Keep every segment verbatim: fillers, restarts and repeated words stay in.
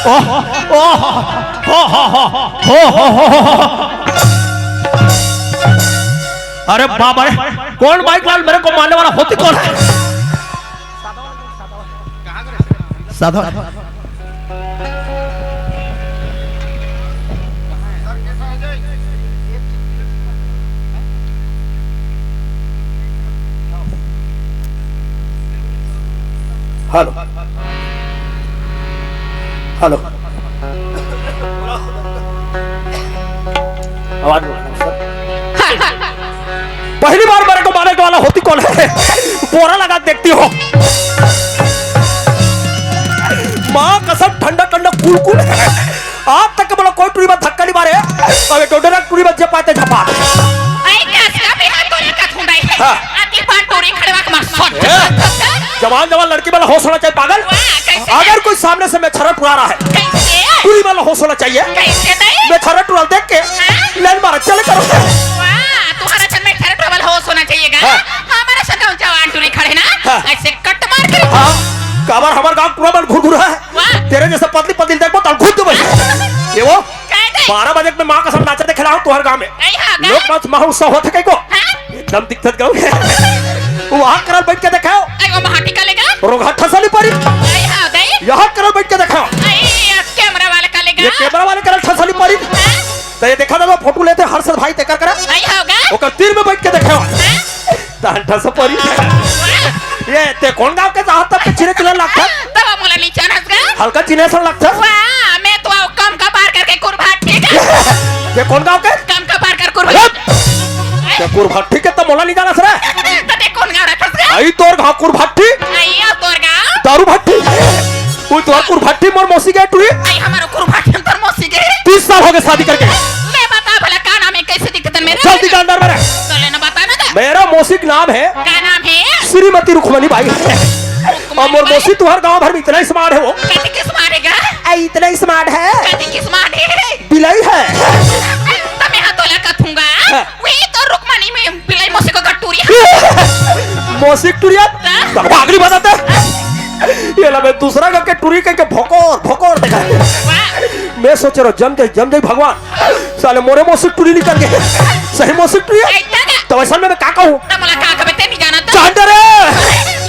ओह, ओह, हो, हो। अरे बाबा रे, कौन बाइक वाला मेरे को मारने वाला होती कौन है? साधो। हेलो। हेलो। आवाज बोलो, सर। पहली बार मेरे को मारने वाला होती कौन है? बोरा लगा के देखती हो। माँ कसम, ठंडा ठंडा कुल कुल है। आज तक बोला कोई टुरी में धक्का नहीं मारे। अब ये डोडरा टुरी में जे पाते झपा। आई कस का भी हाथ गोली का थुंडाई। हाँ। आती बार टोरी खड़वा के मार सट। ए, जवान जवान लड़की वाला होश होना चाहिए पागल। वाह, कैसे? अगर कोई सामने से मेछरा टुरा रहा है, कैसे? टुरी वाला होश होना चाहिए। कैसे तई? मेछरा टुरा देख के हाँ? लाइन मारा चले करो। वाह, तुम्हारा जन्म मेछरा टुरा वाला होश होना चाहिए गा। हाँ। हमारा संग जवान टुरी खड़े ना, हाँ। ऐसे कट मार के। हाँ, काबर हमार गांव टुरा मन घुर घुर है। वाह। तेरे जैसे पतली पतली देखबो, तल घुस देबो। ये वो, कह दे। बारह बजे में माँ कसम नाचा देखे ला हूँ तुहर गाँव में। कहीं हाँ, लोग कहीं? नाच महोत्सव होत है कहीं को? हाँ? एकदम दिक्कत गाँव। वहाँ करल बैठ के देखाओ। आई वो महाटी का लेगा? रोगहा ठसली परी। कहीं हाँ, दे? यहाँ करल बैठ के देखाओ। आई, कैमरा वाला का लेगा? ये कैमरा वाले करल ठसली परी। हाँ? तो ये देखा था, वो फोटो लेते हर्षद भाई तेकर करा। आई होगा? ओकर तीर में बैठ के देखाओ। हाँ? तहन ठस परी। ये ते कौन गांव के चाहत तब के चिन्हे चिन्हे लगथस? तब मोला नहीं जानस गा। हल्का चिन्हे सन लगथस। वाह, मैं तो कम का पार करके कुरभाट ठीक है। ते कौन गांव के? कम का पार कर कुरभाट। अरे! ते कुरभाटी के त मोला नहीं जानस रे। तो ते कौन गांव रखस गा? आई तोर गांव कुरभाटी। आई तोर गांव। दारू भट्टी। वो तोर कुरभाटी मोर मौसी के टुरी। आई हमारो कुरभाटी हम तोर मौसी के। तीस साल हो गए शादी करके। ले बता भला का नाम है, कैसे दिखते तन मेरे? जल्दी का अंदर मेरे। तो लेना बता ना दे। मेरा मौसी का नाम है का नाम है? श्रीमती रुक्मणी बाई। और मोर मौसी तुम्हारे गांव भर में इतना ही स्मार्ट है वो। कति की स्मार्ट है गा? ए, इतना ही स्मार्ट है। कति की स्मार्ट है? बिलाई है। तब मैं हाथ तोला कथूंगा। हाँ। वही तो रुक्मणी में बिलाई मौसी को गट्टूरी। मौसी टुरिया? हाँ। तब आगरी बताते। ये ला मैं दूसरा का के टुरी के, के भोकोर, भोकोर देखा। वाह। मैं सोच रहा हूँ, जम जाई, जम जाई भगवान। साले मोरे मौसी टुरी निकल गए। सही मौसी टुरी है? ऐसा का? तो वैसा में मैं का कहूँ? तो मोला का कबे ते नहीं जाना था? जान दे रे।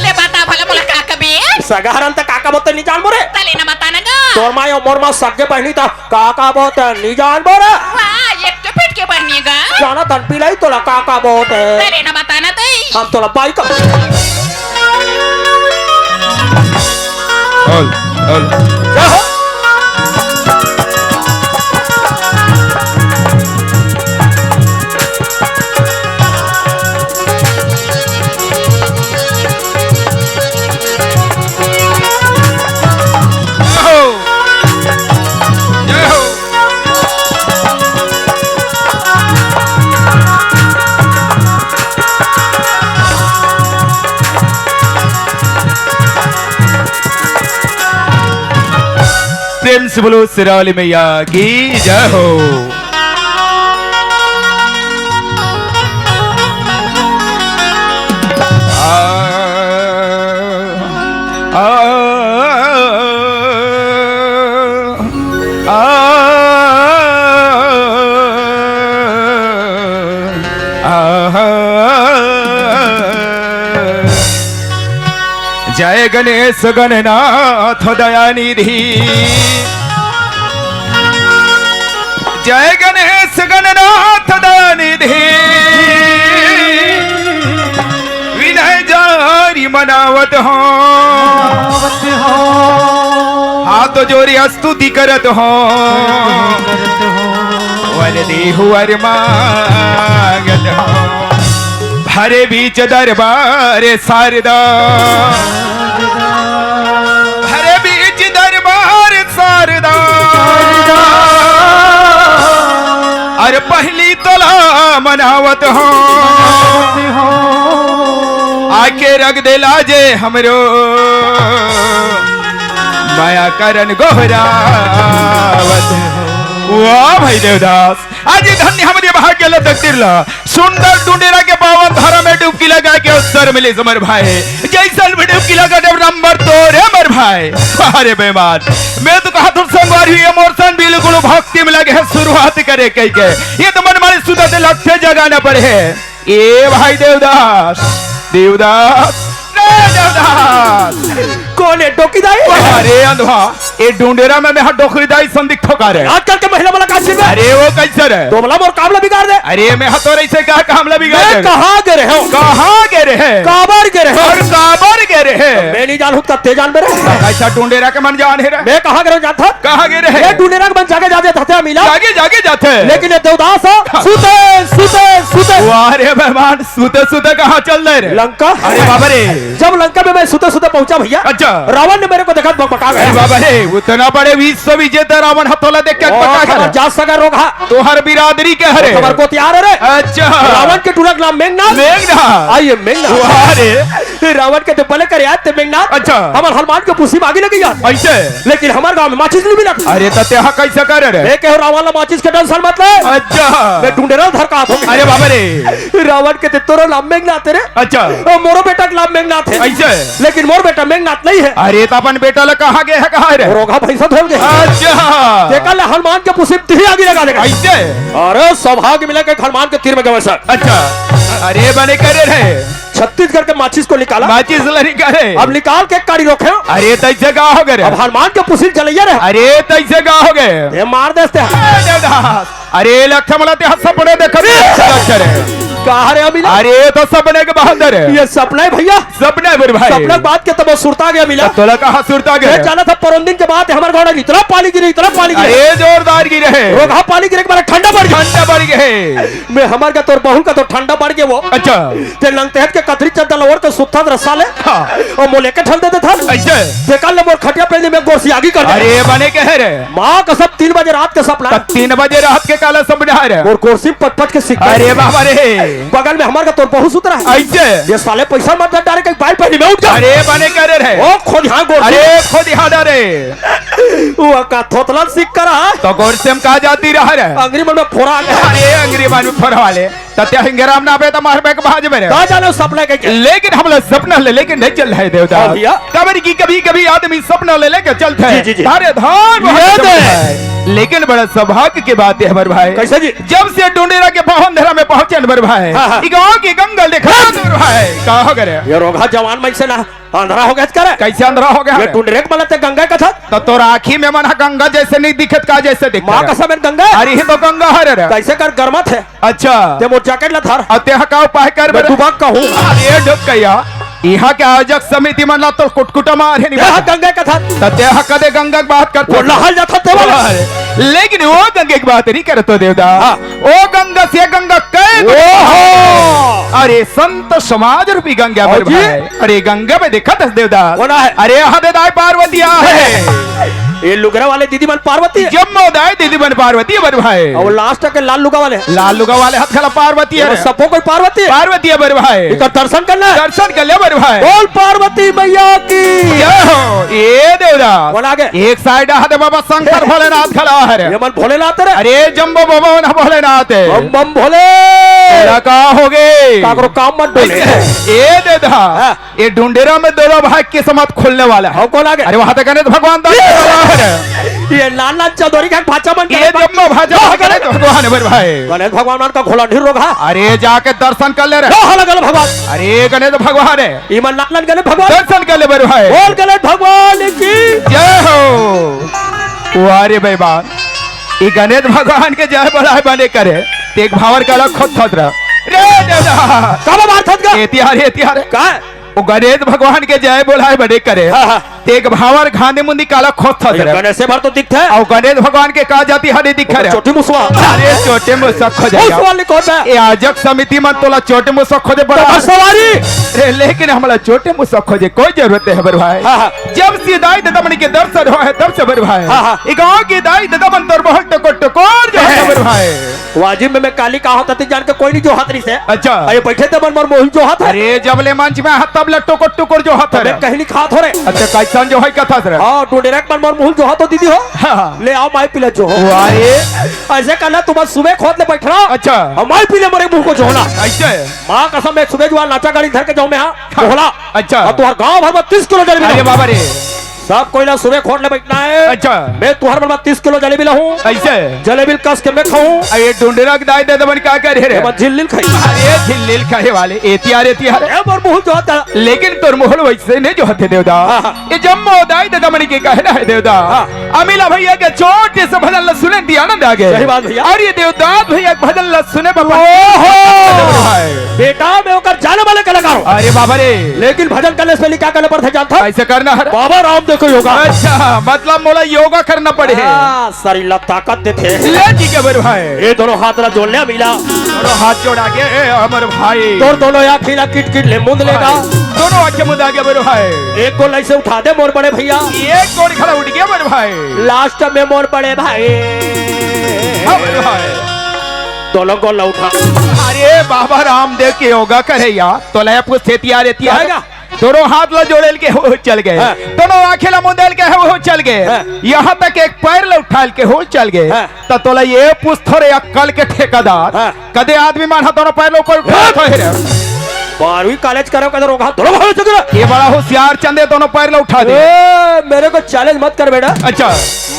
ले बता भला मोला का कबे? सगाहरन त का कबो ते नहीं जान मोरे। तले ना बता ना गा। तोर माँ या मोर माँ सगे बहनी था, का कबो ते नहीं जान मोरे। वाह, एक तो पेट के बहनी गा। जाना तन पिलाई तोला का कबो ते। तले ना बता ना तई। हम तोला बाई का। हल, हल। जय हो। जय हो। जय हो। प्रेम से बोलो शेरावाली मैया की जय हो। आ, आ, आ, आ, आ, जय गणेश गणनाथ दयानिधि। जय गणेश गणनाथ दयानिधि। विनय जारी मनावत हो। हाथ जोरी स्तुति करत हो। वर देहु वर मांगत हो। हरे बीच दरबार शारदा। हरे बीच दरबार शारदा। अरे पहली तोला मनावत हो। आके रख दे लाजे हमरो। माया करन गोहरावत हो। वाह भाई देवदास, आज धन्य हमरे भाग्य ल, तकदीर ल, सुंदर डुंडेरा के पावन धारा में डुबकी लगा के उत्तर मिले मोर भाई। जैसन भी डुबकी लगा देव नंबर तोरे मोर भाई। अरे बेईमान, मैं तो कहा तुम संगवारी हुई emotion बिल्कुल भक्ति में लगे हैं शुरुआत करे कह के। ये तो मन मारे सुधा से लट्ठे जगाना पड़े है। ए भाई देवदास, देवदास, रे देवदास। कौन है डोकी दाई? अरे अंधवा, ए डुंडेरा में मैं हा डोकरी दाई संदिग्ध होकर है। आजकल के महिला वाला का चीज है? अरे वो कैसे रे? तो बोला मोर काम ला बिगाड़ दे। अरे मैं हा तोर ऐसे कहा काम ला बिगाड़ मैं दे। कहाँ गे रहे हो? कहाँ गे रहे? काबर गे रहे हो? और काबर गे रहे? मैं नहीं जानहूँ, तब ते जानबे रे। ऐसा डुंडेरा के मन जान है रे। मैं कहाँ गे रहे जानत हस? कहाँ गे रहे? ये डुंडेरा के मन जागे जागे थते मिला। जागे जागे जाथे। लेकिन ये देवदास ह, हाँ। सुते, सुते, सुते। वाह रे बेईमान, सुते सुते कहाँ चल दे रे? लंका। अरे बाबा रे। जब लंका में मैं सुते सुते पहुंचा भैया, अच्छा। रावण ने मेरे को देखा बकबका गया। अरे बाबा रे, उतना बड़े विश्व विजेता रावण ह तोला देख के ओ, बकबका खबर गया। जा सका रोग हा। तोहर बिरादरी के हरे। खबर को तैयार है रे। अच्छा। रावण के टूरा के नाम मेघनाथ। मेघनाथ। आइए मेघनाथ। वाह रे। रावण के तो बले करे यार ते मेघनाथ। अच्छा। हमर हनुमान के पुसी में आगी लगी यार। ऐसे? लेकिन हमार गांव में माचिस नहीं मिला। अरे त तेहा कैसे करे रे? मैं कहो रावण ला माचिस के tension मत ले। अच्छा। मैं डुंडेरा धर का हाथ में। अरे बाबा रे। रावण के ते तोरो नाम मेघनाथ रे। अच्छा। ओ मोरो बेटा के नाम मेघनाथ है। ऐसे? लेकिन मोर बेटा मेघनाथ नहीं है। अरे त अपन बेटा ला कहाँ गे है, कहाँ रे? रोगा भैंसा धोल गे। अच्छा। देखा ले हनुमान के पुसी में तिही आगी लगा देगा। ऐसे? अरे सौभाग्य मिला के हनुमान के तीर में गवे सर। अच्छा। अरे बने करे रे। छत्तीसगढ़ के माचिस को निकाला। माचिस ला निकाले। अब निकाल के काड़ी रोके। अरे तैसे का हो गए रे? अब हनुमान के पुसिल जलैया रे। अरे तैसे का हो गए? ये मार देते हैं। अरे देवदास, अरे लखमला ते सपने देख रे। लखरे। कहा रे अमिला? अरे तो सपने के बहादुर है। ये सपना है भैया। सपना है मेरे भाई। सपना बात के तब सुरता गया मिला। तोला कहाँ सुरता गया? ये जाना था परोन दिन के बाद हमारे गाँव में इतना पानी गिरे, इतना पानी गिरे। अरे जोरदार गिरे है। रोगा पानी गिरे के बाद ठंडा बढ़ गया। ठंडा बढ़ गया है। मैं हमार का तोर बहू का तो ठंडा बढ़ गया वो। अच्छा। ते लंगतेहत के कथरी चद्दर ओढ़ के सुत्था रस्सा ले। हाँ। और मोले के ठल देते था। ऐसे? ते कल मोर खटिया पे में गोरसी आगी कर दे। अरे बने कह रे। माँ कसम तीन बजे रात का सपना। त तीन बजे रात के काला सपना है रे। और गोरसी पट पट के सिक। अरे बाबा रे। बगल में हमार का तोर बहू सुत रहा है। ऐसे? ये साले पैसा मत डाले कहीं बाल पहली में उठ जा। अरे बने कह रे। ओ खोद यहाँ गोरसी। अरे खोद यहाँ डारे। वो का थोतला सिक करा। तो गोरसी में का जाती रहा रे? अंगरी मन में फोड़ा आ गया। अरे अंगरी मन में फोड़ा वाले। तत्या हिंगराम ना बे त मार बैक भाज मेरे। का जाने सपना के क्या? लेकिन हम लोग सपना ले लेके नहीं चल रहे देवता। हाँ भैया। कबर की कभी कभी आदमी सपना ले लेके चलते हैं। जी, जी, जी। धारे धार ये वहाँ दे। चलते हैं। लेकिन बड़ा सौभाग्य की बात है हमारे भाई। कैसे जी? जब से डुंडेरा के पावन धरा में पहुंचे हमारे भाई। हाँ, हाँ। ई गाँव की गंगा देखा हमारे भाई। का हो गए? ये रोगा जवान मन से ना अंधरा हो गया करे। कैसे अंधरा हो गया ये रे? टुंडरेक मला ते गंगा कथा। तो तोर आँखी में मन ह गंगा जैसे नहीं दिखत का जैसे दिखत माँ है? कसम है गंगा। अरे ही तो गंगा हरे रे। कैसे कर गरमत है? अच्छा। ते मोर जैकेट ला धर। अब ते ह का उपाय कर मैं बे? डुबक का हूँ। अरे डुबकैया। यहाँ के आयोजक समिति मन ला तो कुटकुटा मार है नहीं ते ह बता। गंगा कथा। तो ते ह कदे गंगा के बात करत वो हस। नहल जाता ते वाला। अरे, लेकिन वो गंगा की बात नहीं करत हो देवता। हाँ। ओ गंगा से गंगा कै ओहो! अरे संत समाज रूपी गंगा बर भाई। अरे गंगा में देखा दस देवदास। कौन है? अरे हदे दाई पार्वती आ है। ये लुगरा वाले दीदी मन पार्वती है। जम्मो दाई दीदी मन पार्वती है बर भाई। और लास्ट के लाल लुगा वाले। लाल लुगा वाले हाथ खला पार्वती है। सबको कोई पार्वती है। पार्वती है बर भाई। इनका दर्शन करना है। दर्शन कर ले बर भाई। बोल पार्वती मैया की। जय हो। ये देवदास। कौन आगे? एक साइड हदे बाबा शंकर भोलेनाथ खला है। ये मन भोलेनाथ रे। अरे जम्बो बाबा ना भोलेनाथ। बम बम भोले। तेरा का हो गए? काकरो काम मत डोले। ए दे दा। हाँ। ये ढूंढेरा में दोनों भाई किस्मत खुलने वाला है। हम कौन आ गए? अरे वहां तक गणेश भगवान तो ये नान नान चौधरी का भाचा मन ये गणेश जम्बो भाचा हाँ, गणेश भगवान है मेरे भाई। गणेश भगवान मन का घोला ढीर रोग है। अरे जाके दर्शन कर ले रे। हाँ, अलग अलग भगवान। अरे गणेश भगवान है। ईमान नान नान गणेश भगवान। दर्शन कर ले मेरे भाई। बोल गणेश भगवान की। जय हो। वाह रे बेईमान, ई गणेश भगवान के जय बोलाए बने करे, तेग भावर काला खोद थत रह। रे दादा। का बात थत का? ए तिहार, ए तिहार। का? वो गणेश भगवान के जय बोलाए बने करे। हाँ, हाँ। तेग भावर घांधी मुंदी काला खोद थत अरे रह। गणेश से भर तो दिखता है। और गणेश भगवान के का जाती हरे दिख रहा। चोटी मुसवा। अरे चोटी मुसवा खो जाएगा। उस वाले कौन है? ये आजक समिति मन तोला चोटी मुसवा खोजे बड़ा। तो सवारी। रे लेकिन हमला चोटी मुसवा खोजे कोई जरूरत है बर भाई। हाँ, हाँ। जब से दाई ददा मन के दर्शन हो है तब से बर भाई। हाँ, हाँ। ई गांव के दाई ददा मन तोर बहुत टकोर टकोर जो है बर भाई। वाजिब में मैं काली का होता थी जान के कोई नहीं जो हाथ रही से। अच्छा। अरे बैठे थे मन मोर मोहिल जो हाथ है। अरे जब ले मंच में हाथ तब ले टुकुर टुकुर जो हाथ है। मैं कहीं नहीं खात हो रहे। अच्छा, काई संजोहई कथा से रे। हाँ, डुंडेरा के मन मोर मुहूं ल जोहा तो दीदी हो। हाँ, हाँ। ले आओ माई पीला जोहो। वाह रे। अइसे करना, तुमन सुबह खोद ले बइठना। अच्छा। अउ माई पीला मोर मुहूं ल जोहना। अइसे? माँ कसम, मैं सुबह जुआर नाचा गाड़ी धर के जाऊं मैं, हाँ? हाँ। बोला। अच्छा। अउ तुंहर गांव भर म तीस किलो जलेबी अरे लाहूं। बाबा रे। सब कोई ला सुबह खोद ले बइठना हे। अच्छा। मैं तुंहर मन म तीस किलो जलेबी लाहूं। अइसे? जलेबी ल कस के मैं खाहूं। अरे डुंडेरा के दाई ददा मन का करे रे? ये मत झिल्ली ल खाही। अरे झिल्ली ल खाहे वाले, एती आ रे, एती आ रे। ए, मोर मुहूं ल जोहत हे। लेकिन तोर मुहूं ल वइसे नइ जोहत हे देवदा। हाँ, हाँ। ये जम्मो दाई ददा मन के कहना हे देवदा। हाँ। अमिला भइया के चोट से भजन ल सुने त आनंद आ गे। सही बात भइया। अउ ये देवदास भइया के भजन ल सुने बाबा। ओहो! बेटा, मैं ओकर जाने वाले कलाकार हूं। अरे बाबा रे। लेकिन भजन करने से पहले का करना पड़थे जानथस? कइसे करना हे? बाबा रामदेव के योगा। अच्छा, मतलब मोला योगा करना पड़ही। हाँ, शरीर ला ताकत देथे। ले ठीक हे बड़े भाई। ये दोनों हाथ ला जोड़ ले अमिला। दोनों हाथ जोड़ आगे, ए, अमर भाई। तोर दोनों आँखी ला किट किट ले मूंद लेगा। भाई, दोनों आँखी मूंद आगे बड़े भाई। एक गोड़ अइसे उठा दे मोर बड़े भइया। एक गोड़ खड़ा उठ गया बड़े भाई। Last में मोर बड़े भाई। हाँ बड़े भाई। दोनों गोड़ ला उठा। अरे बाबा रामदेव के योगा करे यार, तोला ये पूछथे त आय रे, त आय रे। जाएगा। दोनों हाथ ला जोड़े ल के हो चल गे। हाँ। दोनों आँखी ला मूंदे ल के हो चल गे। हाँ। यहाँ तक एक पैर ला उठा ल के हो चल गे। हाँ। त तोला ये पूछथों रे अक्कल के ठेकेदार। हाँ। कदे आदमी मन ह दोनों पैर ला ऊपर उठाथे रे? बारहवीं college करे हो, कदे रोगहा दोनों भाई चुके रे। ये बड़ा होशियार चंद हे, दोनों पैर ला उठा दे। ए, मेरे को challenge मत कर बेटा। अच्छा।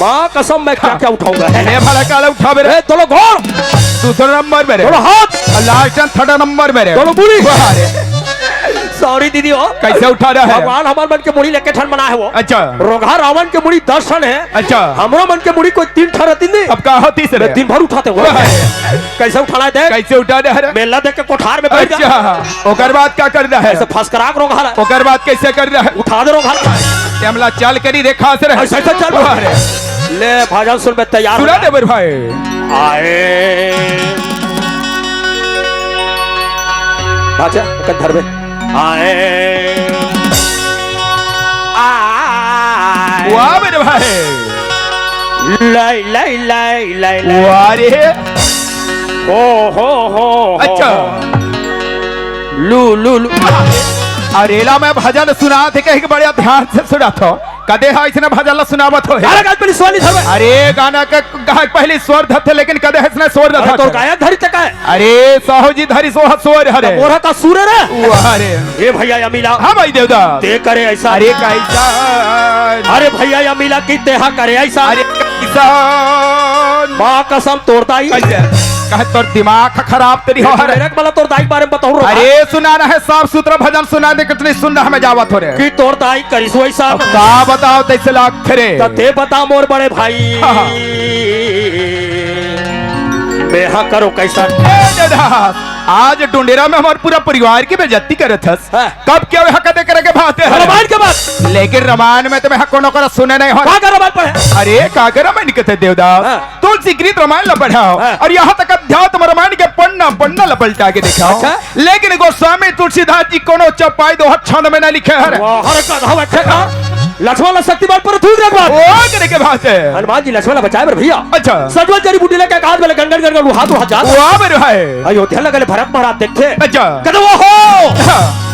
माँ कसम, मैं क्या हाँ। क्या उठाऊंगा। ये भला काला उठाबे रे। ए, दोनों गोड़। दूसरा नंबर में रे। दोनों हाथ। अउ last and third नंबर में रे। दोनों मुड़ी। वाह रे। Sorry दीदी हो। कइसे उठाना हे? भगवान हमर मन के मुड़ी ल एके ठन बनाए हे वो। अच्छा। रोगहा रावण के मुड़ी दस ठन हे। अच्छा। हमरो मन के मुड़ी कोई तीन ठन रहितिस। अब का होतिस रे? मैं दिन भर उठातेंव वो। वाह रे। कइसे उठाना हे देख? कइसे उठाना हे रे? मेला देख के कोठार में बइठ जा। अच्छा। ओकर बाद का करना हे? अइसे फसकरा के रोगहा ला। ओकर बाद कइसे करना हे? उठा दे रोगहा ला। तेमला चल करी देखा से रे। अइसे, अइसे चल। वाह रे। ले भजन सुन, मैं तैयार हो सुना जा। दे बड़े भाई। आए। अच्छा, ओकर धरबे। आए। आए। वाह बड़े भाई। लाई, लाई, लाई, लाई, लाई। वाह रे। हो, हो, हो, हो। अच्छा। लू, लू, लू। अरे ला मैं भजन सुनात हे कहिके बड़े ध्यान से सुनत हंव। कदे हा अइसने भजन ला सुनावत हो हे? अरे गायक पहली स्वर नहीं धरबे। अरे गाना के गायक पहली स्वर धरथे, लेकिन कदे हा अइसने स्वर अरे धरथे? तोर गायक धरी तक हे। अरे साहू जी धरी सोहा स्वर हरे। मोरहा का सुर हे रे। वाह रे। ए भइया अमिला। हाँ भाई देवदास। ते करे अइसा। अरे कइसा? अरे भइया अमिला कि तेहा करे अइसा। अरे कइसा? माँ कसम तोर दाई। कइसे? कहे तोर दिमाग खराब तेरी हो रे। मेरे को बोला तोर दाई के बारे में बताऊं रे। अरे सुनाना हे, साफ सुथरा भजन सुना दे, कितनी सुंदर हमें जावत हो रे। कि तोर दाई करिस वइसा। अब का बताओ तइसे लागथे रे। त ते बता मोर बड़े भाई। हाँ, हाँ। मेहा करो कइसा। ए दादा, आज डुंडेरा में हमर पूरा परिवार के बेइज्जती करत हस। हाँ। कब क्या हुआ कदे करे के बात हे? रामायण के बात। लेकिन रामायण में तो मैं कोनो करा सुने नहीं हो। का का रामायण पढ़े? अरे का का रामायण कथे देवदास? हाँ। तुलसी गीत रामायण ला पढ़ाओ हाँ। अउ यहाँ तक अध्यात्म रामायण के पन्ना पन्ना ला पलटा के देखाओ। अच्छा। लेकिन गोस्वामी तुलसीदास जी कोनो चौपाई दोहा छंद में ना लिखे हरे। वाह, हर का धावा ठेका। लक्ष्मण ला शक्ति बाण पर थूक रख बात। ओ करे के बात हे। हनुमान जी लक्ष्मण ला बचाए बर भइया। अच्छा। सजवन जड़ी बूटी लेके हाथ में गन गन गन गन उड़ात उड़ात जात। वाह मेरे भाई। अयोध्या लगल भरत महाराज देखथे। अच्छा। कदे वो हो। हाँ।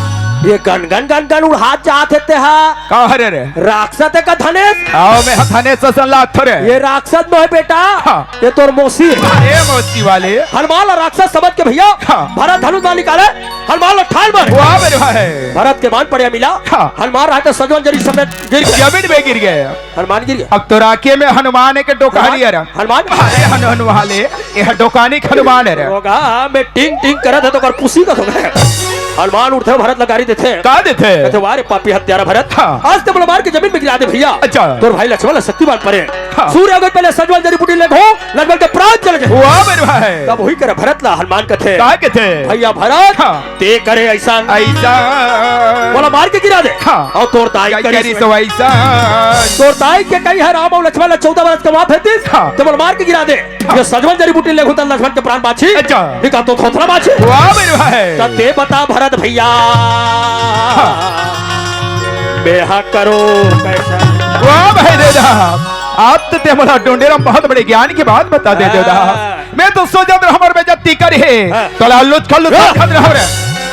ये गन गन गन गन उड़ात जात हे तेहा। का हरे रे? राक्षस हे का धनेश? आओ मैं हा धनेश असन लागथों रे। ये राक्षस नोहे बेटा। हाँ। ये तोर मौसी। अरे मौसी वाले। हनुमान ला राक्षस समझ के भइया। हाँ। भरत धनुष बाण निकाले। हनुमान ला ठाल मारे। वाह मेरे भाई। भरत के बाण पड़े अमिला। हाँ। हनुमान रहते सजवन जड़ी समेत गिर गए। जमीन में गिर गए। हनुमान गिर गया। अब तो राखे में हनुमान हे के डोकानी हनुमान? हनुमान? अरे हनु-, हनुमान हे, ये डोकानी के हनुमान हे रे। रोगहा में टिंग टिंग करत हे तो कर पुसी का तो गए। हनुमान उठथे भरत ला गारी देथे। का देथे? कहथे, "वाह रे पापी हत्यारा भरत। हाँ। आज ते मोला मार के जमीन में गिरा दे भइया। अच्छा। तोर भाई लक्ष्मण ला शक्ति बाण परे। हाँ। सूर्य अगर पहले सजवन जड़ी बूटी ले हो, लक्ष्मण के प्राण चले जाए।" वाह मेरे भाई। तब वही करे भरत ला हनुमान कथे। का कथे? भइया भरत। हाँ। ते करे अइसा। अइसा। मोला मार के गिरा दे। हाँ। अउ तोर दाई करिस करिस वइसा। तोर दाई के कही हे राम अउ लक्ष्मण ला चौदह बरस के माँ भेज दिस। हाँ। ते मोला मार के गिरा दे। हाँ। ये सजवन जड़ी बूटी लेहूं त लक्ष्मण के प्राण बाँचही। अच्छा। नहीं का तो थोथरा बाँचही। वाह मेरे भाई। त ते बता भरत भइया। हाँ। बेहा करो कइसा। वाह भाई देवदास। आप तो ते मोला डुंडेरा बहुत बड़े ज्ञान के बात बता दे देवदास। हाँ। मैं तो सोचत रहों हमर बेइज्जती करे हे। हाँ। तोला लुचका लुचका हाँ। खत रहो रे।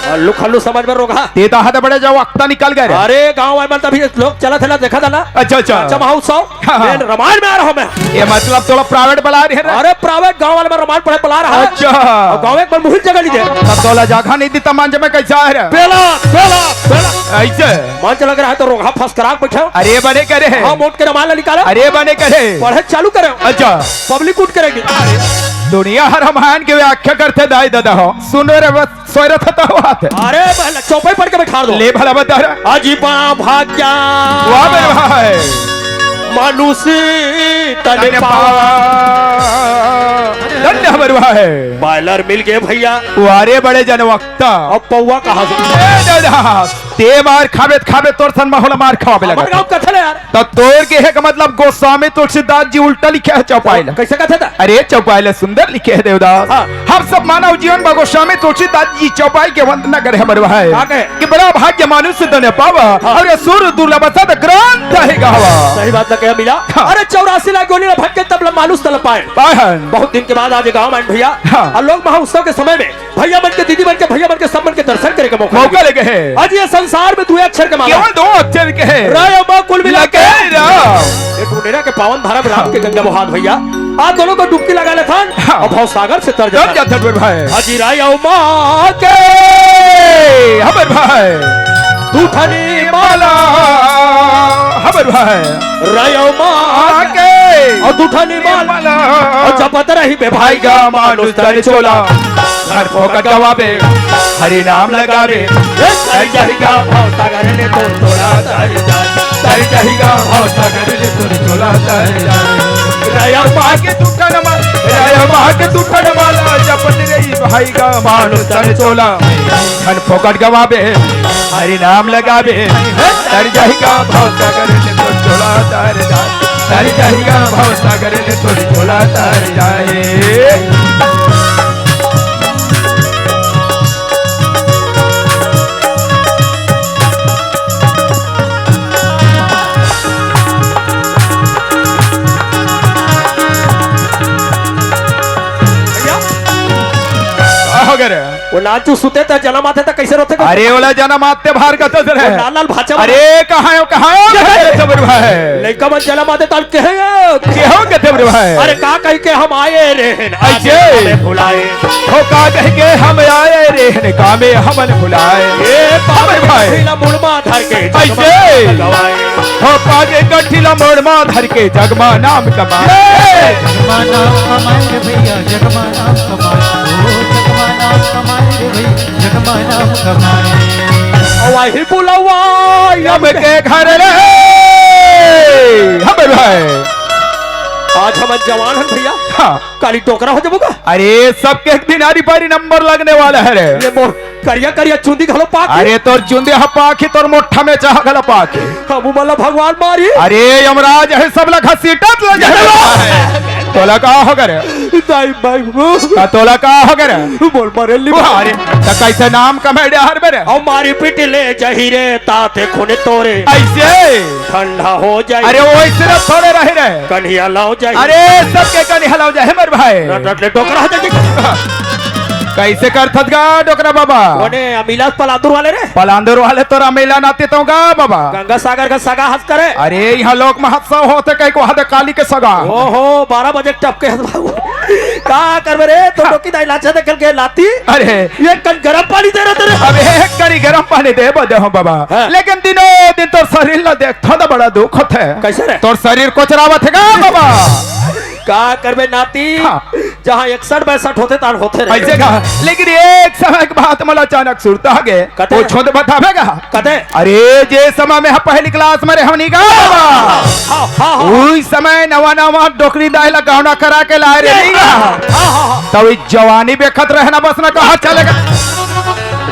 अल्लू खल्लू समझ में रोगहा। ते तो हाथ बड़े जाओ, अक्ता निकल गए रे। अरे गांव वाले मन तभी लोग चलत हे ला, देखा था ना। अच्छा, अच्छा। अच्छा महोत्सव। हाँ, हाँ। मैं रामायण में आ रहा हूँ मैं। ये मतलब तोला प्राइवेट बला रहे हैं रे? अरे प्राइवेट गांव वाले में रामायण पढ़े बला रहा है। अच्छा। और गांव एक बार मुहिल जगह नहीं दे। तब तोला जागा नहीं दी, तब मंच में कैसा है रे? बेला, बेला, बेला। ऐसे? मंच लग रहा है तो रोगहा फसकरा के बैठा। अरे बने करे। हाँ, मोट के रामायण निकालो। अरे बने करे। पढ़े चालू करे। अच्छा। पब्लिक उठ करेगी। दुनिया हर रामायण के व्याख्या करते दाई दादा हो। सुनो रे बस। सोयरत तो बात है। अरे भला चौपाई पढ़ के बैठा दो। ले भला बता रहा। अजीबा भाग्या। वाह मेरे भाई। मानुष तन धन्य पावा। पावा। धन्य हमारे भाई। बॉयलर मिल गए भैया। वारे बड़े जनवक्ता। अब पौवा कहाँ से? ए दादा, ते मार खाबे त खाबे, तोर सन माहौल मार खाबे हमर लगा। गाँव कथे ले यार। त तोर के हे का मतलब गोस्वामी तुलसीदास जी उल्टा लिखे हे चौपाई ला। कैसे कथे था? अरे चौपाई ला सुंदर लिखे हे देवदास। हाँ। हम सब मानव जीवन में गोस्वामी तुलसीदास जी चौपाई के वंदना करे हमर भाई। का कहे? कि बड़ा भाग्य मानुष तन पावा हाँ। और ये सुर दुर्लभ सद ग्रंथ है गावा। सही बात ना कहे मिला। हाँ। अरे चौरासी लाख योनि ला भटके तब ला मानुष तन पाए। पाए हैं। बहुत दिन के बाद आज गाँव में आए भैया। हाँ। और लोग महोत्सव के समय में भैया मन के, दीदी मन के, भैया मन के, सब मन के दर्शन करे के मौका मौका लगे। लगे हे। आज ये संसार में दो अक्षर के माला। केवल दो अक्षर के हे। रा या मा कुल मिला के। लगे रा। ये टूटेरा के पावन धारा में राम के गंगा बहात भैया। आप दोनों को डुबकी लगा लेथन हाँ। और भव सागर से तर तब जाथन। जाथन मेरे भाई। हाजी रा या मा के। हमर भाई। दूठनी माला। हमर भाई। रा या मा के। आके। और दूठनी माला। माला। और जपत रही बे भाई गा मानुष तन चोला। हर फोकट गवाबे, हरि नाम लगाबे। ए, तर जाही गा भव सागर ले तोर चोला, तर जाही। तर जाही गा भव सागर ले तोर चोला, तर जाही। रया माँ के दुखन मा-, रया माँ के दुखन माला, जपत रही भाई गा मानुष तन चोला। हर फोकट गवाबे, हरि नाम लगाबे। तर जाही गा भव सागर ले तोर चोला, तर जाही। तर जाही गा भव सागर ले तोर चोला, तर जाही। भैया, का हो गे रे? वो नाचू सुते त जनम आथे त कैसे रोथे गा? अरे, ओला जनम आथे भार कथस रे। वो लाल लाल भाचा वाला। अरे, कहाँ हो, कहाँ हो? ये रे, जबर भाई। लइका मन जनम आथे त कहे, केहो कथे रे भाई। अरे, का कहि के हम आए रे, अइसे। हमें भुलाए। हो का कहि के हम आए रे, का में हमन भुलाए। ए, पावे भाई। गठिला मुड़मा धर के जगमा ऐसे। नाम गवाए। हो पागे गठिला मुड़मा धर के जगमा नाम कमाए। जगमा नाम कमाए रे भैया, जगमा नाम कमाए। ओ जगमा नाम कमाए रे भैया, जगमा नाम कमाए। ओ वाही बुलावा, यम के घर रे। हाँ भाई। आज हमन जवान हन भैया। हाँ। काली डोकरा हो जाबो गा। अरे, सबके एक दिन आरी पारी नंबर लगने वाला है रे। ये मोर करिया करिया चुंदी घलो पाक। अरे, तोर चुंदी ह पाक ही, तोर मोट्ठा में चाह घलो पाक ही। हमू मन ला भगवान मारी। अरे, यमराज है, सब ला घसीटत ले जाए। तोला का हो गे रे? दाई भाई। का तोला का हो गे रे? बोल मरे ली। अरे, त कैसे नाम कमाए डहर में रे? और मारी पीट ले जाही रे, ताते खून तोरे। ऐसे? ठंडा हो जाए। अरे, वैसे ना थोड़े रहे रे। कन्हिया लाओ जाए। अरे, सबके कन्हिया लाओ जाए, हमर भाई। रट रट ले डोकरा हो जाए। कैसे करथत गा डोकरा बाबा? कोने अमीला पलांदुर वाले रे? पलांदुर वाले तोर अमीला नाती तो गा बाबा। गंगा सागर का सगा हंस करे। अरे, यहाँ लोक महोत्सव होथे कहि के वहाँ दे काली के सगा। ओहो, बारह बजे टपके हंस बाबू। का करबे रे, तो डोकी दाई लाचा दे कल के लाती। अरे। ये कन गरम पानी दे रहे तेरे। अबे, एक करी गरम पानी दे बदे हो बाबा। हाँ। लेकिन दिनों दिन तोर शरीर ला देख थोड़ा बड़ा दुख होथे। कैसे रे? तोर शरीर कोचरावत हे गा बाबा? का करबे नाती? हाँ। जहाँ इकसठ बासठ होथे, तान होथे रे। ऐसे का? लेकिन एक समय के बात मोला अचानक सुरता आ गे। कते? वो छोड़ बताबे गा? कते? अरे, जे समय में हम पहली क्लास में रहे हमनी गा बाबा। हाँ, हाँ, हाँ। उही समय नवा नवा डोकरी दाई ला गौना करा के लाए रहे नी गा। हाँ, हाँ, हाँ। तब ई जवानी बेखत रहना बस ना कहाँ चलेगा।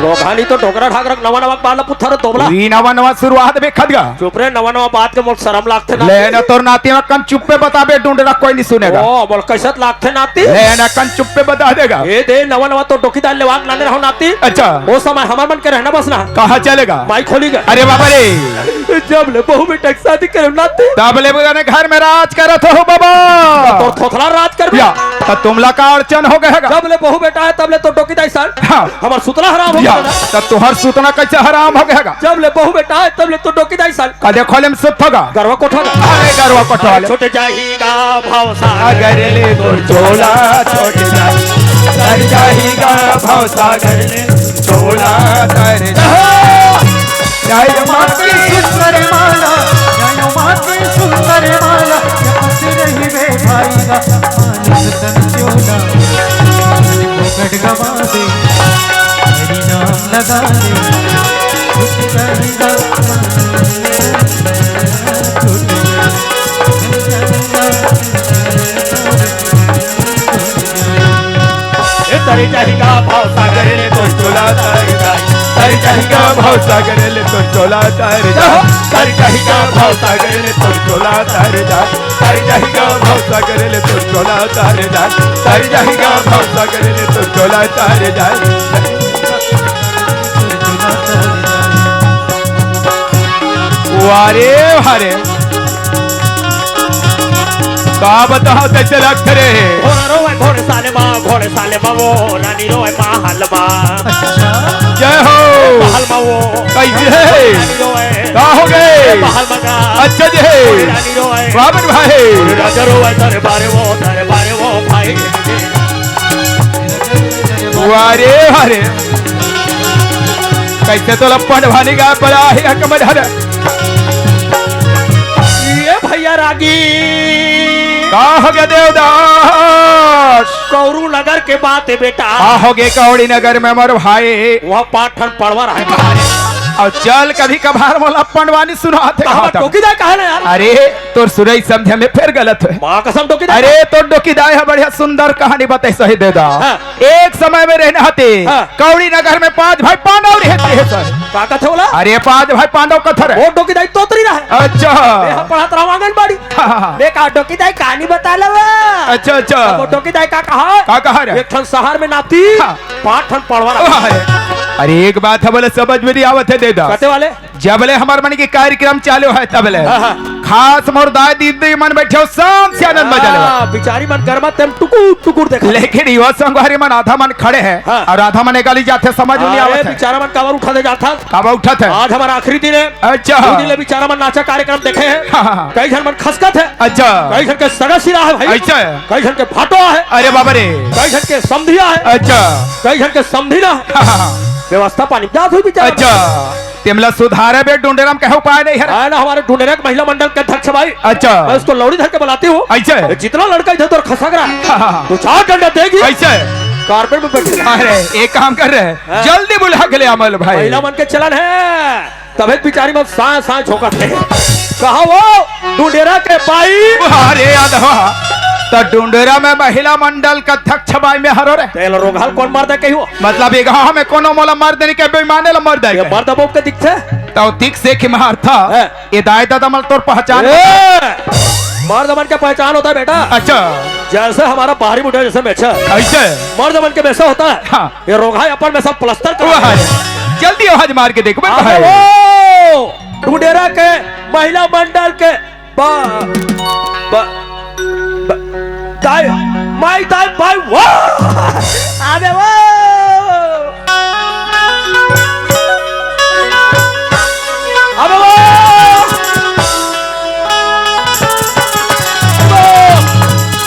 रोघानी तो डोकरा ढाकरा नवा नवा बाल पुथर दोबला। ई नवा नवा शुरुआत बेखत गा। चुप रे, नवा नवा बात के मोर शरम लागथे ना। ले ना तोर नाती में कन चुप्पे बताबे, डुंडरा कोई नहीं सुनेगा। ओ, बोल कैसे लागथे नाती? ले ना कन चुप्पे बता देगा। ए दे, नवा नवा तो डोकी दाल लेवाक लाने रहो नाती। अच्छा। ओ समय हमर मन के रहना बस ना। कहाँ चलेगा? माई खोली गा। अरे बाबा रे। जब ले बहू बेटा के शादी करे नाती। तब ले बहू ने घर में राज करत हो बाबा। तो थोथला राज कर या। त तुमला का अड़चन हो गए हे गा? जब ले बहू बेटा हे, तब ले तो डोकी दाई सन। हाँ। हमर सुतना हराम हो या, गए हे। त तुहर सुतना कैसे हराम हो गए हे गा? जब ले बहू बेटा हे, तब ले तो डोकी दाई सन। का देखो ले में सुत होगा? गरवा कोठा गा। अरे गरवा कोठा ले। छूट जाही गा भवसागर ले तोर चोला, छूट जाही। तर जाही गा भवसागर ले चोला, तर जाही। जय माँ की सुंदर माला, जय माँ की सुंदर माला, जपत रहिबे भाई गा, मालिक तन चोला, मालिक फोकट गवा दे, हरि नाम लगा दे, छूट जाही गा, छूट जाही गा। ए तर जाही गा भवसागर ले तोर चोला तर जाही। तर जाही गा भवसागर ले तोर चोला तर जाही। तर जाही गा भवसागर ले तोर चोला तर जाही। तर जाही गा भवसागर ले तोर चोला तर जाही। तर जाही गा भवसागर ले तोर चोला तर जाही। वाह रे, वाह रे। का बताओ, कैसे लगत रे? घोड़ा रोवे घोड़े साले मा, घोड़े साले मा वो रानी रोवे महल मा। अच्छा। जय हो। महल मा वो कैसे है? रानी रोवे। का हो गए? महल मा का। अच्छा जी। रानी रोवे। वाह बन भाई। राजा रोवे दरबारे वो, दरबारे वो भाई। वाह रे, वाह रे। कैसे तो लप्पड़ भानी गा बड़ा ही रकम धर। ये भैया रागी। का हो गया देवदास? कौरू नगर के बात हे बेटा। का हो गए कौड़ी नगर में मोर भाई? वहाँ पाँच ठन पड़वा रहे। अउ चल कभी कभार मोला पंडवानी सुनात हे तो हमर कहा था। डोकी दाई कहे ना यार। अरे तोर सुरई समझे में फेर गलत हे। माँ कसम डोकी दाई। अरे तोर डोकी दाई हे बढ़िया सुंदर कहानी बताइस हे देवदास। हाँ। एक समय में रहिन हते। हाँ। कौड़ी नगर में पांच भाई पांडव रहते हे सर। का कथे ओला? अरे पांच भाई पांडव कथे रहे। वो डोकी दाई तोतरी रहे। अच्छा। मैं हम पढ़त रहा आंगनबाड़ी। हाँ, हाँ, हाँ। मैं कहा डोकी दाई कहानी बता लवा। अच्छा, अच्छा। अब वो डोकी दाई का कहा? का कहा रे? एक ठन शहर में नाती। हाँ। पांच ठन पड़वा रहा। अरे, अरे एक बात हे बोले समझ में नहीं आवत हे देवदास। कथे वाले? जबले हमर मन के कार्यक्रम चालू हे तबले। हाँ, हाँ। खास मोर दाई दीदी मन बैठे हो, शांत से आनंद मजा लेवा। हाँ, बिचारी मन गरमा तेम टुकुर टुकुर देखा। लेकिन युवा संगवारी मन आधा मन खड़े हे हाँ। अउ आधा मन एकाली जाथे, समझ में नहीं अरे, आवत हे। बिचारा मन काबर उठा दे जात हस? काबर उठत हे? आज हमर आखिरी दिन हे। अच्छा। दू दिन ले बिचारा मन नाचा कार्यक्रम देखे हे। हाँ, हाँ, हाँ। कई झन मन खसकत हे। अच्छा। कई झन के सगा सिरा हे भाई। अच्छा। कई झन के भाटो हे। अरे बाबा रे। कई झन के समधिया हे। अच्छा। कई झन के समधी ना हे। हाँ, हाँ, हाँ। व्यवस्था पानी जात हुई बिचारा। अच्छा। तेमला सुधारे बे डुंडेरा म कहे उपाय नहीं हे। है ना, हमारे डुंडेरा के महिला मंडल के अध्यक्ष भाई। अच्छा। मैं उसको लौड़ी धर के बुलाती हूँ। ऐसे? जितना लड़का इधर उधर खसक रहा है, हाँ, हाँ, हाँ। दो चार डंडा देगी। ऐसे? कारपेट में बैठे। अरे, एक काम कर रहे हैं। हाँ। जल्दी बुला के ले अमल भाई। महिला मन के चलन है, तभे बिचारी मन साँय साँय झोंकत हे। कहा वो डुंडेरा के बाई। अरे यादवा, त डुंडेरा में महिला मंडल का अध्यक्ष बाई में हरो रे। तेल रोगहल कौन मर्द हे कहियो? मतलब, ये गाँव में कोनो मोला मर्द नहीं के, बेईमाने ला मर्द हे ये के। मर्द बाप के दिखथे? तो दिख से कि मारथा। हैं। ये दाई ददा मन तोर पहचान ए, होथे। मर्द मन के पहचान होथे बेटा। अच्छा। जैसे हमारा बाहरी मुंडा जैसे मेछा। ऐसे? मर्द मन के मेछा होथे। हाँ। ये रोगहा अपन मेछा प्लास्टर कर। वाह, जल्दी आवाज मार के देख, बन अबे भाई। वो डुंडेरा के महिला मंडल के बा-, बा-, बा-, दाई, माई दाई बाई, वाह! अबे वो! अबे वो! अबे वो!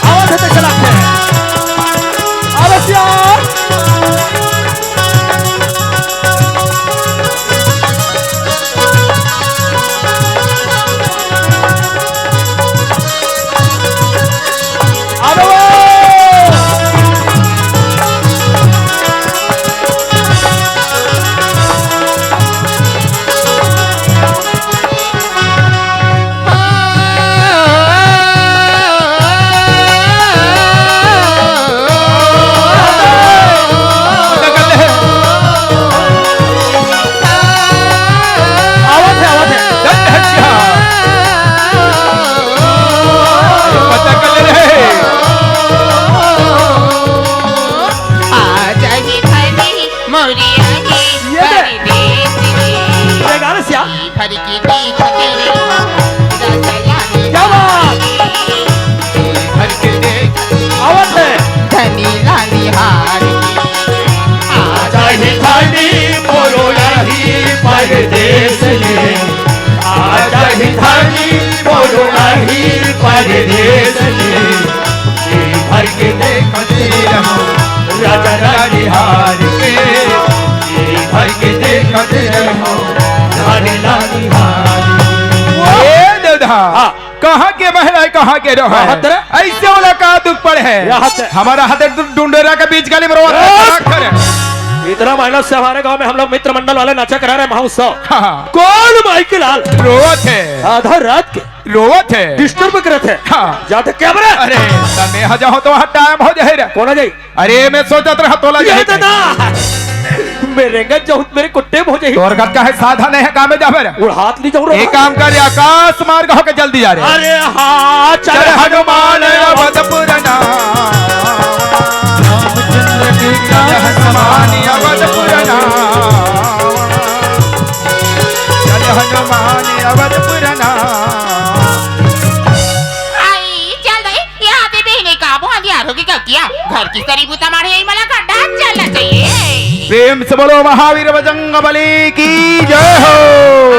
आवाज हे तो चला के। अबे यार! अरे वो! ए देवधा, हाँ। कहाँ के महल हे, कहाँ के रहो हे? कहाँ तेरे? ऐसे वाला का दुख पड़े हे? यहाँ से। हमारा हाथे डु-, डुंडेरा के बीच गली में रोवत हे, ए! खड़ा करे। इतना मेहनत से हमारे गांव में हम लोग मित्र मंडल वाले नाचा करा रहे महोत्सव। हाँ, हाँ। कौन माई के लाल? रोवत हे। आधा रात के। रोवत हे। Disturb करत हे। हाँ। जाते क्या बरे? अरे, तमे ह जाओ तो वहाँ time हो जाए रे। कौन आ जाई? अरे, मैं सोचत रहा तोला ये जाए। दादा, मैं रेंगत जाऊं, मेरे कुट्टे में हो जाई। तोर गत का है, साधा नहीं है, काम में जाबे रे। उड़ हाथ नहीं जाऊं रे। एक काम कर रे, आकाश मार्ग होके जल्दी जा रे। अरे हाँ, चल चल हनुमान हनुमान अवधपुर ना। रामचंद्र के चल हनुमान अवधपुर ना। चल हनुमान अवधपुर ना। आई, चल दई, ये आते बहिनी का वो अंधियार होगी क्या किया? घर की सारी बूता मारे यही मला गड्ढा चलना चाहिए। प्रेम से बोलो महावीर बजरंग बली की जय हो।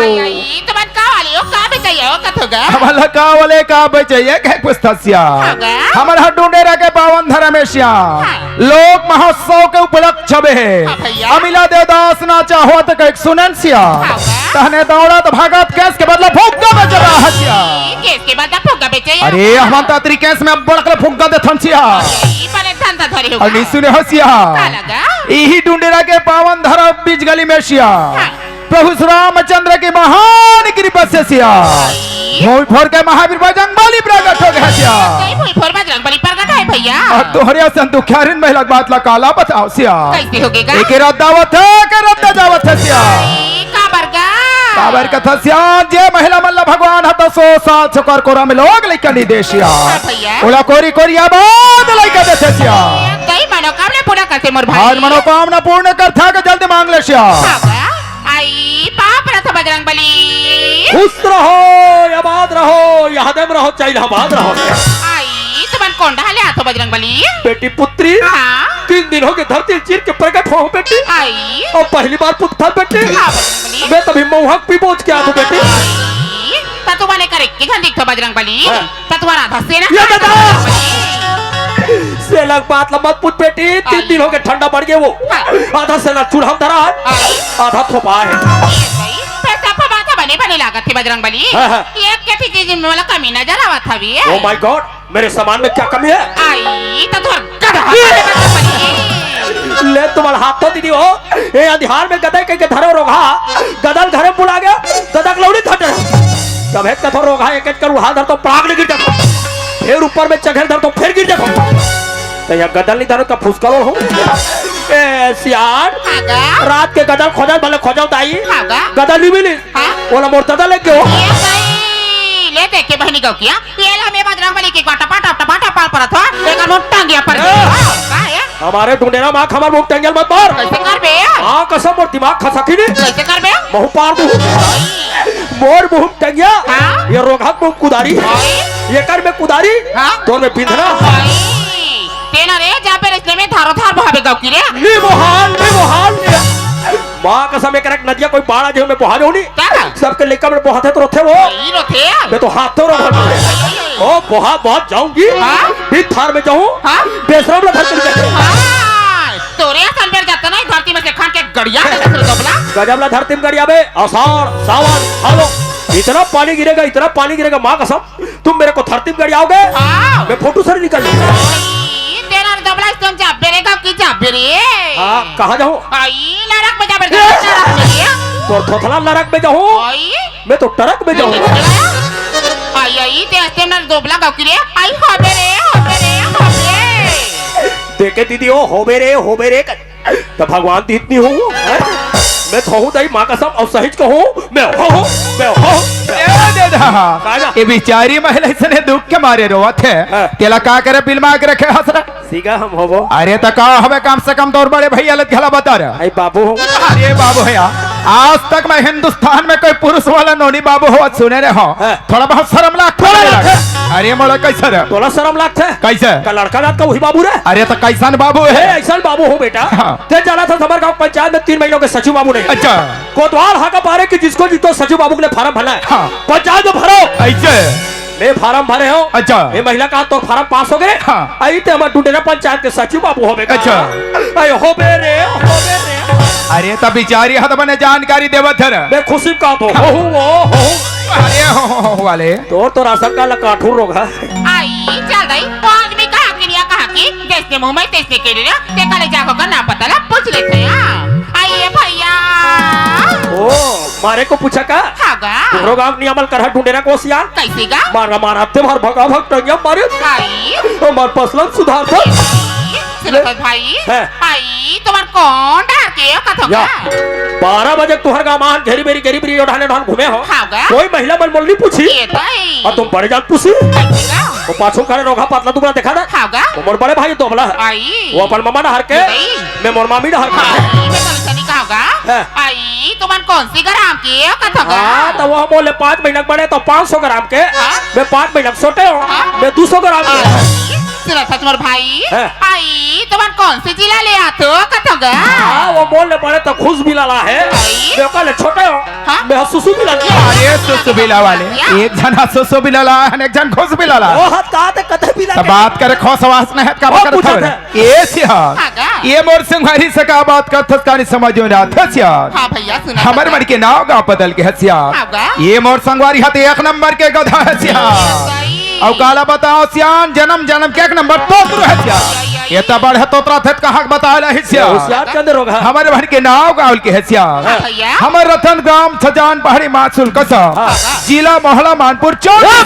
आई, आई, तुमन का वाले हो, का बेचैया हो, कथोगा? हमला का वाले का बेचैया, कहे कुछ थसिया। होगा? हमर ह डुंडेरा के पावन धर्म एशिया। हाँ। लोक महोत्सव के उपलक्ष्य में हे। हाँ भैया। अमिला देवदास नाचा होत कहिके सुनेन सिया। हाँ बा। तहने दौड़त भागत केस के बदला फुग्गा बेचबे हसिया। ई केस के बदला फुग्गा बेचे या? अरे, हमन त अतरी केस में बड़कले फुग्गा देथन सिया। अरे, ई बने धंधा धरे हो अउ का? नहीं सुने हसिया। का लगा? इही डुंडेरा के पावन धरा बीच गली में सिया। हाँ। प्रभु श्री रामचंद्र की महान कृपा से सिया। आई। भूमि फोर के महावीर बजरंग बली प्रगट हो गया सिया। कई भूमि फोर बजरंग बली प्रगट है भैया। अब तोहरे असन दुखियारिन महिला के बात ला काला बताओ सिया। कैसे होगेगा? एक रद्दा आवत हे, एक रद्दा जावत हे सिया। आई, काबर गा? काबर कथा सिया, जे महिला मन ला भगवान ह त सो सात छोकर कोरा में लोग लइका नहीं दे सिया। हाँ भैया। ओला कोरी कोरी आबाद लइका देथे सिया। कई मनोकामना पूरा करथे मोर भाई। आज मनोकामना पूर्ण करथा के जल्दी मांग ले सिया। हाँ बा। आई, पाँव परत हों बजरंग बली। खुश रहो, आबाद रहो, यादे में रहो, चाहे आबाद रहो। आई, तुमन कोन डहा ले आथो बजरंग बली? बेटी पुत्री, हाँ। तीन दिन होगे धरती चीर के प्रगट हों बेटी। आई। अउ पहली बार पुतथा बेटी। हाँ, बजरंग बली। मैं तभी महुआ के पीपोच के आथों बेटी। आई, त तुमन एकर एके झन दिखथो बजरंग बली। हाँ। त तुम्हारा आधा सेना ये कहाँ बता। है? सेना के बात ला मत पूछ बेटी, तीन आई। दिन होगे ठंडा बढ़ गे वो। हाँ। आधा सेना चूल्हा में धरा हे, आई। आधा थोपा हे। ये सही, पर सब बात बने बने लागत हे बजरंग बली। हाँ, हाँ। एक के ठीक चीज में वाला कमी नजर आवत हवे। Oh my God, मेरे सामान में क्या कमी है? आई, त तोर गधा ए! बने बजरंग बली। ले तुम्हारा हाथ तो दीदी हो, ए अंधियार में गदई कहिके धरे रोगहा, गदल घरे बुला गया, गदक लौड़ी धटे। तभे कथो रोगहा एक एक कर उहाल धर तो पड़ाक ले गिर जाथो। फेर ऊपर में चघेर धर तो फेर गिर जाथो। त यहाँ गदल नहीं धरो त फुसकलो हो। ए सियान, हाँ गा। रात के गदल खोजल भले खोजल दाई। हाँ गा। गदल नहीं मिली। हाँ। ओला मोर ददा लेके हो। ये सही। ले देख के बहिनी गौकिया। ये ले हमें बजरंग बली के टपा टप टपा टप पाँव परत हों। एकर मुंह टांगिया पर ए। हाँ, का है? हमारे डुंडेरा माँ के हमर मुंह टंगियल मत मार। कैसे करबे? हाँ, कसम मोर दिमाग खसकी नहीं। कैसे करबे? महू पार दूँ। मोर मुंह टंगिया, हाँ? ये रोगहा के मुंह कुदारी। हाँ? ये कर में कुदारी, हाँ? तोर में बिंधना। हाँ? तेना रे, जा पे रिश्ते में धारो धार बहावे गौकी रे। नी मोहाल, नी मोहाल, नी। माँ कसम, एक रख नदिया कोई बाढ़ आ जाए, मैं बहा जाऊँ नहीं। का? सबके लेकर मैं बहाते तो रोथे वो। ई रोथे? मैं तो हाथ तो रोक। ओ, बहा, बहा जाऊंगी। हाँ? भी थार में जाऊं। हाँ? बेशरम ला धरती में जाऊं। हाँ, तोरे असन बेर जाता नहीं, धरती में से खान के गड़िया के दूसरे दोबला। गजब ला धरती में गड़िया बे, आषाढ़, सावन, भादो, इतना पानी गिरेगा, इतना पानी गिरेगा, माँ कसम, तुम मेरे को धरती में गड़ियाओगे? हाँ। मैं फोटो से निकल लूंगा। ई, तेरा दोबला इस तुम जाबे रे, गाँव की जाबे रे। हाँ, कहाँ जाऊँ? आई, नरक में जाबे रे, ए! नरक में। तोर थोथला नरक में जाऊँ? आई। मैं तो ट्रक में जाऊँ। आई, आई, ते हस्ते नर दोबला गौकी रे। आई, होबे रे, होबे रे, होबे। देखे दीदी, ओ होबे रे, होबे रे। त भगवान दीत नहीं हूँ, हैं? मैं तो हूँ दाई माँ कसम, अउ सहिच कहूँ, मैं हो, मैं हो, मैं ए दादा, काजा? ये बिचारी महिला इसने दुख के मारे रोवत हे। हाँ। तेला का करे बिलमा के रखे हसरा? सीगा हम होबो। अरे त का हवे, कम से कम तोर बड़े भैया ल घला बता रहा। आई बाबू हूँ। अरे बाबू हे यार, आज तक मैं हिंदुस्तान में कोई पुरुष वाला नोनी बाबू हो सुने रहे हो। हाँ। थोड़ा बहुत शर्म लाग थोड़ा लाग। अरे मोला कैसे रे? तोला शर्म लागथे? कैसे? का लड़का जात का वही बाबू रे? अरे त कैसन बाबू ए, हे? ऐसा बाबू हूँ बेटा। हाँ। ते जाना था हमारे गाँव पंचायत में तीन महीनों के सचिव बाबू नहीं। अच्छा। कोतवाल हाका पारे कि जिसको जिसको सचिव बाबू के लिए फार्म भरना है। हाँ। पंचायत में भरो। ऐसे? मैं फार्म भरे हूँ। अच्छा। ये महिला का तो फार्म पास हो गए। हाँ। आई ते हमारे डुंडेरा पंचायत के सचिव बाबू हो बेटा। अच्छा। आई होबे रे, होबे रे। अरे, त बिचारी ह त बने जानकारी देवत हर। मैं खुशी का तो हो, हो, हो। अरे, हो, हो, हो, वाले। तोर तो राशन कार्ड ला काठूर रोग है। आई, चल दई, वो आदमी का आदमी नहीं कहा कि जैसे मुंह में तैसे के लिए, ते काले जाको का नाम पता ला पूछ लेते हैं। आई, ये भैया। ओ, मारे को पूछा का? हाँ गा। घोरो गांव नियमल कर ढूंढे ना कोसिया। कैसे गा? मारा, मारा, ते भर भगा भग टंगिया मारे। आई। हमार पसलन सुधार था। सुनो तो भाई, हैं? भाई, तुम्हार कौन डर के कथो या, का? बारह बजे तुहर गाँव मान घेरी बेरी, घेरी बेरी, ओढ़ाने ओढ़ान घूमे हो। हाँ गा। कोई महिला मन मोल नहीं पूछी। ये तो है। और तुम बड़े जान पूछी। कैसे गा? वो पाछू खड़े रोगा पतला दुबला देखा ना? हाँ गा। वो मोर बड़े भाई दोबला है। आई। वो अपन ममा डहर के, ये भाई। मैं मोर मामी डहर का। आई, मैं तो ऐसा नहीं कहा गा। हैं? आई, तुम्हार कौन सी गराम के कथो गा? हाँ, तो वो बोले पाँच महीना के बड़े तो पाँच सौ ग्राम के, हाँ? मैं पाँच महीना के छोटे हो, हाँ? मैं दो सौ ग्राम के। आई। सुनो सच मोर भाई, हैं? आई, तुमन कौन से जिला ले आथो कथो गा? हाँ, वो मोल ले बड़े तो खुश बिलाला है। आई। मैं ओकर ले छोटे हो। हाँ? मैं सुसु बिलाला। अरे सुसु बिला वाले, या। एक झन हा सुसु बिलाला, एक झन खुश बिलाला। ओ, हत का ते कथे बिला त के? बात करे खो सवास नहीं हत का ओ, बात करत पूछत हवे? है। ए सियार, हाँ गा। ये मोर संगवारी से का बात करथस का नहीं समझ में आथे सियार। हाँ भैया, सुना हमर सका। मन के नाव गाँव बदल के हे सियार। हाँ गा। ये मोर संगवारी ह त एक नंबर के गधा हे सियार। सही। अउ काला बताओ सियान, जन्म जन्म के एक नंबर तोतरू हे सियान। ये त बड़ हे तोतरा थे, कहाँ के बताए ला हे सियान। होशियार के अंदर होगा। हमर बहन के नाव गावल के हे सियान। हाँ भैया। हमर रतन ग्राम छजान पहाड़ी मासूल कसम। हाँ। जिला मोहला मानपुर चौक। हाँ।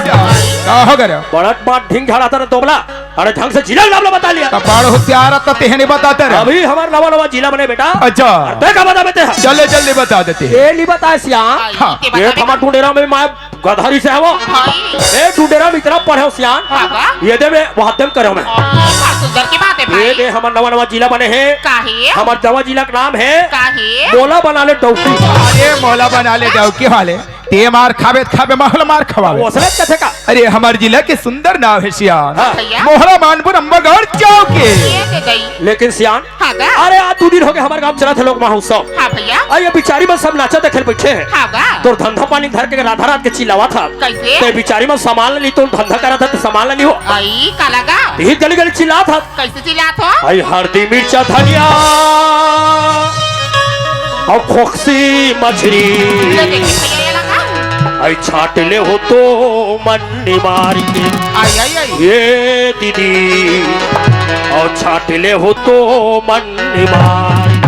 का हो गया? बड़त बात ढींग झाड़ा था ना दोबला। अरे ढंग से जिला नाम ला बता लिया। त बड़ होशियार त तेहने बताते रहे। अभी हमर नवा नवा जिला बने बेटा। अच्छा। अरे तै का बता बेटे? चले जल्दी बता देते हैं। ये नहीं बता सियान। हाँ। ये थमा टुंडेरा में मैं गधारी से हवो। भाई। ए, टुंडेरा में इतना पढ़े हो सियान। हाँ बा। ये दे मैं वाद्यम करे हो मैं। ओ, का सुंदर की बात है ये भाई। दे हमर नवा नवा जिला बने हे। का हे? हमर नवा जिला का नाम हे। का हे? मोला बना ले डौकी। अरे मोला बना ले डौकी वाले। ते मार खाबे त खाबे, महल मार खवाबे। वो असरत कथे का? अरे हमर जिला के सुंदर नाम हे सियान। हाँ। भैया। मोहला मानपुर अम्बागढ़ चौक के। ये दे दई। लेकिन सियान, हाँ गा। अरे, आज दू दिन हो गए, हमर गांव चलत हे लोक महोत्सव। हाँ भैया। अरे, ये बिचारी मन सब नाचा देखे ल बैठे हे। हाँ गा। तोर धंधा पानी धर के राधा रात के चिल्लावत हे। कैसे? ते बिचारी मन सामान ल ली, तोर धंधा करत हे, त सामान ल ली हो। आई, काला गा। तीर गली गली चिल्लात हे। कैसे चिल्लात हो? आई, हरदी, मिर्चा, धनिया, अउ खोकसी मछरी। ले देखी भैया, ये लगा। आई, छाट ले हो तो मन निमार के। आई, आई, आई। ये दीदी, अउ छाट ले हो तो मन निमार।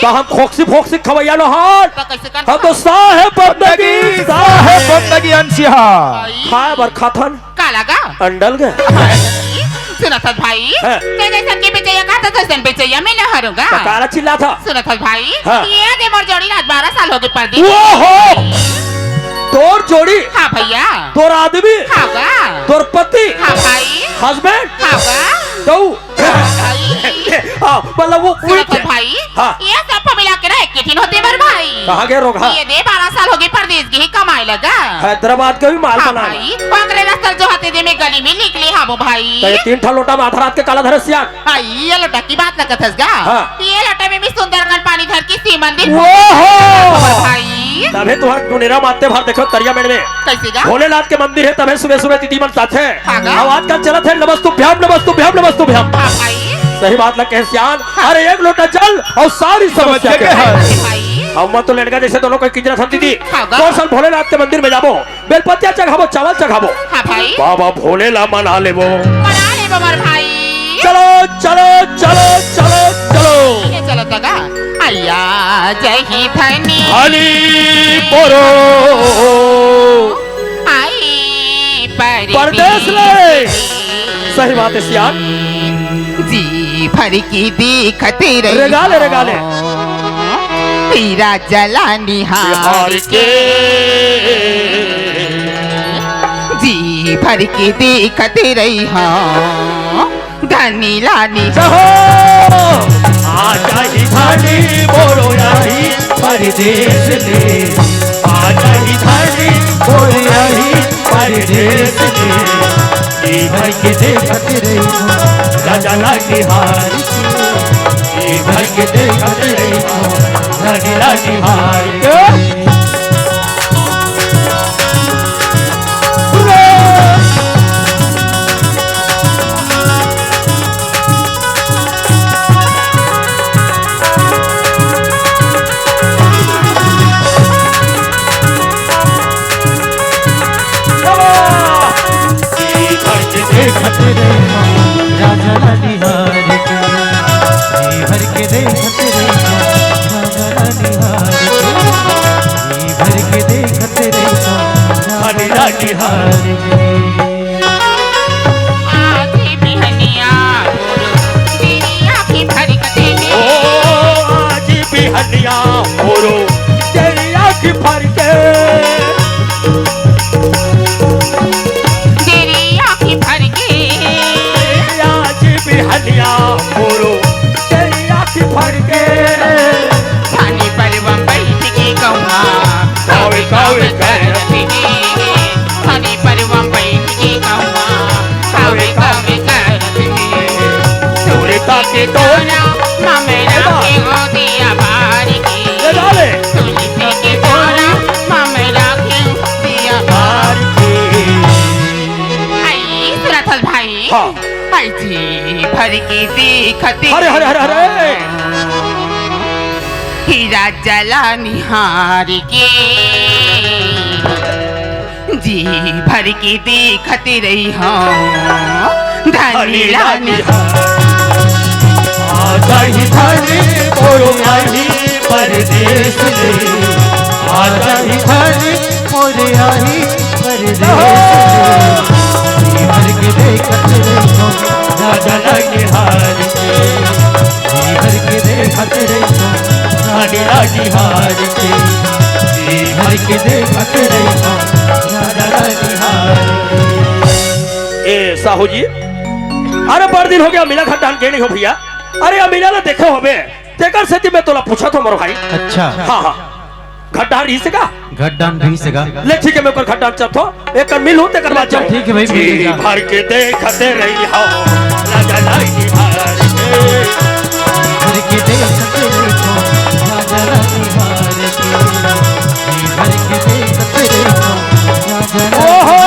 त हम खोकसी फोकसी खवैया नो हन। त कैसे कर हम तो साहेब बंदगी, साहेब बंदगी अंशिहा। खाए बर खाथन। काला गा? अंडल गा? सुनत हस भाई? हाँ। ते जैसन के बेचैया का, त तैसन बेचैया में न हरूंगा। त काला चिल्लात हस? सुनत हस भाई? हाँ। ये दे मोर जोड़ी ला आज बारह साल हो गए परदेस। ओहो! तोर जोड़ी? हाँ भैया। तोर आदमी? हाँ गा। तोर पति? हाँ भाई। Husband? हाँ गा। तू? भाई। हाँ, मतलब वो सुनो उल्टे। तो भाई, हाँ। ये सब मिला के ना एक ही दिन होते बर भाई। कहाँ गए रोगहा? ये दे बारह साल हो गए परदेस गे ही कमाए लगा। हैदराबाद के भी माल हाँ बना। भाई, पकड़े रस्ता जो हाथे दे में गली में निकले हाँ वो भाई। तो ये तीन ठा लोटा में आधा रात के काला धरे सियान। भाई, ये लोटा की बात लगत हस गा? हाँ। ये लोटा में भी सुंदर कन पानी धर के सीमन दिन वो हो। भाई। तभे तुहर टुनेरा मारते भर देखो तरिया मेड़ में। कैसे गा? भोलेनाथ के मंदिर हे, तभे सुबह सुबह दीदी मन साथे। हाँ गा। अब आजकल चलत हे नमस्तुभ्यम, नमस्तुभ्यम, नमस्तुभ्यम। हाँ भाई। सही बात ला कहे सियान। हाँ। अरे एक लोटा जल अउ सारी समस्या समस्या के के हल। हल। भाई। अब मैं तो लड़का जैसे दोनों को किंजरा समझी थी। हाँ गा। तो सल भोलेनाथ के मंदिर में जाबो, बेलपतिया चघाबो, चावल चघाबो। हाँ भाई। बाबा भोले ला मना लेबो। मना लेबो मोर भाई। चलो, चलो, चलो, चलो, चलो। ये चलो तगा। अइया जय ही धनी। हनी बोरो। आई परदेस परदेस ले। सही बात है सियान। जी भर की दिखत रही रेगा ले, रेगा ले। पीरा जला निहार निहार के। जी भर की दिखत रही हाँ। धनी लानी। जहो। आ जाही धनी बोरो आही परदेस ले। आ जाही धनी बोरो आही परदेस ले। ए भाई के देखत रही राजा लागी हार के। ए भाई के देखत रही राजा लागी हार के। के तोरा, ममेरा के हो दिया बार के। ये डाले। तुलसी के तोरा, ममेरा के हो दिया बार के। आई, सुनत हस भाई? हाँ। आई जी भर के देखत हरे, हरे, हरे, हरे। हीरा जला निहार के। जी भर के देखत रही हूँ धनी ला निहार। आजा ही धनी मोरो आही परदेस ले, आजा ही धनी मोरे आही परदेस ले। जी भर के देखत रही हूँ राजा ला निहार के। जी भर के देखत रही हूँ रानी ला निहार के। जी भर के देखत रही हूँ राजा ला निहार के। ए साहू जी, अरे बड़ दिन हो गया, अमीला घड्डाहन गे नइ हो भइया। अरे अमीला ला देखे होबे, तेकर सेती मैं तोला पूछत हों मोर भाई। अच्छा। हाँ, हाँ। घड्डाहन रहिस हे का? घड्डाहन रहिस हे का? ले ठीक हे, मैं ओकर घड्डाहन चलत हों, एकर मिलहूँ तेकर बाद जाहूँ। ठीक हे भाई, मिल जी लेगा। भर के देखत रही हूँ राजा ला निहार के। भर के देखत रही हूँ राजा ला निहार के। जी भर के देखत रही हूँ राजा ला ओहो!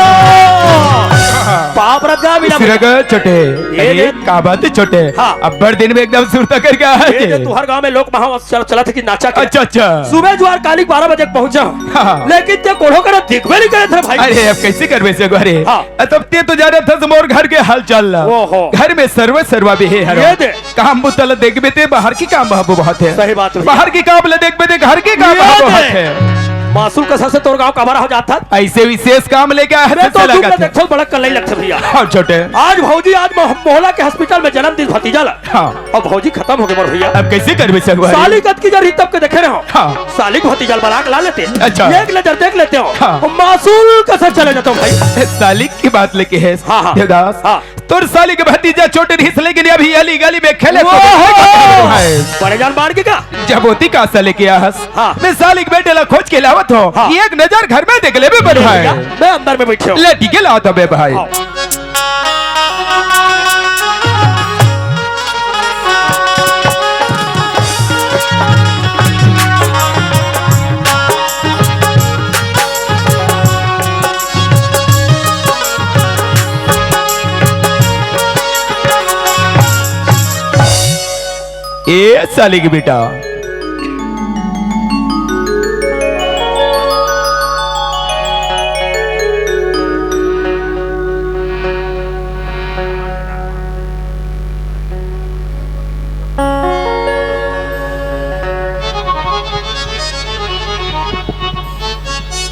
बाप रे, का मिला सिरग छोटे। ये अरे, दे। का बात हे छोटे? हाँ। अब्बड़ दिन में एकदम सुरता करके आए। ये दे, तुँहर गाँव में लोक महा चल-, चलत हे कि नाचा के? अच्छा, अच्छा। सुबह जुआर काली बारह बजे के पहुँचा। हाँ। लेकिन ते कोनो करा दिखबे नइ करत हे भाई। अरे, अब कइसे करबे से घरे? हाँ। अ, तब ते तो जानत हस मोर घर के हाल चाल ला। ओहो। घर में सर्व सर्वा भी हे हरो। ये दे। काम बुता ला देखबे ते बाहर के काम बाबू बहुत हे। सही बात हे भइया। बाहर के काम ला देखबे ते घर के काम ये बाबू दे। बहुत हे। मासूम कस से तोर गाँव कमरा हो जात हे। अइसे विशेष काम लेके आए हे, अरे तो तुमसे तुम लगा ना थे। देखो, बड़ा कलई लगथे भइया। हाँ, छोटे। आज भौजी, आज मोह-, मोहला के हॉस्पिटल में जन्मदिन भतीजा ला। हाँ। अब भौजी खतम होगे मोर भइया। अब कइसे करबे संगवारी? साली कतकी जर ही तब के देखे रहे हों। हाँ। साली के भतीजा ला बलाक ला लेते। अच्छा। एक नजर देख लेते हों। हाँ। अउ मासूम कस चले जाते हों भाई। ए, साली के बात लेके हे। हाँ, हाँ। देवदास। हाँ। तोर साली के भतीजा छोटे रहिस, लेकिन अभी अली गली में खेले तो ओहो! देखते हैं भाई। बड़े जान मार के का? जब होती का साली के आहस। हाँ। मैं साली के बेटे ला खोज के लावत हों। हाँ। एक नजर घर में देख लेबे बन भाई। मैं अंदर में बैठे हों। ले, ठीक हे, लावत हों बे भाई। हाँ। ए साली के बेटा।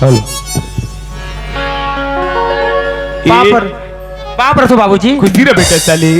हेलो। बाप ए रे, बाप रे, सो बाबूजी। खुशी रह बेटा साले,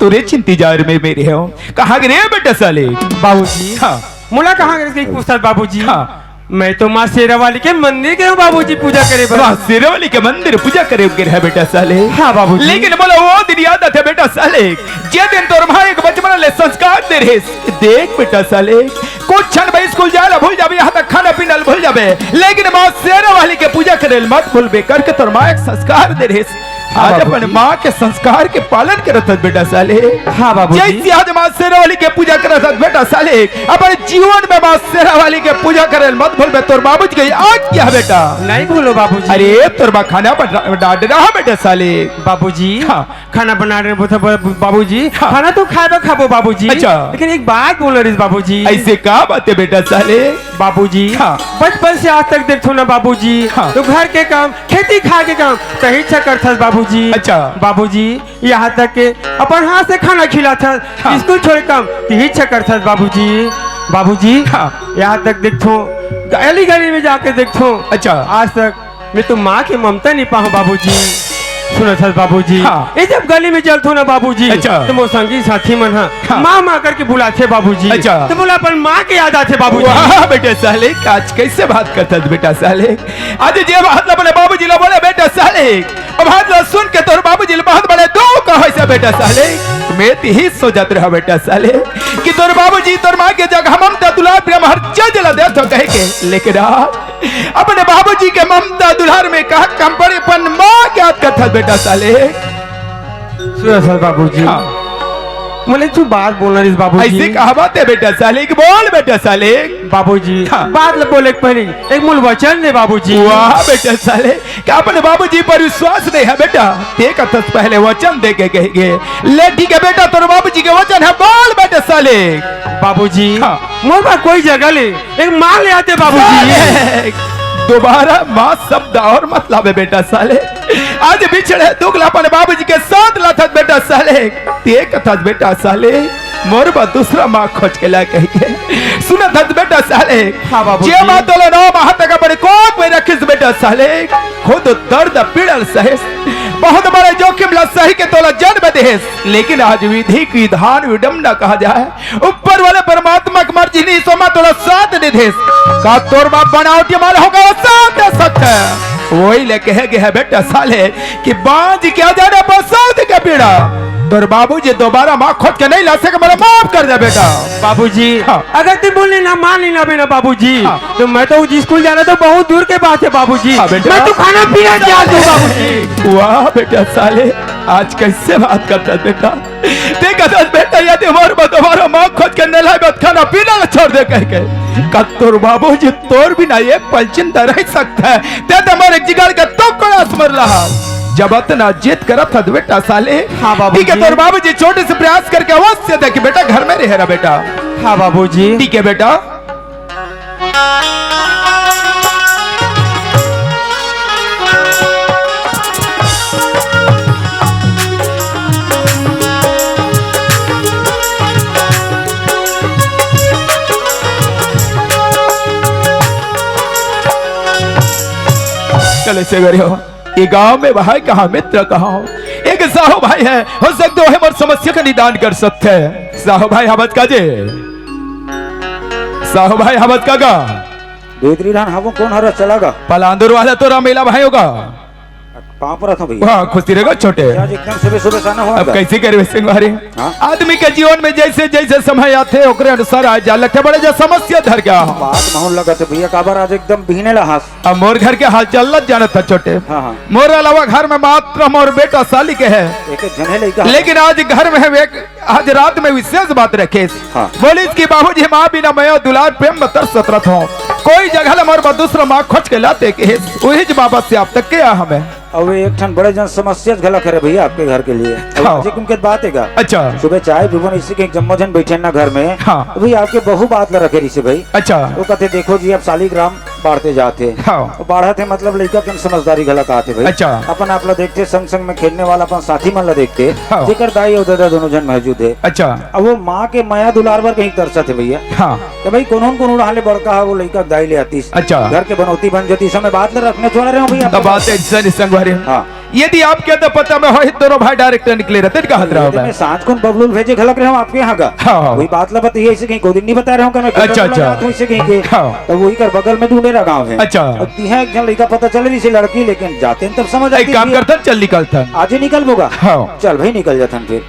तोरे इंतजार में मैं रहे हों। कहाँ गे रे बेटा साले? बाबूजी। हाँ। मोला कहाँ गे रे पूछत बाबूजी? हाँ। मैं तो माँ शेरावाली के मंदिर गे हों बाबूजी, पूजा करे बर। माँ शेरावाली के मंदिर पूजा करे गे रहे बेटा साले। हाँ बाबूजी। लेकिन मोला वो दिन याद आथे बेटा साले, जे दिन तोर माँ एक बचपन ले संस्कार दे रहिस। देख बेटा साले, कुछ क्षण में स्कूल जाए ला भूल जाबे, यहाँ तक खाना पीना ला भूल जाबे, लेकिन माँ शेरावाली के पूजा करे ला मत भूलबे करके तोर माँ एक संस्कार दे रहिस। हाँ आज बाबूजी। अपन माँ के संस्कार के पालन करत हस बेटा साले। हाँ बाबूजी। जैसे आज माँ शेरावाली के पूजा करत हस बेटा साले, अपन जीवन में माँ शेरावाली के पूजा करे ला मत भूलबे, तोर बाबूजी के आज्ञा हे बेटा। नहीं भूलों बाबूजी। अरे तोर माँ खाना बना, डांट रहा बेटा साले। बाबूजी। हाँ। खाना बना रहे हैं, बोलते, "बाबूजी, हाँ। खाना तो खाबे खाबो बाबूजी।" अच्छा। लेकिन एक बात बोल रहिस बाबूजी। अइसे का बात हे बेटा साले? बाबूजी, हाँ। बचपन से आज तक देखथों ना बाबूजी, हाँ। तो घर के काम, खेती खार के काम, तही च करथस बाबूजी। अच्छा। बाबूजी, यहाँ तक के अपन हाथ से खाना खिलाथस, हाँ। स्कूल छोड़े काम, तही च करथस बाबूजी। बाबूजी, हाँ। यहाँ तक देखथों, गली गली में जाके देखथों। अच्छा। आज तक मैं तो माँ के ममता नइ पाहों बाबूजी। सुनत हस बाबूजी, हाँ। ए जब गली में चलथों ना बाबूजी, अच्छा। तो मोर संगी साथी मन ह हाँ। माँ माँ करके बुलाथे बाबूजी। अच्छा। तो मोला अपन माँ के याद आथे बाबूजी। वाह बेटा साले, आज कइसे बात करत हस बेटा साले। आज जे बात ला अपने बाबूजी ला बोले बेटा साले, अब बात ला सुन के तोर बाबूजी ला बहुत बड़े दुख होइस बेटा साले। मैं तही सोचत रहा बेटा साले कि तोर बाबूजी तोर माँ के जगह ममता दुलार प्रेम हर चीज ला देथों कहे के, लेकिन आज अपने बाबूजी के ममता दुलार में कहाँ कम पड़े, अपन माँ के याद करत हस बेटा साले। सुनत हस बाबूजी। हाँ। मोला एक ठो बात बोलना रहिस बाबूजी। ऐसे कहा बात है बेटा सालिक, बोल बेटा सालिक। बाबूजी, हाँ। बात ल बोले के पहले एक मोला वचन दे बाबूजी। वाह बेटा सालिक, का अपने बाबूजी पर विश्वास नहीं है बेटा? ते कथस पहले वचन दे के कहेगे। ले ठीक है बेटा, तोर बाबूजी के वचन है, बोल बेटा सालिक। बाबूजी, हाँ। मोर पास कोई जगह ले एक माँ ले आते बाबूजी। सालिक, दोबारा माँ शब्द और मत लावे बेटा सालिक। आज बिछड़े दुख ला अपन बाबूजी के साथ लाथस बेटा सालिक। ते कथस बेटा सालिक, मोर बर दूसरा माँ खोज के ला कहिके। सुनत हस बेटा सालिक, हाँ बाबूजी। जे माँ तोला नौ माह तक अपन कोख में रखिस बेटा सालिक, खुद दर्द पीड़ा सहिस, बहुत बड़े जोखिम ला सही के तोला जन्म देहिस, लेकिन आज विधि की विधान विडम्बना कहा जाए, ऊपर वाले परमात्मा के मर्जी नहीं, सोमा तोला साथ दे देस। का तोर बाप बनावटी माल होगा, वो साथ दे सकता है। वही ले कहे गए है बेटा सालिक कि बांझ के जाने पर साथ के पीड़ा। तोर बाबूजी दोबारा माँ खोज के नहीं ला सके, मेरा माफ कर दे बेटा। बाबूजी, हाँ। अगर तुम बोले ना मान लेना बेटा बाबूजी, हाँ। तो मैं तो स्कूल जाना तो बहुत दूर के बात है बाबूजी। हाँ बेटा। मैं तो खाना पीना क्या दूँ बाबूजी? वाह बेटा सालिक, आज कैसे बात करता है बेटा। ते कथस बेटा, यदि मोर बर दोबारा माँ खोज के नहीं लाबे, खाना पीना ला छोड़ दे कहिके। का तोर बाबूजी तोर बिना एक पल जिंदा रह सकता है? ते तो मोर एक जिगर के टुकड़ा समझ ला। जब अतना जिद करत हस बेटा सालिक, हाँ बाबूजी। ठीक है, तोर बाबूजी छोटे से प्रयास करके अवश्य दे कि बेटा घर में रहे रहा बेटा। हाँ बाबूजी। ठीक है बेटा। चले से गरियो, ये गांव में भाई कहाँ, मित्र कहाँ हो? एक साहू भाई है, हो सकता है मोर समस्या का निदान कर सकते हैं। साहू भाई हवत का जे, साहू भाई हवत का गा। दो तीन हन हवो, कौन हरा चला गा? पलांदुर वाला तो रामेला भाई होगा। पाँव परत हूँ भैया। वाह, खुशी रहेगा छोटे। आज एकदम सुबह सुबह साना हुआ अब गा। कैसे करबे संगवारी? हाँ। आदमी के जीवन में जैसे जैसे समय आथे, ओकरे अनुसार आ जा लगथे, बड़े जा समस्या धर के आ। बात महूँ लगत है भैया, काबर आज एकदम बिहने ला हंस। अब मोर घर के हाल चाल ल जानत हस छोटे। हाँ, हाँ। मोर अलावा घर में मात्र मोर बेटा सालिक है। एक एक झने लइका। लेकिन आज घर में हम एक आज रात में विशेष बात रखेस। हाँ। बोलिस कि बाबूजी माँ बिना मया दुलार प्रेम म तरसत रथों। कोई जगह ले मोर बर दूसरा माँ खोज के लाते कहेस। उही ज माँ बस से आप तक के आ हमें। अब एक ठन बड़े जन समस्या घलक हरे भैया आपके घर के लिए। अब हाँ। आज एक उनके बात है का? अच्छा। सुबह चाय पीबो न, इसी के जम्मो जन बैठे ना घर में। हाँ। अभी आपके बहू बात ला रखे रही से भाई। अच्छा। वो कहते, "देखो जी, अब सालिग्राम बाढ़ते जात हे।" हाँ। वो बाढ़त हे, मतलब लइका के समझदारी घलक आत हे भाई। अच्छा। अपन आप ला देखते, संग संग में खेलने वाला अपन साथी मन ला देखते, हाँ। जेकर दाई अउ ददा दोनों जन मौजूद हे। अच्छा। अब वो माँ के मया दुलार बर कहीं तरसत हे भैया। हाँ। तो भाई कोनो न कोनो उड़ान ले बड़का हे, वो लइका दाई ले आतीस। अच्छा। घर के बनौती बन जाती, समय बात ला रखने छोड़ रहे हो भैया। तब बात है, ऐसा नहीं संगवारी। हाँ। यदि आपके तो पता में होही, दोनों भाई डायरेक्टर निकले रहते, कहत रहा मैं। साँझ कुन बबलू ल भेजे घलक रहे हो आपके यहाँ का? हाँ, हाँ। वही बात ला बताइए, इसे कहीं को दिन नहीं बता रहे हो, मैं अच्छा, अच्छा। इसे कहीं के। हाँ। तो वही कर बगल में ढूंढे रहा गाँव है। अच्छा। अब तिहा एक जन लड़का पता चल रही से लड़की, लेकिन जाते हैं तब समझ एक आती काम है। करता, चल निकलता। आज ही निकल बोगा? हाँ। चल भाई, निकल जाता फिर।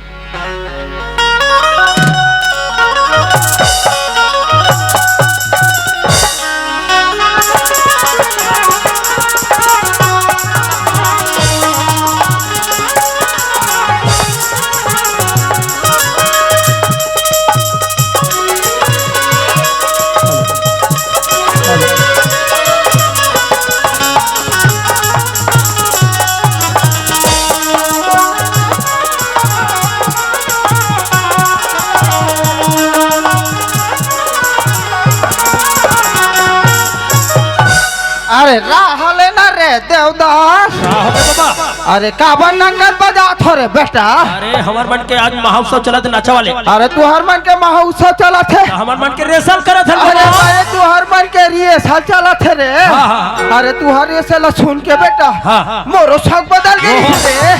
अरे राह लेना रे देवदास। का हो गे बाबा? अरे काबर नंगत बजात हो रे बेटा? अरे हमर मन के आज महोत्सव चलत हे नाचा वाले। अरे तुहर मन के महोत्सव चलत हे? हमर मन के rehearsal करत हन अरे बाबा। अरे तुहर मन के rehearsal चलत हे रे। हाँ, हाँ, हाँ। अरे तुहर rehearsal ला सुन के बेटा, हाँ, हाँ। मोरो शौक बदल गे ओहो। रे।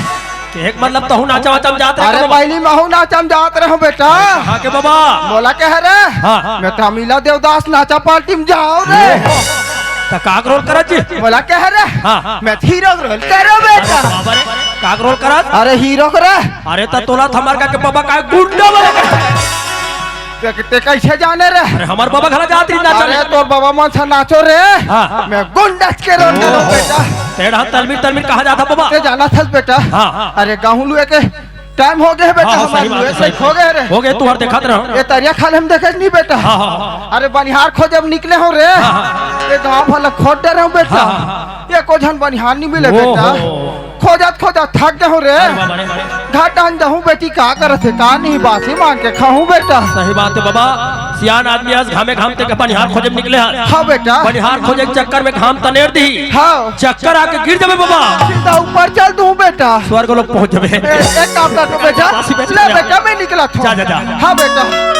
के एक मतलब तहूँ नाचा वाचा म जात रहे अरे का बाबा? पहली महूँ नाचा म जात रहे बेटा। अरे कहाँ के बाबा? मोला कहे रे। हाँ, हाँ। मैं तमिला देवदास नाचा party म जाओ रे। ओहो। त काक role करत जी? मोला कहे रे। हाँ, हाँ। मैं हीरो role करो बेटा। अरे बाबा रे, काक role करत? अरे हीरो करे। अरे त तोला त हमर का के बाबा का गुंडा वाला का? ते, ते कैसे जाने रे? अरे हमर बाबा घला जात रही नाचा अरे में। तोर बाबा मन से नाचो रे। हाँ, हाँ। मैं गुंडा के role करो ओहो। बेटा। तेरा तलमीर तलमीर कहाँ जाता बाबा? ते जाना था बेटा। हाँ, हाँ। अरे गाँव लुए के टाइम हो गए हे बेटा, हाँ, हाँ, हमारे सही बात है, लेट सही। हो गए रे। हो गए, तुहर देखत रहो। ये तरिया खाल हम देखे नहीं बेटा। हाँ, हाँ, हाँ। अरे बनिहार खोजे अब निकले हो रे। हाँ, हाँ। ये गाँव भला खोज डरे हो बेटा। हाँ, हाँ, हाँ। ये को झन बनिहार नहीं मिले ओ बेटा। हो। खोजत खोजत थक गए हो रे। अरे बाबा रे। घर डाहन जाहूँ बेटी, का करत हे, का नहीं, बासी मांग के खाहूँ बेटा। सही बात है बाबा, सियान आदमी आज घामे घाम ते के बनिहार खोजे में निकले हन। हाँ बेटा। बनिहार खोजे के चक्कर में घाम तनेर दी। हाँ। चक्कर आके गिर जाबे बाबा। सीधा ऊपर चल दूं बेटा। स्वर्ग लोक पहुंच जाबे। ए, एक काम कर दो बेटा। बासी बेच ले लिया। बेटा, मैं निकला था। जा, जा, जा। हाँ बेटा।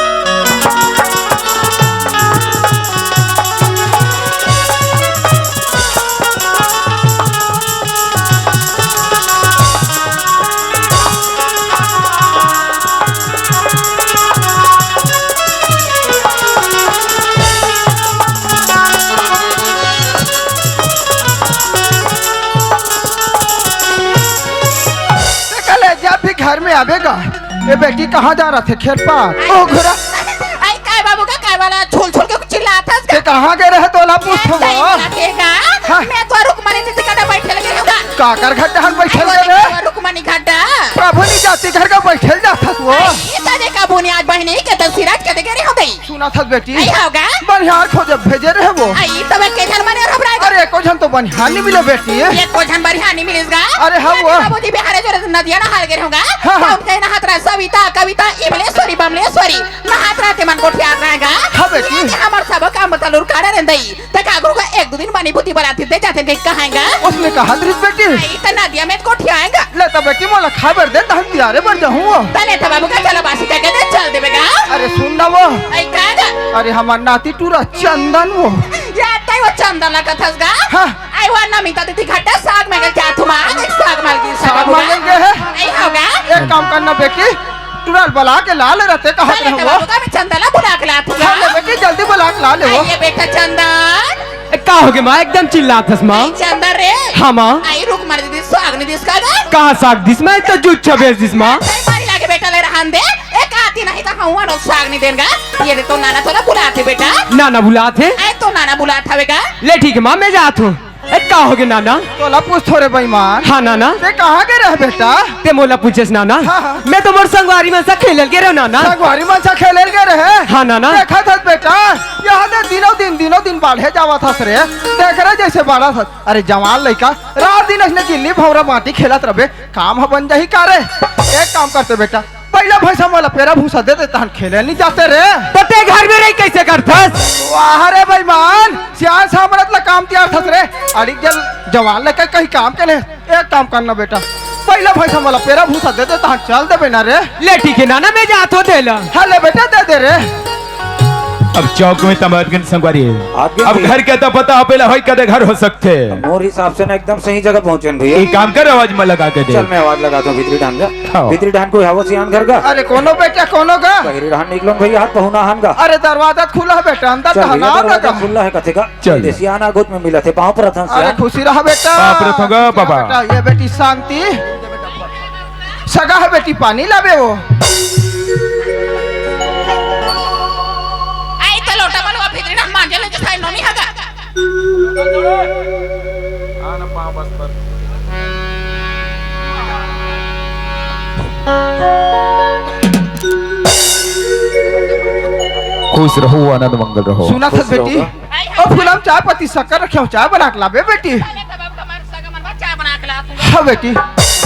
कल जब भी घर में आवेगा, ये बेटी कहाँ जा रहा थे? खेत पार। ओ घोड़ा। आई काय बाबू का काय वाला झूल झूल के चिल्लात हस ते का? कहाँ गए रहे तोला पूछो वो? लगे का? हाँ। मैं तो रुकमणी जी का बैठे लगे हूँ का? काकर घाट हन बैठे लगे रे? रुकमणी घाट। प्रभु नी जाति घर का बैठे जात हस वो। ये तो देखा बुनियाद बहनी के तो सिराज के देखे रहे हो गई। सुना था बेटी। आई होगा। बनिहार खोजे भेजे रहे वो। आई तो मैं के झन मने घबराए। अरे एको झन तो बनिहार नहीं मिले बेटी। ये को झन बनिहार नहीं मिलिस गा। अरे हाँ वो। बाबूजी बिहारे जो नदिया ना हाल गए होगा। हाँ, हाँ। तो उनके नहात रहा सविता, कविता, इमलेश्वरी, बमलेश्वरी। नहात रहा ते मन गोठियात रहेगा। हाँ बेटी। ये हमार सब काम बता लुर काढ़ा रहंदई। ते काकरो का एक दो दिन बनी बुद्धि बलाती दे जाते के कहाएगा। उसने कहा दृत बेटी। आई तो नदिया में गोठियाएगा। ले तो बेटी मोला खाए बर दे, तहन तियारे बर जाहूँ। तले तो बाबू का चला बासी करके दे, चल देबे गा। अरे सुन ना वो। आई का गा? अरे हमार नाती टूरा चंदन वो। या तई वो चंदन ला कथस गा? हाँ। आई वो नमिता दीदी घाटा साग मांगे क्या तुम आ? देख साग मांगे, साग मांगे है? आई होगा? एक काम करना बेटी, टूरा ल बला के ला ले रहते, कहत तले रहे तो वो। बाबू का मैं चंदन ला बुला के लाती हाँ, ले गा। बेटी जल्दी बला के ला ले वो। आई ये बेटा चंदन। ए, का होगे माँ, एकदम चिल्लात हस माँ? आई चंदन रे। हाँ माँ। आई रुक मार दीदी, साग नहीं दिस का गा? कहाँ साग दिस माँ? तो जूठ छबेस दिस माँ। सही मारी लागे बेटा, ले रहन दे। एक आती नहीं तो हम वालों साग नहीं देन गा। ये दे तो नाना तोला बुलात हे बेटा। नाना बुलात हे? आई तो नाना बुलात हवे गा। ले ठीक है माँ, मैं जात हूँ। ए, का होगे नाना? तोला पूछ थोरे बेईमान। हाँ नाना। ते कहाँ गए रहे बेटा? ते मोला पूछेस नाना? हाँ, हाँ। मैं तो मोर संगवारी मन सा खेलल गे रहे नाना। संगवारी मन सा खेलल गे रहे? हाँ नाना। देखा था बेटा, यहाँ दे दिनों दिन, दिनों दिन बाढ़े जावा था रे। देख रहे जैसे बाढ़ा था। अरे जवान लइका, रात दिन ऐसने गिल्ली भौंरा माटी खेलत रहे, काम ह बन जाही का रे? एक काम करते बेटा, पहिला भैंसा मोला पेरा भूसा दे दे, तहन खेले नहीं जाते रे। तो ते घर में रही कैसे करथस? वाह रे बेईमान, सियान सामरत ला काम तियार थस रे। अड़ी जल जवान लइका कहीं काम के ले। एक काम करना बेटा, पहिला भैंसा मोला पेरा भूसा दे दे, तहन चल देबे ना रे। ले ठीक है नाना, मैं जात हो दे ला। हाँ ले बेटा, दे दे रे। अब चौक में तमादगन संगवारी। आगे अब भी। घर के तो पता हो, पहला होई कदे घर हो सकते। मोर हिसाब से ना एकदम सही जगह पहुंचे भैया। एक काम कर, आवाज में लगा के दे। चल मैं आवाज लगाता हूँ, भीतरी ढान जा। हाँ। भीतरी ढान कोई हवो सियान घर का? अरे कोनो बेटा, कोनो का? बहरी ढान निकलो भैया, हाथ पहुना हान का। अरे दरवाजा खुला है बेटा, अंदर चल का भैया, नाम दरवाजा लगा। खुला है कथे का। चल। ये सियान आगोत में मिला थे, पाँव पर अथन अरे सियान। खुशी रहा बेटा। बाप रे, थोंगा खुशी रहा बाबा। बेटा, ये बेटी शांति। सगा है बेटी, पानी लावे वो। आई तो लोटा वाला भीतरी ना मांजे ले, जैसा नोनी हगा। खुश रहो, आनंद मंगल रहो। सुना था खुश रहो बेटी। ओ फूलम, चाय पत्ती शक्कर रखे हो, चाय बना के लाबे बेटी। हाँ बेटी,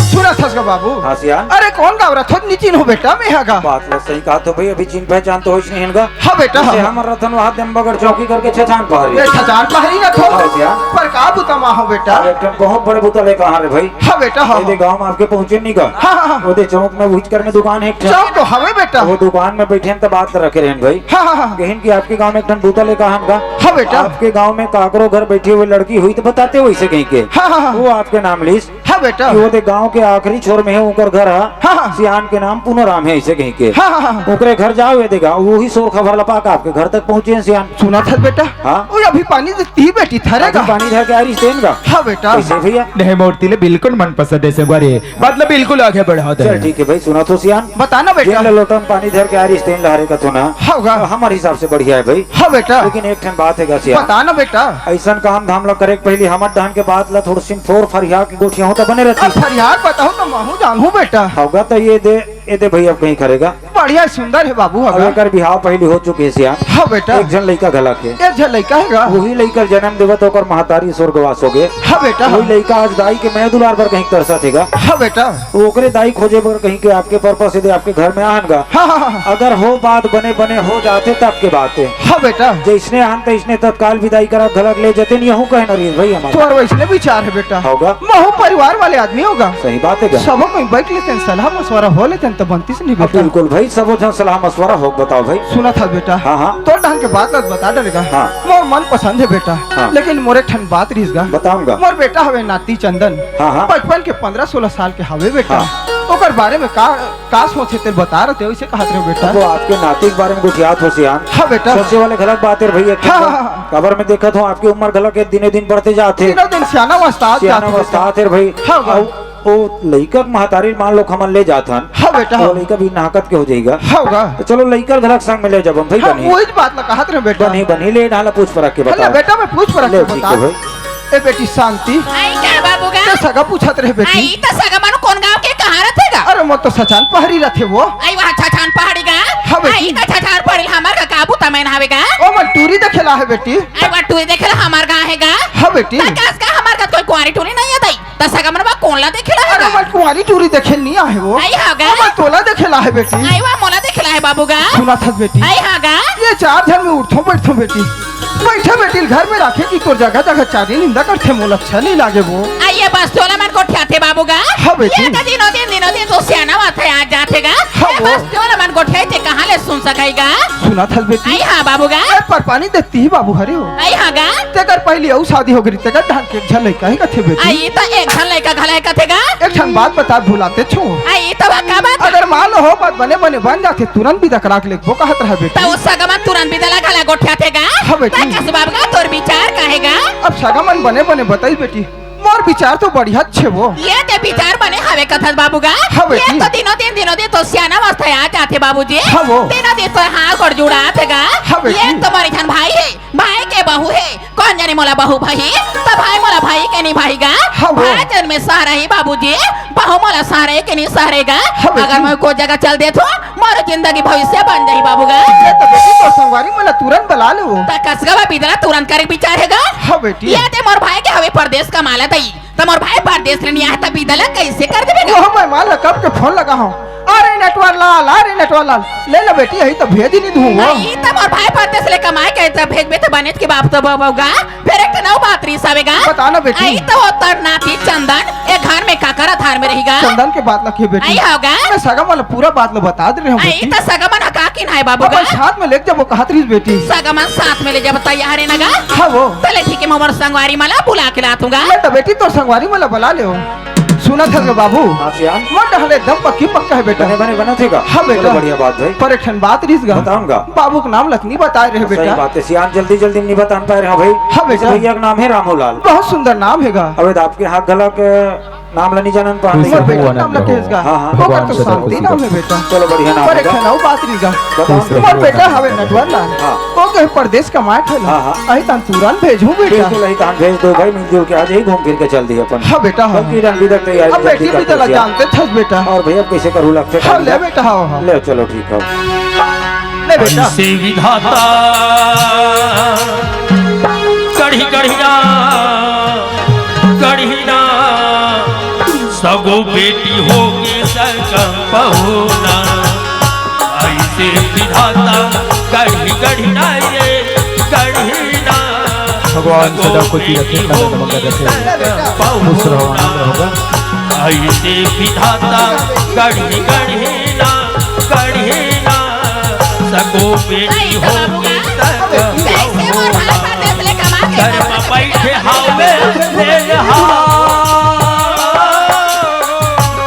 सुना थस का बाबू। हाँ सियान। अरे कौन गाँव रथो नी चिन्हो बेटा मैं हगा। बात ला सही कहा तो भाई, अभी चिन्ह पहचान तो होइस नहीं हन गा। हाँ बेटा, जैसे हाँ। हमर रथन वहाँ देमबगड़ चौकी करके छछान पहरी। ए, छछान पहरी रथो। हाँ सियान। पर का बुता मा हो बेटा? अरे एक ठन बहुत बड़े बुता लेके आ रे भाई। हाँ बेटा, हाँ, ये दे हाँ। गाँव में आपके पहुँचे नहीं का। हाँ, हाँ, हाँ। वो दे चौक में भुजकर में दुकान है एक ठन। चौक तो हवे बेटा। वो दुकान में बैठे हैं तो बात रखे रहन भाई। हाँ, हाँ, हाँ। कहिन कि आपके गाँव में एक ठन बुता लेके आ हम का। हाँ बेटा। आपके गाँव में काकरो घर बैठी हुई लड़की हुई तो बताते वैसे कहीं के। हाँ, हाँ, हाँ। वो आपके नाम लीस। हाँ बेटा। कि वो दे गांव के आखिरी छोर में है, उनकर घर है। हाँ, हाँ। सियान के नाम पूनाराम है, ऐसे कहीं के। हाँ, हाँ, हाँ। ओकरे घर जावे देगा, वही शोर खबर लपा के आपके घर तक पहुंचे हैं सियान। सुना था बेटा? हाँ। वो अभी पानी देती बेटी थरेगा। अभी पानी धर तैयारी तेन का। हाँ बेटा। कैसे भैया? नहीं, मोर ती ले बिल्कुल मन पसंद हे संगवारी, मतलब बिल्कुल आगे बढ़ा दे। चल ठीक है भाई, सुना तो सियान। बता ना बेटा। जेन ल लोटा म पानी धर के आरिस तेन ल हरे कथो ना। हाँ गा। तो हमर हिसाब से बढ़िया है भाई। हाँ बेटा। लेकिन एक ठन बात है गा सियान। बता ना बेटा। ऐसन काम धाम ल करे के पहली हमर डहन के बात ल थोड़ सिन फोर फरिया के गोठिया हो तो बने रहती। अब फरिया के बताओ तो महू जानहूँ बेटा। हाँ गा, तो ये दे, ये दे भैया, अब कहीं करेगा। बढ़िया सुंदर है बाबू, अब हगा। एकर बिहाव पहली हो चुके हे सियान। हाँ बेटा। एक झन लइका घलक हे। एक झन लइका हे गा। वही लइका ल जन्म देवत ओकर महतारी स्वर्गवास हो गे। हाँ बेटा। वही लइका आज दाई के मया दुलार बर कहीं तरसत हे गा। हाँ बेटा। वो ओकरे दाई खोजे बर कहीं के आपके पर्पस से दे आपके घर में आहन गा। हाँ, हाँ, हाँ। अगर हो बात बने बने हो जाथे तब के बात हे। हाँ बेटा। जैसने आहन तैसने तत्काल विदाई करा घलक ले जते नहीं हूँ कहे नरेश भाई हमारे। तोर वैसने विचार हे बेटा। होगा। महू परिवार वाले आदमी होगा। सही बात हे गा। सबो कोई बैठ लेते हैं, सलाह मशवरा हो लेते हैं, तो बनती से नहीं हाँ, बेटा। बिल्कुल भाई, सबो झन सलाह मशवरा हो, बताओ भाई। सुना था बेटा। हाँ, हाँ। तोर डहन के बात ल बता डरेगा। हाँ। मोर मन पसंद हे बेटा। हाँ। लेकिन मोर एक ठन बात रिहिस गा। बताऊंगा। मोर बेटा हवे नाती चंदन। हाँ, हाँ। बचपन के पंद्रह सोलह साल के हवे बेटा। हाँ। ओकर बारे में का, का सोचे तेल बता रहे थे, वैसे कहत रहे बेटा। अब वो आपके नाती के बारे में गोठियात हो सियान। हाँ बेटा। सोचे वाले गलत बात हे भैया। हाँ, हाँ, हाँ। काबर में देखत हूँ आपकी उम्र घलक के दिने दिन बढ़ते जात हे। दिनों दिन सियाना अवस्था आत सियाना जात हे अवस्था बेटा। आत हे भाई। हाँ, हाँ। अब वो लइका के महतारी मान लो हमन ले जात हन। हाँ बेटा, वो हाँ। लइका भी नाहकत के हो जाएगा। हाँ गा। तो चलो लइका घलक संग में ले जब हम भाई हाँ, बनी। वही बात ला कहत रहे बेटा। बनी, बनी, ले डाला पूछ परख के हाँ, बता। ले बेटा, मैं पूछ परख ले, के ठीक बता। है भाई। ए बेटी शांति। आई का बाबू गा? ते सगा पूछत रहे बेटी। आई त सगा मानो कौन गांव के कहाँ रथे गा? अरे, मोर तो सचान पहाड़ी रथे वो। आई वहाँ छछान पहाड़ी गा? हाँ बेटी। आई त छछान पहाड़ी हमर का काबू तमैन हवे गा? ओ मन टूरी देखेला हे बेटी। आई वहाँ टूरी देखेला हमर गाँव हे गा? हाँ बेटी। त कस का हमर का कोई कुंवारी टूरी नहीं हे दाई? त सगा मन बा कोन ला देखेला हे अरे गा? मैं कुंवारी टूरी देखे नहीं आहे वो। आई हाँ गा? मैं तोला देखेला हे बेटी। आई वहाँ मोला देखेला हे बाबू गा? सुना था बेटी। आई हाँ गा? ये चार झन में उठथों बैठथों बेटी। बैठे बेटी घर में राखे कि तोर जगह जगह चारी निंदा करथे, मोला अच्छा नहीं लागे वो। आ ये बस तोला मन गोठियाथे बाबू गा। हाँ बेटी। ये तो दिनों दिन, दिनों दिन तो सियाना बात हे, आ जाथे गा। हाँ ये वो। बस तोला मन गोठियाथे, कहाँ ले सुन सकाई गा? सुना था बेटी। आई हाँ बाबू गा। ए, पर पानी देती ही बाबू हरे हो। आई हाँ गा। तेकर पहली अउ शादी हो गई, तेकर ढंग के एक झन लइका हे कथे बेटी। आई त एक झन लइका घला हे कथे गा। एक झन बात बता भुलाते छो। आई त बा का बात? अगर मान लो हो बात बने बने बन जाथे, तुरंत बिदा करा के लेगबो कहत रहा बेटी। त ओ सगा मन तुरंत बिदा ला घला गोठियाथे गा। हाँ बेटी। त कस बाबू गा तोर विचार का हे गा? अब सगा मन बने बने बताई बेटी। मोर विचार तो बढ़िया छे वो। ये ते विचार बने हवे कथस बाबू गा। हाँ बेटी। ये तो दिनों दिन, दिनों दिन तो सियाना अवस्था आ जाथे बाबूजी। हाँ वो। दिनों दिन तो हाँ गोड़ जुड़ाथे गा। हाँ बेटी। ये तो मोर झन भाई हे, भाई के बहू हे, कोन जाने मोला बहू भाई, त भाई मोला भाई के नहीं भाई गा। हाँ वो। भाई जन में सहारा ही बाबूजी, बहू मोला सहारे के नहीं सहारे गा। हाँ बेटी। अगर मैं कोई जगह चल देथों, मोर जिंदगी भविष्य बन जाही बाबू गा। ये तो बेटी तोर संगवारी मन ला तुरंत बला ले वो। त कस गा बा बिदा ला तुरंत करे के विचार हे गा। हाँ बेटी। ये ते मोर भाई के हवे परदेस कमाला दाई। त मोर भाई परदेस ले नहीं आए त बिदा ला कैसे कर देबे गा? वो मैं माल कब के फोन लगा हूँ। अरे नटवर लाल, अरे नटवर लाल, ले ले बेटी, यही तो भेज नहीं दूँ वो। आई त मोर भाई परदेस ले कमाए के त भेजबे त बनेच के बाप तो बाबू गा। फिर एक ठन अउ बात रिहिस हवे गा। बता ना बेटी। आई त वो तोर नाती चंदन, ए घर में काकर आधार में रही गा। चंदन के बात ला के बेटी। आई हो गा। मैं सगा मन ला पूरा बात ला बता दे रहे हूँ आई बेटी। त सगा मन ह का किन हे बाबू अपन गा? साथ में लेके जब वो कहत रहिस बेटी। सगा मन साथ में ले जब तैयार हे ना गा। हाँ वो। तले ठीक हे, मोर संगवारी मन ला बुला के लाथों गा। मैं तो बेटी तोर संगवारी मन ला बला ले हो। सुनत हस गा बाबू? हाँ सियान। मोर डहन ले एकदम पक्की पक्का हे बेटा। बने बने बनत हे गा? हाँ बेटा। चलो बढ़िया बात भाई। पर एक ठन बात रिहिस गा। बताऊँ गा। बाबू के नाम ल त नहीं बताए रहे सही बेटा। बात हे सियान, जल्दी जल्दी नहीं बता पाए रहे भाई। हाँ बेटा। भैया के नाम हे रामूलाल। बहुत सुंदर नाम हे गा। अबे त आपके हाथ घलक नाम ला नहीं जानन पान। मोर बेटा के नाम ला केहेस गा। हाँ, हाँ। ओकर तो शांति नाम हे बेटा। चलो बढ़िया नाम हे गा। पर एक ठन अउ बात रिहिस गा। बताओ। मोर बेटा हवे नटवर लाल। हाँ। ओ कहे परदेस कमाए खाए ला। हाँ, हाँ। अही तान तुरंत भेजहूँ बेटा। बिल्कुल, अही तान भेज दो भाई, मिलजुल के आज ही घूम फिर के चल दिए अपन। हाँ बेटा, हाँ। बल्कि रंग बिदक तैयारी अब जल्दी बेटी कर बिदा ला दो। जानते थस बेटा। और भैया कैसे करू लगते हाँ, ले बेटा, हाँ, हाँ। ले चलो ठीक है। ले बेटा। ऐसे विधाता कढ़ी कढ़िया कढ़ी ना, सगो बेटी होगे सगा पहुना। ऐसे विधाता कढ़ी कढ़ी ना, ये कढ़ी ना, भगवान सगो सदा खुशी रखे, बेटी होगे सगा पहुना। खुश रहो, आनंद रहो। ऐसे विधाता कढ़ी कढ़ी ना, कढ़ी ना, सगो बेटी होगे सगा पहुना। घर में बैठे हावे ले हा।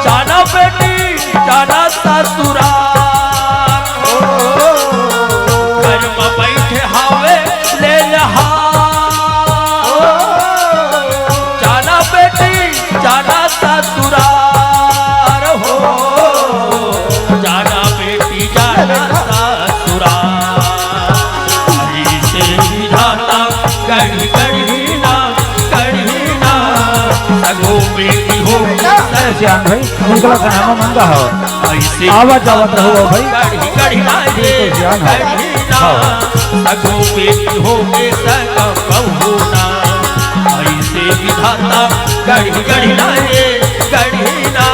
जाना बेटी, जाना ससुराल। घर में बैठे हावे ले हा। चला सन हम मंगा हो। ऐसे आवा जावत रहो भाई। गढ़ी गढ़ी ना ये बिल्कुल ध्यान हो। गढ़ी ना। हाँ। सगो बेटी हो के सग बहू ना। ऐसे विधाता गढ़ी गढ़ी ना ये गढ़ी ना।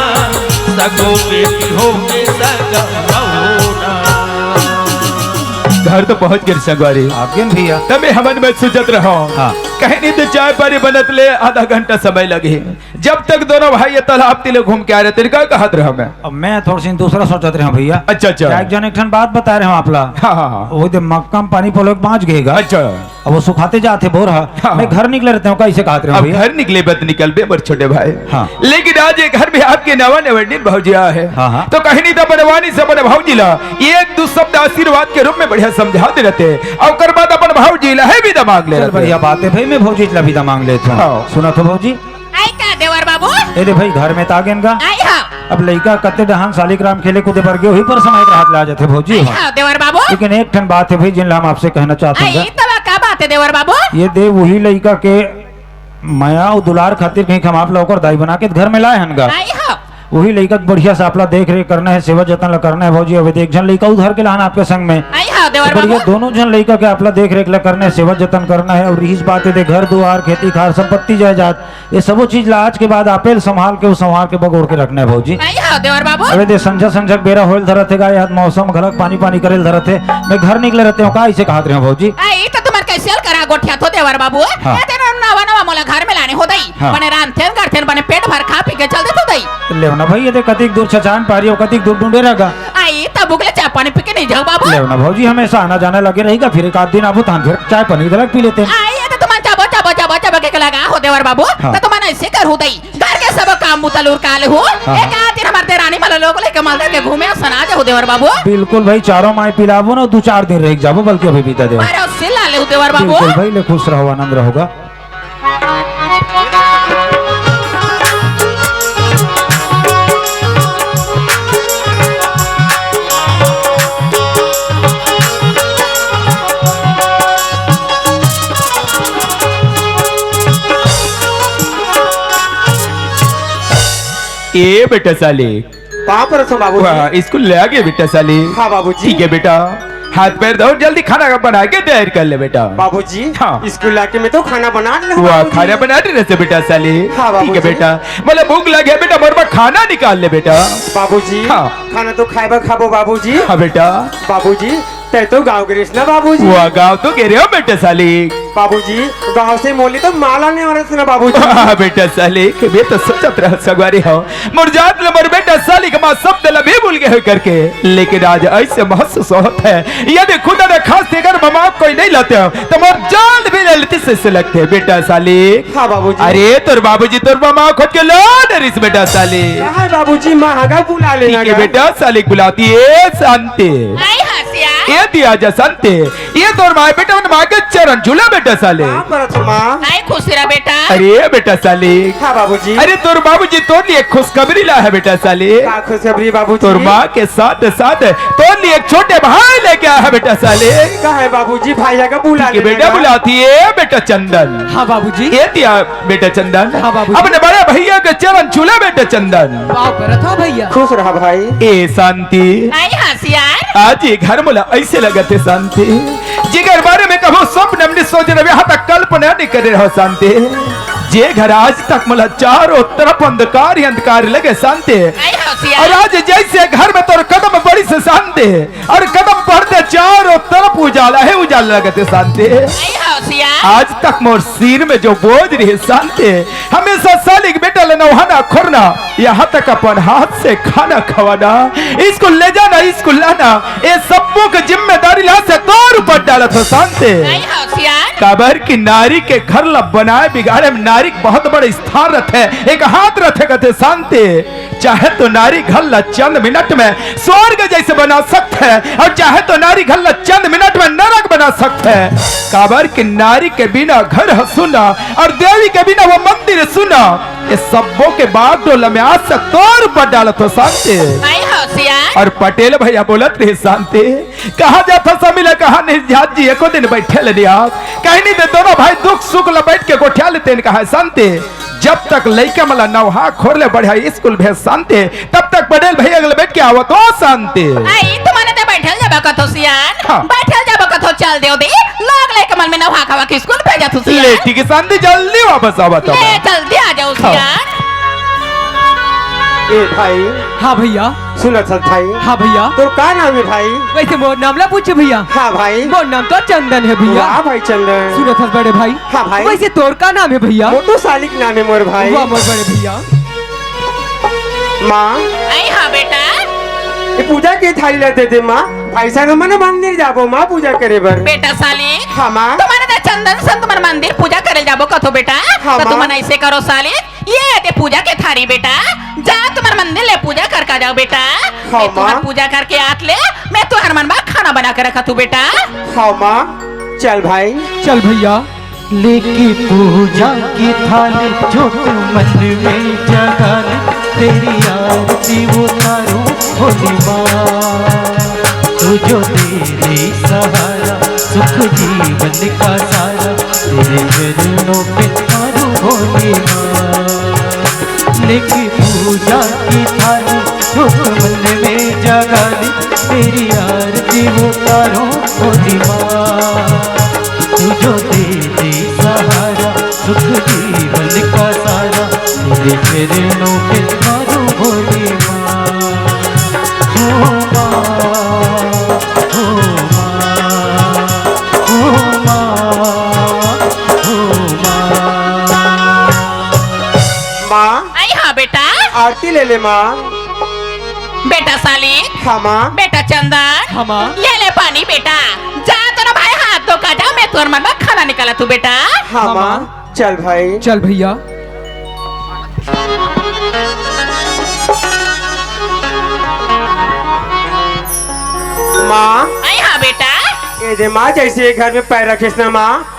सगो बेटी हो के सग बहू ना। घर तो पहुंच गए संगवारी। आगे भैया। तबे हमन में सुजत रहो। हाँ। कहीं नहीं तो चाय पानी बनत ले आधा घंटा समय लगे। जब तक दोनों भाई ये तालाब तिले घूम के आ रहे, तेरे का कहत रहा मैं? अब मैं थोड़ा सी दूसरा सोचत रहा भैया। अच्छा, अच्छा। क्या एक जन एक ठन बात बता रहे हो आप ला? हाँ, हाँ, हाँ। वो दे मक्का में पानी पलो के बाँच गएगा। अच्छा। अब वो सुखाते जाते बोर हा। हाँ, मैं हाँ। घर निकले रहते हो, कैसे कहत रहे हो अब भैया? घर निकले बत निकल बे मोर छोटे भाई। हाँ। लेकिन आज ये घर में आपके नवा नवंडीन भौजी आया है। हाँ, हाँ। तो कहीं नहीं तो बनवानी से बने भौजी ला एक दो शब्द आशीर्वाद के रूप में बढ़िया समझा दे रहते। और ओकर बाद अपन भौजी ला है विदा मांग ले चल, रहते। बढ़िया बात है भाई, मैं भौजी ला विदा मांग लेता हूँ। हाँ। सुना तो भौजी। आई का देवर बाबू? ए दे भाई, घर में तागेन गा। आई हा। अब लइका कते डहान सालिक राम खेले कूदे बर गे, वही पर समय के हाथ ला जाते भौजी। आई हा देवर बाबू। लेकिन एक ठन बात है भाई, जिन ला हम आपसे कहना चाहते आई हैं। तब का बात है देवर बाबू? ये दे वही लइका के मया अउ दुलार खातिर कहीं हम आप ला ओकर दाई बना के घर में लाए हन गा। आई हा। वही लइका के बढ़िया से आपला देख रेख करना है, सेवा जतन ला करना है भौजी। अबे देख झन लइका उधर के लाहन आपके संग में। आई हा देवर तो बढ़िया बाबू। दोनों झन लइका के आपला देख रेख ला करना है, सेवा जतन करना है। और इस बात है दे घर दुआर, खेती खार, संपत्ति जायदाद, ये सबो चीज ला आज के बाद आपेल संभाल के, वो संभाल के बगोर के रखना है भौजी। आई हा देवर बाबू। अबे दे संझा संझा के बेरा होइल धरत है गा, याद मौसम घलक पानी पानी करेल धरत है। मैं घर निकले रहते हो का, इसे कहत रहे हो भौजी? आई तो तुम्हार कैसे करा गोठिया थो देवर बाबू। हाँ। ये तेरे नवा नवा मोला घर में लाने हो दई। हाँ। बने रांधथेन करथेन, बने पेट भर खा पी के चल देथो दई। लेव ना भाई, ये दे कतिक दूर छछान पारी हो, कतिक दूर डूंडे रह गा। आई, तब उगले चाय पानी पी के नहीं जाओ बाबू। लेव ना भौजी, हमेशा आना जाना लगे रहेगा, फिर एक आध दिन आबो तहन फिर चाय पानी गलत पी लेते हैं। आई, ये तो तुम्हार चाबो, चाबो, चाबो, चाबो के लगा हो देवर बाबू। हाँ। तो तुम्हार ऐसे कर हो दई। घर के सब काम मुतलूर काल हो। हाँ, एक हाँ। आध दिन हमारे देरानी वाला लोग लेके मलदर के घूमे और सना जाओ देवर बाबू। बिल्कुल भाई, चारों माई पिलाबो ना, दो चार दिन रह जाबो, बल्कि अभी बीता देवर। अरे, सिला ले हो देवर बाबू। बिल्कुल भाई, ले खुश रहो, आनंद रहोगा। ए बेटा साले, पाँव परत हँव बाबूजी। वाह, स्कूल ले आ गए बेटा साले। हाँ बाबूजी। ठीक है बेटा, हाथ पैर धो, जल्दी खाना बना के तैयार कर ले बेटा। बाबूजी, हाँ। स्कूल आके मैं तो खाना बना ले हँव वाह, बाबूजी। खाना बना ले रहे बेटा साले। हाँ ठीक है बाबूजी। बेटा, बोले भूख लगे बेटा, मोर बर खाना निकाल ले बेटा। बाबूजी, हाँ। खाना तो खाए बर खाबो बाबूजी। हाँ बेटा। बाबूजी, तै तो गाँव गे रहिस ना बाबूजी। वाह, गाँव तो गे रहे हँव बेटा साले। बाबूजी, गाँव से मोली तो माला ने वाला सुना बाबूजी। वाह, बेटा साले, मैं तो सोचत रहा सगवारी हो। मोर जात ले मोर बेटा साले के माँ शब्द ला भी भूल गए हो करके। लेकिन आज ऐसे महसूस होत है, यदि खुदा ने खास देकर ममा कोई नहीं लाते हो, तो मोर जान भी ले लेती से, से लगते हैं बेटा साले। हाँ बाबूजी। अरे तोर बाबूजी तोर ममा खोज के ला डरिस बेटा साले। हाँ बाबूजी, माँ हगा बुला लेना ठीक है गा। बेटा साले बुलाती है शांति। आई हसिया। ए दिया जा शांति। ये तोर माँ बेटा, उन माँ के चरण झूला बेटा साले। हाँ, परत हँव माँ। आई खुश रह बेटा। अरे बेटा साले। हाँ बाबूजी। अरे तोर बाबूजी तोर लिए खुशखबरी ला है बेटा साले। का खुशखबरी बाबूजी? तोर माँ के साथ साथ तोर लिए एक छोटे भाई लेके आया है बेटा साले। का है बाबूजी, भाई का बुला ठीक है ले बेटा, ना। बुलाती है बेटा चंदन। हाँ बाबूजी। ये दिया बेटा चंदन। हाँ बाबूजी। अपने बड़े भैया के चरण झूला बेटा चंदन। पाँव परत हँव भैया। खुश रहा भाई। ए शांति। आई हसिया। आज ये घर मोला ऐसे लगत हे शांति, जेकर बारे में कभू स्वप्न में नहीं सोचे रहेंव, यहाँ तक कल्पना नहीं करे रहेंव शांति। जे घर आज तक मोला चारों तरफ अंधकार ही अंधकार लगे शांति। आई हसिया। और आज जैसे घर में तोर कदम पड़िस शांति, और कदम पड़ते चारों तरफ उजाला ही उजाला लगत हे शांति। आई हसिया। आज तक मोर सिर में जो बोझ रहे शांति, हमेशा सालिक बेटा ले नहाना खोरना, यहाँ तक अपन हाथ से खाना खवाना, स्कूल ले जाना, स्कूल लाना, ये सबो के जिम्मेदारी ला से तोर ऊपर डालत हँव शांति। आई हसिया। काबर कि नारी के घर ला बनाए बिगाड़े में नारी के बहुत बड़ा स्थान रथे, एक हाथ रथे कथे शांति। चाहे तो नारी घर ला चंद मिनट में स्वर्ग जैसे बना सकथे, और चाहे तो नारी घर ला चंद मिनट में नरक बना सकथे। काबर कि नारी के बिना घर ह सुना और देवी के बिना वो मंदिर सुना। ये सबो के बागडोला में आज से तोर ऊपर डालत हँव शांति। आई हसिया। अउ पटेल भइया बोलत रहे, "शांति, कहाँ जाथस समी ल, कहाँ नहीं जात जी, एको दिन बइठे ल नइ आवस।" कहीं नहीं ते दोनों भाई दुख सुख ल बइठ के गोठिया लेतेन, कहा, "शांति, जब तक लइका मन ल नवहा खोर ले बढ़िया स्कूल भेज शांति, तब तक पटेल भइया ल बइठ के आवत हो शांति।" अई, तुमन ते बइठे ल जाबो कथो सियान, हाँ। बइठे ल जाबो कथो, चल देव दे, लोग लइका मन में नवहा खवा के स्कूल भेजत हो सियान। ले ठीक हे शांति, जल्दी वापस आवत हो। ले, जल्दी आ जाव हाँ। सियान। ए भाई। हाँ भइया। सुनत हस भाई? हाँ भइया। तोर का नाम हे भाई? वइसे मोर नाम ला पूछे भइया। हाँ भाई। मोर नाम तो चंदन हे भइया। वाह भाई चंदन। सुनत हस बड़े भाई? हाँ भाई। वइसे तोर का नाम हे भइया? वो तो सालिक नाम हे मोर भाई। वाह मोर बड़े भइया। माँ। अई हाँ बेटा। ये पूजा के थारी ला दे दे माँ। भाई साहब मन मंदिर जाबो माँ पूजा करे बर। बेटा सालिक। हाँ माँ। तुमन ते चंदन संग तुमन मंदिर पूजा करे जाबो कथो बेटा। हाँ तो माँ। तुमन अइसे करो सालिक, ये दे पूजा के थारी बेटा, जा तुमन मंदिर ले पूजा कर के आ जाव बेटा। हाँ, मैं तुमन माँ। पूजा करके आत ले, मैं तुहर मन बर खाना बना के रखत हूँ बेटा। हाँ माँ, चल भाई। चल भइया। लेके पूजा की थाली जोत मन में जगा ले, तेरी आरती उतारूं भोली माँ। तू जो दे दे सहारा, सुख जीवन का सारा, तेरे चरणों पे मारू भोली माँ। लेके पूजा की थाली, जोत मन में जगा ले, तेरी आरती उतारूं भोली माँ। तू जो दे दे सहारा, सुख जीवन का सारा, तेरे चरणों पे मारू भोली माँ। हो माँ, हो माँ, हो माँ, हो माँ। माँ। अई हाँ बेटा। आरती ले ले माँ। बेटा सालिक। हाँ माँ। बेटा चंदन। हाँ माँ। ये ले पानी बेटा। जा तोर भाई हाथ धो के आ जा, मैं तोर मन बर खाना निकालत हूँ बेटा। हाँ हाँ माँ। माँ। चल भाई। चल भइया। माँ। अई हाँ बेटा। ये दे माँ, जइसे ये घर में पैर रखेस ना माँ,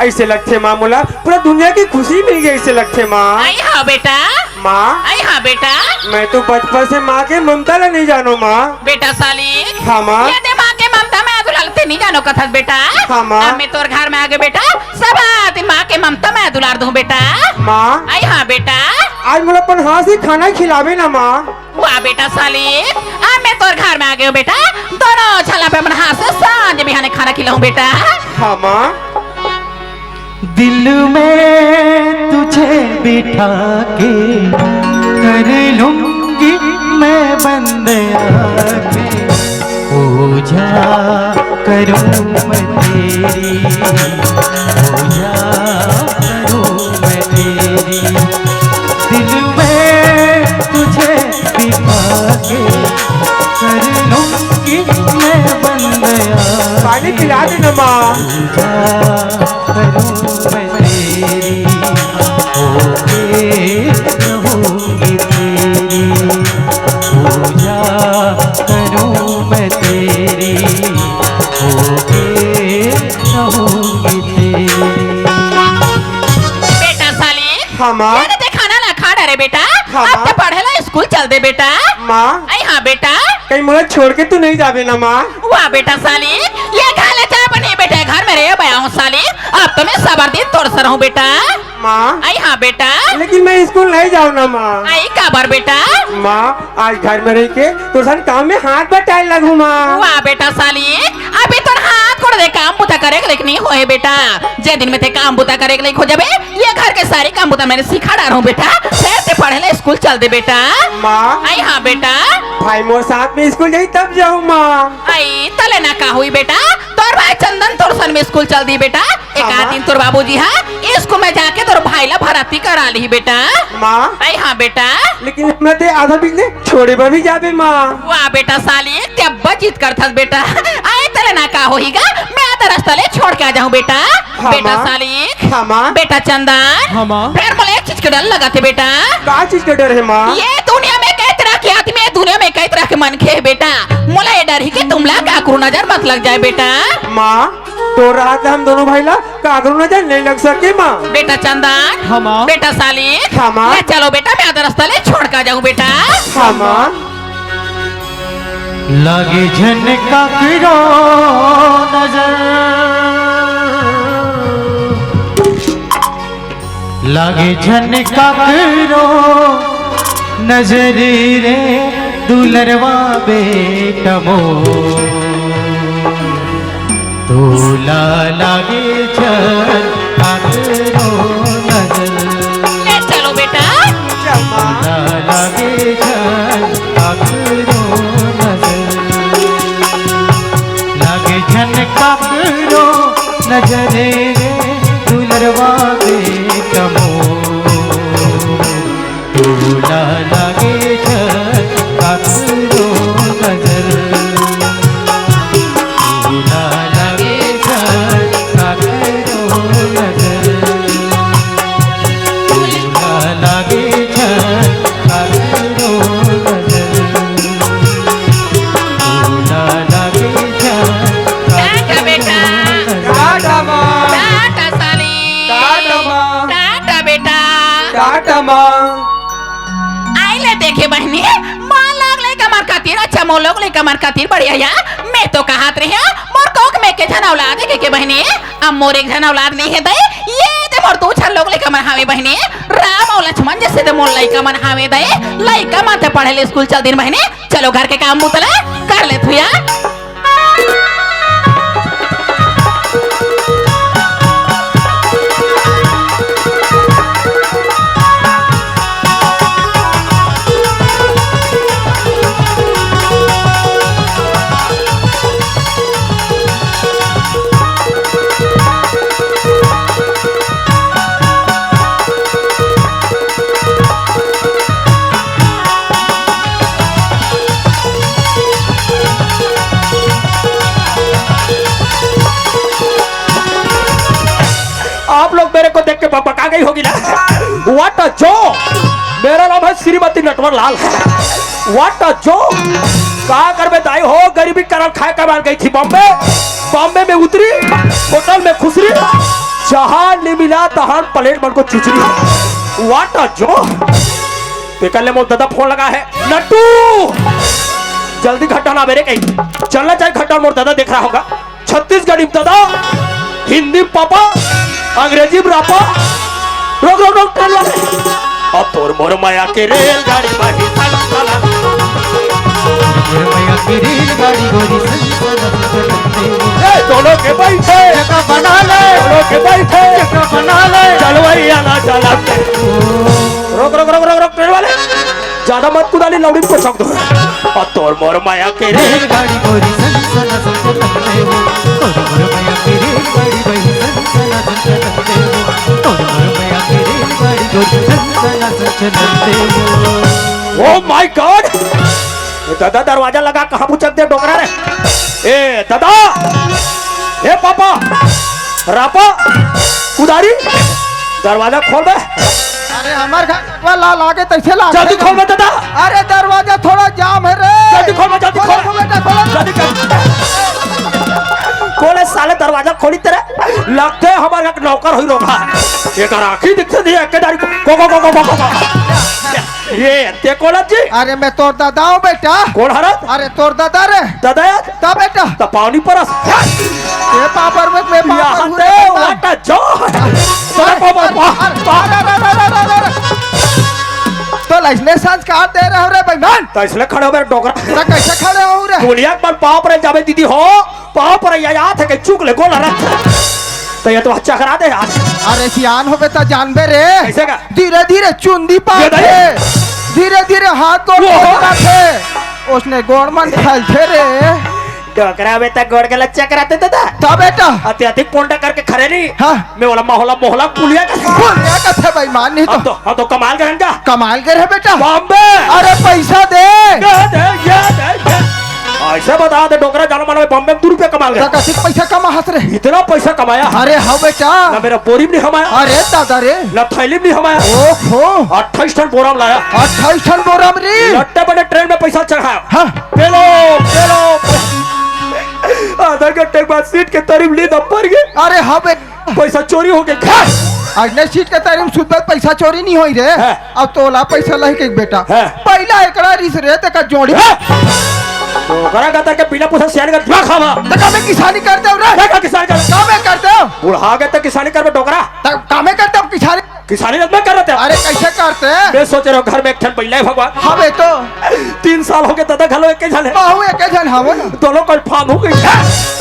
अइसे लगथे माँ मोला पूरा दुनिया के खुशी मिल गे, अइसे लगथे माँ। अई हाँ बेटा। माँ। अई हाँ बेटा। मैं तो बचपन से माँ के ममता ला नइ जानों माँ। बेटा सालिक। हाँ माँ। ये दे माँ के ममता मया दुलार ल ते नइ जानों कथस बेटा। हाँ माँ। अब मैं तोर घर में आगे बेटा, सब दिन माँ के ममता मया दुलार दूँ बेटा। माँ। अई हाँ बेटा। आज मोला अपन हाथ से खाना खिलाबे ना माँ। वाह बेटा सालिक, अब मैं तोर घर में आगे हूँ बेटा, दोनों झन ला अपन हाथ से सांझ बिहाने खाना खिलाहूँ बेटा। हाँ माँ। दिल में तुझे बिठा के कर लूंगी मैं बंद आके, पूजा करूं मैं तेरी, पूजा करूं मैं तेरी। दिल में तुझे बिठा के कर लूंगी मैं बंद आके। पानी पिला दे ना माँ। पूजा करूं मैं तेरी, होके रहूंगी तेरी। पूजा करूं मैं तेरी, होके रहूंगी तेरी। बेटा सालिक, हाँ माँ। ये दे खाना ला खा डरे बेटा। हाँ अब माँ। ते पढ़े ला स्कूल चल दे बेटा। माँ। अई हाँ बेटा। कहीं मोला छोड़ के तू नइ जाबे ना माँ। वाह बेटा सालिक, ये घर ले जाय बर नइ बेटा, घर में रहे बर आय हूँ सालिक, अब तो मैं सबो दिन तोर संग रहूँ बेटा। माँ। अई हाँ बेटा। लेकिन मैं स्कूल नइ जावंव ना माँ। अई काबर बेटा? माँ, आज घर में रहिके तोर संग काम में हाथ बटाय लगहूँ माँ। वाह बेटा सालिक, अभी तोर हाथ गोड़ दे काम बुता करे के लइक नइ होय बेटा, जे दिन में ते काम बुता करे के लइक हो जाबे, ये घर के सारी काम बुता मैं सिखा डारहूँ बेटा। फेर ते पढ़े ला स्कूल चल दे बेटा। माँ। अई हाँ बेटा। भाई मोर साथ में स्कूल जाही तब जाहूँ माँ। अई तले ना का होही बेटा, तोर भाई चंदन तोर संग में स्कूल चल दिही बेटा। एक हाँ, आध माँ। दिन तोर बाबूजी हा स्कूल में जाके तोर भाई ला भरती करा लिही बेटा। माँ। अई हाँ बेटा। लेकिन हमला ते आधा बिजली छोड़े बर भी जाबे माँ। वाह बेटा सालिक, ते अब्बड़ जिद करथस बेटा। अई तले ना का होही गा, मैं आधा रस्ता ले छोड़ के आ जाहूँ बेटा। हाँ, बेटा माँ। सालिक। हाँ, माँ। बेटा चंदन। हाँ, माँ। फेर मोला एक चीज के डर लगत हे बेटा। का चीज के डर हे माँ? ये दुनिया में कई तरह के आदमी हे, दुनिया में कई तरह के मनखे हे बेटा। मोला ये डर हे कि तुमला काकरो नजर मत लग जाय बेटा। माँ, तोर रहत ले हम दोनों भाई ला काकरो नजर नइ लग सके माँ। बेटा चंदन। हाँ, माँ। बेटा सालिक। हाँ, माँ। ले चलो बेटा, मैं आधा रस्ता ले छोड़ के आ जाहूँ बेटा। हाँ, माँ। लागे झन काकरो नजर, लागे झन काकरो नजर रे दुलरवा बेटा मोर। तोला लागे झन काकरो नजर। ले चलो बेटा। तोला लागे झन काकरो नजर। लागे झन काकरो नजर रे दुलरवा बेटा मोर। तोला लागे झन काकरो नजर। तोला लागे झन काकरो नजर। तोला लागे झन काकरो नजर। तोला लागे झन टाटा बेटा। काकरो नजर। टाटा माँ। टाटा साली। टाटा माँ। टाटा बेटा। टाटा माँ। आई ले देखे बहिनी, माँ लाग लइका मन खातिर, अच्छा मोर लोग लइका मन खातिर बढ़िया या। मैं तो कहत रहे मोर कोख में के झन औलाद हे के बहिनी, अब मोर एक झन औलाद नइ हे दई, ये दे मोर दू झन लोग लइका मन हावे बहिनी, राम अउ लक्ष्मण जइसे दे मोर लइका मन हावे दई, लइका मन ते पढ़े ले स्कूल चल दिन बहिनी, चलो घर के काम बूता ला कर ले थुया। आप लोग मेरे को देख के बकबका गई होगी ना। What a joke। मेरा नाम है Shrimati Natwar Lal. What a joke। का करबे दाई हो, गरीबी करम खाए कमाए गई थी बॉम्बे। बॉम्बे में उतरी, होटल में खुसरी, जहान नइ मिला तहान प्लेट मन को चुचरी। What a joke। ते कर ले मोर दादा फोन लगा है, नट्टू जल्दी घर डहन आ बे रे कहीं। चलना चाहे घर डहन, मोर दादा देख रहा होगा। छत्तीसगढ़ी में दादा, हिंदी में पापा, अंग्रेजी में रापा। रोक, रोक, रोक, ट्रेन वाले। अब तोर मोर मया के रेलगाड़ी बाही सन सन। मोर मया के रेलगाड़ी गोरी सन सन सन सन। ए, दोनों के बैठे। जगह बना ले। दोनों के बैठे। जगह बना ले। चलवैया ना चला। रोक, रोक, रोक, रोक, रोक, ट्रेन वाले। ज्यादा मत कुदाली, लौड़ी को चौक दो। और तोर मोर माया के रे। रेलगाड़ी गोरी सन सन सन चलते हो। तोर मोर माया के रेलगाड़ी गोरी सन सन सन चलते हो। तोर मोर माया के रेलगाड़ी गोरी सन सन सन चलते हो। Oh my God! ए दादा, दरवाजा लगा, कहाँ बुचक दे डोकरा रे? ए दादा, ए पापा, रापा, कुदारी, दरवाजा खोल बे। अरे हमर घर कटवा ला लागे तैसे लागे जल्दी रे। खोल बे दादा। अरे दरवाजा थोड़ा जाम है रे। जल्दी खोल बे, जल्दी खोल। खोल, खोल बेटा, खोल। जल्दी कर। कौन है साले दरवाजा खोली तेरे? लगते हमारे एक नौकर हुई रोका। एक आँखी दिखते नहीं, एक दारी को, को, को, को, को, को, को। ये, ते कौन है जी? अरे मैं तोर दादा हूँ बेटा। कौन हरत? अरे तोर दादा रे। दादा यार? ता बेटा। ता पावनी परस। ये पापर में, मैं पापर यहाँ हूँ ते रे बेटा। वाटा जो। अरे, अरे, अरे, अरे, अरे। तो लइसने संस्कार दे रहे हो रे बेईमान। तो इसलिए खड़े हो मेरे डोकरा। तो कैसे खड़े हो रे? गोलियां पर पाँव पर जावे दीदी हो, पाँव पर या याद है कि चुक ले गोल रख। तो ये तो अच्छा करा दे यार। अरे सियान होबे तो जानबे रे। कैसे का? धीरे धीरे चुंदी ये पाथे, नहीं। धीरे धीरे हाथ गोड़ वो। पाथे, उसने गोड़ मन फैलथे रे। डोकरा बे तक गोड़ के लच्चा कराते दादा। ता बेटा। अति अधिक पोंडा करके खरे नहीं। हाँ। मैं वाला मोहला मोहला पुलिया का। पुलिया का थे बेईमान नहीं तो। अब तो, अब तो कमाल करेंगे। कमाल करे बेटा। बॉम्बे। अरे पैसा दे। ये दे, ये दे, ये। ऐसे बता दे डोकरा जानो मानो बॉम्बे में दो रुपया कमाल तो गया। कतिक पैसा कमा हस रे? इतना पैसा कमाया। अरे हाँ बेटा। ना मेरा बोरी में नहीं हमाया। अरे दादा रे। ना थैली में नहीं हमाया। ओहो। अट्ठाईस टन बोरा में लाया। अट्ठाईस टन बोरा में रे। लट्टे बने ट्रेन में पैसा चढ़ाया। हाँ। पेलो, पेलो। आधा घंटे के बाद सीट के तरी में नींद पर गए। अरे हाँ बेटा। पैसा चोरी हो गया। आज नहीं सीट के तरी में सुतबे पैसा चोरी नहीं होई रे। हाँ। अब तोला पैसा लही के बेटा। हाँ। पहला एकड़ा रिस रे ते का जोड़ी। हाँ। डोकरा गतर के बिना पूछे सियान कर दिमाग खावा। त का मैं किसानी करते हूँ रे? का किसान कर? का मैं करते हूँ? बुढ़ा गए त किसानी करबे डोकरा। त का मैं करते हूँ किसानी? किसानी रत में कर रहे थे। अरे कैसे करते? मैं सोच रहे हो घर में एक ठन बैला है भगवान। हाँ बे तो। तीन साल हो गए दादा घलो एक झन है। बाहू एक झन हवो ना। दोनों को फार्म हो गई।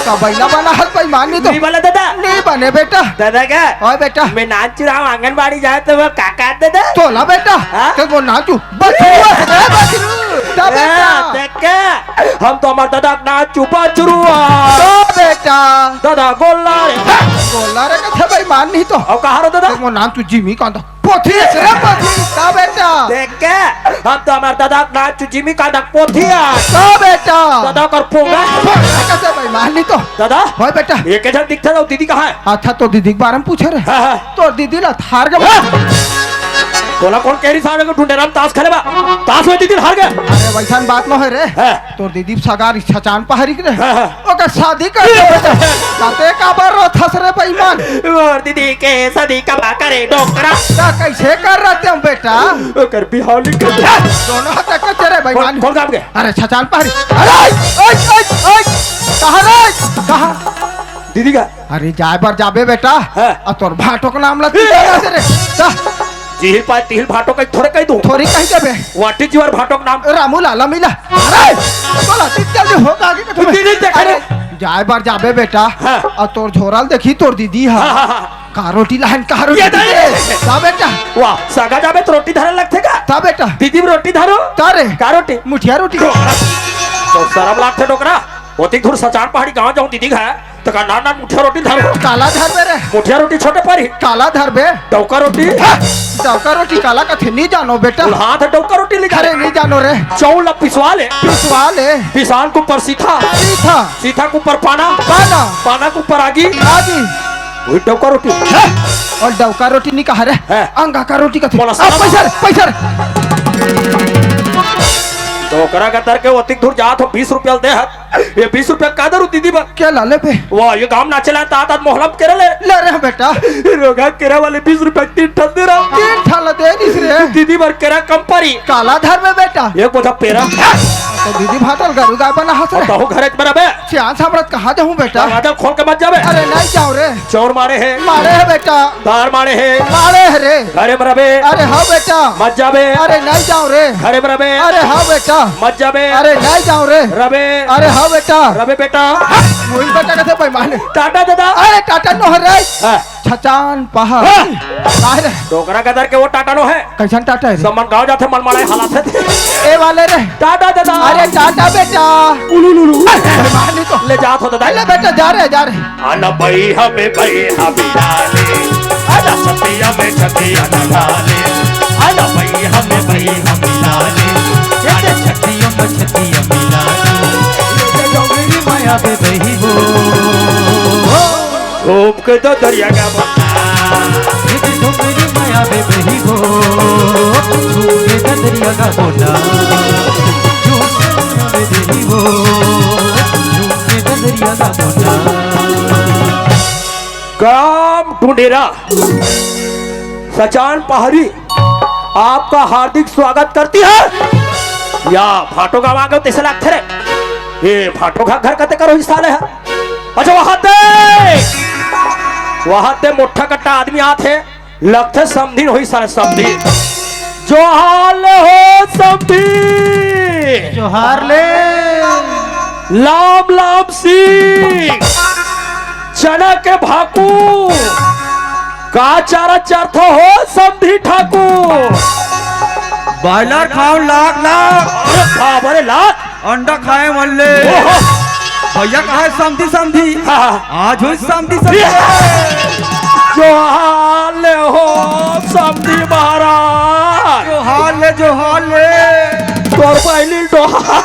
का बैला बना हल बेईमान नहीं तो। नहीं बोला दादा। नहीं बने बेटा। दादा का? ओए बेटा। मैं नान चुराव आंगनबाड़ी जाए तो वो काका दादा। तो ना बेटा। हाँ? तो वो नान चु-, बछरू है, बछरू। ता बेटा। हाँ, देख के, हम तो हमार दादा के नान चु बछरू आ। तो बेटा। दादा गोल्ला रे। गोल्ला रे कथे बेईमान नहीं तो। और कहाँ रो दादा? तो वो नान चु जिमी कांदा। पोथी है रे पोथी। ता बेटा। देख के, हम तो हमार दादा के नान चु जिमी कांदा पोथी आ। ता बेटा। दादा कर पोंगा। पोंगा कथे बेईमान नहीं तो। दादा। भाई बेटा। ये के झन दिखता था, दीदी कहाँ है? अच्छा, तो दीदी के बारे में पूछे रे। हाँ, हाँ। तोर दीदी ला हार गे। हाँ। तोला कौन कह रही सारे को ढूंढे राम ताश खेले बा? ताश में दीदी हार गए। अरे वैसन बात न है रे। हाँ। तोर दीदी सगार छचान पहाड़ी के रे। हाँ, हाँ। ओकर शादी कर दे बेटा। ताते काबर रो थस रे बेईमान। और दीदी के शादी कब करे डोकरा? ता कैसे कर रहे थे हम बेटा? ओकर बिहाव नहीं कर। दोनों हाथ तक के तेरे बेईमान। कौन, कौन काम के? अरे छचान पहाड़ी। अरे ओए, ओए, ओए, कहाँ रे? कहाँ? दीदी का? अरे जाए बर जाबे बेटा। हाँ। आ तोर भाटो के नाम ला तू जाना से रे। जा। जिहिल पाए तिहिल भाटो कहीं थोड़े कह दूं। थोड़ी कह देबे। What is your भाटो के नाम? रामू लाला मिला। अरे तोला अतिक जल्दी हो का आगे के तुम्हें। दीदी देख रे। अरे जाए बर जाबे बेटा। हाँ। आ तोर झोरल देखी तोर दीदी हा। हाँ, हाँ, हाँ। का रोटी लाहन का रोटी ये दे। दे। जा बेटा। वाह, सगा जाबे तो रोटी धरे लगथे का? ता बेटा। दीदी में रोटी धरो। ता रे। का रोटी? मुठिया रोटी। तो शर्म लागथे डोकरा। ओतिक दूर सचान पहाड़ी गांव जाऊं दीदी घर। त का नान नान मुठिया रोटी धरो। काला धरबे रे। मुठिया रोटी छोटे पर ही। काला धरबे। डौका रोटी। डौका रोटी काला कथे नी जानो बेटा। हाथ डौका रोटी लिखा अरे रे। नी जानो रे। चौल ला पिसवा ले। पिसवा ले। पिसान के ऊपर सीथा। सीथा। सीथा के ऊपर पाना। पाना। पाना के ऊपर आगी। आगी। वही डौका रोटी। और डौका रोटी नी कहा रे। है। अंगा का रोटी कथे। बोला आ, साला। पैसा रे, पैसा रे। डोकरा गतर के ओतिक दूर जात हो, बीस रुपया दे हत। ये बीस रुपया का दरू दीदी बा? क्या लाले पे? वाह, ये गांव नाचे ला तात तात मोहलम केरा ले। ले रे बेटा। रोगा केरा वाले बीस रुपया तीन ठन दे रहा। तीन ठन ला दे दिस रे। दीदी बर केरा कम परी। काला धरबे बेटा। एक बोझा पेरा। तो दीदी भाटल गरू गाय बना हस और रे। तहु घरे में रबे। चांद सामरत कहाँ जाऊँ बेटा? दरवाजा खोल के मत जाबे। अरे नहीं जाओ रे। चोर मारे है। मारे है बेटा। तार मारे हे। मारे हे रे। घरे म रबे। अरे हाँ बेटा। मत जाबे। अरे नहीं जाओ रे। घरे म रबे। अरे हाँ बेटा। मत जाबे। अरे नहीं जाओ रे। रबे। अरे हाँ बेटा। रबे बेटा। वही बेटा कहते बेईमान है। टाटा दादा। अरे टाटा नो हरे। हाँ। छचान पहाड़। हाँ। काहे रे? डोकरा गदर के वो टाटा नो है। कैसन टाटा है रे? सब मन गाँव जाथे, मन माड़ाए हालात है। ए वाले रे। टाटा दादा। अरे टाटा बेटा। उलुलुलु। बेईमान नहीं तो। ले जात हो दादा। ले बेटा, जा रे, जा रे। आना बई हमें बई हमें डाले। आना छतिया में छतिया न डाले। आना बई हमें बई हमें डाले। ये छतिया में छतिया मिला ले। ये डोंगरी माया बे बही वो। घूम के तो दरिया का बता। ये डोंगरी माया बे बही वो। घूम के तो दरिया का बोला। घूम के माया बे बही वो। घूम के तो दरिया का बोला। गांव ढूंढेरा सचान पहाड़ी आपका हार्दिक स्वागत करती है। या भाटो गांव आ गए तैसे लागथे रे। ये भाटो का घर कते करो इस साले है। अच्छा वहां ते, वहां ते मोटा कट्टा आदमी आथे। लगथे समधी होई साले समधी। जोहार ले हो समधी। जोहार ले। लाम लाम सिंह। चना के भाकू। का चारा चरथो हो समधी ठाकुर। बॉयलर खाओ लाख लाख। अरे बाप रे लाख। अंडा खाए मल्ले। ओहो। भैया कहा है समधी समधी। हाँ, हाँ। आज हुई समधी समधी। जोहार ले हो समधी महाराज। जोहार ले, जोहार ले। तोर बहिनी डोहार।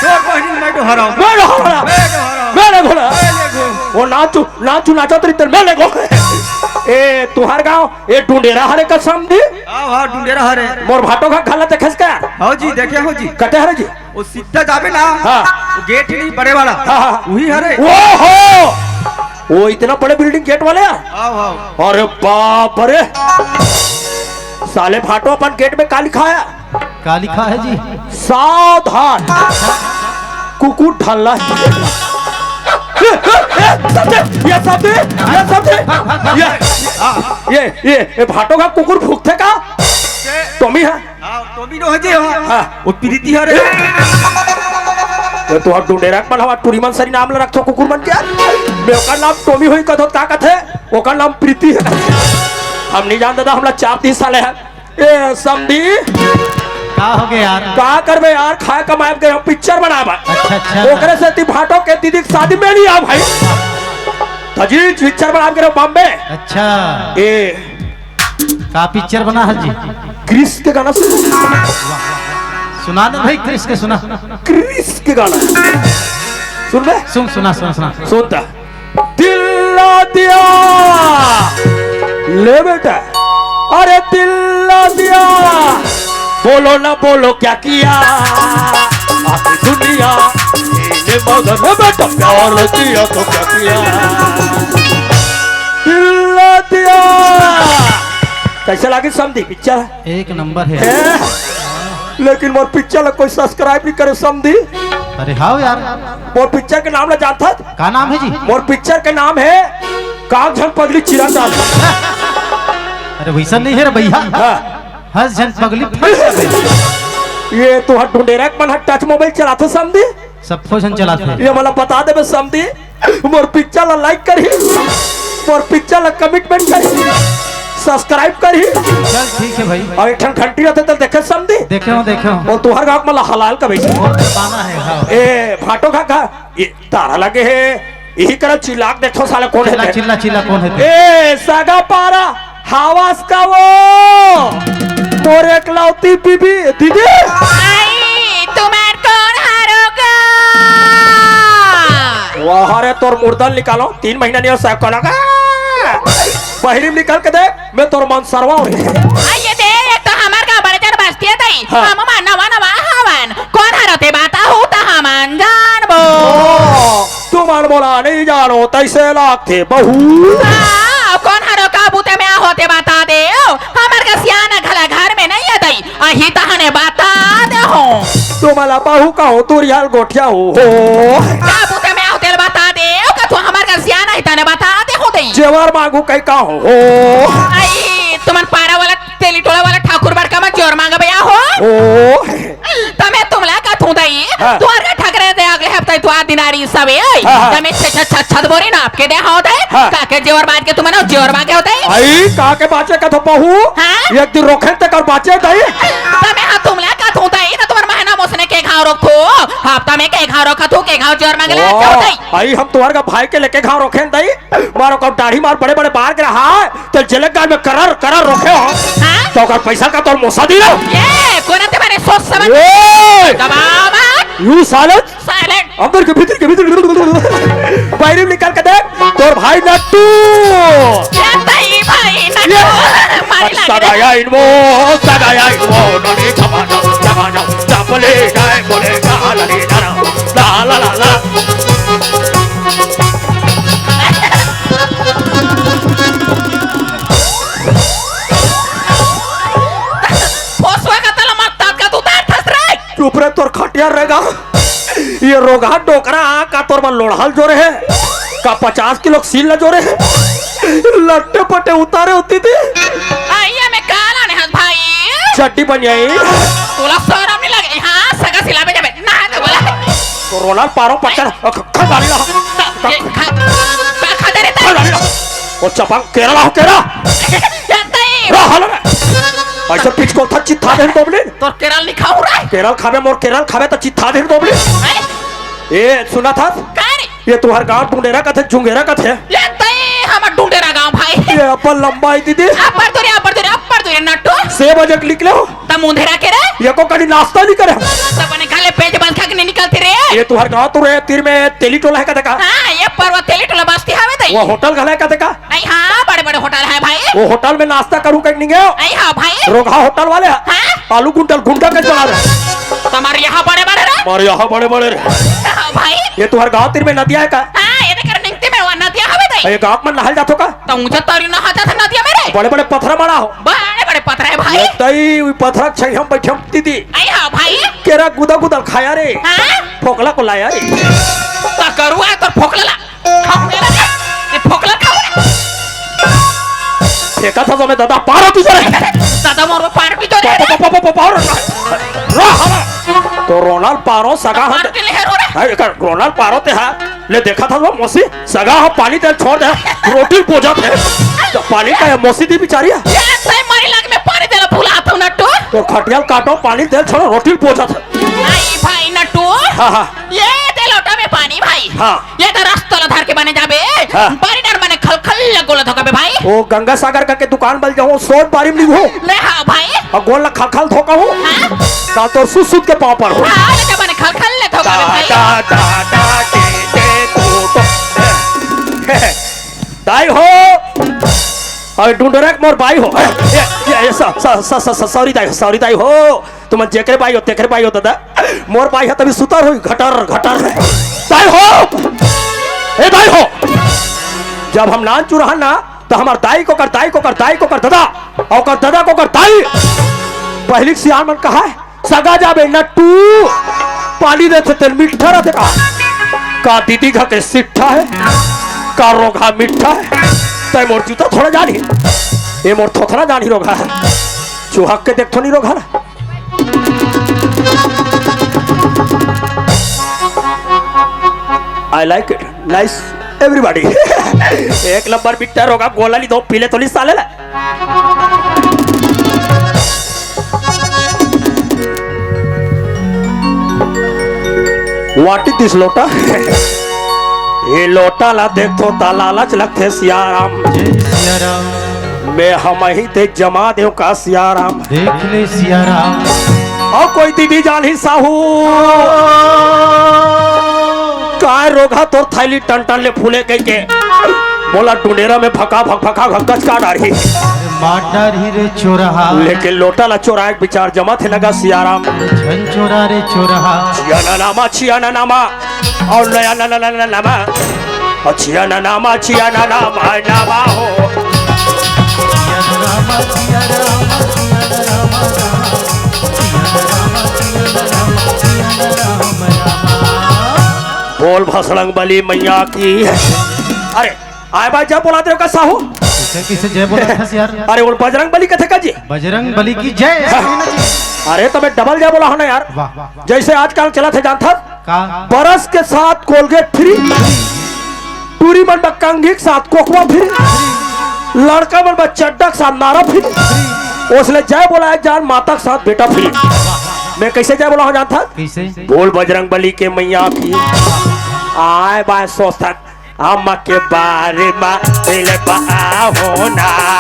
तोर बहिनी मैं डोहराऊं। मैं डोहरा। मैं डोहराऊं। मैं ले घोड़ा। मैं ले घो। वो नाचू, नाचू नाचत रही तेरे मैं ले घो। ए, तुहार गांव, ए, डुंडेरा हरे का समधी? हाँ, हाँ, डुंडेरा हरे। मोर भाटो का घाला देखेस का? हाँ जी, देखे हो जी। कते हरे जी? वो सीधा जाबे ना, हाँ। वो गेट ही नहीं बड़े वाला। हाँ, हाँ। वही हरे। ओहो! वो इतना बड़े बिल्डिंग गेट वाले हैं? आओ, आओ। अरे बाप रे! साले भाटो अपन गेट में का लिखा है? का लिखा है जी? सावधान। कुकुर ढल्ला हे। ए, ए, ए, समधी, ये समधी, ये समधी, ये, ये, ये, ये भाटो का कुकुर भूकथे का? टॉमी हे? हाँ, टॉमी नो हे जे, हाँ। हाँ। वो प्रीति हरे। ये तो हर डुंडेरा के मन हवा, टूरी मन सरी नाम ला रखथो कुकुर मन के यार। मैं ओकर नाम टॉमी होही कथो, का कथे? ओकर नाम प्रीति हे। हम नहीं जानते था, हमला चार तीन साल हे। ए, समधी। का हो गया यार? का करबे यार, खाए कमाए के हम पिक्चर बनाबा। अच्छा, अच्छा। ओकरे सेती भाटो के दीदी के शादी में नहीं आ भाई। अजीज पिक्चर बनाबे के बॉम्बे। अच्छा। ए। का पिक्चर बना हे जी? क्रिस के गाना सुन। सुना ना भाई, क्रिस के सुना। क्रिस के गाना। सुन बे। सुन, सुना, सुना, सुना। सुनता। दिल ला दिया, ले बेटा, अरे दिल ला दिया, बोलो ना बोलो क्या किया, आधी दुनिया ने मगर में बेटा प्यार किया तो क्या किया, दिल ला दिया। कैसे लागे समधी पिक्चर? एक नंबर हे। हैं? लेकिन मोर पिक्चर ला कोई सब्सक्राइब नहीं करे समधी। अरे हाँ यार। मोर पिक्चर के नाम ला जानथस? का नाम हे जी? मोर पिक्चर के नाम हे काग झन पगली चिरन डाल। अरे वैसा नहीं हे रे भैया। हाँ। हंस झन पगली फंस जाबे। ये तो हर डुंडेरा के मन हर टच मोबाइल चलाथे समधी। सब फौजन चलाथे। ये मोला बता देबे समधी, मोर पिक्चर ला लाइक करही, मोर पिक्चर ला कमिटमेंट करही, सब्सक्राइब करही। चल ठीक हे भाई। अउ एक ठन घंटी रथे त देखे समधी। देखे हो, देखे हो। अउ तुहर गाँव के मन ला हलाल कबे। बहुत दबाना हे, हाँ। ए, भाटो खा खा, ये तारा लगे हे, इही करा चिल्ला के देखो साले कोन हे चिल्ला, ते। चिल्ला, चिल्ला, कोन हे ते? ए, सगा पारा, हवस का वो, मोर एकलौती बीबी, दीदी। आई, तुम्हार कोन हरो गा? वाह रे, तोर मुर्दा ल निकालों, तीन महीना नहीं हो सकल का। बहिरी में निकल के देख, मैं तोर मन सरवा हूँ। आई, ये देख, एक तो हमर गाँव बड़े जन बस्ती हे तई, हाँ। हम मा नवा नवा हवन, कोन हरो ते बताहू त हमन जानबो। ओ, तुमन मोला नहीं जानो, तैसे लागथे बहू। हाँ, कोन हरो का बूते में आहो ते बता देव। हमर का सियान घला घर में नहीं हे तई, अही तहने बता देहूँ। तुमला बहू कहो, तुरियाल गोठिया हो, हो। का बूते में आहो तेला बता देव, का तू हमर का सियान अही तहने बता देहूँ तई। जेवर मांगू कही कहो, हो। आई, तुमन पारा वाला तेली टोला वाला ठाकुर बड़का मन जेवर मांगबे आहो। ओ। तमे तुमला कथूं दई, हाँ। तुहर का ठकरे दे अगले हफ्ता तुहर दिनारी सबे, ओए। हाँ, हाँ। तमे छ-, छ-, छ-, छत बोरी नाप के दे हो दई, हाँ। काके जेवर बाज के तुमन जेवर मांगे हो दई। आई, काके बाचे कथो बहू? हाँ? एक दिन रोखे ते कर बाचे दई। तमे हाँ तुमला कथूं दई, ना तुमन महीना मोसने के घाव रखो, हफ्ता में के घाव रखो, तू के घाव जेवर मांगे ले, ओ, हो दई। आई, हम तुहर का भाई के लेके घाव रोखे दई। मारो का दाढ़ी मार बड़े बड़े बार के रहा, तो जेलक गाल में करर करर रोखे हो। हाँ? तो ओकर पैसा का तोर मोसा दी लो। ये, कोना ते मारे सोच समझ। ए! दबावा। You silent। Silent। अंदर के भीतर के भीतर। बाहर निकल के देख, तोर भाई नट्टू। ये तई भाई नट्टू। ये। मारी लागे रे। सगाया इनवो, सगाया इनवो, ननी चमाना, चमाना, चपले जाए बोले, ला, ला, ला, ला, ला, ला, ला, ला। फोसवा का तला मत तात का तू तार थस रे। चुप रे, तोर खटिया रहेगा। ये रोगहा डोकरा का तोर बर लोढ़ल जोरे हे? का पचास किलो सील ल जोरे हे? लट्टे पट्टे उतारे होती थी। आइए मैं काला ने हंस भाई। चड्डी बन जाई। तोला शरम नहीं लगे? हाँ, सगा सिलावे जाबे। ना तो बोला। तो रोनाल पारो पट्टर। ख-, ख-, गाड़ी ला। ये खा, खा, खा दे रे खा गाड़ी ला। ओ चपांग केरला हो केरा। जानता ही। रा हाल रे। ऐसे पिच को था चित्था देन दोबलिन। तोर केरल नहीं खाऊ रे। केरल खाबे मोर केरल खाबे तो चित्था देन दोबलिन। हैं? ए, सुना था? का रे? ये तुहर गांव डुंडेरा कथे, जुंगेरा कथे। ये तई हमर डुंडेरा गांव भाई। ये अपन लंबा है दीदी। अपर तुरे, अपर तुरे, अपर तुरे नट्टू। से बजे के निकले हो? त मुंधेरा के रे? ये को कभी नाश्ता नहीं करे। त बने खाले पेट बंद खा के नहीं निकलते रे। ये तुहर गांव तो रे तीर में तेली टोला है कथे का? हाँ, ये पर्वत तेली टोला बस्ती हवे तई। वो होटल घला है कथे का? नहीं, हाँ, बड़े बड़े होटल है भाई। वो होटल में नाश्ता करूँ कहीं नहीं गयो? नहीं, हाँ भाई। रोगहा होटल वाले हैं? हाँ। आलू कुंटल गुंडा के चला रहे। तुम्हारे यहाँ बड़े बड़े रे? हमारे यहाँ बड़े बड़े रे। हाँ भाई। ये तुहर गांव तीर में नदिया है का? हाँ, ये देख निंगती में वो नदिया हवे तई। ये गांव में नहाल जाथो का? तो ऊंचा तारी नहा जाता नदिया में रे। बड़े बड़े पत्थर मारा हो। बड़े बड़े पत्थर है भाई। ये तई पत्थर छै हम बैठे हम दीदी। आई हाँ भाई। केरा गुदा गुदा ल खाया रे। हाँ? फोकला को लाया रे। का करूआ तोर फोकला ला? खाऊंगा ना। ये फोकला खाऊंगा। फेंका था तो मैं दादा पारो तुझे रे। दादा मोर पार भी तो रे। पा, पा, पा, पा, पा, पारो। रो, रो। तो रोनाल्ड पारो सगा हम। पार के ले रो रे। अरे, एकर रोनाल्ड पारो ते हा। ले देखा था वो मौसी, सगा हो पानी तेल छोड़ दे, रोटी ल बोजत हे। तो पानी का है मौसी दी बिचारी है। ये सही मारी लग में पानी तेल भुला तू नट्टू। तो खटियाल काटो, पानी तेल छोड़ो, रोटी ल बोजत हे। नहीं भाई नट्टू। हाँ, हाँ। ये दे लोटा में पानी भाई। हाँ। ये तो रस तोला धर के बने जाबे। हाँ। पानी डर मने खल खल गोलत होगा बे भाई। ओ गंगा सागर का के दुकान बल जाऊँ, सोच पारी में नहीं हो। ले हाँ भाई। अउ गोल ला खलखल धोका हूँ। हाँ? का तोर सुत सुत के पाँव पर हो। हाँ, ले जब खलखल ले धोका दा, भाई। दा, दा, दा, टे, टे, टू, टो। दाई हो। अरे डुंडरक मोर बाई हो। ये, ये, ये, स-, स-, स-, स-, स-, सॉरी दाई, सॉरी दाई हो। तुम जेकरे बाई हो, तेकरे बाई हो दादा। मोर बाई है तभी सुतर हुई, घटर, घटर। दाई हो। ए दाई हो। जब हम नान चुरहन ना, त हमर दाई कोकर, दाई कोकर, दाई कोकर ददा, अउ ओकर ददा कोकर दाई। पहिली के सियान मन कहा है, सगा जाबे नट्टू, पानी देथे तेल मिट्ठा रथे का? का दीदी घर के सिट्ठा है? का रोगहा मिट्ठा है? तै मोर जूता थोड़ा जानही, ये मोर थोथना जानही रोगहा है। चुहक के देखथो नहीं रोगहा ला। I like it. Nice, everybody. एक नंबर बिट्टा रोगा, गोला ली दो, पीले तो ली साले ला। What is this लोटा? ये लोटा ला देख तो ता लालच लगथे सियाराम। जय सियाराम। मैं हम ही ते जमा देव का सियाराम। देख ले सियाराम। अउ कोई दीदी जानही साहू। काय रोगहा तोर थैली टन टन ले फूले कहिके। मोला टुंडेरा में भका भक भका भक गचका डारही। अरे मार डारही रे चोरहा। लेकिन लोटा ला चोराए के विचार जमत हे लगा सियाराम। अरे झन चोरा रे चोरहा। छिया ना नामा, छिया ना नामा। अउ नया ना ना ना ना नामा। अउ छिया ना नामा, छिया ना नामा, नामा हो। बोल भसड़ंग बली मैया की। अरे, आय बाय जय बोला दे का साहू। किसे, किसे जय बोला था यार? अरे, वो बजरंग बली कथे का जी? बजरंग बली की जय। अरे, तो मैं डबल जय बोला हूँ ना यार। वाह, वाह, वाह। जैसे आजकल चला थे जानथस, का? बरस के साथ कोलगेट फ्री, टूरी मन बर कंघी के साथ कोकवा फ्री, लड़का मन बर चड्डा के साथ नारा फ्री, ओसने जय बोला है जान माता के साथ बेटा फ्री। मैं कैसे जय बोला हूँ जानथस? कैसे? बोल बजरंग बली के मैया की। आय बाय सोचथन अम्मा के बारे मा पहले बा हो ना।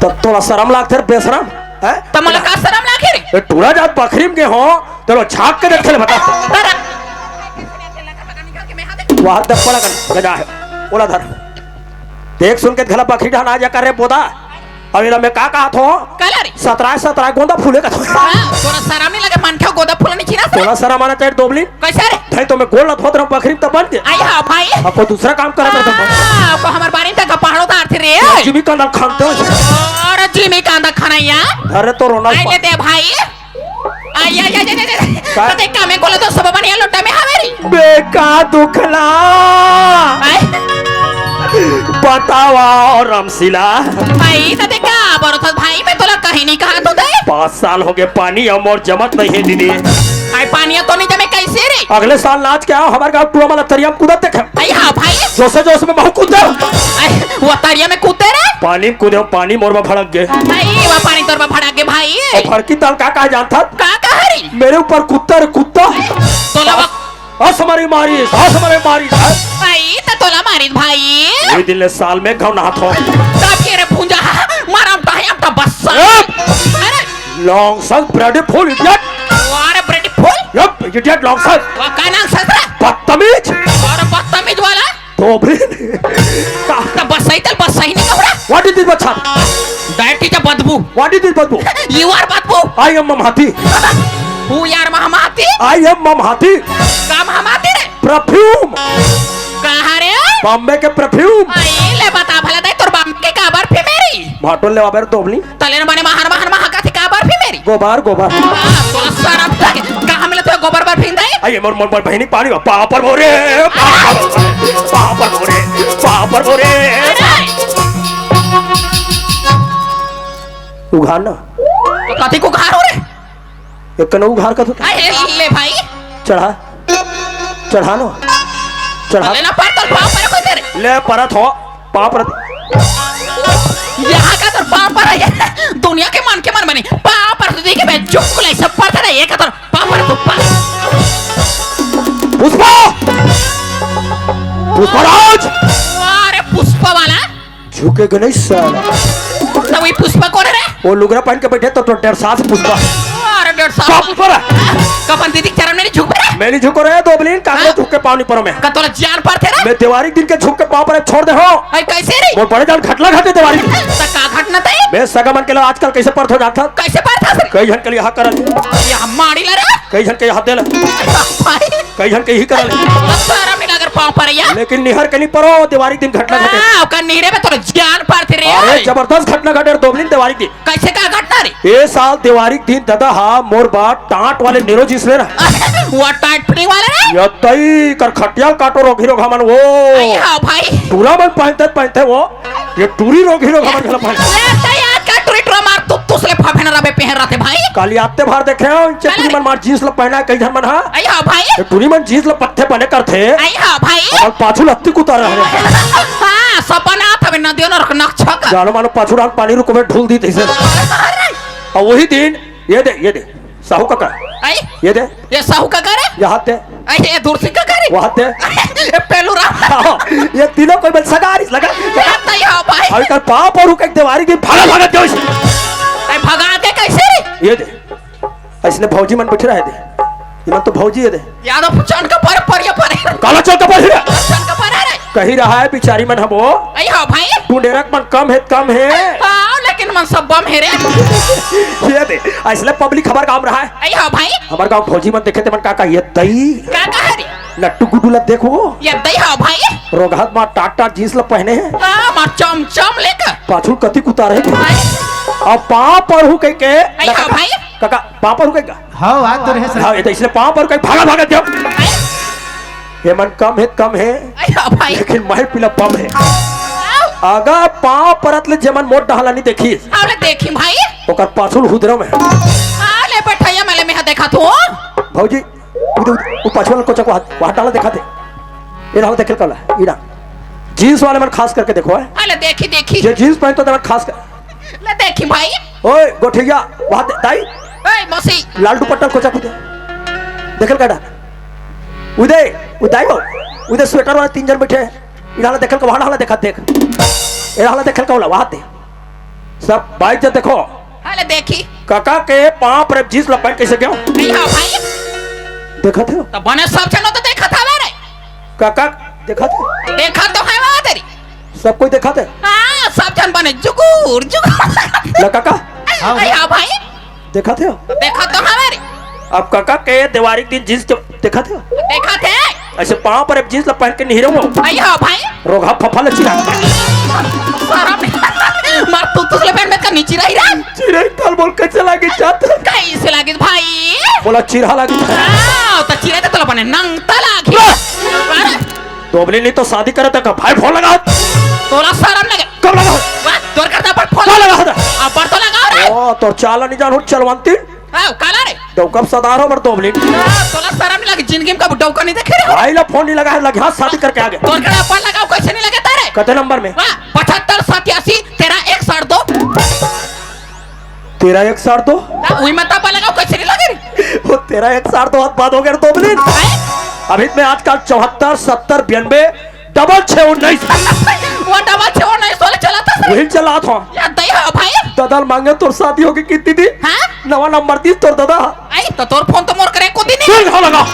तब तोला शरम लागथे रे बेशरम, हैं? त मोला का शरम लागही रे? ए, टूरा जात बखरी म गे हो, चलो झांक के देख ले बता। वाह, दप्पड़ा कर लगा है, ओला धर। देख सुन के घला बखरी ढहना जा कर रे बोदा। अब एला मैं का कहत हों? काला रे? सतराय, सतराय गोंदा फूले का थोड़ा। हाँ, तोला शरम नहीं लगे, मनखे गोंदा फूल नहीं चिन्हस रे? तोला शरम आना चाहिए, दोबली। कैसे रे? भाई, तो मैं गोल ला धोत रहूं, बखरी त बन के। आई हाँ भाई। अब कोई दूसरा काम करा करता था। हाँ, को हमार बारी तक पहाड़ों तार थे रे। जिमी कांदा खानते हो। अरे जिमी कांदा खाना यार। अरे तो रोना आई पा- लेते हैं भाई। आई, आई, आई, आई, आई, आई। का? तो देख का मैं गोला तो सब बनिया लोटा में हवे रे। बे का दुखला। आई। बतावा और रमशीला। भाई, त देखा, बरोथस भाई, मैं तोला कहीं नहीं कहा तो दे। पाँच साल हो गए, पानी अउ मोर जमत नहीं है दीदी। आई, पानी तो नहीं जमे कैसे रे? अगले साल नाच के आओ, हमारे गाँव टुआ वाला तरिया में कूदत देखे। आई, हाँ भाई। जोसे जोसे में महू कूद दे। आई, वो तरिया में कूदते रे? पानी में कूदे, पानी मोर में भड़क गए। आई, वो पानी तोर में भड़क गए भाई। और भड़की तल का कहा जानता? का कहा रे? मेरे ऊपर कुत्ता रे कुत्ता। तोला बक- हंस मारी मारी, हंस मारी मारी। आई त तोला मारिन भाई। ये दिन ले साल में घाव नहात हो। तब के रे भुंजा, मारम टाहे, हम तो बस्सा। ए! अरे! Nonsense, bloody fool, idiot। अरे bloody fool। Yep, idiot, nonsense। वा का nonsense रे? बदतमीज। अरे बदतमीज वाला। तो भी। त बस्सा ही चल, बस्सा ही नहीं कहूँ रे। What is this बच्चा? That is a बदबू। What is this बदबू? You are बदबू। I am ममहाती। Who are ममहाती? I am ममहाती। का ममहाती रे? Perfume। कहाँ रे? बॉम्बे के perfume। आई ले बता भला दाई तोर बॉम्बे के काबर फे मेरी? भाटो ले आबे रे दोबली। तले न बने महर महर महा कथे का बर्फी मेरी? गोबर, गोबर। हाँ, तोला सरम लागे। कहाँ मिलत हे गोबर बर्फी दे? अये मोर, मोर, मोर बहिनी पानी बा। पापर बोरे, पापर, पापर बोरे, पापर बोरे। अरे! उघार ना। तो कथी को उघार हो रे? एक कनऊ उघार का तो। अरे ले भाई। चढ़ा, चढ़ा नो, चढ़ा। लेना पड़ता पाँव पर कोई तेरे। ले परत हो, पाँव परत। यहाँ का तो पाँव पर है, दुनिया के मन के मन बने। पाँव पर तो देखे मैं चुप को ले सब पड़ता रहे, एक तो पाँव पर तो पा। पुष्पा, पुष्पराज। अरे पुष्पा वाला। झुकेगा नहीं साला। तो वही पुष्पा कौन है रे? वो लुगरा पहन के बैठे तो, तो डेढ़ साल से पुष्पा। अरे डेढ़ साल। चुप कर। कपन दीदी के चरण में नहीं झुक रे। मैं नहीं झुको रे, दोबलिन, काकरो हाँ? झुक के पाँव नहीं परो मैं। का तोला जान पर थे रे? मैं देवारी दिन के झुक के पाँव पर छोड़ दे हो। अरे कैसे रे? मोर बड़े जान घटना घटे देवारी दिन। तो का घटना था ये? मैं सगा मन के लिए आजकल कैसे परत हो जाता? कैसे परत था रे? कई झन के लिए हाँ करल। ये हमारी ला रे। कई झन के हाथ देला। भाई। कई झन के ही करल। सारा मिला अगर पाँव पर यार। लेकिन निहर के नहीं परो, देवारी दिन घटना घटे। हाँ, ओकर निहरे में तोर जान पर थे रे। अरे जबरदस्त घटना घटे रे दोबलिन देवारी दिन। कैसे का घटना रे? ए साल देवारी के दिन ददा हा मोर बा टाट वाले नेरो जींस ले रहा। वो टाट फिटिंग वाले रे? ये तई कर खटियाल काटो रोगी रोगा मन वो। अरे हाँ भाई। टूरा मन पहनते पहनते वो, ये टूरी रोगी रोगा मन घला पहनते। ले तई आज का टूरी टूरा मार तू तुसले फफेना रबे पहन रहते भाई। काली आते भार देखे हो, इनसे चल टूरी रे। मन मार जींस ला पहना है कई झन मन हा। अरे हाँ भाई। ये टूरी मन जींस ला पत्थे पहने करते। अरे हाँ भाई। और पाछू लत्ती कुतर रहे। हाँ, सपना था बिना दियो ना रखना छक। जानो मानो पाछू डाल पानी रुको में ढूल दी थी से। अरे। और वही दिन ये दे, ये दे, साहू काका। आई? ये दे। ये साहू काका रे? ये हाथ दे। आई, ये दूर से काका रे? वो हाथ दे। ये पेलू राम। हाँ, ये तीनों कोई बल सगारी लगा। ये तो यो भाई। अभी कल पाँव पर रुक एक देवारी की भागा भागा दे उसे। आई, भगा के कैसे रे? ये दे। इसने भौजी मन बैठे रहे दे। ये मन तो भौजी ये दे। यादव चौन का पर, पर, ये पर। काला चौन का पर ही रे। चौन का पर है रे। कही रहा है बिचारी मन हमो। आई हाँ भाई। टुंडेरक मन कम है, कम है। हाँ, लेकिन मन सब बम है रे। ये दे, इसलिए पब्लिक खबर काम रहा है। आई हाँ भाई। हमारे गांव भौजी मन देखे ते मन का कहिए दई। का कहा रे? लट्टू गुड्डू ला देखो। ये दई हाँ भाई। रोगहत मार टाट टाट जींस ला पहने हैं। हाँ, मार चम चम लेकर। पाछुल कति कुतार है। भाई। अब पाँव पर हूँ कह के। आई हाँ भाई। काका, पाँव पर हूँ कह के। हाँ, बात तो रहे सर। हाँ, ये तो इसलिए पाँव पर कहीं भागा भागा जब। ये मन कम है, कम है, अरे भाई। लेकिन मैं पीला पम है। आओ। अगर पाँव परत ले जेमन मोट डहला नहीं देखी, आओ ले देखी भाई। ओकर पाछुल हुदरा में। आ ले बैठैया, मैं ले मैं देखा तू। भौजी, उधर, उधर, वो पाछुल कोचा को हाथ, हाथ डाला देखा थे। ये डाला देखे काला, ये डाला। जींस वाले मन खास करके देखो, है। आ ले देखी, देखी। जे जींस पहनता था खास कर। ले देखी भाई। ओए गोठिया, वहां दे, दाई। ओए मौसी। लाल दुपट्टा कोचा कुदे। देखल काटा। उदय, उदय हो। उदय स्वेटर वाला तीन जन बैठे हैं। इनाला देखल का वहां हाला देखा देख। इनाला देखल का वाला वहां दे। सब भाई जब देखो। हाले देखी। काका के पांव पर जींस ला पहन कैसे गयो? नहीं हो भाई। देखा थे? तो बने सब जनो तो देखा था रे। काका देखा थे? देखा तो है वहां तेरी। सब कोई देखा थे? हाँ, सब जन बने जुगुर, जुगुर। ला काका? हाँ, अरे हाँ भाई। देखा थे? देखा तो हमारे। अब काका के देवारी के दिन जींस के देखा थे? देखा थे? ऐसे पांव पर अब जींस ला पहन के नहीं रहो। आई हाँ भाई। रोगा फफा लची रहा। सारा में मार तू तुझले पहन में का नीचे रही रहा। चिरई तल बोल कैसे लागे जात? कैसे लागे भाई? बोला चिरहा लागे। हाँ, तो चिरई तो तला बने नंग तला लागे। अरे। दोबली नहीं तो शादी करे तक भाई फोन लगा। तोला शरम लगे। कब लगा? वाह, तोर करता पर फोन कब लगा था? अब पर तो लगा रे। ओ, तोर चाला नहीं जान हो चलवंती। आओ, काला रे। डौकब सदार हो बर दोबली। आ, तोला शरम लगे, जिंदगी में कब डौका नहीं देखे रे। भाई ला फोन नहीं लगा है, लगे हाथ शादी करके आगे। तोर करता पर लगाओ, कैसे नहीं लगे तारे? कते नंबर में? वाह, पचहत्तर सत्यासी तेरह एक साठ दो। तेरह एक साठ दो। ना, वही मत पर लगाओ, कैसे नहीं लगे रे? वो तेरह एक साठ दो हाथ बाद हो गया रे दोबली। हैं? अभी मैं आजकल चौहत्तर सत्तर बयानबे डबल छः उन्नीस। वो डबल छः उन्नीस वाले चला था सर। वही चला था। या दया हो भाई। ददल मांगे तोर शादी होगी कितनी दी? हाँ? नवा नंबर दी तोर दादा। आई तो तोर फोन तो मोर करे को दिन फिर नहीं। घर लगा।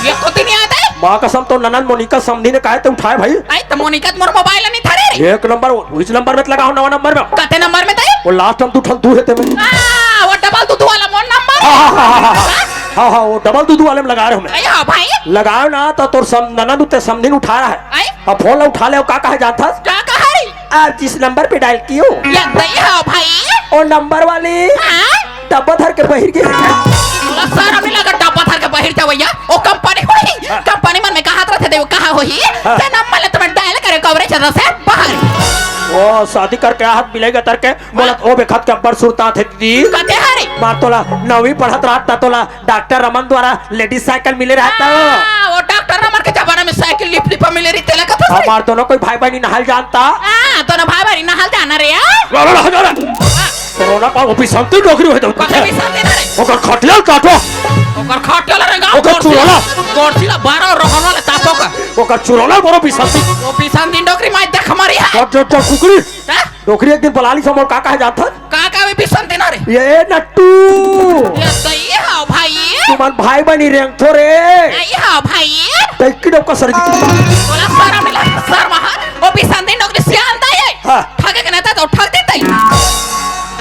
ये को दिन याद है? माँ कसम तो ननन मोनिका समधी ने कहा तो उठाए भाई। आई तो मोनिका तो मोर मोबाइल नहीं था रे। एक नंबर, इस नंबर में तो लगाओ, नवा नंबर में। कते नंबर में था? वो लास्ट हम तू ठल दू है ते में। आ, वो डबल दू दू वाला मोर नंबर। हाँ, हाँ, हाँ, हाँ, हाँ। हाँ, हाँ, वो डबल दू दू वाले में लगा रहे हो मैं। आई हाँ भाई। लगाओ ना तो तोर सम-, ननद उत्ते समधी ने उठाया है। आई? अब फोन ला उठा ले, का कहे जानता? का कहे रे? आप जिस नंबर पे डायल किए हो, ये दई हो भाई। ओ नंबर वाली हाँ? डब्बा धर के बहिर गे। तोला शरम नहीं लगा डब्बा धर के बहिर जावइया? ओ कंपनी होही, हाँ। कंपनी मन में कहात रथे, देखो कहाँ होही। हाँ। ते नंबर ले तुम्हें डायल करे, कवरेज से बाहर। ओ शादी करके हाथ मिलेगा तरके, बोला हाँ। ओ बेखत के अब्बड़ सुरता थे दीदी। कते हरे? मार तोला नौवीं पढ़त रहत ता तोला डॉक्टर रमन द्वारा लेडीज साइकिल मिले रहता। हाँ, वो डॉक्टर रमन के जमाना में साइकिल लिप लिप मिले रही, तेला कथा से। हमार दोनों कोई भाई बहनी नहल जानता। हाँ, दोनों भाई बहनी नहल जाना रे, हाँ? ला, ला, ला, ला, ला। हाँ। कोरोना का वो पिसंती डोकरी होय तो कथे पिसंती ना रे। ओकर खटियाल काटो। ओकर खटियाल रे, गाँव ओकर गोरसी चुराला। गोरसी ला बारह रोहन वाले तापो का। ओकर चुराला बरो पिसंती। वो पिसंती डोकरी माई देख मारी है। कट, कट, कट, कुकरी। हाँ? डोकरी एक दिन बला ली समोर का कहे जात हन? का का वे बिसंती ना रे? ये नट्टू। ये तो ये हो भाई। तुमन भाई बनी रेंग थो रे। ये हो भाई। तै की डोका सर की। बोला शरम नहीं लगा, शरम हा। ओ बिसंती नौकरी सियान दाई है। हाँ। ठगे के नता तो ठग देता ही।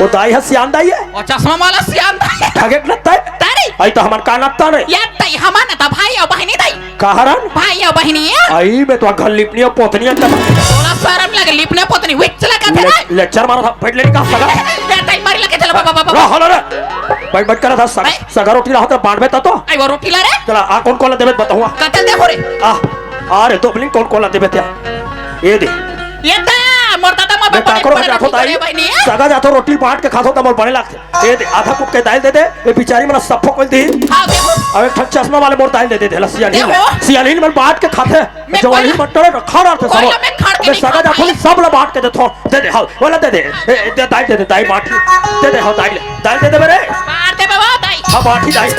वो दाई है सियान दाई है। ओ चश्मा वाला सियान दाई है। ठगे के नता है। तारी। आई तो हमन का नता रे। ये दाई हमन नता भाई और बहनी दाई। का हरन? भाई या बहिनी है? आई, मैं तो घर लिपनी और पोतनी अंदर। तोला शरम लगे, लिपने पोतनी, विच लगा थे ले, ना? लेक्चर मारा था, बैठ लेने का सगा। ले, टाइम मारी लगे, चलो, बाबा, बाबा। रहो ना रे। बैठ, बैठ कर था सगा, भाई। सगा रोटी रहा था, बांट में था तो। आई, वो रोटी ला रे? चला, आ, कौन कौन ला देवे बताऊँ? कतल दे हो रे। आ, आ रे, तो बोलिंग कौन कौन ला देवे थे? ये दे। ये ता, मोर दादा, मोर मैं बाबा, काकरो बड़े का जातो रोटी ताई, करे, बहिनी है? सगा जातो रोटी बांट के खातो, तमोर बड़े लागते। ए दे, आधा कुप के दाइल दे दे, ए बिचारी मन सफो कोल दी। हाँ, देखो। अब एक ठन चश्मा वाले मोर दाइल दे दे, देला सियान ही देखो। सियान ही मन बांट के खाथे। मैं जवान ही कोई मट्टड़े रखा रहते ओला सब। मैं खड़ के मैं नहीं सगा खाऊं जाथो, भाई। सब ला बांट के देथो। दे दे, हाँ, वाला दे दे। ए, ए, दे, दाइल दे दे, दाइल बांट। दे दे, हाँ, दाइल। दाइल दे दे मेरे। मार दे बाबा, दाई। हाँ, बांट ही दाइल।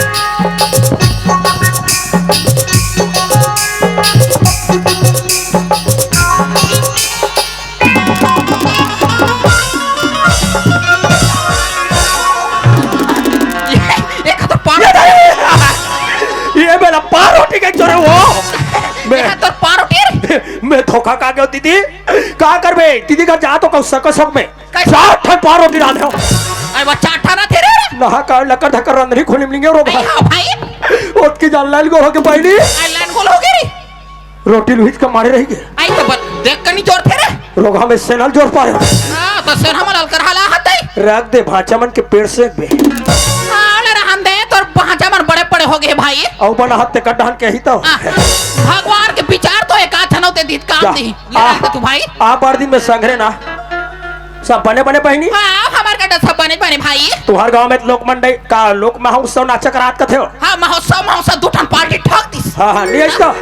ये, ये का तो पार ये मेरा पार रोटी के चोरे हो। मैं, ये तो पार रोटी रे। मैं धोखा खा गयो दीदी। का करबे? दीदी घर जा तो कहूँ सको सक में। कैसे? चार ठन पार रोटी रांधे हो। अरे वो चार ठन थे रे। नहा का लकर धकर रंधनी खोली मिलेंगे रोग। नहीं, हाँ भाई। ओतकी जान लाइन गोल हो के बहिनी। आ, लाइन गोल हो गई रे। रोटी लुहित के मारे रही गे। आई तो बत-, देख कनी जोर थे रे। रोगहा में सेनल जोर पाए। हाँ, तो सेन हमर अलकर हाला हतई। रख दे भांचा मन के पेड़ से बे। हाँ, ले रहन दे, तोर भांचा मन बड़े बड़े हो गए भाई। अउ बना हत्ते कड्ढान के ही तो। हाँ, भगवान के विचार तो एक आथ नौ ते दीत काम जा। दी। ये आ, रख दे तू भाई। आ बार दिन में संघरे ना। सब बने बने बहिनी? हाँ, हमार कटा सब बने बने भाई। तुहार गांव में लोक मंडई का लोक महोत्सव नाचा करात कथे हो? हाँ, महोत्सव, महोत्सव दू ठन पार्टी ठोक दिस। हाँ, हाँ, नहीं ऐसा।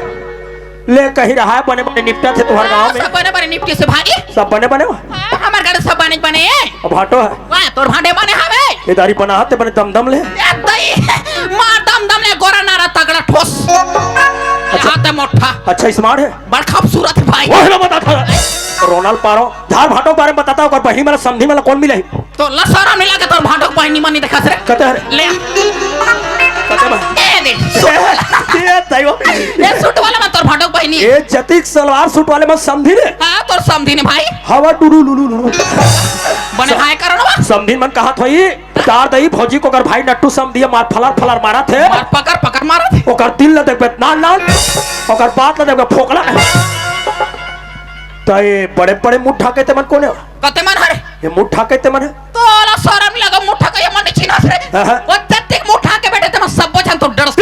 ले कही रहा है, बने बने निपटा थे तुहार गांव में। सब बने बने निपटी से भाई। सब बने बने हो? हाँ, हमार घर सब बने बने। अब हटो है। वाह, तोर भांडे बने हवे। ये दारी बना हाथ बने दम दम ले। ए दई, मार दम दम ले, गोरा नारा तगड़ा ठोस। अच्छा। हाथ है मोटा। अच्छा, smart है। बड़ खूबसूरत है भाई। वो है ना बता था। रोनाल पारो। धार भाटो के बारे में बताता, ओकर बहिनी मन समधी मन ला कोन मिलही? तोला सरम नहीं लगे, तोर भाटो के बहिनी मन नहीं देखत रे। कते हरे? ले। कते बा? ए दे, सूट वाला। ए, ए, ताई वो। ए, सूट वाला मन तोर भाटो के बहिनी। ए, जतिक सलवार सूट वाले मन समधी रे। हाँ, तोर समधी नहीं भाई। हवा टुरु लुलु लुलु। बने हाय करो ना बा। समधी मन कहा थोई, तार दई भौजी को ओकर भाई नट्टू समधी मार फलार फलार मारा थे। मार पकड़ पकड़ मारा थे। ओकर दिल ला देखबे नान नान, ओकर बात ला देखबे फोकला। त ये बड़े बड़े मुट्ठा कहते मन कोने? कते मन हरे? ये मुट्ठा कहते मन है? तोला सरम लगा, मुट्ठा का ये मन चिन्हस रे। हाँ, हाँ। वो तत्तिक मुट्ठा के बेटे ते मन सब झन तो डरस।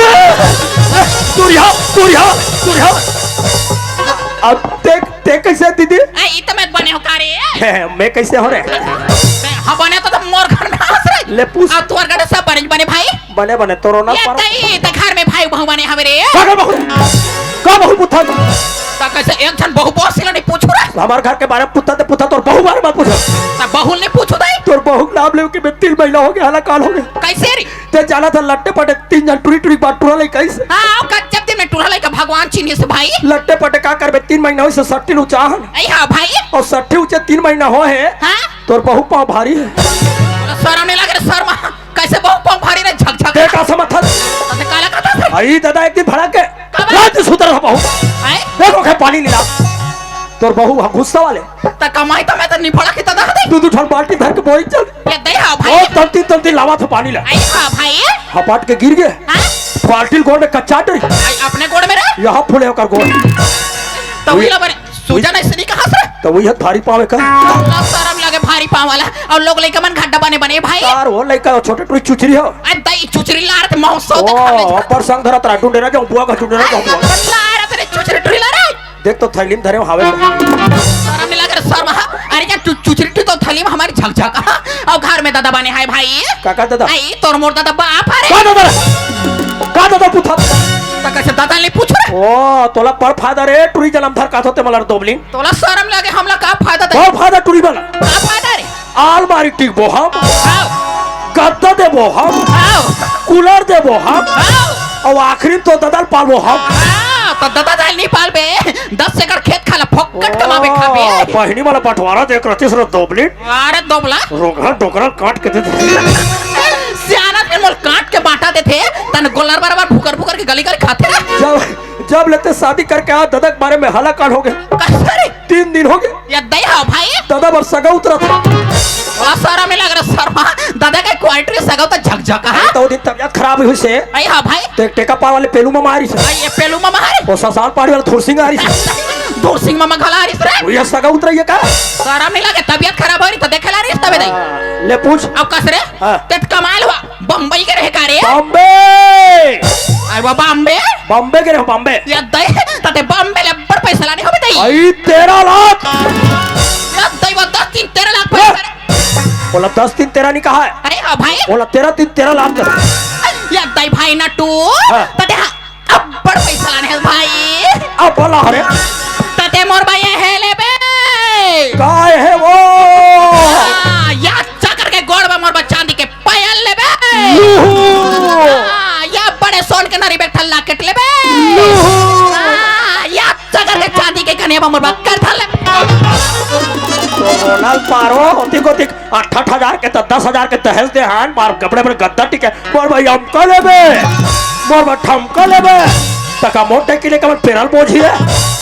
सूर्या, सूर्या, सूर्या। अब ते, ते कैसे दीदी? ए, ई तो मैं बने हो का रे? हे, हे, मैं कैसे हो रे? हाँ, बने तो, तो मोर घर में हंस रे। ले पूछ। अब तोर घर सब बने, बने भाई? बने, बने, तोरो ना ये पर तई, त घर में भाई बहू बने हवे रे। का कर बहू? का बहू पुथन? त कैसे एक झन बहू बस सिला नहीं पूछू रे? हमार घर के बारे में पुथन ते पुथन, तोर बहू बारे में पूछ। त बहू नहीं पूछू तई? तोर बहू के नाम लेके मैं तीन महीना हो गया, हालाकाल हो गया। कैसे रे? ते जाना था लट्टे पटे तीन झन टुरी टुरी बात टुरा ले कैसे? हाँ, कच्चब दिन में टुरा ले का भगवान चिन्हे से भाई। लट्टे पटे का करबे, तीन महीना होइसे सट्टी उचाहन। आई हाँ भाई। और सट्टी उचे तीन महीना हो है। हाँ? तोर बहू पाँव भारी है। सरम नहीं लगे रे, शर्मा। कैसे बहू पाँव भारी रे, झकझक। ते का समझ था? तते काला कथा से। आई दादा, एक दिन भड़ा के कब? रात सुतर रहा बहू। आए? देखो, खे पानी नहीं ला। तोर बहू हा गुस्सा वाले। त कमाई त मैं त नहीं भड़ा के त दे। दू दू ठन बाल्टी भर के बोरी चल। ये दे हाँ भाई। ओ, तंती, तंती लावा था पानी ला। आई हाँ भाई। हपाट के गिर गए। हाँ? बाल्टी गोड़ में कच्चा डरी। आई अपने गोड़ में रे? यहाँ फूले होकर गोड़। तो वही ला बने, सूजन ऐसे नहीं कहा से? त वही हत भारी पाँव हे का? लोग सरम लगे भारी पाँव वाला। अउ लोग लइका मन घड्डा बने बने भाई। यार, वो लइका छोटे टुरी चुचरी हो। अरे दई चुचरी लारत महोत्सव ओ, देखा ले। अब्बड़ संग धरत रहा, टुंडेरा जाऊं बुआ का, टुंडेरा जाऊं बुआ। लारत रे चुचरी टुरी लारत। देख तो थैली में धरे हवे। सरम नहीं लगे रे सरम, हाँ। अरे जा चु-, चुचरी टुरी तो थैली में हमारी झकझक, हाँ। अउ घर में ददा बने हाय भाई। काका ददा? आई तोर मोर ददा बाप हरे। का ददा रे? का ददा पूछा? त कइसे ददा नहीं पूछ रे? ओ, तोला बड़ फायदा रे, टुरी जलम धर का होते मलर दोबली। तोला सरम लगे, हमला का फायदा दे? का फायदा टुरी वाला? का फायदा रे? आलमारी टिकबो हम, हाव। गद्दा देबो हम, हाव। कूलर देबो हम, हाव। अउ आखिरी तो ददा ल पालबो हम। हाँ, त ददा दाई ल नहीं पालबे, दस एकड़ खेत खाला फोकट कमाबे खाबे। ओ, बहिनी वाला बंटवारा देख रहती सर दोबली। अरे दोबला। रोगहा डोकरा काट के दे दे। सियाना के मोल काट के बांटा देथे, तन गोलर बराबर भुकर भुकर के गली गली खाथे रे। जब, जब लेते शादी करके आ ददा के बारे में हला कान हो गए। कइसे रे? तीन दिन हो गए। ये दई हा भाई। ददा बर सगा उतरा था। बड़ा सारा में लग रहा शर्मा। ददा के क्वालिटी सगा तो झकझक है। तो वो दिन तबियत खराब हुई से। आई हा भाई। तो एक टेका पार वाले पेलू मामा आ रही से। आई ये पेलू मामा आ रही। वो ससाल पहाड़ी वाला धुरसिंग आ रही से। धुरसिंग मामा घला आ रही से रे। वो ये सगा उतरा ये का? सारा में लगे तबियत खराब हो रही तो देखे ला रही तबे दई। हाँ, ले पूछ। अब कस रे? हाँ। ते कमाल हुआ। बम्बई के रहे का रे? बॉम्बे। अरे वो बॉम्बे? बॉम्बे के रहे, बॉम्बे। ये दई, तते बॉम्बे ले बड़ पैसा लाने हो बे दई। आई तेरह लाख। ये दई वो दस तीन तेरह लाख पैसा रे। बोला दस तीन तेरह नहीं कहा है। अरे हाँ भाई। बोला तेरह तीन तेरह लाख कर। ये दई भाई नटू। हाँ। तते हाँ, अब्बड़ पैसा लाने है भाई। अब बोला हरे। तते मोर भाई है लेबे। काय है वो? हाँ, या चकर के गोड़ में मोर बा चांदी के पायल लेबे। लूहू। हाँ, या बड़े सोन के नरी बैठल लाकेट लेबे। लूहू। हाँ, या चकर के चांदी के कने में मोर बा करधन लेबे। तो रोनल पारो होती को दिख अट्ठाठ हजार के त दस हजार के दहेज दे हान, मार कपड़े पर गद्दा टिके, मोर भाई हमका लेबे, मोर भाई ठमका लेबे, तका मोटे के लिए कमन पेरल बोझी है।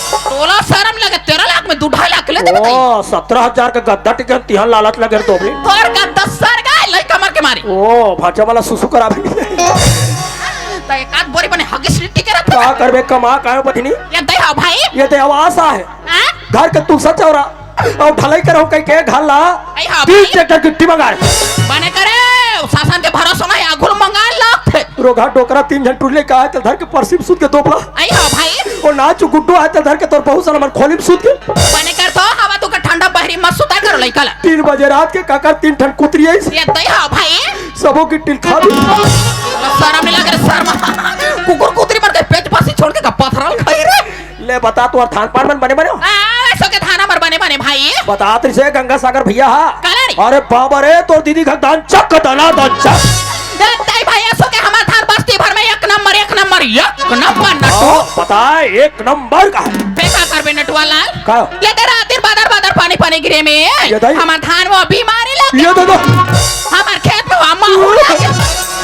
तोला शर्म लगे, तेरह लाख में दू ढाई लाख के ले देबे ओ, सत्रह हजार के गद्दा टिके, तिहान लालच लगे रे तोबली। तोर गद्दा सर गए, लइका मर के मारी। ओ, भाचा वाला सुसु करा भी। त एक आध बोरी बने हगिस टिके रहते। का करबे, कमा काहे बहिनी? ये दे हा भाई। ये दे आवास आहे। हाँ? घर के तुलसा चौरा। अउ ढलाई करहूं कहिके घर ला आई हा तीन भाई। ट्रैक्टर गिट्टी मंगाए। बने करे, शासन के भरोसा नहीं, आघू ल मंगा लाथे। रोगहा डोकरा तीन झन टुरी लइका आए, त धर के परसी म सूत के दोबला। आई हा भाई। ओ नाचू गुड्डू आए, त धर के तोर बहू सन हमर खोली म सूत के। बने कर तो, हवा तू का ठंडा बहरी मत सुता करो लइका ला। तीन बजे रात के काकर तीन ठन कुतरी आइस। ये दई हा भाई। सबो गिट्टी ल खा दी। शर्म नहीं लगे रे, शर्म। कुकुर कुतरी मर के पेट पासी छोड़ के का पथराल खाई रे। ले बता, तोर धान पान मन बने बने हो? आ, एसो के धान हमर बने बने भाई। बतात रिसे गंगा सागर भैया हा। काला रे? अरे बाबा रे, तोर दीदी घर धान चक दना दन चक। ए, ताई भाई, एसो के हमर धान बस्ती भर में एक नंबर, एक नंबर, एक नंबर नटू। हाँ, पता है, एक नंबर का है। देखा करबे नटुआ लाल। का? ले दे रात दिन बादर बादर पानी पानी गिरे में। ये दाई। हमर धान में बीमारी लग ये दे दो। हमर खेत में अम्मा हो गया।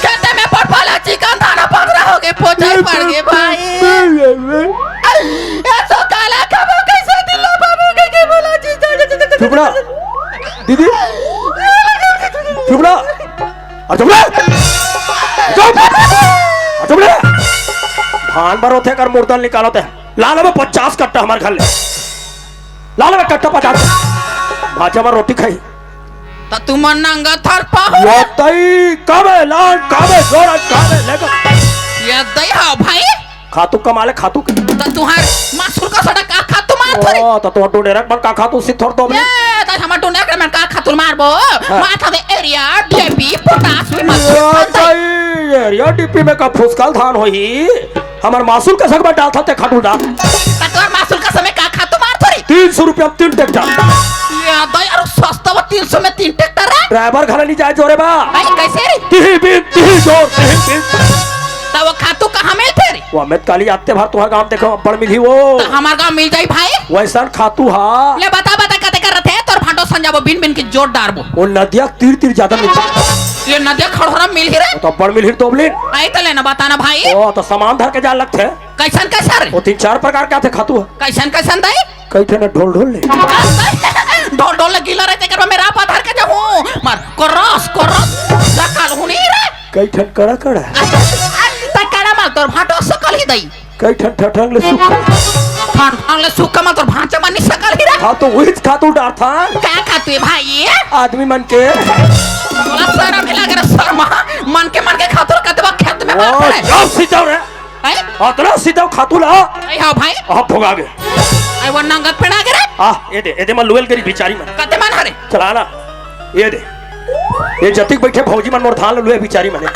खेते में पटपला चिकन दाना पकड़ा हो गए, पोचाई पड़ गए भाई। ये तो काला खबो कैसे दिलो बाबू के, के बोला जी, जा, जा, जा, जा, जा। चुप रहा। दीदी। चुप रहा। और चुप रहा। चुप। और चुप रहा। धान भरोथे कर मुर्दल निकालो ते। ला लेबे पचास कट्टा हमर घर ले। ला लेबे कट्टा पचास। भाजा बर रोटी खाई। त तुमन नंगा थर पाहो। ये तई कबे लान, कबे जोड़ा, कबे लेकर। ये दई हा भाई। खातू कमा ले, खातू के। त तुहार मासुल का सड़ा का खातू मार थोड़ी। ओ, त तुहार डोडेरक मन का खातू सी थोड़ दो ये, त हमर डोडेरक मन का खातू मारबो। हाँ। माथा दे यूरिया, डीएपी, पोटाश भी मत ये खातू। तई, यूरिया डीएपी में का फुसकल धान होही। हमर मासुल का संग में डालथा ते खाटू डाल। त तोर मासुल का समय का खातू मार थोड़ी। तीन सौ रुपया में तीन ट्रैक्टर। ये दई यार सस्ता बा, तीन सौ में तीन ट्रैक्टर है। ड्राइवर घर नहीं जाए जोरे बा। भाई कैसे रे? तिही बीन, तिही जोर, तिही बीन। त वो खातू कहाँ मिलथे रे? वो अमित काली आते भर तुहार गांव देखो, अब्बड़ मिलही वो। त हमार गांव मिल जाई भाई। वैसन खातू हा। ले बता, बता कते कर रथे, तोर भांटो संजाबो, बिन बिन के जोर डारबो। वो नदिया तीर तीर ज्यादा मिलथे। ये नदिया खड़ोरा मिलही रे। वो तो अब्बड़ मिलही तो बोले। आई त लेना बताना भाई। ओ, तो सामान धर के जा लगथे। कैसन कैसन रे? वो तीन चार प्रकार के आथे खातू। कैसन कैसन दई? कई ठे ना ढोल ढोल ले। ढोल ढोल ले गीला रहिथे, कर मेरा पत्थर के जहूं। मार, क्रॉस, क्रॉस, सकल हुनी रे। कई ठन कड़ा कड़ा। त कड़ा मार, तोर भाटो सकल ही दई। कई ठन ठठंग ले सुख। खान खान ले सुक्का मन तोर भांचा मन नहीं सकल ही रे। हाँ, तो वही खातू डारथन। का खातू हे भाई? आदमी मन के। तोला शरम नहीं लगे रे, शर्मा। मन के, मन के खातू ला कते बा खेत में ओ, मार पड़े। जब सीता रे। हैं? अतना सीता खातू ला। ऐ हाँ भाई। अब भोगा गे। ऐ वो नंगत पेड़ आ गे रे। आ, ये दे, ये दे, मैं लुएल करी बिचारी मन। कते मन हरे? चला ना। ये दे। ये जतिक बैठे भौजी मन मोर धान लुए बिचारी मने।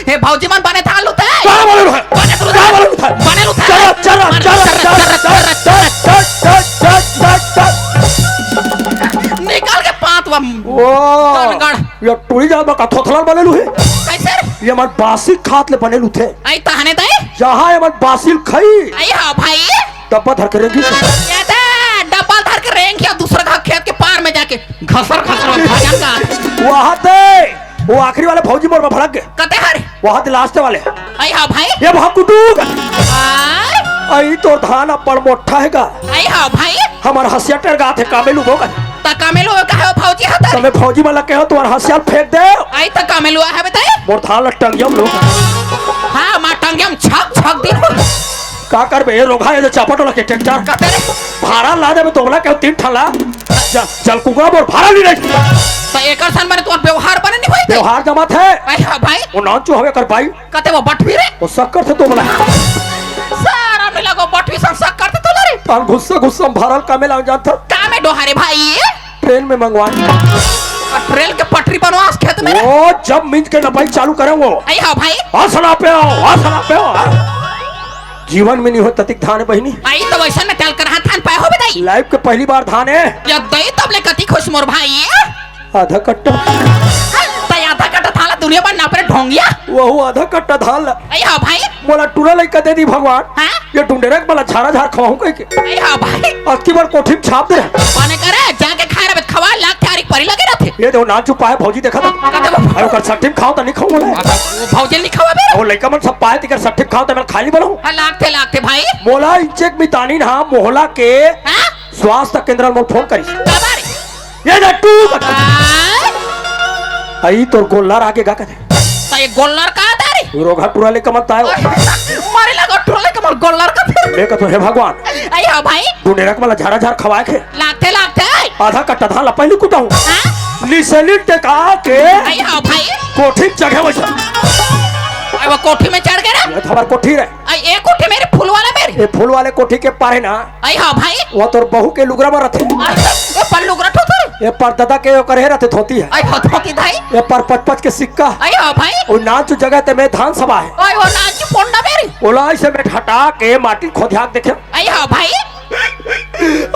हे भौजी मन बने धान लुथे। का बने लुथे? बने लुथे। का बने लुथे? बने लुथे। चल, चल, बने चल, लुथे। चल, चल, चल। निकाल के पात बम। ओ। धनगढ़। ये टूरी जात बा का थोथला बने लुहे। कैसे रे? ये मन बासी खात ले बने लुथे। ऐ तहने तई? जहाँ ये मन बासी ल खाई। ऐ हाँ भाई। डब्बा धर के रेंगी। ये दे, डब्बा धर के रेंगी, दूसरा घर खेत के पार में जाके घसर घसर भजन का। वहाँ ते, वो आखिरी वाले भौजी मोर में भड़क गए। कते हरे? वहाँ ते लास्ट वाले। ऐ हाँ भाई। ये वहाँ कुटुक। आय। ऐ तोर धान अब्बड़ मोट्ठा हे गा। ऐ हाँ भाई। हमर हँसिया टेरगात हे, कामे लुबो गा। त कामे लुबो का हे भौजी हतर? तमे भौजी मन ला कहो, तुम्हार हँसिया फेंक दे। ऐ त कामे लुआ हे बताई? मोर धान ला टंगियम लो। हाँ, माँ टंगियम छक छक दिन हो। का करबे, ये रोगहा, ये जो चापट वाला के ट्रैक्टर। कते रे? भाड़ा ला देबे, तोमला के तीन ठन ला। चल, चल, कुकरा मोर भाड़ा नहीं रही। त एकर सन बने तोर व्यवहार बने नहीं होई ते? व्यवहार जमात हे। ऐ हाँ भाई। वो नाम चो हवे कर भाई। कते वो बटवी रे? वो शक्कर से तोमला। सारा मिला को बटवी सन शक्कर से तोला रे। हम गुस्सा, गुस्सा में भरल कामे लाग जात था। कामे डोहारे भाई? ट्रेन में मंगवा। और ट्रेन के पटरी बनवास खेत में रे। वो जब मिंज के नपाई चालू करे वो। ऐ हाँ भाई। हौसला पे आओ, हौसला पे आओ। जीवन में नहीं हो ततिक धान बहिनी। आई तो वैसा में तल कर हाथ थान पाए हो बताई। लाइफ के पहली बार धान हे। या दई तब ले कतिक खुश मोर भाई। आधा कट्टा। तई आधा कट्टा धान ला दुनिया भर नापरे ढोंगिया। वहू आधा कट्टा धान ला। ऐ हाँ भाई। मोला टूरा लइका दे दी भगवान। हाँ? ये डुंडेरा के मला झारा झार खवाहूँ कह के। ऐ हाँ भाई। अतकी बार कोठी में छाप दे। बने करे, जाके खाए रहे, खवा लाग थारी परी लगे रहते। ये देखो, नाच चुपा है, भौजी देखा था। का देखो? अरे, ओकर सक्टी में खाओ तो नहीं खाऊं बोले। अच्छा, वो भौजी नहीं खवाबे? वो लइका मन सब पाए, तिकर सक्टी में खाओ तो मैं खा नहीं बोलूं। हाँ, लागते, लागते भाई। मोला इंचेक मितानी ना मोहला के हाँ? स्वास्थ्य केंद्र में फोन करिस। काबर? ये ना टू बता। हाँ? आई तोर गोल्लर आगे गा कथे। तो ये गोल्लर का आता रे? रोगहा टूरा लइका मत आयो। मारे लगा टूरा लइका मत गोल्लर का फिर। मैं कहता हूँ, हे भगवान। आई हाँ भाई। डुंडेरा के मला झारा झार खवाए खे। लागते, लागते। आधा कट्टा धान ला पहली कुटाऊं। हाँ? निसलिन टेका के। आई हाँ भाई। कोठी जगह वैसा। आई वो कोठी में चढ़ गए रे। ये तो हमार कोठी रे। आई एक कोठी मेरे फूल वाला मेरे। ये फूल वाले कोठी के पारे ना। आई हाँ भाई। वो तोर बहू के लुगरा में रथे। आई, ये पर लुगरा ठो थोड़े। ये पर दादा के ओकर हे रथे धोती है। आई हाँ, धोती धाई। ये पर पच पच के सिक्का। आई हाँ भाई। वो नाच जगह ते में धान सभा है। आई वो नाच पोंडा मेरी। ओला इसे में हटा के माटी खोदिया के देखे। आई हाँ भाई।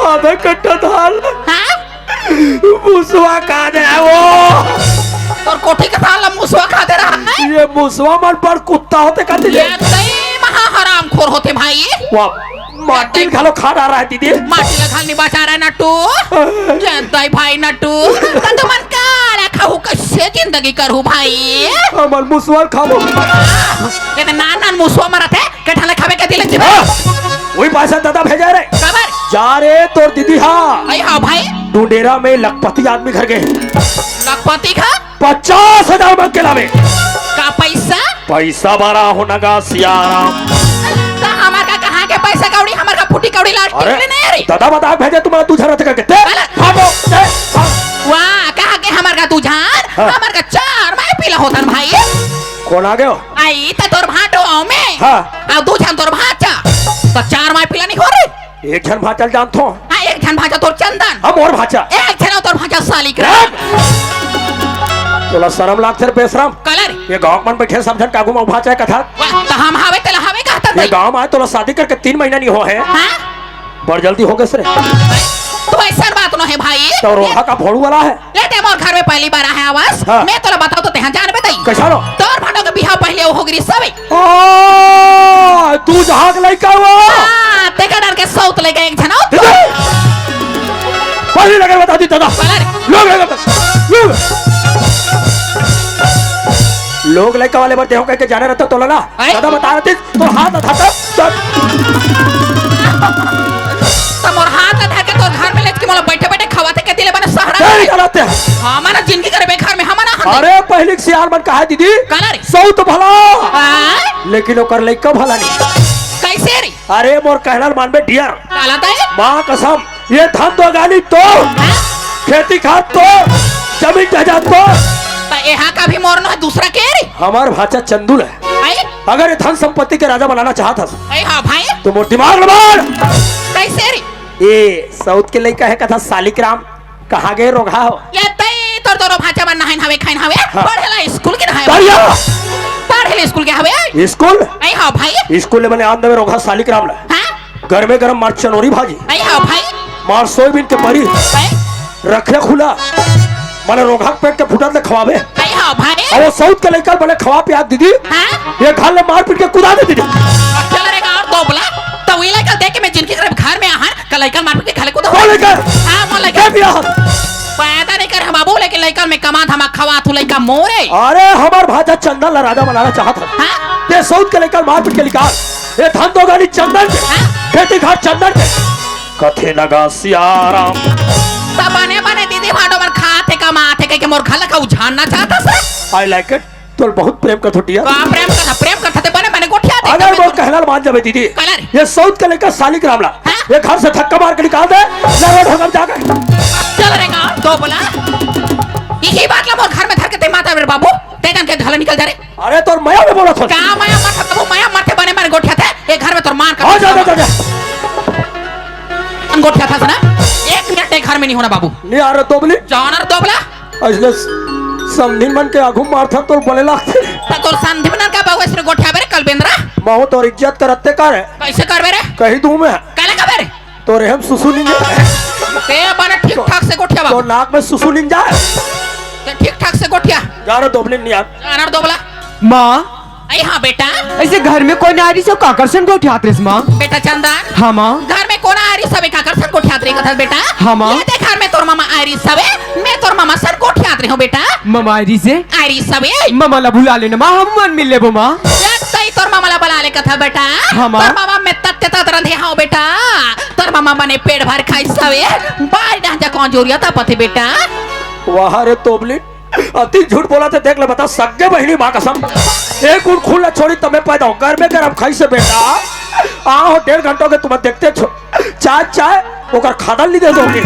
आधा कट्टा धान। हाँ? मुसवा खा दे वो। तोर कोठी के धान ला मुसवा खा दे रहा है? ये मुसवा मन पर कुत्ता होते का दीदी? ये दई महा हराम खोर होते भाई। वाह, माटी घालो खा रहा है दीदी। माटी ला घाल नहीं बचा रहा है नट्टू। ये दई भाई नट्टू। तो तुमन का खाऊ कैसे जिंदगी करू भाई? हमर मुसवा खाबो। ये तो नान नान मुसवा मरत है। के ठाले खाबे के दिले जीबे? हाँ, वही पैसा दादा भेजा रे। काबर? जा रे तोर दीदी हा। आई हाँ भाई। डुंडेरा में लखपति आदमी घर गए। लखपति का? पचास हजार मांग के लावे। का पैसा? पैसा बारा हो नगा सियाराम। तो हमार का कहाँ के पैसा कौड़ी, हमार का फूटी कौड़ी लाट अरे, टिकले नहीं रे। दादा बता भेजे तुम्हारा तू झरत करके। ते, अरे। भागो, ते, भागो। वाह, कहाँ के हमार का तू जान? हाँ। हमार का चार माई पीला होतन भाई। कौन आ गयो? आई त तोर भांटो में। हाँ। आ दू झन तोर भांचा। त चार माय पिला नहीं हो रे। एक झन भांचा ल जानथो। हाँ, एक झन भांचा तोर चंदन। हम और भांचा। एक झन तोर भांचा सालिक रे। तोला शरम लागथे रे बेशरम। कलर। ये गांव मन बैठे सब झन कागू में भांचा कथा। वाह, त हम हावे तेला हावे कहता ये गांव में आए तोला शादी करके तीन महीना नहीं हो है। हाँ? बड़ जल्दी हो गए रे। तो ऐसा बात न है भाई। तो रोहा का भोड़ू वाला है। ले ते मोर घर में पहली बार आया आवास। हाँ। मैं तोला बताओ तो तेहा जान बताई। कैसा लो? तोर भांटो के बिहाव पहले हो गिरी सबे। ओ, तू जहां के लइका हुआ? हाँ, तेका डर के सौत लइका एक झन हो। दीदी, पहली लगे बता दी दादा। पलर। लोग लगे बता। लोग। लोग लइका वाले बर देहो कह के जाने रहता तोला ना। हैं? दादा बता रहे थे। तोर हाथ ला धर, धर। त मोर हाथ ला धर के तोर घर में लेके मोला बैठे बैठे खवाथे के दिले बने सहारा तेरी दे। गलत है। हाँ, हमारा जिंदगी करे बेघर में हमारा हन। अरे, पहले के सियार मन कहा है, दीदी, काला रे? सौत भला, हाँ? लेकिन ओकर लइका भला नहीं। कैसे रे? अरे मोर कहना ल मानबे डियर। काला तय? माँ कसम, ये धन दो गाली तो, खेती खाद तो, जमीन जायदाद तो। त एहा का भी मोर नो हे, दूसरा के रे? हमार भांचा चंदू ल हे। आई? अगर ये धन संपत्ति के राजा बनाना चाहत हस, आई हाँ भाई। तो मोर दिमाग ल मार। कैसे रे? ये साउथ के लइका हे कथा सालिक राम, कहाँ गे रोगहा हो? ये तई तोर दोनों भांचा मन नहाइन हवे, खाइन हवे। हाँ। पढ़े ला स्कूल के नहाए। बढ़िया। पढ़े ला स्कूल के हवे। स्कूल? आई हाँ भाई। स्कूल ले बने आन देवे रोगहा सालिक राम ला। हाँ? गरमे गरम मार चनोरी भाजी। आई हाँ भाई। मार सोयाबीन के बरी। भाई। रखे खुला। माने रोगहा के पेट के फुटत ले खवावे। आई हाँ भाई। अउ वो साउथ के लइका बने खवा पिया दीदी। हाँ? ये घर ले मार पीट के कुदा दे दीदी। चल रे गाँव दोबला। त वही लइका देख के मैं जिनके घर, घर में आहन, का लइका मार पीट के खा ले कुदा। कौन लइका? हाँ, मोर लइका। क्या बिया? पैदा नहीं कर हम बाबू, लेकिन लइका में कमा धमा खवा तू लइका मोरे। अरे हमार भांचा चंदन ला राजा बनाना चाहत हस। हाँ? ते साउथ के लइका मार पीट के निकाल। ये धन दो गाली चंदन के। हाँ? खेती खाद चंदन के। कथे लगा सियाराम। त बने बने दीदी भांडो मन खाथे कमाथे कह के मोर घर ला का उझारना चाहत हस। I like it। तोर बहुत प्रेम करथो डियर। का प्रेम करथा, प्रेम करथा ते बने बने गोठिया दे अगर तबे वो तोर कहना ल मान जाबे दीदी, कहना रे। ये साउथ के लइका सालिक राम ला, हाँ? ये घर से धक्का मार के निकाल दे, ले रोड होकर जाके। चल रे गाँव दोबला। यही बात ला मोर घर में धर के ते माता मेरे बाबू, ते जान के घर ले निकल जा रे। अरे तोर मया में बोलत हो। का मया मत बाबू, मया मत बने बने गोठिया थे, ये घर में तोर मार कर। हाँ, जा, जा, जा, जा। गोठिया था ना, एक मिनट एक घर में नहीं होना बाबू। नहीं आ रहा दोबली। जाना रे दोबला। अइसने समधी मन के आगू मारथा तोर बने लागथे। त तोर समधी मन का बाबू अइसने गोठियाबे रे कल बेंदरा? महूँ तोर इज्जत करते का रे? कैसे करबे रे? कही दूँ मैं। काला कबे रे? तोरे हम सुसु निंजा। ते बने ठीक ठाक से गोठिया बाबू। तोर नाक में सुसु निंजा। ते ठीक ठाक से गोठिया। जा रे दोबली निया। जाना रे दोबला। माँ। अरे हाँ बेटा। अइसे घर में कोई ना आ रही सब काकर सन गोठियात रहिस माँ। बेटा चंदन। हाँ माँ। घर में कोन आ रही सबे काकर सन गोठियात रही कथस बेटा? हाँ माँ। ये देख घर में तोर मामा आ रही सबे, मैं तोर मामा सन गोठियात रही हूँ बेटा। मामा आ रही से? आ रही सबे। मामा ला बुला लेना माँ, हम मन मिल लेबो माँ। ये तई तोर मामा ला बुला ले कथा बेटा। हाँ माँ। तोर मामा में तत्ते तत रंधे हाँ बेटा। तोर मामा बने पेट भर खाई सबे। बारी ढांचा कौन जोरिया तपथे बेटा। वाह रे तोबली। अति झूठ बोलथे, देख ले बता, सग्गे बहिनी माँ कसम। एक उन खून ला छोड़ी तमे पैदा हो, गरमे गरम खाई से बेटा। आ हो डेढ़ घंटा के तुम देखते छो। चाय, चाय, ओकर खादल नहीं दे दोगे।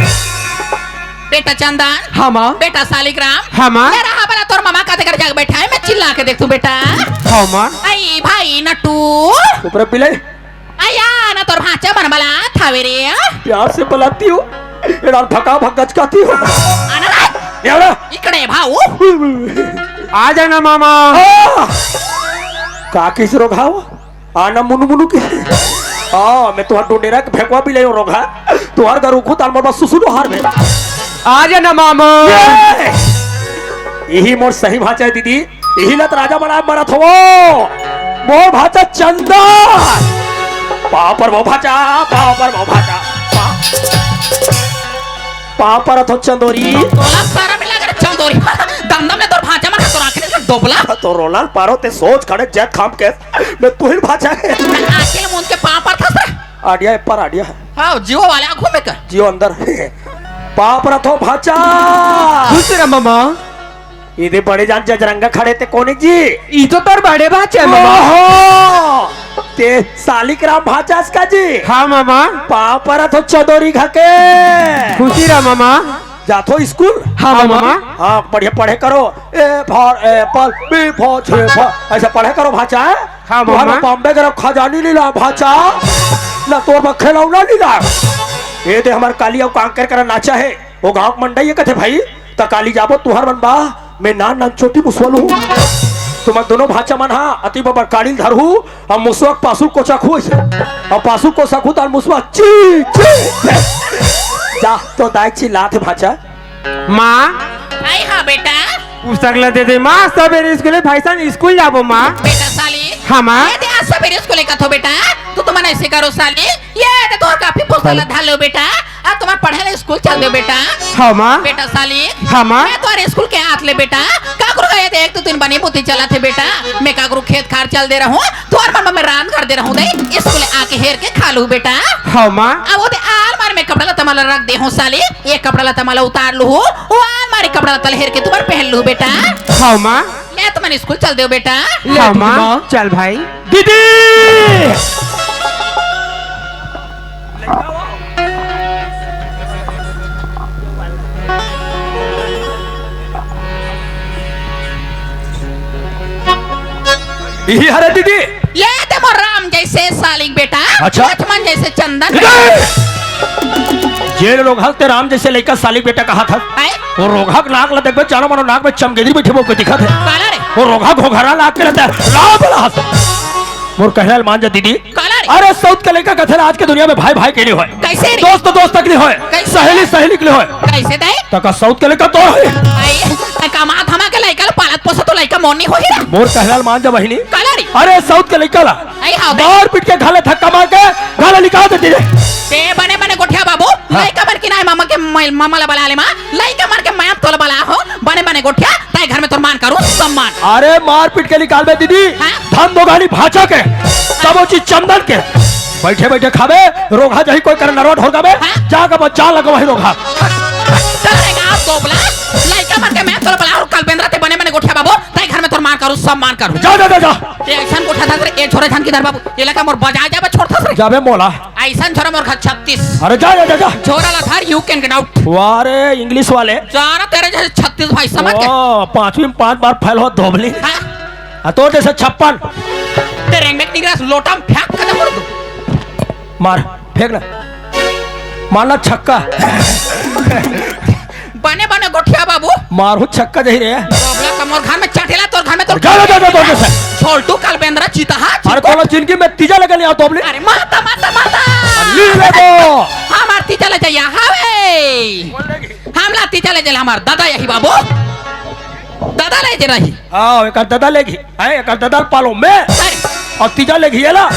बेटा चंदन। हाँ माँ। बेटा सालिक राम। हाँ माँ। ये रहा बला तोर मामा का देकर जाके बैठा है, मैं चिल्ला के देख तू बेटा। हाँ माँ। आई भाई नटू। ऊपर बिलाई। आया ना तोर भांचा मन बलात हवे रे। प्यार से बलाती हो, एड़ा भका भक गचकाती हो। आना रे। एड़ा। इकड़े भाऊ। आ जाना मामा। आ! का किस रोगहा हो? आना मुनु मुनु के। हाँ, मैं तुहार डोडेरा के फेंकवा भी ले रोगहा। तुहार घर उखू ताल मोर बस सुसु लो हार में। आ जाना मामा। ये! यही मोर सही भांचा है दीदी। इही ला त राजा बनाए मरत हवो। मोर भांचा चंदन। पाँव पर वो भांचा, पाँव पर वो भांचा। पाँव, पाँव पर अथो चंदोरी। तोला सारा मिला कर चंदोरी। दमदम ने तोर भांचा मन तोर आंखें से डोबला। तो रोलाल पारो ते सोच खड़े जैत खाम के। मैं तुहिन भांचा है। आंखें मुंद के पाँव पर था सर। आडिया है पर आडिया है। हाँ, जियो वाले आंखों में कर। जियो अंदर। पाँव पर अथो भांचा। खुश रह मामा। इदे बड़े जान जजरंगा खड़े ते कोनी जी? ई तो तोर बड़े भांचा है, मामा। ओहो! ते सालिक राम भांचा अस का जी? हाँ, मामा। पाँव परत हो चदोरी घके। खुशी रह, मामा। जाथो स्कूल? हाँ, हाँ, मामा। मामा। हाँ, बढ़िया पढ़े करो। A for apple, B for छे for, ऐसा पढ़े करो भांचा, हैं? हाँ, तुहर मामा। बॉम्बे के खजानी लीला भांचा, ना तोर बर खिलौना लीला। ये दे हमर काली अउ कांकर करा नाचा है। वो गांव के मंडई है कथे भाई, त काली जाबो तुहर मन बा, मैं नान नान छोटी मुसवा लूँ। तुमन दोनों भांचा मन हा, अति बबर काली धरहू, अउ मुसवा के पासू कोचा खुस, अउ पासू कोचा खुद अउ मुसवा ची, ची। जा, तो दाई चिल्लात हे भांचा। माँ। आई हाँ बेटा। पुस्तक ला दे दे माँ, सबेरे स्कूल है, भाई साहब स्कूल जाबो माँ। बेटा साली। हाँ माँ। ये दे आज सबेरे स्कूल है कथो बेटा, तू तो मन ऐसे करो साली, ये दे तोर कापी पुस्तक ला धर लो बेटा। अब तुम्हार पढ़े ले स्कूल चल दो बेटा। हाँ, माँ। बेटा साली। हाँ, माँ। मैं तोहर स्कूल के आत ले बेटा। काकरो का ये देख तू तीन बनी बुद्धि चलत हे बेटा। मैं काकरो खेत खार चल दे रहूँ। तोहर मन में रांध कर दे रहूँ दे। स्कूल आके हेर के खा लू बेटा। हाँ, माँ। अब वो दे आलमारी में कपड़ा लत्ता माला रख दे हूँ साली। ये कपड़ा लत्ता माला उतार लू। वो आलमारी कपड़ा लत्ता हेर के तुम्हार पहन लू बेटा। हाँ, माँ। मैं तुम्हारे स्कूल चल दो बेटा। ले हाँ, दीदी माँ। माँ। चल भाई। दीदी। इही हरे दीदी। ये ते मोर राम जैसे सालिक बेटा, अच्छा। लक्ष्मण जैसे चंदन। इधर! जेन रोगहा ल ते राम जैसे लइका सालिक बेटा कहत हस, आय? वो रोगहा के नाक ल देखबे, जानो मानो नाक में चमगेदरी बइठे बउके दिखत हे। काला रे? वो रोगहा घोघरा नाक के रहता है, राम बोला हस। मोर कहना ल मान जा दीदी। काला रे? अरे सौत के लइका कथे ना, आज के दुनिया में भाई भाई के नहीं होय। कैसे रे? दोस्त दोस्त तक नहीं होय। कैसे? सहेली सहेली के नहीं होय। कैसे दे? त का सौत के लइका तोर हे? आय, त कमा धमा के लइका ल पालत पोसत तो लइका मोर नहीं होही रे। मोर कहना ल मान जा बहिनी। काला रे? अरे सौत के लइका ला आय, हाव दे। मार पीट के घाले धक्का मार के घाले निकाल देती रे। ते बने बने गोठिया बाबू, हाँ। लइका मन के नाय मामा के मैं-, मामा ला बला ले माँ, लइका मन के मैं तोला बला हो, बने बने गोठिया, ताई घर में तोर मान करू सम्मान। अरे मार पीट के निकालबे दीदी, हाँ? धन दो गाली भाचा के, तब वो चीज चंदन के। बइठे बइठे खाबे, रोगहा जही कोई करे नरवा ढोर गाबे, हाँ? जाके बच्चा लगा वही रोगहा। चल रे गाँव दोबला, लइका मन के मैं तोला बला हो, कल बेंदरा ते बने बने गोठिया बाबू, ताई घर में तोर मान करू सम्मान करू। जा, जा, जा, जा। ये अइसन गोठा था रे, ये छोरे झन किधर बाबू? ये लइका मोर बजा जाबे छोड़थस रे। जाबे मोला। अइसन छोरा मोर घर छत्तीस। अरे जा, जा, जा, जा। छोरा ला धर, you can get out। वाह रे, English वाले। सारा तेरे जैसे छत्तीस भाई समझ के। ओ, पांचवी में पांच बार फेल हो धोबली। हाँ। आ तोर जैसे छप्पन। तेरे में निकला लोटा में फेंक के दे दो। मार, फेंक ना। मारना छक्का। बने बने गोठिया बाबू। मारहूं छक्का जही रे। दोबला का मोर घर में चढ़ेला, तोर घर में तोर जा, जा, जा, जा, जा, जा। छोलटू कल बेंदरा चीता हा, अरे चिरकुट। तोला जिंदगी में तीजा लगे लिया दोबली। अरे माता, माता, माता। ली ले दो। हमार तीजा ले जाइया, हावे। हमला तीजा ले जाइया, हमार दादा यही बाबू। दादा ले जे रही। आओ, एकर दादा लेगी। आय, एकर ददा ल पालो मैं। अरे। अउ तीजा लेगी एला।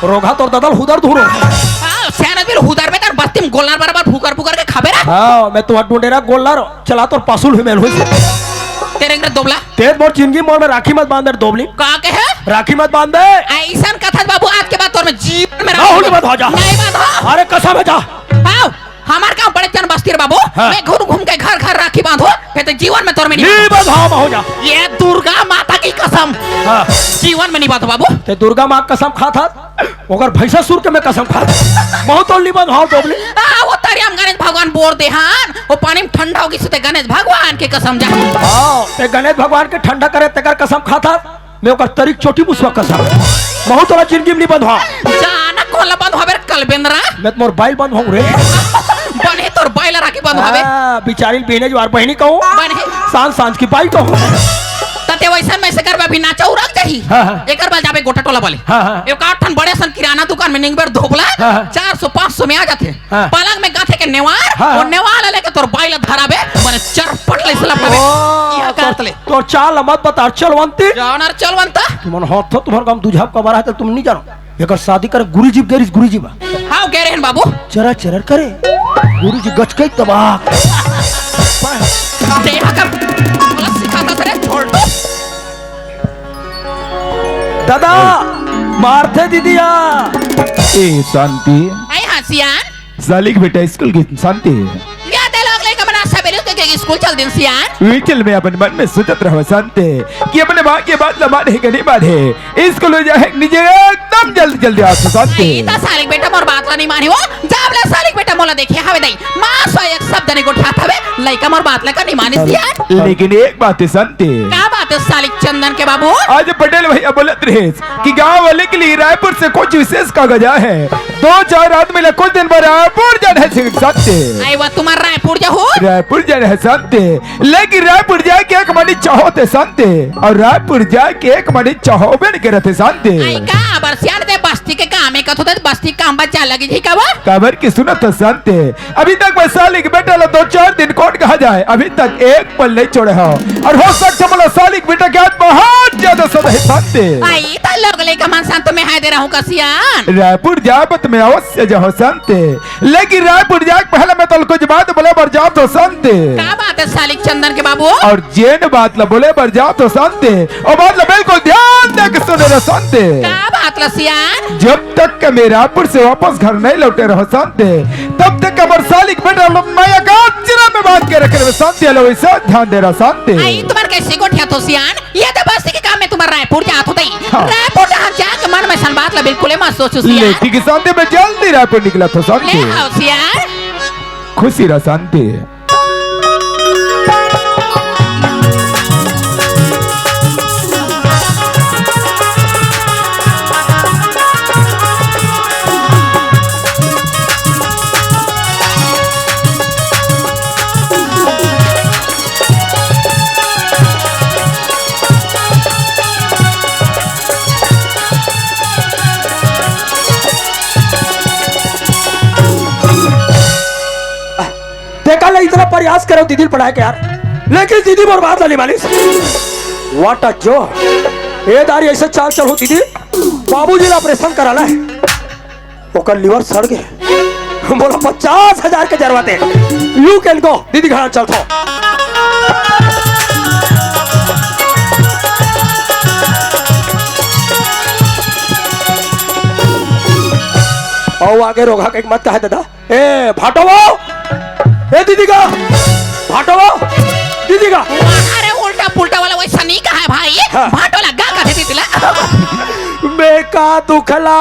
रोगहा तोर ददा ल हुदर धुरो। हाँ, सियान आदमी ल हुदर में तर बस्ती में गोलनार बराबर फुकर फुकर के खाबे रे। हाँ, मैं तुम्हार डुंडेरा गोलनार चला तोर पासुल हुई मेल हुई। तेरे अंदर दोबला। तेज मोर जिंदगी मोर में राखी मत बांध रे दोबली। का कहे? राखी मत बांध बे। अइसन कथस बाबू, आज के बाद तोर में जीवन में राखी मत बांध। नहीं बांध। अरे कसम हे जा। हाँ। हमार गाँव बड़े चंद बस्ती रे बाबू, हाँ। मैं घूम घूम के घर घर राखी बांधो, फिर तो जीवन में तोर में नहीं नहीं बांधो। बांधो, हो जा। ये दुर्गा माता की कसम, हाँ। जीवन में नहीं बांधो बाबू। ते दुर्गा माँ कसम खात हस, ओकर भैंसासुर के मैं कसम खात हस। बहुत तो नहीं बांधो, दोबली। आ, वो तरिया में गणेश भगवान बोर दे हन, वो पानी में ठंडा होगी से ते गणेश भगवान के कसम जा। हाँ, ते गणेश भगवान के ठंडा करे तेकर कसम खात हस। मैं ओकर तरिया के चोटी मुसवा कसम। महूं तोला जिंदगी में नहीं बंधवा। जाना कोन ला बंधवाबे रे कलबेंदरा? मैं तो मोर बाइल बंधवाऊं रे। बने तोर बाइल राखी बंधवाबे। हाँ, बिचारी बिहने जुआर बहिनी कहूं। बने। सांझ सांझ की बाई कहूं। त ते वैसन में से करबे अभी नाचा उरक जाही। हाँ, हाँ। एकर बाद जाबे गोटा टोला वाले। हाँ, हाँ। एक आठ ठन बड़े सन किराना दुकान में निंगबे रे धोबला। हाँ, हाँ। चार सौ पाँच सौ में आ जाथे। हाँ। पलंग में गाथे के नेवार, हाँ, और हाँ। नेवार ला लेके तोर बाई ला धराबे, माने चरपट ले सलाब करबे। ओ, यह तो काट ले। तोर चाल मत बता, चलवंती। जानर चलवंता। तुमन हाथ तो तुम्हार काम दूझाप का बारा है, तो तुम नहीं जानो। एकर शादी करे गुरुजी गेरिस गुरुजी बा। हाँ, कह रहे हैं बाबू। चरा चरर करे। गुरुजी गचकई तबाक। देहा कर। बोला सिखाता तेरे छोड़ दो। दादा, मारथे दीदिया। ए, शांति। आई हाँ, सियान। सालिक बेटा स्कूल गे शांति। या ते लोग लइका मन आज सबेरे उठ के स्कूल चल दिन सियान। वी चल मैं अपन मन में सोचत रहव शांति कि अपने माँ के बात ला माने के नहीं माने। स्कूल जाए निजे एकदम जल्दी जल्दी आ शांति। नहीं, त सालिक बेटा मोर बात ला नहीं माने हो। जब ले सालिक बेटा मोला देखे हवे दई। माँ सो एक शब्द नहीं गोठियात हवे। लइका मोर बात ला का नहीं माने सियान। लेकिन एक बात है शांति। का बात है सालिक चंदन के बाबू? आज पटेल भैया बोलत रहे कि गांव वाले के लिए रायपुर से कुछ विशेष कागज आए हैं, दो चार आदमी ला कुछ दिन में रायपुर जाना है शांति। आई वा तुम्हार रायपुर जाहू? रायपुर जाना है शांति, लेकिन रायपुर जाके एक मनी चाहो ते शांति, और रायपुर जाके एक मनी चाहो बेन के रहते शांति। आई का अबर सियान ते बस्ती के काम है कथो ते बस्ती काम बच्चा लगी थी का वो? काबर की सुनत शांति, अभी तक मैं सालिक बेटा ला दो चार दिन कोन कहा जाए, अभी तक एक पल नहीं छोड़े हो। और हो सकथे मोला सालिक बेटा के आज बहुत ज्यादा सदा है शांति। आई त लोग लइका मन शांत में हाय दे रहूं का सियान। रायपुर जाबत में अवश्य जाहो शांति, लेकिन रायपुर जाके पहले मैं तोला कुछ बात बोले बर जात हो शांति। का बात है सालिक चंदन के बाबू? और जेन बात ला बोले बर जात हो शांति, ओ बात ला बिल्कुल ध्यान दे के सुने रहो शांति। का बात ला सियान? जब तक के मैं रायपुर से वापस घर नहीं लौटे रहो शांति, तब तक हमर सालिक बेटा लो माया का अचरा में बांध के रखे रहे शांति। हेलो, ऐसा ध्यान दे रहा शांति। आई तुम्हार कैसे गोठियात हो सियान? ये तो बस्ती के काम में तुम्हार रायपुर जात हो तई। हाँ। रायपुर जहाँ जाके मन में सन बात ला बिल्कुल मत सोचो सियान। लेकिन शांति में जल्दी रायपुर निकला था शांति। ले आओ सियान। खुशी रहा शांति। दीदी ल पढ़ाए के यार, लेकिन दीदी मोर बात ला नहीं मानिस। What a joke। ए दारी ऐसे चाल चल हो दीदी, बाबूजी ला ऑपरेशन कराना है, ओकर लिवर सड़ गे, मोला पचास हजार के जरूरत है। You can go, दीदी घर चलथो। अउ आगे रोगहा के मत कहे दादा। ए भाटो वो, ए दीदी का, भाटो वो, दीदी का। अरे उल्टा पुल्टा वाला वैसा नहीं कहा है भाई। हाँ। भाटो लगा कथे दीदी ला। मैं का दुखला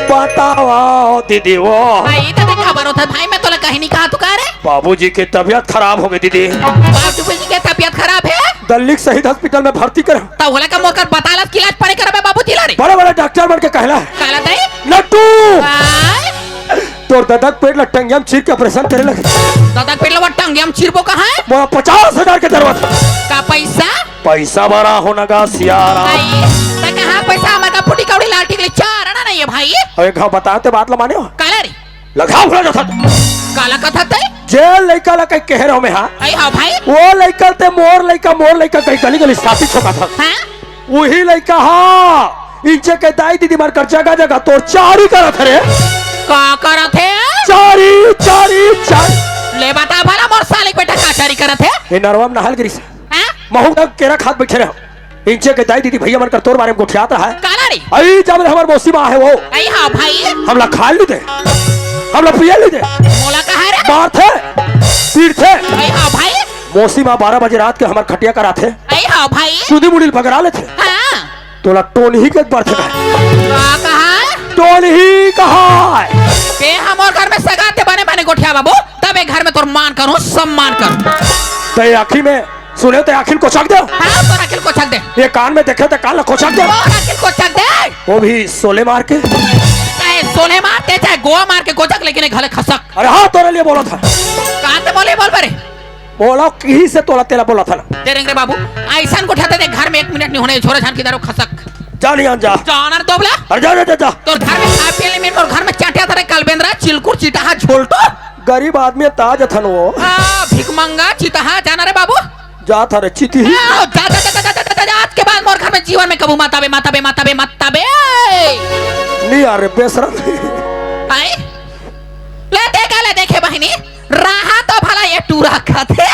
बतावा दीदी वो। भाई तो देख खबर होता है भाई, मैं तोला कहीं नहीं कहा तू का रे। बाबूजी की तबीयत खराब हो गई दीदी। बाबूजी की तबीयत खराब है? दिल्ली के शहीद हॉस्पिटल में भर्ती कर। तो बोला का मोकर बतालत के इलाज पड़े करबे बाबूजी ला रे। बड़े बड़े डॉक्टर मन के कहला है। कहला दे? नट्टू। आय? तोर ददक पेट ला टंगिया में चीर के ऑपरेशन करे लगे। ददक पेट ला टंगिया में चीरबो कहाँ है? मोला पचास हजार के जरूरत। का पैसा? पैसा भरा हो नगा सियारा। आई, त कहाँ पैसा? हमर का फुटी कौड़ी लाल टिकली चार आना नहीं है भाई। अब एक घाव बताते बात ला माने हो? काला रे? लगा भुला जाता। काला कथा ते? जे लइका ला कहीं कहे रहो मैं, हाँ? आई हाँ भाई। वो लइका ते मोर लइका, मोर लइका कहीं गली गली साथी छोका था। हाँ? वही लइका हा, इंचे के दाई दीदी मन कर जगह जगह तोर चारी करत हरे। का करत हे? चारी, चारी, चारी। ले बता भला मोर साले के बेटा का चारी करत हे? ये नरवा में नहाल गिरिस। हाँ? महू का केरा खात बैठे रहो। इंचे के दाई दीदी भैया मन कर तोर बारे में गोठियात रहा है। काला रे? अई जब ले हमर मौसी माँ है वो। अई हाँ भाई। हमला खाए ली दे। हमला पिए ली दे। मोला कहा रे? मारथे। पीटथे। अई हाँ भाई। मौसी माँ बारह बजे रात के हमर खटिया कराथे। अई हाँ भाई। सुधी मुड़ी ल बगरा लेथे। हाँ। तोला टोनही के बरथे का? का कहा? टोनही कहा? ते हमर घर में सगा ते बने बने गोठिया बाबू, तब ए घर में तोर मान करूँ, सम्मान करूँ। ते आँखी में सुने ते आँखी ल कोचक दे। हाँ, तोर आँखी ल कोचक दे। ये कान में देखे ते कान ल कोचक दे। तोर आँखी ल कोचक दे। वो भी सोले मार के। चाहे सोले मार के, चाहे गोवा मार के कोचक, लेकिन ये घले खसक। अरे हाँ, तोरे लिए बोला था। कहाँ ते बोले बोल बरे? बोला किही से तोला तेला बोला था ना। दे रेंग रे बाबू, ऐसन गोठा ते देख घर में एक मिनट नहीं होने, छोरा छान की दारू खसक। जा नहीं आन जा। जाना रे तोबला। अरे जा, जा, जा, जा। तोर घर में खा पिए ले मिनट, तोर घर में चाटिया था रे कलबेंद्रा, चिलकुर, चिटाहा, झोलटो। गरीब आदमी है, ताज थन वो। आ, भिखमंगा, चिटाहा, जाना रे बाबू। जा था रे चिती। आ, जा, जा, जा, आज के बाद मोर घर में जीवन में कबू मत आबे, मत आबे, मत आबे, मत आबे। नहीं आ रे बेशरम। आई? ले देख, ले देखे बहिनी, रहा तो भला ये टूरा कथे,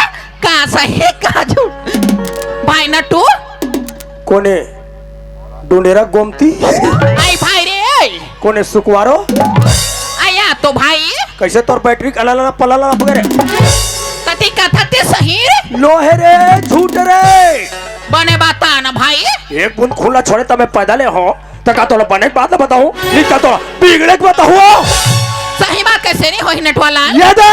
का सही, का झूठ। भाई नट्टू। कोने डुंडेरा गोमती? आई भाई रे। कोने सुकवारो? आया तो भाई। कैसे तोर बैटरी अलग अलग पलल अलग वगैरह? तती कथा ते सही रे। लोहे रे, झूठ रे। बने बता ना भाई। एक बूंद खून ला छोड़े तब मैं पैदा ले हो। त का तोला बने के बात ल बताऊं? नहीं त तोला बिगड़े के बताऊं? सही बात कैसे नहीं होही नटवाला? ये दे।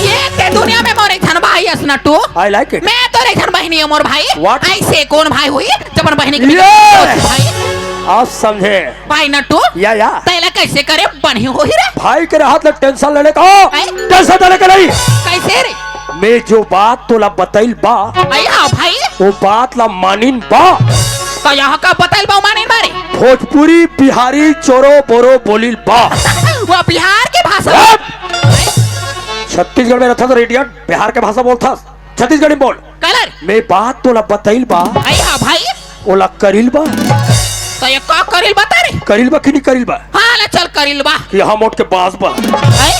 ये ते दुनिया में मोर एक झन भाई अस नटू। I like it। मैं तोर एक झन बहिनी हूँ मोर भाई। What? ऐसे कौन भाई हुई जब बहिनी के ये। भाई? आप समझे? भाई नटू। या, या। तैला कैसे करे बनी होही रे? भाई के हाथ ले टेंशन लेने का। हैं? टेंशन लेने का नहीं। कैसे रे? मैं जो बात तोला बतैल बा, अया भाई। वो बात ला मानिन बा। तो यहाँ का बतैल बा मानिन बा रे? भोजपुरी, बिहारी, चोरो, बोरो बोलिल बा। वो बिहार के भाषा। रब! छत्तीसगढ़ में रहता तो रेडियन बिहार के भाषा बोलता। छत्तीसगढ़ी में बोल। कलर। मैं बात तोला बतैल बा। अया भाई। ओला करिल बा। तो ये का करिल बा तारे? करिल बा कि नहीं करिल बा? हाँ, ले चल करिल बा। कि हम उठ के बास बा। हैं?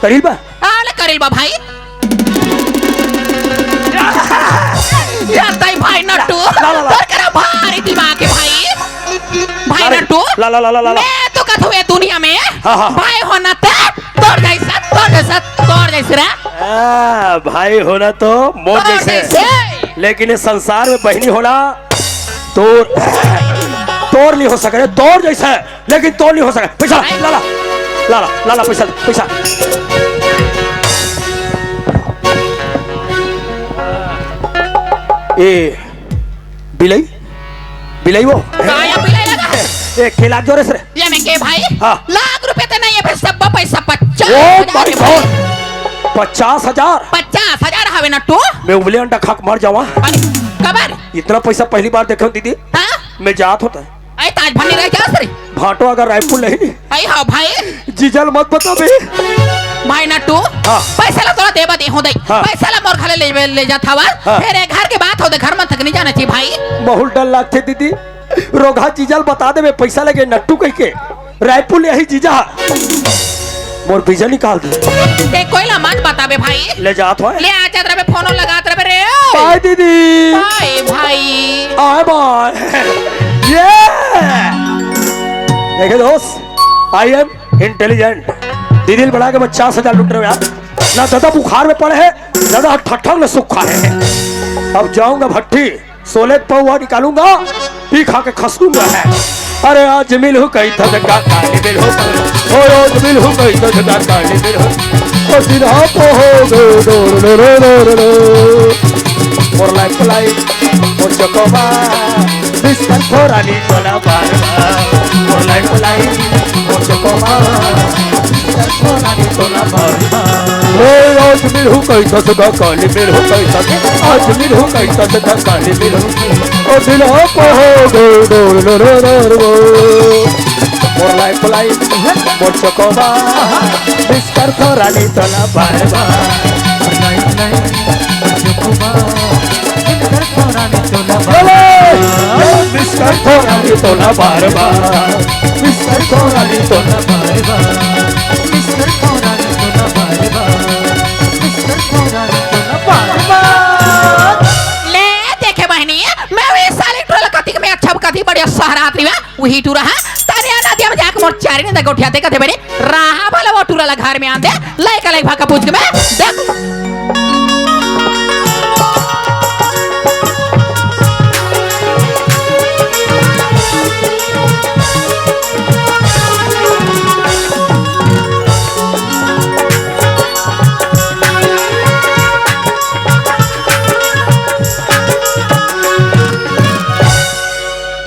करिल बा? हाँ, ले करिल बा भाई। या ताई भाई नट्टू। ला, ला, ला। तोर करा भारी दिमाग है भाई। भाई अरे, नट्टू। ला, ला, ला, ला, ला, ला। मैं तो कथू ये दुनिया में हाँ, हाँ। भाई होना ते तोर जैसा, तोर जैसा, तोर जैसे रे। आ, भाई होना तो मोर तोर जैसे। जैसे। लेकिन इस संसार में बहिनी होना तोर, तोर नहीं हो सके, तोर जैसा है, लेकिन तोर नहीं हो सके। पैसा ला, ला, ला, ला, ला, ला, पैसा, पैसा। ए, बिलाई, बिलाई वो। काया बिलाई लगा? ए, खेला जोरे से। ये में के भाई? हाँ। लाख रुपए तो नहीं है, फिर सब पैसा पचास ओ हजार माय के गॉड। पचास हजार? पचास हजार हवे ना तू? मैं उबले अंडा खा के मर जावा। अरे, कबर? इतना पैसा पहली बार देखे हूँ दीदी। हाँ? मैं जात होता। अरे, ताज भन्नी रह जा सर। भाटो अगर रायपुर नहीं। अरे, हाँ भाई। जीजल मत बता बे। भाई नट्टू, हाँ। पैसा ला तोला देबा दे हो दे। हाँ। पैसा ला मोर घरे ले, ले जात हवा। हाँ। फेर ए घर के बात हो दे, घर मन तक नहीं जाना चाहिए भाई। बहुत डर लगथे दीदी, रोगहा जीजा ल बता देबे पैसा लगे नट्टू कह के। रायपुर ले आही जीजा, मोर वीजा निकाल दे। ए कोई ला मत बताबे भाई। ले जात हो। ले आ जात रहे, फोन लगात रहे रे। बाय दीदी। बाय भाई। आय बाय। ये देखे दोस्त, I am intelligent। दीदी ल बढ़ा के पचास हजार लूट रहे हो यार। ना दादा बुखार में पड़े हैं, दादा ठक ठक ले सुख खाए हैं। अब जाऊंगा भट्टी, सोले के पौवा निकालूंगा, पी खा के खसकूंगा है। अरे आज मिलहू कही था जगा काली मिलहू, ओ आज मिलहू कही था जगा काली मिलहू, ओ दिन आप हो गए डोर डोर डोर डोर। मोर लाइफ लाइफ, मोर चकोबा, बिस्तर खोरानी तोला बार बार। मोर लाइफ लाइफ, मोर चकोबा, बिस्तर खोरानी तोला बार बार। ओ आज मिलहू कही था जगा काली मिलहू कही था, आज मिलहू कही था जगा काली मिलहू। ओ दिन आप हो गए डोर डोर डोर डोर। मोर लाइफ लाइफ, मोर चकोबा, बिस्तर खोरानी तोला बार बार। बोले, बिस्तर खोरानी तोला बार बार, बिस्तर खोरानी तोला बार बार। ले देखे बहनी, मैं वही साली टोला कथी के मैं अच्छा कथी बढ़िया सहरात रही है। उही टूरा हा, तनिया नदिया में जाके मोर चारी ने गोठिया दे कथे बने, रहा भला वो टूरा ला घर में आन दे, लइका लइका भाका पूछ के मैं देख।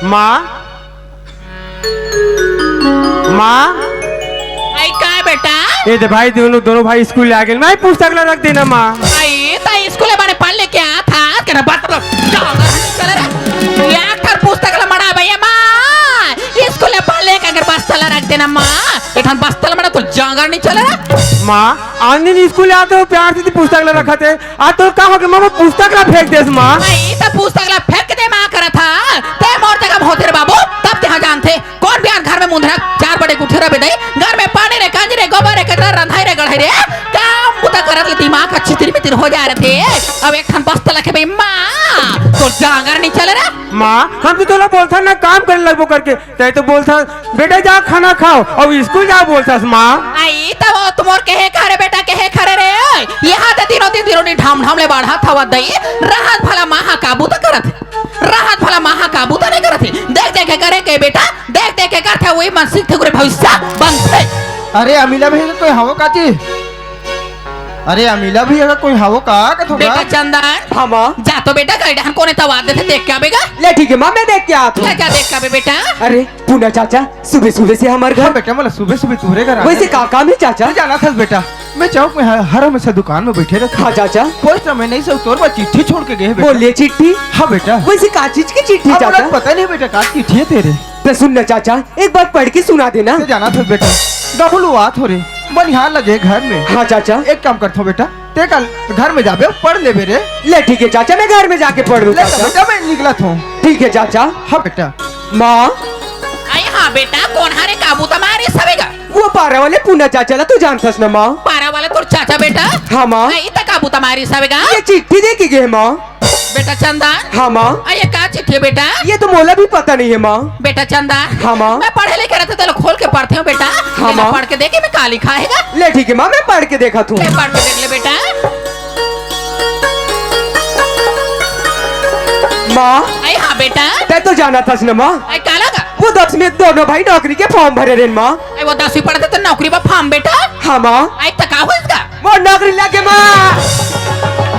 माँ, माँ। आई का बेटा? ए दे भाई, दोनों, दोनों भाई स्कूल ले आ गए। माँ, पुस्तक ला रख देना, माँ। आई, ता स्कूल ले बने पढ़ लेके आ था, के ना बात करो। जाओ, घर में चले रे। एक ठन पुस्तक ला मड़ा भैया, माँ। स्कूल ले पढ़ लेके अगर बस्ता ला रख देना, माँ। एक ठन बस्ता ला मड़ा तो जांगर नहीं चले रे। माँ, आंधी स्कूल ले आते हो, प्यार से पुस्तक ला रखा थे। आ तोर का होगे माँ, वो पुस्तक ला फेंक देस माँ। नहीं, त पुस्तक ला फेंक दे माँ करत हा। ते मोर जगह में होते रे बाबू, तब तेहा जानते। कोन बिहान घर में मुंधरा चार बड़े गुठे रहे दई। घर में पानी रे, कांजी रे, गोबर रे, कचरा रंधाई रे, गढ़ाई रे। काम बुता करत ले दिमाग ह छितिर मितिर हो जाय रथे। अब एक ठन बस्ता ला के बे माँ, तोर जांगर नहीं चले रे। माँ, हम तो तोला बोलथन ना काम करे लगबो करके। तैं तो बोलथस, "बेटा जा खाना खाओ," अउ स्कूल जाओ बोलथस माँ। आई, त वो तो मोर कहे करे बेटा, कहे करे रे। यहाँ ते दिनों दिन दिनों दिन ढाम ढाम ले बाढ़त हवत दई। रहत भला माँ हा काबू त करत हे। रहत भला माँ हा काबू त नहीं करत हे। देख देख के करे के बेटा, देख देख के करथे, वही मन सीखथे, ओकरे भविष्य बनथे। अरे अमीला भैया, कोई हवो काची? अरे अमीला भैया, कोई हवो का, का थोड़ा? बेटा चंदन। हाँ माँ। जा तो बेटा, गाड़ी डहन कोने तवा देथे, देख के आबे गा। ले ठीक है माँ, मैं देख के आत हूँ। जा, जा, देख के आबे बेटा। अरे पूना चाचा, सुबह सुबह से हमर घर। हाँ बेटा, मोला सुबह सुबह तोरे घर आ वैसे गए। का काम है चाचा? तू जानत हस बेटा, मैं चौक में ह-, हर हमेशा दुकान में बैठे रहता। हाँ चाचा। कोई समय नहीं से तोर बर चिट्ठी छोड़ के गए हे बेटा। बोलिए चिट्ठी? हाँ बेटा। वैसे का चीज की चिट्ठी अब चाचा? मोला पता नहीं बेटा, का चिट्ठी है तेरे। तो सुन ना चाचा, एक बार पढ़ के सुना देना। ते जानत हस बेटा, डबल हुआ थोरे, बनिहार लगे घर में। हाँ चाचा। एक काम करथो बेटा, ते कल घर में जाबे, पढ़ लेबे रे। ले ठीक है चाचा, मैं घर में जाके पढ़ लूँ ले तो चाचा। बेटा, मैं निकलत हूँ। ठीक है चाचा। हाँ बेटा। माँ। अरे हाँ बेटा, कोन हरे काबू तुम्हारे सवेगा? वो पारा वाले पूना चाचा ला तू जानथस ना माँ? पारा वाले तोर चाचा बेटा? हाँ माँ। नहीं तो काबू तुम्हारे सवेगा? ये चिट्ठी दे के गए माँ। बेटा चंदन। हाँ माँ। आ, ये का चिट्ठी है बेटा? ये तो मोला भी पता नहीं है माँ। बेटा चंदन। हाँ माँ। मैं पढ़े लिखे रहता, चलो खोल के पढ़ते हो बेटा। हाँ ये लो, माँ। पढ़ के देखे मैं का लिखा है। ले ठीक है माँ, मैं पढ़ के देखा थू। ले पढ़ के देख ले बेटा। माँ। अरे हाँ बेटा। तैं तो जानथस ना माँ। अरे का लगा? वो दस में दोनों भाई नौकरी के फॉर्म भरे रहे माँ। अरे वो दसवीं पढ़ते तो नौकरी बा फॉर्म बेटा। हाँ माँ। अरे तो का हो इसका? मोर नौकरी लगे माँ।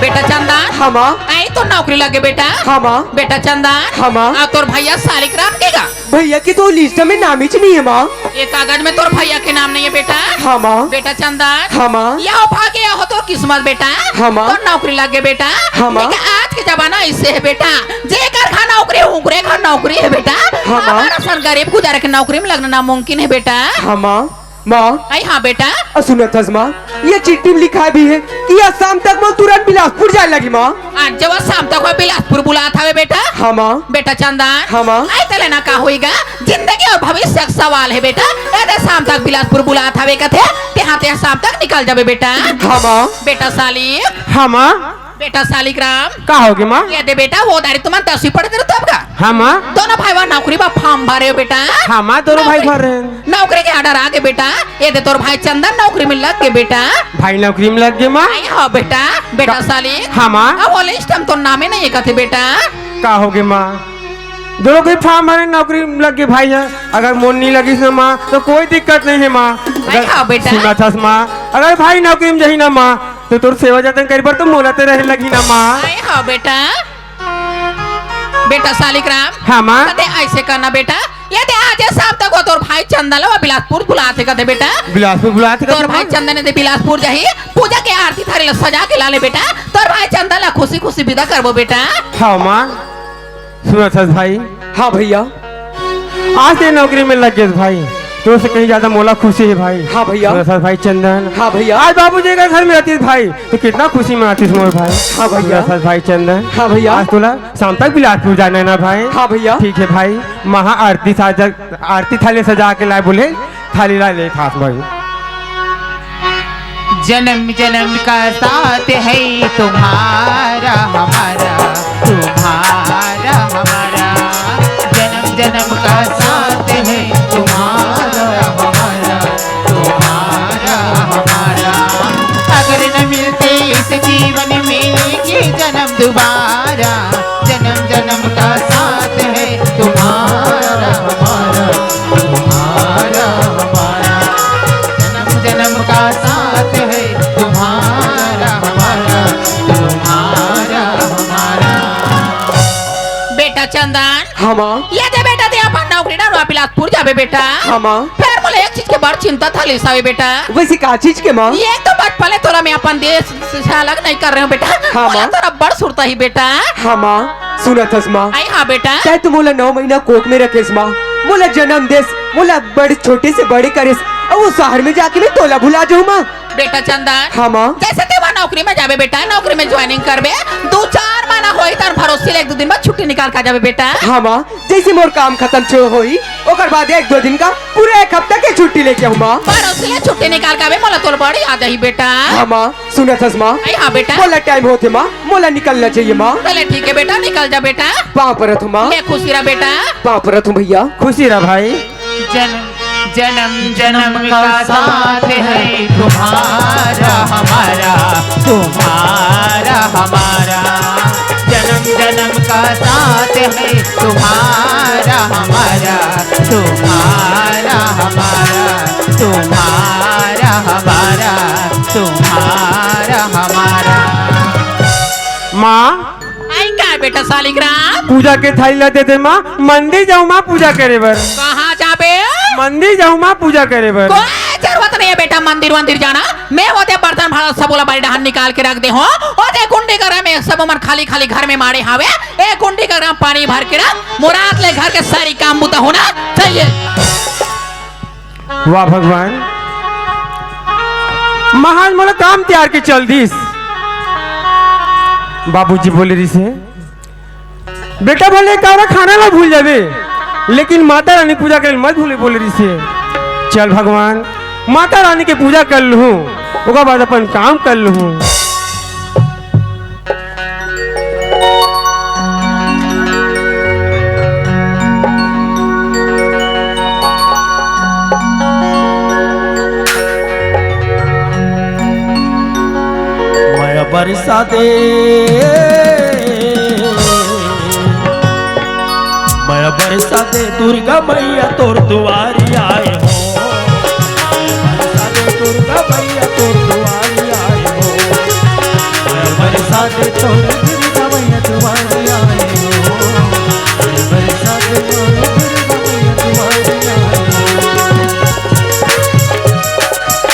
बेटा चंदन। हाँ माँ। आई तो नौकरी लगे बेटा। हाँ माँ। बेटा चंदन। हाँ माँ। आ, तोर भैया सालिक राम के गा? भैया की तो लिस्ट में नाम ही नहीं है माँ। ये कागज में तोर भैया के नाम नहीं है बेटा। हाँ माँ। बेटा चंदन। हाँ माँ। या हो भागे, या हो तोर किस्मत बेटा। हाँ माँ। तोर नौकरी लगे बेटा। हाँ माँ। लेकिन आज के जमाना ऐसे है बेटा, जेकर घर नौकरी, उकरे घर नौकरी है बेटा। हाँ माँ। हमारा सन गरीब गुजारे के नौकरी में लगना नामुमकिन है बेटा। हाँ माँ। माँ। अई हाँ बेटा। अउ सुनत हस माँ, ये चिट्ठी में लिखाय भी हे कि आज शाम तक मोला तुरंत बिलासपुर जाय लगही माँ। आज जब शाम तक वो बिलासपुर बुलात हवे बेटा। हाँ माँ। बेटा चंदन। हाँ माँ। अई तेला ना का होइगा, जिंदगी अउ भविष्य के सवाल हे बेटा। एदे शाम तक बिलासपुर बुलात हवे कथे, तेहा तेहा शाम तक निकल जाबे बेटा। हाँ माँ। बेटा सालिक। हाँ माँ। बेटा सालिक राम। का होगे माँ? एदे बेटा, वो दारी तुमन दसवीं पढ़त रहेव तब का? हाँ माँ। दोनों भाई वा नौकरी बर form भरे हो बेटा? हाँ माँ, दोनों भाई नौकरी, भर रहे हैं। नौकरी के order आगे बेटा। एदे तोर भाई चंदन नौकरी में लग गे बेटा। भाई नौकरी में लग गे माँ? अई हाँ बेटा। बेटा का-, सालिक। हाँ माँ। अब वो list में तो नामे नइ हे कथे बेटा। का होगे माँ? दोनों के form भरे, नौकरी में लग गे भाई ह। अगर मोर नइ लगिस ना माँ, त कोई दिक्कत नइ हे माँ। अई अगर हाँ बेटा। सुनत हस माँ, अगर भाई नौकरी में जाही ना माँ, त तोर सेवा जतन करे बर त मोला ते रहे लगही ना माँ। अई हाँ बेटा। बेटा सालिक राम। हाँ माँ। कथे अइसे करना बेटा, एदे आजे शाम तक वो तोर भाई चंदन ला वो बिलासपुर बुलात हे कथे बेटा। बिलासपुर बुलात हे कथे तोर भाई माँ। चंदन एदे बिलासपुर जाही, पूजा के आरती थारी ला सजा के ला ले बेटा। तोर भाई चंदन ला खुशी खुशी बिदा करबो बेटा। हाँ माँ। सुनत हस भाई? हाँ भैया। आज ते नौकरी में लग गेस भाई, तोर से कहीं ज्यादा मोला खुशी हे भाई। हाँ भैया। सुनत हस भाई चंदन? हाँ भैया। आज बाबूजी के घर में रहतिस भाई, त कितना खुशी मनातिस मोर भाई। हाँ भैया। सुनत हस भाई चंदन? हाँ भैया। आज तोला शाम तक बिलासपुर जाना हे ना भाई? हाँ भैया। ठीक हे भाई, महा आरती साजा, आरती थाली सजा के लाय बोले, थाली ला ले खास भाई। जन्म जन्म का साथ है तुम्हारा हमारा, तुम्हारा हमारा। जन्म जन्म का साथ है तुम्हारा हमारा, तुम्हारा हमारा। अगर न मिलते इस जीवन में ये जन्म दोबारा, जन्म जन्म का साथ है तुम्हारा हमारा, तुम्हारा हमारा। जन्म जन्म का साथ है तुम्हारा हमारा, तुम्हारा हमारा। बेटा चंदन। हाँ माँ। एदे बेटा, ते अपन नौकरी डरवा बिलासपुर जाबे बेटा। हाँ माँ। फेर मोला एक चीज के बड़ चिंता थालिस हवे बेटा। वइसे का चीज के माँ? एक तो बचपन ले तोला मैं अपन देश से अलग नइ कर रहेंव बेटा। हाँ, मोला माँ। तोर अब्बड़ सुरता ही बेटा। हाँ, माँ, सुनत हस, माँ। अई हाँ, बेटा। तैं तो मोला नौ महीना कोख में रखेस, माँ। मोला जनम देस, मोला बड़े छोटे से बड़े करेस, अउ वो शहर में जाके मैं तोला भुला जाहूँ, माँ। बेटा चंदन। हाँ, माँ। जइसे तें वहाँ नौकरी में जाबे बेटा, नौकरी में joining करबे, दू चार महीना होही, तहन भरोसे ले एक दू दिन बाद छुट्टी निकाल के आ जाबे बेटा। हाँ, माँ। जइसे मोर काम खतम छो होही, ओकर बाद एक दो दिन का पूरा एक हफ्ता के छुट्टी लेके आहूँ, माँ। भरोसे ले छुट्टी निकाल के आबे, मोला तोर बड़ याद आही, बेटा। हाँ, माँ, सुनत हस, माँ? अई हाँ, बेटा। मोला time होत हे, माँ, मोला निकलना चाहिए, माँ। चले, ठीक हे, बेटा, निकल जा, बेटा। पाँव परत हूँ, माँ। ले, खुशी रह, बेटा। पाँव परत हूँ, भैया। खुशी रह, भाई। जन्म जन्म का साथ है तुम्हारा हमारा, तुम्हारा हमारा। जन्म जन्म का साथ है तुम्हारा हमारा, तुम्हारा हमारा, तुम्हारा हमारा, तुम्हारा हमारा। माँ। अई का बेटा सालिग्राम? पूजा के थाली ला दे दे माँ, मंदिर जाहूँ माँ पूजा करे बर। कहाँ जाबे? मंदिर जाहूँ माँ पूजा करे बर। कोई जरूरत नइ हे बेटा मंदिर वंदिर जाना। मैं ओदे बर्तन भाड़ा सबो ला बारी डहन निकाल के रख दे हूँ। ओदे कुंडी गरा में सबो मन खाली खाली घर में माड़े हावे। ए कुंडी गरा में पानी भर के रख। मोर आज ले घर के सारी काम बुता होना चाहिए। वाह भगवान, महाराज मोला काम तियार के चल दिस। बाबूजी बोले रिहिसे, "बेटा भले एक कौरा खाना ला भूल जाबे, लेकिन माता रानी पूजा करे मत भूले," बोले रिहिसे। चल भगवान, माता रानी के पूजा कर लूँ, ओकर बाद अपन काम कर लूँ। मया बरसा दे, मया बरसा दे दुर्गा मैया तोर दुआरी आए हो। मया बरसा दे दुर्गा मैया तोर दुआरी आए हो। मया बरसा दे तोर दुर्गा मैया दुआरी आए हो। मया बरसा दे तोर दुर्गा मैया दुआरी आए हो।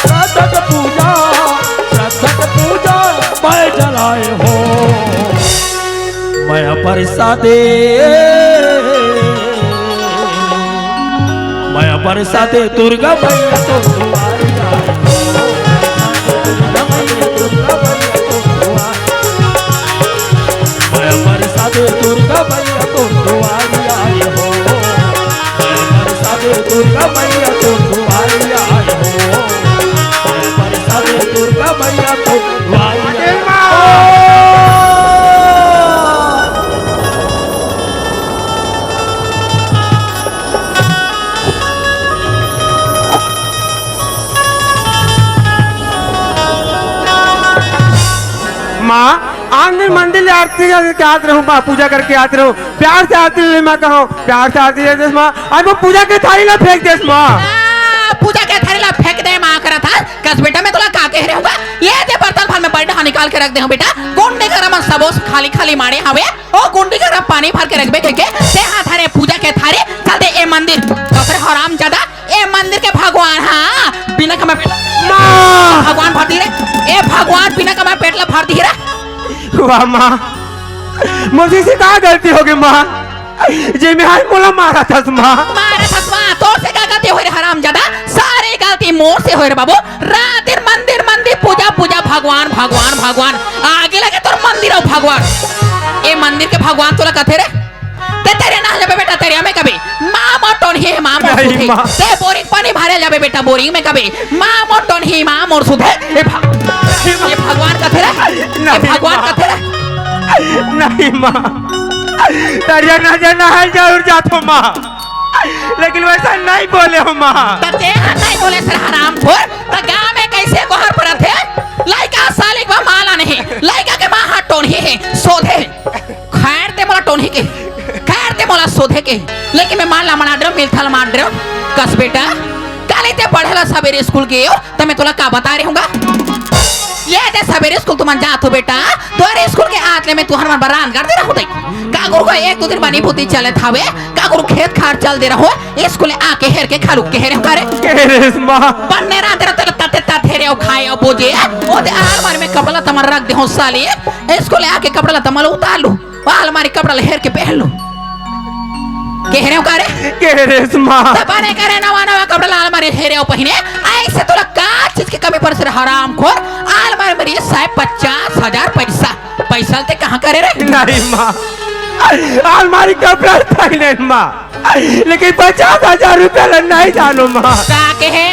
श्रद्धा के पूजा, श्रद्धा के पूजा, मैं जलाए हो। मया बरसा दे, मया बरसा दे दुर्गा मैया तोर दुआरी। दुआरी आए हो, बरसा दे दुर्गा मैया तो दुआरी आए हो, बरसा दे दुर्गा मैया तो दुआरी आए हो। माँ, आन दिन मंदिर ले आरती करके आत रहूं माँ, पूजा करके आत रहूं, प्यार से आरती ले माँ कहो, प्यार से आरती दे देस माँ, अउ वो पूजा के थारी ला फेंक देस माँ। आ, पूजा के थारी ला फेंक दे माँ करत हस, कस बेटा मैं तोला का कहे रहूंगा, ये दे बर्तन भर में बड़ डहा निकाल के रख दे हूं बेटा, गुंडी करा मन सबो खाली खाली माड़े हवे, ओ गुंडी करा पानी भर के रखबे कहिके, ते हाथ हरे पूजा के थारी, चल दे ए मंदिर, कस रे हरामजादा, ए मंदिर के भगवान, हाँ, बिना कमाए पेट माँ! भगवान भर दिही रे। ए भगवान बिना कमाए पेट ला भर दिही रे। वाह माँ, मोर से का गलती होगे माँ, जे मैं आज मोला मारत हस माँ? मारत हस माँ, तोर से का गलती होय रे हरामजादा? सारी गलती मोर से होय रे बाबू। रात दिन मंदिर, मंदिर, पूजा, पूजा, भगवान, भगवान, भगवान। आगी लगे तोर मंदिर अउ भगवान। ए मंदिर के भगवान तोला कथे रे? ते तरिया नहाय जाबे बेटा, तरिया में कबे माँ मोर टोनही हे, माँ मोर नहीं, सुधे। माँ। ते बोरिंग पानी भरे जाबे बेटा, बोरिंग में कबे माँ मोर टोनही, माँ मोर सुधे। ए भग-, ए भगवान कथे रे? ए नहीं, भगवान माँ। कथे रे? नहीं, माँ। तरिया नहाय जाहूं जरूर जाथों, माँ। लेकिन वैसा नहीं बोले हो, माँ। त ते ह नहीं बोले सर हरामखोर, त गाँव में कैसे गोहर परत हे? लइका सालिक बा माला नहीं, लइका के माँ ह टोनही हे, सोधे हे। खैर ते मोला टोनही के, खैर ते मोला सोधे के, लेकिन मैं माला मार डरेंव, मिलथल मार डरेंव। कस बेटा, काली ते पढ़े ला सबेरे स्कूल गेव, त मैं तोला का बताय रहूंगा? ये ते सबेरे स्कूल तुमन जाथो बेटा, तोरे स्कूल के आत ले मैं तुहर मन बर रांध गढ़ दे रहूं दई। काकरो को एक दो दिन बनी भूती चलत हवे, काकरो खेत खार चल दे रहो, स्कूल आके हेर के खालू के हेरे हूं का रे? के रे माँ। बन्ने रांध रहो तेरे तते तत हेरे अउ खाए अउ बोजे, ओ ते आलमारी में कपड़ा तमन रख दे हो साली, स्कूल आके कपड़ा ला तमन उतार लू। वो आलमारी कपड़ा ला हेर के पहन लो। के हेरे हूं का रे? के रे माँ। त बने करे नवा नवा कपड़ा ला आलमारी हेरे अउ पहिने। ऐसे तोला का चीज के कमी परस रे हरामखोर? आलमारी में ये साहब पचास हजार पैसा। पैसा ते कहाँ करे रे? नहीं माँ। आलमारी कपड़ा पहिने माँ। लेकिन पचास हजार रुपया ला नहीं जानों माँ। का के हे?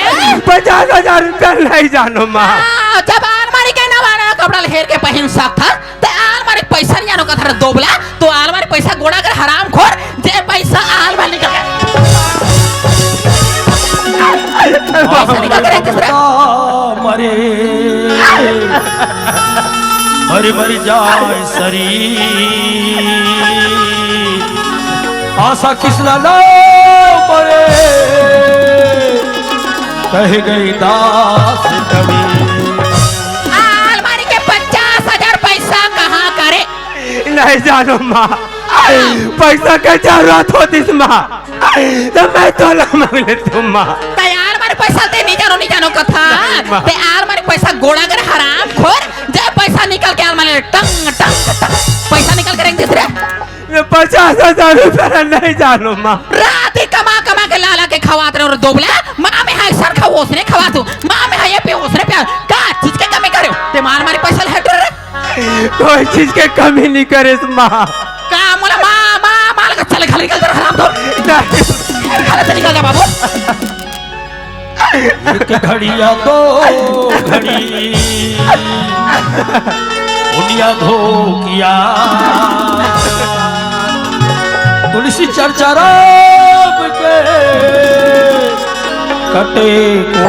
पचास हजार रुपया नहीं जानों माँ। हाँ, जब आलमारी के नवा नवा कपड़ा ला हेर के पहिन सकथस, त आलमारी पैसा नहीं जानो कथर दोबला, त आलमारी पैसा गोड़ा कर हरामखोर, जे पैसा आलमारी निकल गया। पैसा निकल के रहते सर। मरे, मरे मर जाए शरीर, आशा किसना ना मरे, कह गई दास कबीर। आलमारी के पचास हजार पैसा कहाँ करे? नहीं जानों माँ, पैसा के जरूरत होतिस माँ, त मैं तोला मांग लेतेंव माँ। त आलमारी पैसा ते नहीं जानों, नहीं जानों कथा। नहीं माँ। ते आलमारी पैसा गोड़ा कर हरामखोर, जे पैसा निकल के आलमारी टंग, टंग, टंग, पैसा निकल के रख देस रे। ये पचास हजार रुपया नहीं जानों माँ। रात ही कमा कमा के लाला के खवात रहो रे दोबला, माँ मैं हा अइसन खाहूं ओसने खवाथों, माँ मैं हा ये पीहूं ओसने पीहूं, का चीज के कमी करे हूं? ते मार मारी पैसा ले हट रे। कोई चीज के कमी नहीं करेस माँ। का मोला माँ, माँ, माँ लगा चल घर निकल जा हरामखोर। नहीं। घर से निकल जा बाबू। एक घड़ी या दो घड़ी, उनिया धोकिया, तुलसी चर्चा राम के कटे को।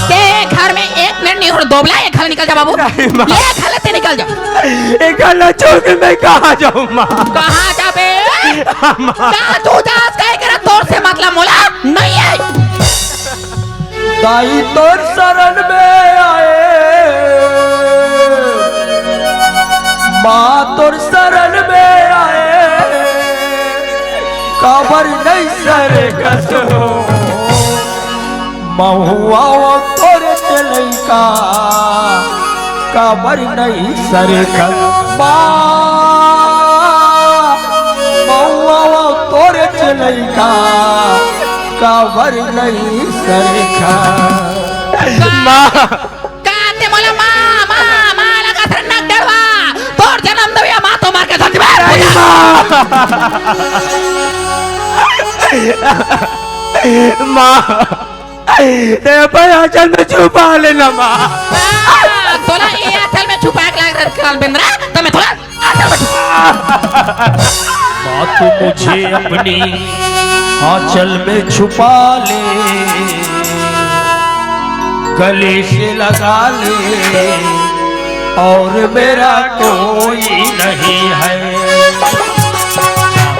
ते घर में एक मिनट नहीं हो, दोबला, ये घर निकल जा बाबू। नहीं, माँ। ये घर ले ते निकल जा। ये घर ला छोड़ के मैं कहाँ जाऊँ माँ? कहाँ जाबे? माँ। कहाँ तू जास, कहे करा तोर से मतलब मोला नहीं है। दाई तोर शरण में आए, माँ तोर शरण में आए, काबर नहीं सरकत हो महुआ वो तोर चलैका, काबर नहीं सरकत माँ, महुआ वो तोर चलैका, काबर नहीं सरकत। माँ। का ते मोला माँ, माँ, माँ लगा सर नक डरवा। तोर जन्म दविया माँ तो मार के धर दिबे। नहीं माँ। माँ, ते अपन आंचल में छुपा लेना माँ। हाँ, तोला ये आंचल में छुपा के लाग रहा काल बेंदरा, तो मैं तोला आंचल में छुपा। माँ, तू मुझे अपनी आंचल में छुपा ले, गले से लगा ले, और मेरा कोई नहीं है।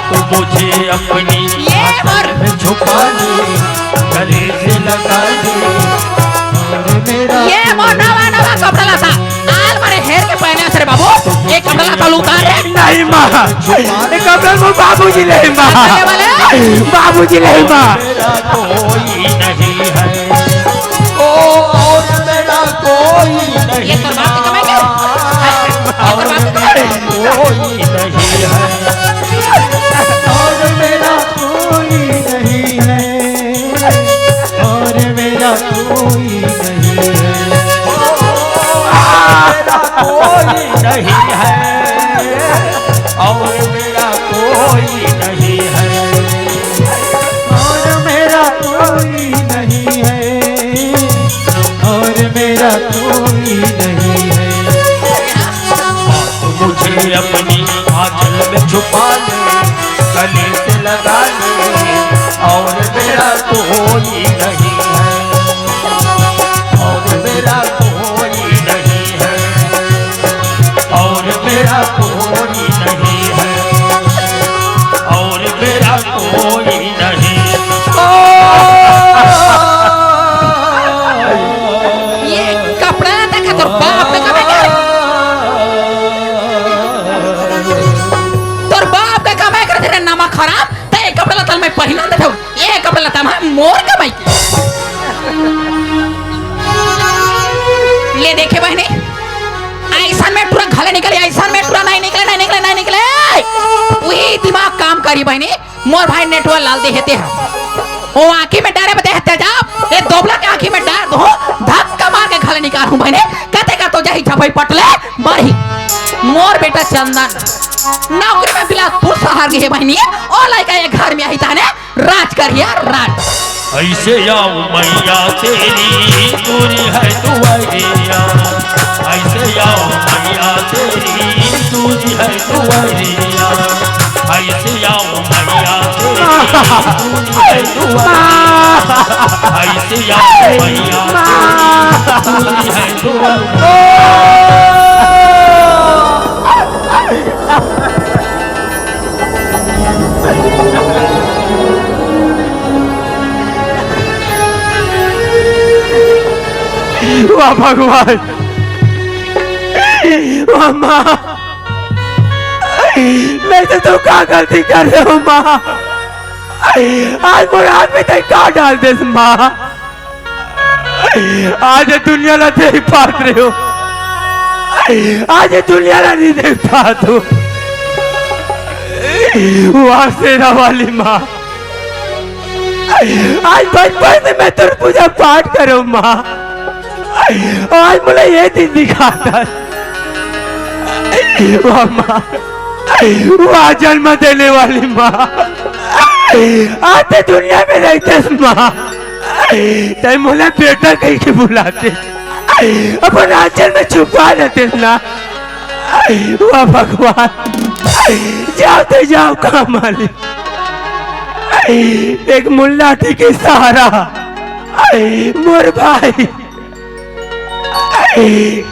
तू मुझे अपनी ये आंचल मोर में छुपा ले, गले से लगा ले, और मेरा ये मोर कोई नवा नवा कपड़ा लाता। आल मारे हेर के पहने से रे बाबू, ये कपड़ा लाता उतार रे। नहीं माँ, ये कपड़ा वो बाबूजी ले माँ। करने वाले? बाबूजी ले माँ। मेरा कोई नहीं है। ओ, और मेरा कोई ये नहीं तोर बाप के कमाई क्या? है। और तोर बाप के कमाई? मेरा कोई नहीं है। और मेरा कोई नहीं है। और मेरा कोई नहीं है। मेरा कोई नहीं है। और मेरा कोई नहीं है। और मेरा कोई नहीं है। और मेरा कोई नहीं है। मुझे अपनी आंचल में छुपा ले, गले से लगा ले, और मेरा कोई नहीं है। और मेरा कोई नहीं है। और मेरा कोई नहीं है। और मेरा कोई नहीं। ओ! ये कपड़ा ना देखा तोर बाप के कमाई कर। तोर बाप के कमाई कर तेरे नमक हराम। ते ये कपड़ा लता मैं पहिना देथव। ये कपड़ा लता मैं मोर कमाई के। ले देखे बहनी, ऐसा में टुरा घले निकले, ऐसा में टुरा नहीं निकले, नहीं निकले, नहीं निकले। वही दिमाग काम करी बहनी। मोर भाई नेटवा लाल दे हे ते ह। ओ आँखी में डारे बदे हे तेजाब, ये दोबला के आँखी में डार दो, धक्का मार के घले निकालहूँ बहने, कते का तो जाही झपई पटले, मरही। मोर बेटा चंदन, नौकरी में बिलासपुर शहर गे हे बहनी, ओ लइका ये घर में आही ताने, राज करिया राज। ऐसे आओ मैया तेरी दूरी है दुआरिया, ऐसे आओ मैया तेरी दूरी है दुआरिया, ऐसे आओ मैया तेरी दूरी है दुआरिया, ऐसे आओ मैया तेरी दूरी है दुआरिया। वाह भगवान, वाह माँ, मैं तो तू का गलती कर रहे हो माँ। आज मोर हाथ में तय का डाल दे माँ। आज ये दुनिया ला देख पात रहे हो, आज ये दुनिया ला नहीं देख पात हो। वाह शेरा वाली माँ, आज बचपन से मैं तोर पूजा पाठ करो माँ, आज मुझे ये दिन दिखाता। वाह माँ, वाह जन्म देने वाली माँ, आज ते दुनिया में रहते माँ, तय मोला बेटा कह के बुलाते, अपन आंचल में छुपा लेते ना। वाह भगवान, जाओ ते जाओ का मालिक, एक मुल्ला के सहारा मोर भाई।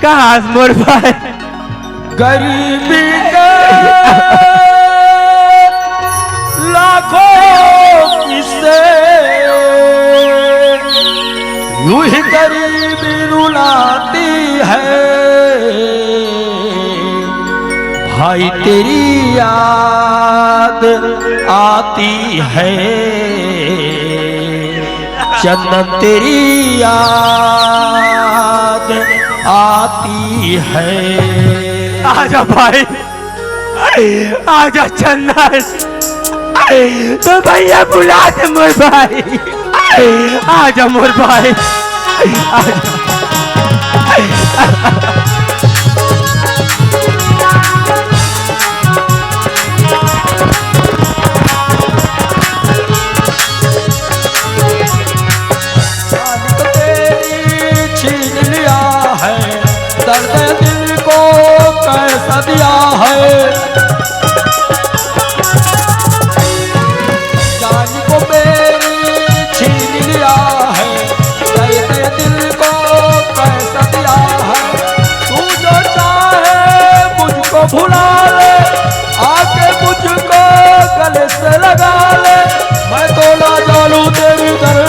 कहाँ मोर भाई? गरीबी के लाखों किस्से, यूं ही गरीबी रुलाती है। भाई तेरी याद आती है, चंदन तेरी याद आती है। आजा भाई, आजा चंदन, तो भैया बुला दे मोर भाई, आजा मोर भाई, आजा।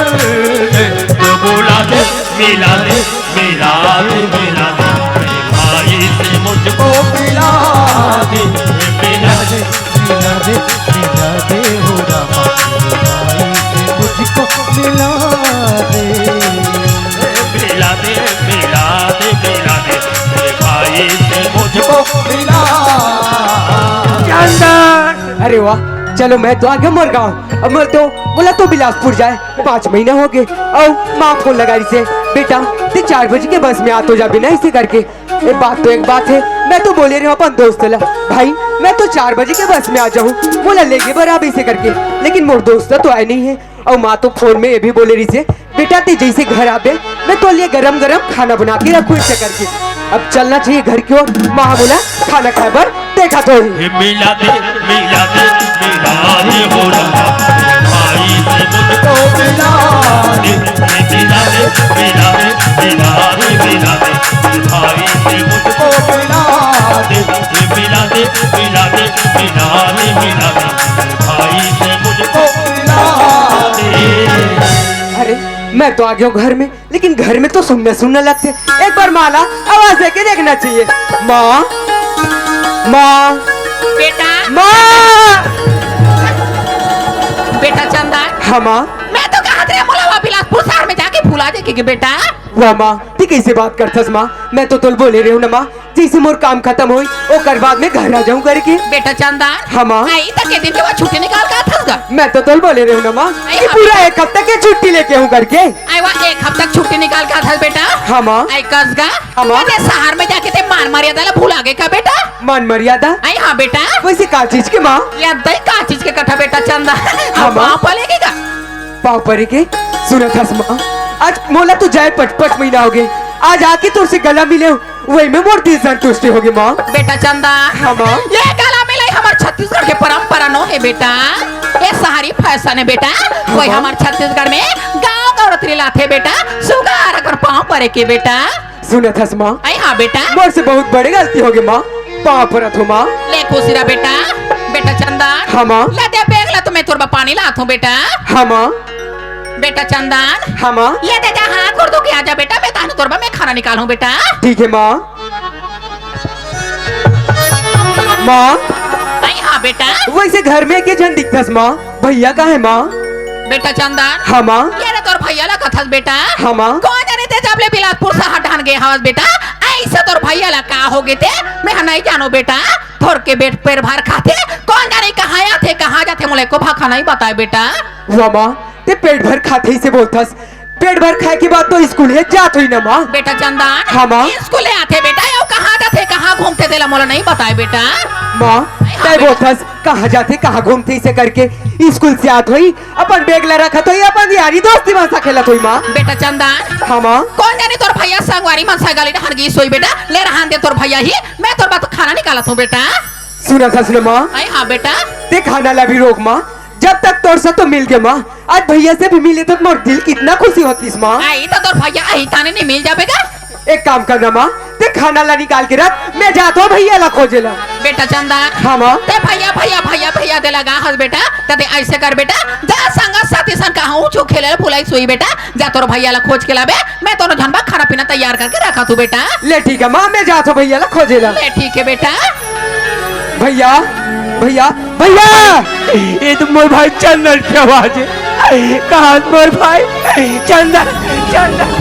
तो बुला दे, मिला दे, मिला दे, मिला दे, भाई से मुझको मिला दे, मिला दे, मिला दे, मिला दे, हो रामा, भाई से मुझको मिला दे। मिला दे, मिला दे, मिला दे, भाई से मुझको मिला दे। चंदन! अरे वाह, चलो मैं तो आ गया मोर गाँव। अब मैं तो बोला तो बिलासपुर जाए, पाँच महीना हो गए। अउ माँ फोन लगा रही से, "बेटा, ते चार बजे के बस में आ तो जाबे ना," ऐसे करके। ये बात तो एक बात है, मैं तो बोले रहे हूँ अपन दोस्त ला, "भाई, मैं तो चार बजे के बस में आ जाऊँ, बोला लेगे बर आबे," ऐसे करके। लेकिन मोर दोस्त तो आए नहीं है। अउ माँ तो फोन में ये भी बोले रही से, "बेटा, ते जैसे घर आबे, मैं तो लिए गरम गरम खाना बना के रखूँ," ऐसे करके। अब चलना चाहिए घर की ओर। माँ बोला, "खाना खाए बर देखा तो ही।" ये मिला दे, मिला दे, मिला दे हो रामा, भाई से मुझको मिला दे। ये मिला दे, मिला दे, मिला दे, मिला दे, भाई से मुझको मिला दे। ये मिला दे, मिला दे, मिला दे, मिला दे, भाई से मुझको मिला दे। अरे, मैं तो आ गया हूँ घर में, लेकिन घर में तो सुन्ना सुन्ना लगथे। एक बार माँ ला आवाज देके देखना चाहिए। माँ, माँ, बेटा। माँ। बेटा चंदन। हाँ माँ। मैं तो कहा थे मोला वहाँ बिलासपुर शहर में जाके भुला दे के बेटा। वाह माँ, ते कैसे बात करथस माँ? मैं तो तोल बोले रहे हूँ ना माँ, जैसे मोर काम खत्म होई, ओकर बाद में घर आ जाऊं करके। बेटा चंदन, हाँ, माँ। आई तक के दिन के बाद छुट्टी निकाल के आथस गा। मैं तो तोल बोले रहे हूँ ना, माँ, आई कि हम पूरा एक हफ्ता के छुट्टी लेके हूँ करके। आई वाह, एक हफ्ता के छुट्टी निकाल के आथस बेटा। हाँ, माँ। आई कस गा, हाँ, माँ। ते शहर में जाके ते मान मर्यादा ला भुला गे का बेटा? मान मर्यादा? आई हाँ बेटा। वैसे का चीज के, माँ? या दई का चीज के कथा बेटा चंदन? हाँ, माँ। पाँव पड़ेगी का? पाँव पड़े के? सुनत हस माँ, आज मोला तो जाए पच पच महीना हो गए, आज आके तोर से गला मिले हूँ, वही में मोर दिल संतुष्टि होगे माँ। बेटा चंदन, हाँ माँ। ये गला मिलाई हमर छत्तीसगढ़ के परंपरा नो हे बेटा, ये शहरी फैशन हे बेटा। हाँ कोई माँ। हमर छत्तीसगढ़ में गाँव गौरत रिलाथे बेटा, सुगार अगर पाँव पड़े के बेटा। सुनत हस माँ? आई हाँ बेटा। मोर से बहुत बड़े गलती होगे माँ, पाँव परत हूँ माँ। ले खुशी रह बेटा। बेटा चंदन। हाँ माँ। ले दे बैग ला तो मैं तोर बर पानी लात हूँ बेटा। हाँ माँ। बेटा चंदन। हाँ माँ। ये दे जा, हाथ गोड़ धो के आ जा बेटा, मैं तानू तोर बर मैं खाना निकालूं बेटा। ठीक है माँ। माँ। आई हाँ बेटा। वैसे घर में के झन दिखथस माँ, भैया का है माँ? बेटा चंदन। हाँ माँ। ये रे तोर भैया ला कथस बेटा। हाँ माँ। कोन जाने ते जब ले बिलासपुर शहर ढान गए हवस बेटा, ऐसे तोर भैया ला का हो गए ते, मैं नहीं जानो बेटा। थोर के बेट पेट भर खाथे, कोन जाने कहाँ आथे कहाँ जाथे, मोला एको भाखा नहीं बताए बेटा। वाह माँ, ते पेट भर खाथे इसे बोलथस, पेट भर खाए के बाद तो स्कूल हे जात होई ना माँ? बेटा चंदन, हाँ माँ। स्कूल हे आथे बेटा, अउ कहाँ जाथे कहाँ घूमथे तेला मोला नहीं बताए बेटा। माँ, हाँ तय बेटा। बोलथस कहाँ जाथे कहाँ घूमथे इसे करके, स्कूल से आत होई, अपन बैग ला रखत होई, अपन यारी दोस्ती मन सा खेलत होई माँ। बेटा चंदन, हाँ माँ। कोन जाने तोर भैया संगवारी मन सा गली डहर गिस होई बेटा, ले रहन दे तोर भैया ही, मैं तोर बर खाना निकालत हूँ बेटा। सुनत हस ना माँ? आई हाँ बेटा। ते खाना ला भी रोक माँ, जब तक तोर से तो मिल गए माँ, आज भैया से भी मिले तो मोर दिल कितना खुशी होतीस माँ। आई तो तोर भैया आई ताने नहीं मिल जाबे गा। एक काम करना माँ, ते खाना ला निकाल के रख, मैं जात हूँ भैया ला खोजे ला। बेटा चंदन। हाँ माँ। ते भैया भैया भैया भैया दे लगा हस बेटा, त ते ऐसे कर बेटा, जा संगत साथी सन कहाँ ऊँचू खेले ला भुलाई सोई बेटा, जा तोर भैया ला खोज के लाबे, मैं तोर झन बर खाना पीना तैयार करके रखत हूँ बेटा। ले ठीक है माँ, मैं जात हूँ भैया ला खोजे ला। ले ठीक है बेटा। भैया, भैया, भैया। ये तो मोर भाई चंदन के आवाज है। कहाँ मोर भाई? चंदन, चंदन।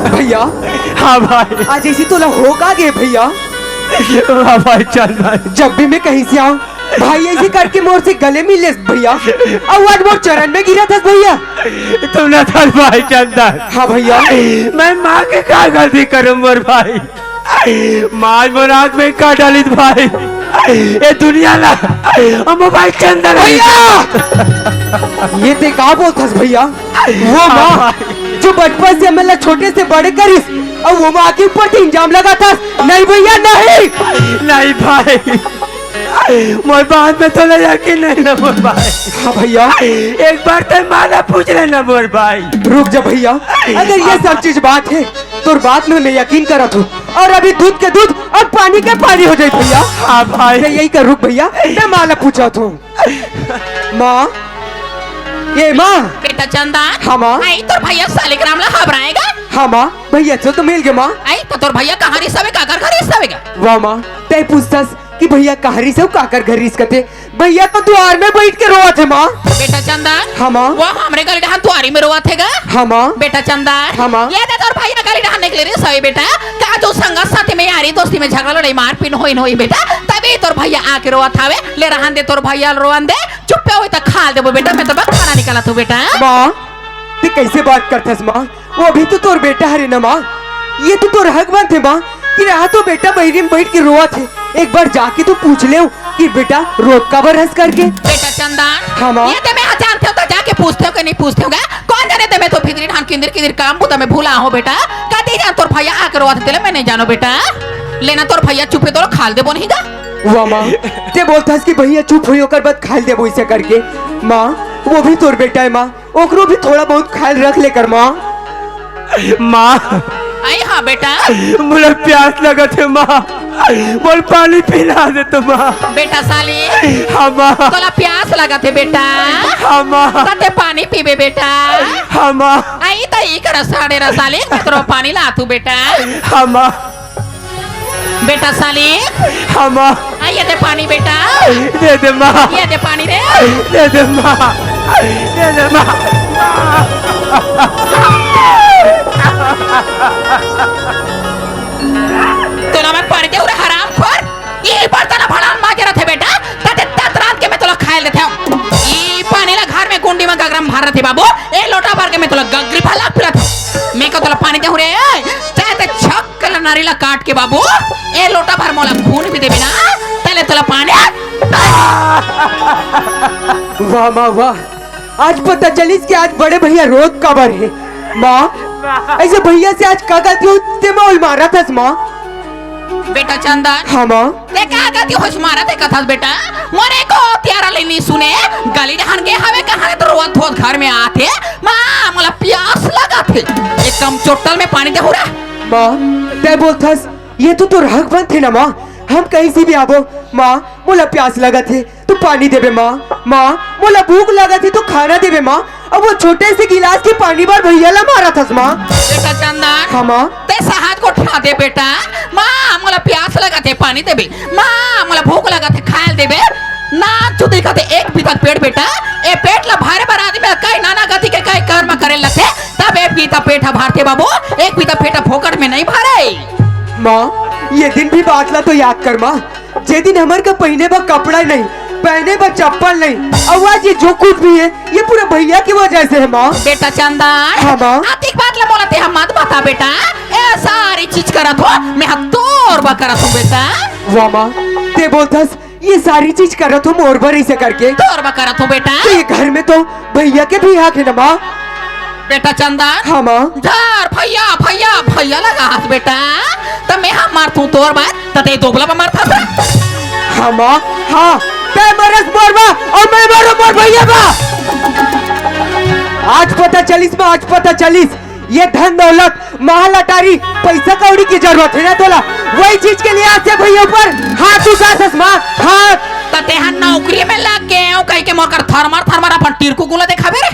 भैया। हाँ भाई। आज ऐसी तोला हो का गे भैया? हाँ भाई चंदन। जब भी मैं कहीं से आऊँ, भाई ऐसे करके मोर से गले मिल लेस भैया, अउ आज मोर चरण में गिरत हस भैया। तू ना थस भाई चंदन। हाँ भैया। मैं माँ के का गलती करूँ मोर भाई? माँ मोर आँख में का डालिस भाई? ये दुनिया ला, हम भाई चंदन। भैया, ये ते का बोलथस भैया? वो माँ जो बचपन से हमन ला छोटे से बड़े करिस, अउ वो माँ के ऊपर ते इल्जाम लगाथस। नहीं भैया, नहीं। नहीं भाई, मोर बात में तोला यकीन नहीं ना मोर भाई। हाँ भैया। एक बार ते माँ ला पूछ लेना मोर भाई। रुक जा भैया, अगर ये सब चीज बात है, तोर बात में मैं यकीन करत हूँ, अउ अभी दूध के दूध अउ पानी के पानी हो जाए भैया। हाँ भाई। ते यही कर, रुक भैया, ते माँ ला पूछत हूँ। माँ, ए माँ। बेटा चंदन। हाँ माँ। आई तोर भैया सालिग्राम ला हबराएगा। हाँ माँ, भैया से तो मिल गे माँ। आई तो तोर भैया कहाँ रिसवे, काकर घर रिसवे गा? वाह माँ, तै पूछथस कि भैया कहाँ रिस अउ काकर घर रिस कथे। भैया तो दुआर में बैठ के रोवत हे माँ। बेटा चंदन। हाँ माँ। वो हमरे गली डहान दुआरी में रोवत हे गा। हाँ माँ। बेटा चंदन। हाँ माँ। ये दे तोर भैया गली डहान निकले रिसवे बेटा। का जो संगत साथी में यारी दोस्ती में झगड़ा लड़ाई मारपीट होइन होही बेटा, तभी तोर भैया आके रोवत हावे। ले रहन दे तोर भैया ल रोवन दे। चुप्पे होही त खा देबो बेटा, मैं तो बस खाना निकालत हूँ बेटा। माँ, ते कैसे बात करथस माँ? वो भी तो तोर बेटा हरे ना माँ। ये तो तोर हक बनथे माँ कि रहा तो बेटा बहिरी में बैठ के रोवत हे। एक बार जाके तो पूछ लेव कि बेटा रोत काबर हस करके। बेटा चंदन। हाँ माँ। ये ते मैं जानथे हूँ तो जाके पूछथे हूँ कि नहीं पूछथे हूँ गा? कौन जाने ते मैं तो भीतरी डहान किंदिर किंदिर काम बुता में भुला हूँ बेटा। कति जान तोर भैया आके रोवत हे तेला मैं नहीं जानों बेटा। लेना तोर भैया चुप्पे तोला खा ल देबो नहीं गा। वाह माँ, ते बोलथस कि भैया चुप होही ओकर बाद खा ल देबो इसे करके। माँ, वो भी तोर बेटा हे माँ, ओकरो भी थोड़ा बहुत ख्याल रख ले कर माँ। माँ। आई हाँ बेटा। मोला प्यास लगत हे माँ, मोला पानी पिला दे तो माँ। बेटा सालिक। हाँ माँ। तोला प्यास लगत हे बेटा। हाँ माँ। त ते पानी पीबे बेटा। हाँ माँ। आई त ई कर साढ़े रसालिक, मैं तोला पानी लाथू बेटा। हाँ माँ। बेटा सालिक। हाँ माँ। आ, ये दे पानी बेटा। दे दे माँ। ये दे पानी रे। दे दे माँ। दे दे माँ। तोला मैं पानी देहूँ रे हरामखोर। ये बर्तन भड़ान माजे रथे बेटा। तते तत रात के मैं तोला खाए देथे हूँ। ये पानी ला घर में गुंडी में गगरा में भर रथे बाबू। ए लोटा भर के मैं तोला गगरी भला पिलाथे हूँ। मैं का तोला पानी देहूँ रे। चाहे ते छक कल नारी ला काट के बाबू, ए लोटा भर मोला खून भी देबे ना, तले तोला पानी। वाह माँ वाह, आज पता चलिस कि आज बड़े भैया रोत काबर हे। माँ, ऐसे भैया से आज का गलती हो ते मैं ओला मारथस माँ। बेटा चंदन। हाँ माँ। ते का गलती होइस मारत हे कथस बेटा? मोरे को त्यारा ले नी सुने, गली डहान गे हवे कहाँ रे तो रोत धोत घर में आथे। माँ, मोला प्यास लगत हे, एक कम चोट्टल में पानी देहू रे। माँ, तै बोलथस, ये तो तोर हक बनथे ना माँ, हम कहीं से भी आबो। माँ, मोला प्यास लगत हे, तू पानी देबे माँ। माँ, मोला भूख लगत हे, तू खाना देबे माँ। अब वो छोटे से गिलास के पानी बर भैया ला मारथस माँ। बेटा चंदन। हाँ माँ। ते साहस को ठा दे बेटा। माँ, मोला प्यास लगत हे, पानी देबे। माँ, मोला भूख लगत हे, खाए ल देबे। ना तू देखत हे एक बीता पेट बेटा, ए पेट ला भरे बर आदमी ला कई नाना गति के कई कर्म करे लगथे, तब एक बीता पेट ह भरथे बाबू, एक बीता पेट ह फोकट में नहीं भरे। माँ, ये दिन भी बात ला तो याद कर माँ, जे दिन हमर का पहिने बर कपड़ा नहीं, पहने बर चप्पल नहीं, अउ आज ये जो कुछ भी है, ये पूरा भैया की वजह से है माँ। बेटा चंदन, हाँ माँ। अतिक बात ला मोला तेहा मत बता बेटा, ए सारी चीज करत हो, मैं हा तोर बर करत हूँ बेटा। वाह माँ, ते बोलथस ये सारी चीज करत हो मोर बर ऐसे करके। तोर बर करत हो बेटा। तो ये घर में तो भैया के भी हक है ना माँ। बेटा चंदन। हाँ माँ। धर भैया, भैया, भैया लगा हाथ बेटा। त मैं हा मारथूं तोर बर, त ते दोगला बर मारथस। हाँ माँ, हाँ। तै मरस मोर बर अउ मैं मरूं मोर भैया बर। आज पता चलिस माँ, आज पता चलिस। ये धन दौलत, महल अटारी, पैसा कौड़ी की जरूरत है ना तोला, वही चीज के लिए आज से भैया ऊपर हाथ उठाथस माँ, हाथ। त तेहा नौकरी में लग गे हूँ कहिके मोर कर थरमर थरमर अपन टिरकू गुला देखाबे रे।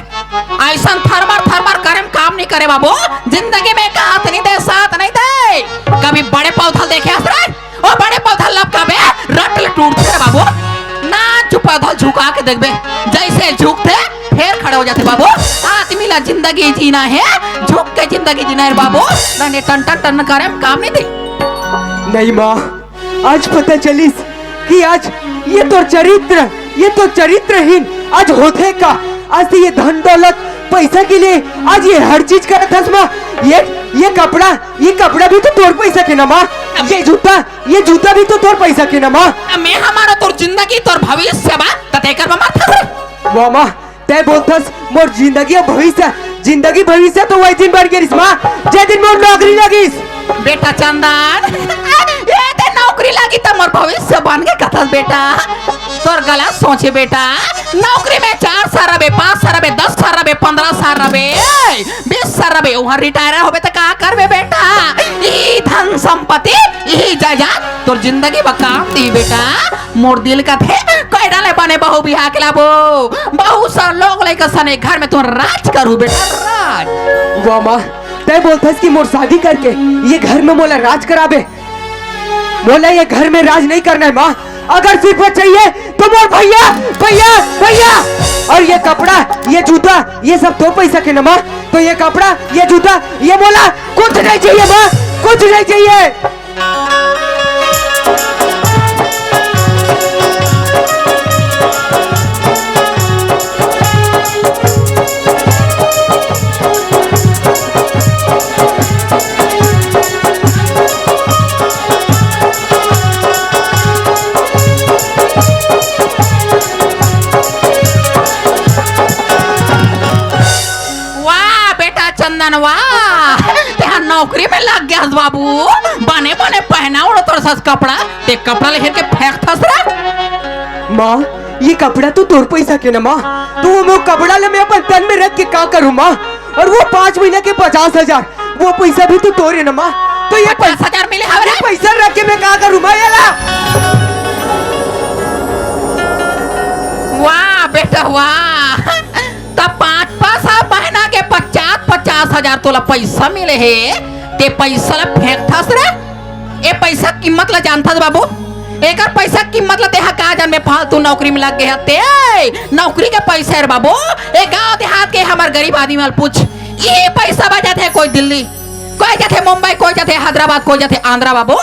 ऐसन थरमर थरमर करे में काम नहीं करे बाबू, जिंदगी में का हाथ नहीं दे, साथ नहीं दे। कभी बड़े पौधा देखे हस रे? ओ बड़े पौधा लपकाबे, रट ले टूटथे रे बाबू। नान चुप पौधा झुका के देखबे, जैसे झुकथे, फेर खड़े हो जाथे बाबू। आदमी ला जिंदगी जीना है, झुक के जिंदगी जीना है बाबू। नने टन टन टन करे में काम नहीं दे। नहीं माँ, आज पता चलिस कि आज ये तो चरित्र, ये तो चरित्रहीन आज होथे का। आज तो ये धन दौलत पैसा के लिए आज ये हर चीज करत हस माँ। ये, ये कपड़ा, ये कपड़ा भी तो तोर पैसा के ना माँ। ये जूता, ये जूता भी तो तोर पैसा के ना माँ। मैं हा मारंव तोर जिंदगी, तोर भविष्य बा, त तेकर बर मारथस रे। वाह माँ, तै बोलथस मोर जिंदगी अउ भविष्य, जिंदगी भविष्य तो वही दिन बन गे रिस माँ, जे दिन मोर नौकरी लगिस। बेटा चंदन, ए ते नौकरी नौकरी लागी त मोर भविष्य बन गे कथस बेटा। तोर गलत सोचे बेटा। नौकरी में चार साल रबे, पाँच साल रबे, दस साल रबे, पन्द्रह साल रबे, ए, बीस साल रबे, उहाँ रिटायर होबे त का करबे बेटा? ई धन संपत्ति, ई जायदाद तोर जिंदगी बर काम दी बेटा। मोर दिल कथे कोई डाले बने बहू बिहा के लाबो। बहुत सारा लोग लइका सने घर में तुम राज करू बेटा, राज। वाह माँ, तय बोलथस कि मोर शादी करके ये घर में मोला राज कराबे। मोला ये घर में राज नहीं करना है माँ। अगर सिर्फ चाहिए तो मोर भैया, भैया, भैया। और ये कपड़ा, ये जूता, ये सब तो पैसा के न माँ। तो ये कपड़ा, ये जूता, ये मोला कुछ नहीं चाहिए माँ, कुछ नहीं चाहिए। वाह बेटा चंदन, वाह, तेहा नौकरी में लग गया बाबू। बने बने पहना ओढ़ तोर सस कपड़ा, ते कपड़ा ले हेर के फेंकथस रे। माँ, ये कपड़ा तो तोर पैसा के ना माँ, तो वो मोर कपड़ा ले मैं अपन तन में रख के का करूँ माँ? और वो पाँच महीना के पचास हजार, वो पैसा भी तो तोरे ना माँ, तो ये पैसा पचास हजार मिले हवे रे। ये पैसा रख के मैं का करूँ माँ? ये ला। वाह बेटा वाह, त पाँच पाँच साल महीना के पचास पचास हजार तोला पैसा मिले हे, ते पैसा ला फेंकथस रे। ए पैसा कीमत ला जानथस बाबू? एकर पैसा कीमत ला तेहा का जानबे? फालतू नौकरी में लग गे हस ते। नौकरी के पैसा रे बाबू, ए गांव देहात के हमर गरीब आदमी वाला पूछ। ये पैसा बा जाथे कोई दिल्ली, कोई जाथे मुंबई, कोई जाथे हैदराबाद, कोई जाथे आंध्रा बाबू।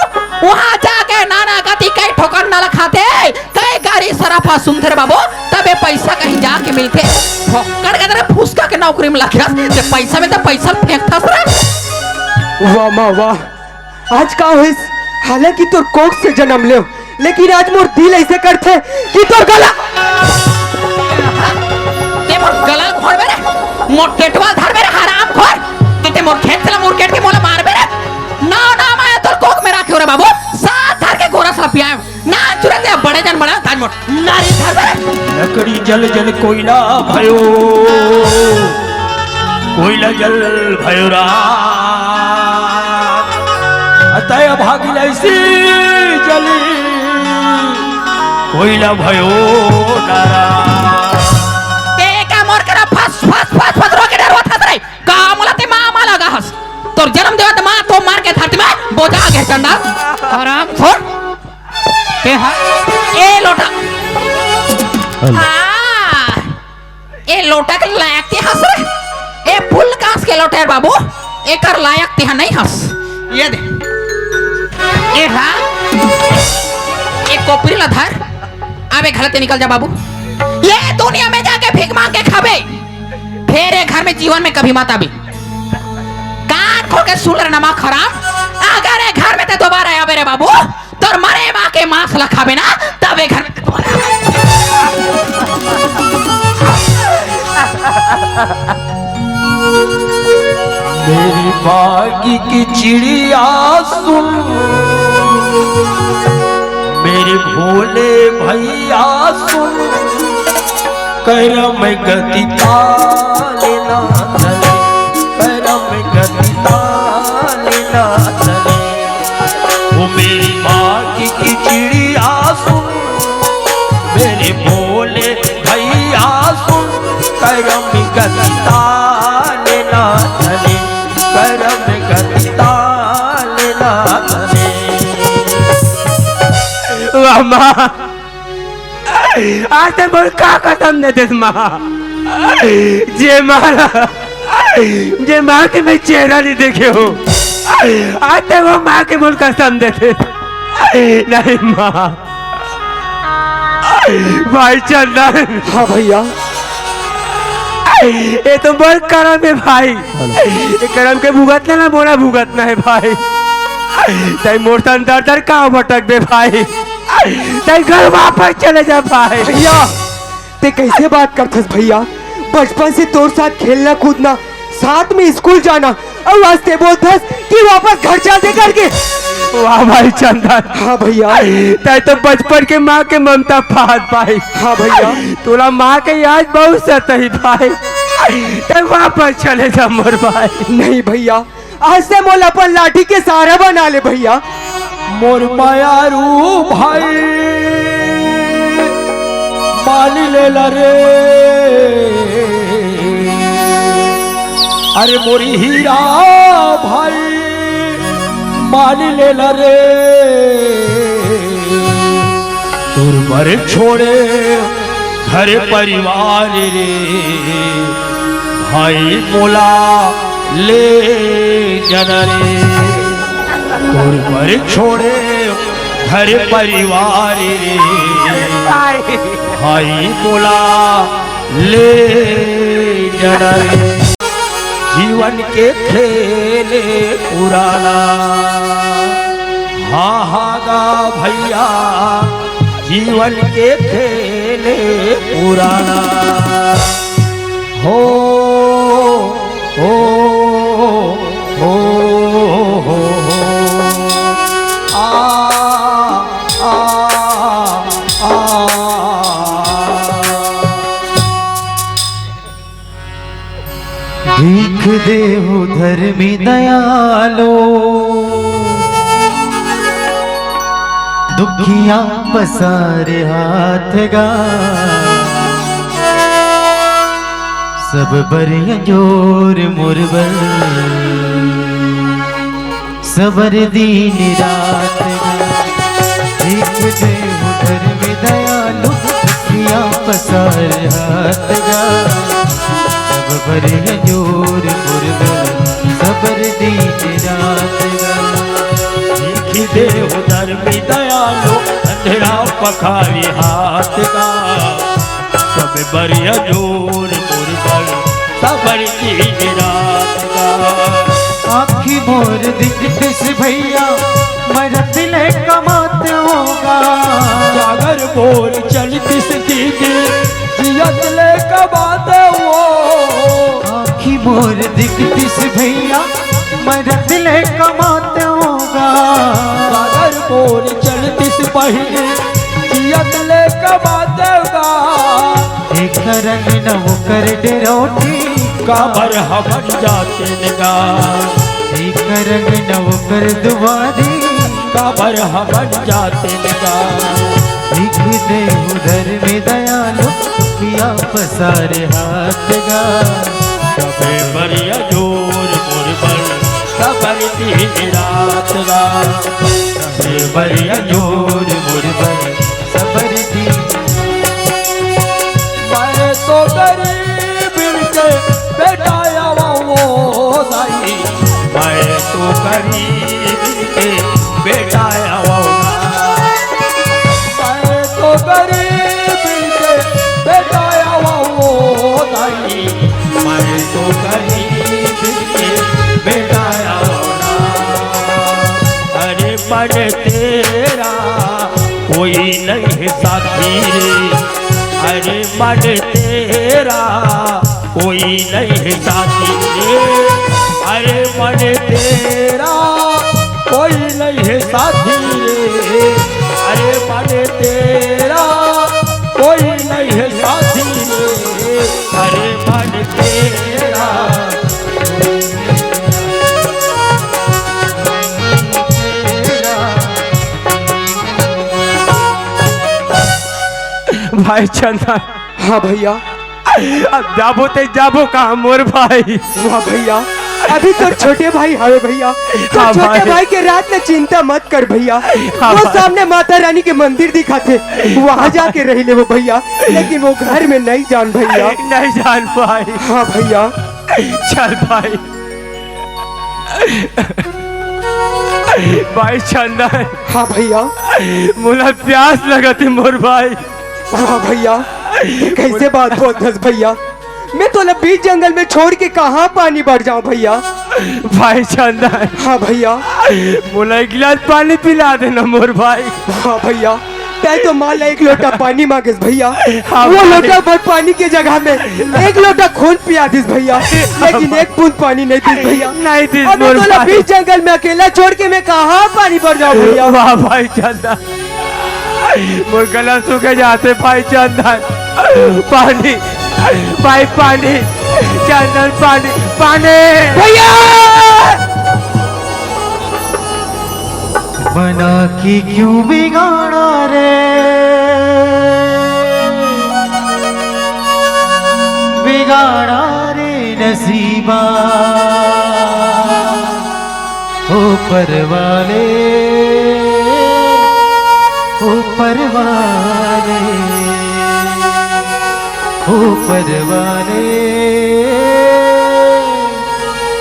वहां जाके नाना गति कई ठोकर नाला खाथे, कई गाड़ी सराफा सुनथे रे बाबू, तब ये पैसा कहीं जाके मिलथे। फोकट के तरह फुसका के नौकरी में लग गया, ते पैसा में तो पैसा फेंकथस रे। वाह माँ वाह, आज का होइस? हालांकि तोर कोख से जन्म लेव, लेकिन आज मोर दिल ऐसे करथे कि तोर गला। ते मोर गला ल घोंटबे रे, मोर टेटवा ल धरबे रे, हरामखोर। ते, ते मोर खेत से ला मुरकेट के मोला मारबे रे। ना, ना, मैं तोर कोख में राखे हो रे बाबू, साथ धर के गोरस ला पियाएव। ना चुरत हे बड़े जन बड़ा ताज मोट। नारी धर बे। लकड़ी जल जल कोयला भयो, कोयला जल भयो राख। अतय भागिल ऐसी जली, कोयला भयो नारा। ते का मोर करा फस, फस, फस, फस रोके डरवा था रे। का मोला ते माँ, माँ लगा हस। तोर जन्म देवत माँ तो मार के धरती में बोझा आगे चंदा। हरामखोर। ए हा, ए लोटा। हाँ, ए लोटा के लायक ते हस रे। ए फुल कांस के लोटा हे बाबू, एकर लायक ते हा नहीं हस। ये दे। ए हा, ए कोपरी ला धर। अबे घर ते निकल जा बाबू। ये दुनिया में जाके भीख मांग के खाबे, फेर ए घर में जीवन में कभी मत आबे। कान खोल के सुन रे नमक हराम, अगर ए घर में ते दोबारा आबे रे बाबू, तोर मरे माँ के मांस ला खाबे ना, तब ए घर में ते दोबारा आबे। मेरी बागी की चिड़िया सुन, मेरे भोले भैया सुन, करम गति ताले ना तले, करम गति ताले ना तले। ओ मेरी बागी की चिड़िया सुन, मेरे भोले भैया सुन, करम गति ताले ना तले, करम गति ताले ना तले। वाह माँ, आज ते मोर का कसम दे देस माँ, जे माँ, जे माँ के मैं चेहरा नहीं देखे हो, आज ते वो माँ के मोर कसम दे देस। नहीं माँ, भाई चंदन। हाँ भैया। ये तो मोर करम हे भाई, ये करम के भुगतना ना मोला भुगतना हे भाई। तैं मोर संग दर दर का भटकबे भाई, तैं घर वापस चले जा भाई। भैया, ते कैसे बात करथस भैया? बचपन से तोर साथ खेलना कूदना, साथ में स्कूल जाना, अउ आज ते बोलथस कि वापस घर चल दे करके। वाह भाई चंदन। हाँ भैया। तैं तो बचपन के माँ के ममता पात भाई। हाँ भैया। तोला माँ के याद बहुत सताही भाई। तैं वापस चले जा मोर भाई। नहीं भैया, आज से मोला अपन लाठी के सहारा बना ले भैया। मोर प्यारू भाई, मान ले ला रे। अरे मोरी हीरा भाई, मान ले ला रे। तोर बर छोड़े घर परिवार रे, भाई मोला ले जाना रे। तोर बर छोड़े घर परिवार रे, भाई मोला ले जाना रे। जीवन के खेले पुराना, हाँ हाँ गा भैया, जीवन के खेले पुराना। हो, हो, हो, हो, हो। आ, आ, आ, आ। भीख देहु धर्मी दयालो, दुखिया पसारे हाथ गा। सब बर अंजोर मोर बर, सबर दिन रात गा। भीख देहु धर्मी दयालो, दुखिया पसार हाथ गा। सब बर अंजोर मोर बर, सबर दिन रात गा। भीख देहु धर्मी दयालो, अंधरा पखारी हाथ गा। सब बर अंजोर मोर बर, सबर दिन रात गा। आँखी मोर दिखतिस भैया, मरत ले कमात होगा। जागर मोर चलतिस दीदी, जियत ले कमात हो। आँखी मोर दिखतिस भैया, मरत ले कमात होगा। जागर मोर चलतिस बहिनी, जियत ले कमात होगा। एक रंग न ओकर डरोठी, काबर हमन जातेन गा। एक रंग न ओकर दुआरी, काबर हमन जातेन गा। भीख देहु धर्मी दयालो, दुखिया पसारे हाथ गा। सबे बर अंजोर मोर बर, सबर दिन रात गा। सबे बर अंजोर मोर बर, सबर दिन। मैं तो गरीब के बेटा आवा वो दाई। मैं तो गरीब के बेटा आवा। मैं तो गरीब के बेटा आवा वो दाई। मैं तो गरीब के बेटा आवा। अरे मन तेरा कोई नहीं है साथी रे, अरे मन तेरा कोई नहीं है साथी रे, अरे मन तेरा कोई नहीं है साथी रे, अरे मन तेरा कोई नहीं है साथी रे, अरे मन तेरा। भाई चंदन। हाँ भैया। अब जाबो ते जाबो कहाँ मोर भाई? वाह भैया, अभी तो छोटे भाई हवे भैया, तो हाँ छोटे भाई। भाई के रात में चिंता मत कर भैया। हाँ वो भाई। सामने माता रानी के मंदिर दिखाथे, वहाँ जाके रह लेबो भैया, लेकिन वो घर में नहीं जान भैया। नहीं जान भाई। हाँ भैया। चल भाई। भाई चंदन। हाँ भैया। मोला प्यास लगत हे मोर भाई। हाँ भैया, ये कैसे बात बोलत हस भैया? मैं तोला बीच जंगल में छोड़ के कहाँ पानी बर जाऊँ भैया? भाई चंदन। हाँ भैया। मोला एक गिलास पानी पिला देना मोर भाई। हाँ भैया, तैं तो माँ ला एक लोटा पानी मांगेस भैया, हाँ वो भाई। लोटा भर पानी के जगह में एक लोटा खून पिया दिस भैया, लेकिन एक बूंद पानी नहीं दिस भैया। नहीं दिस अबे मोर तोला भाई। बीच जंगल में अकेला छोड़ के मैं कहाँ पानी बर जाऊँ भैया? वाह भाई चंदन, मोर गला सूखे जाथे भाई चंदन। पानी, भाई पानी, चंदन पानी, पानी। भैया! मना के क्यों बिगाड़ा रे, बिगाड़ा रे नसीबा। ऊपर वाले, ऊपर वाले, ऊपर वाले,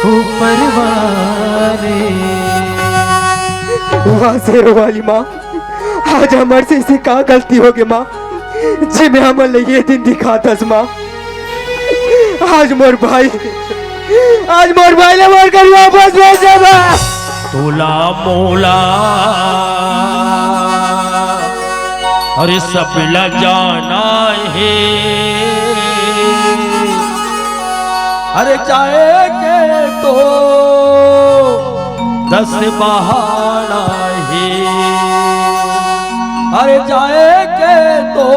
ऊपर वाले। वाह शेरों वाली माँ, आज हमर से ऐसे का गलती होगे माँ, जेमे हमन ला ये दिन दिखाथस माँ। आज मोर भाई, आज मोर भाई ला मोर घर वापस भेज दे माँ। तोला मोला अरे सब ला जाना हे। अरे जाए के तो दस बहाना हे। अरे जाए के तो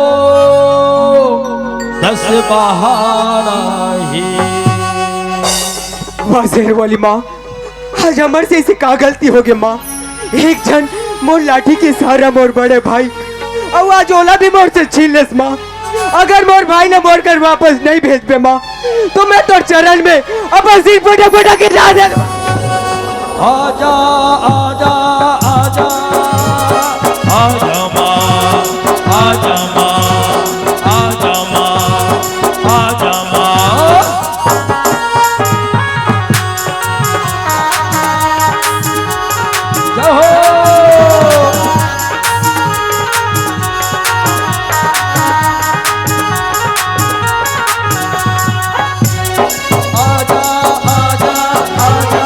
दस बहाना हे। वाह शेर वाली माँ, आज हमर से ऐसे का गलती होगे माँ? एक झन मोर लाठी के सहारा मोर बड़े भाई, अउ आज ओला भी मोर से छीन लेस माँ। अगर मोर भाई ला मोर घर वापस नहीं भेजबे माँ, तो मैं तोर चरण में अपन सिर पटक पटक के गिरा दे। आजा, आजा, आजा, आजा माँ, आजा माँ, आजा माँ, आजा माँ। जय हो। आजा, आजा, आजा,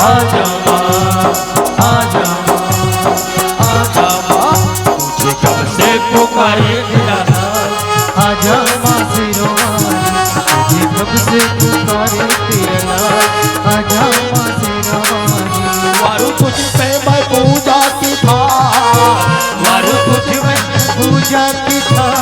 आजा माँ, आजा माँ, आजा माँ। तुझे कब से पुकारे तेरा नाम। आजा माँ शेरों वाली, तुझे कब से पुकारे तेरा नाम। आजा माँ शेरों वाली। वारू तुझ पे मैं पूजा की थाल, वारू तुझ पे पूजा की थाल।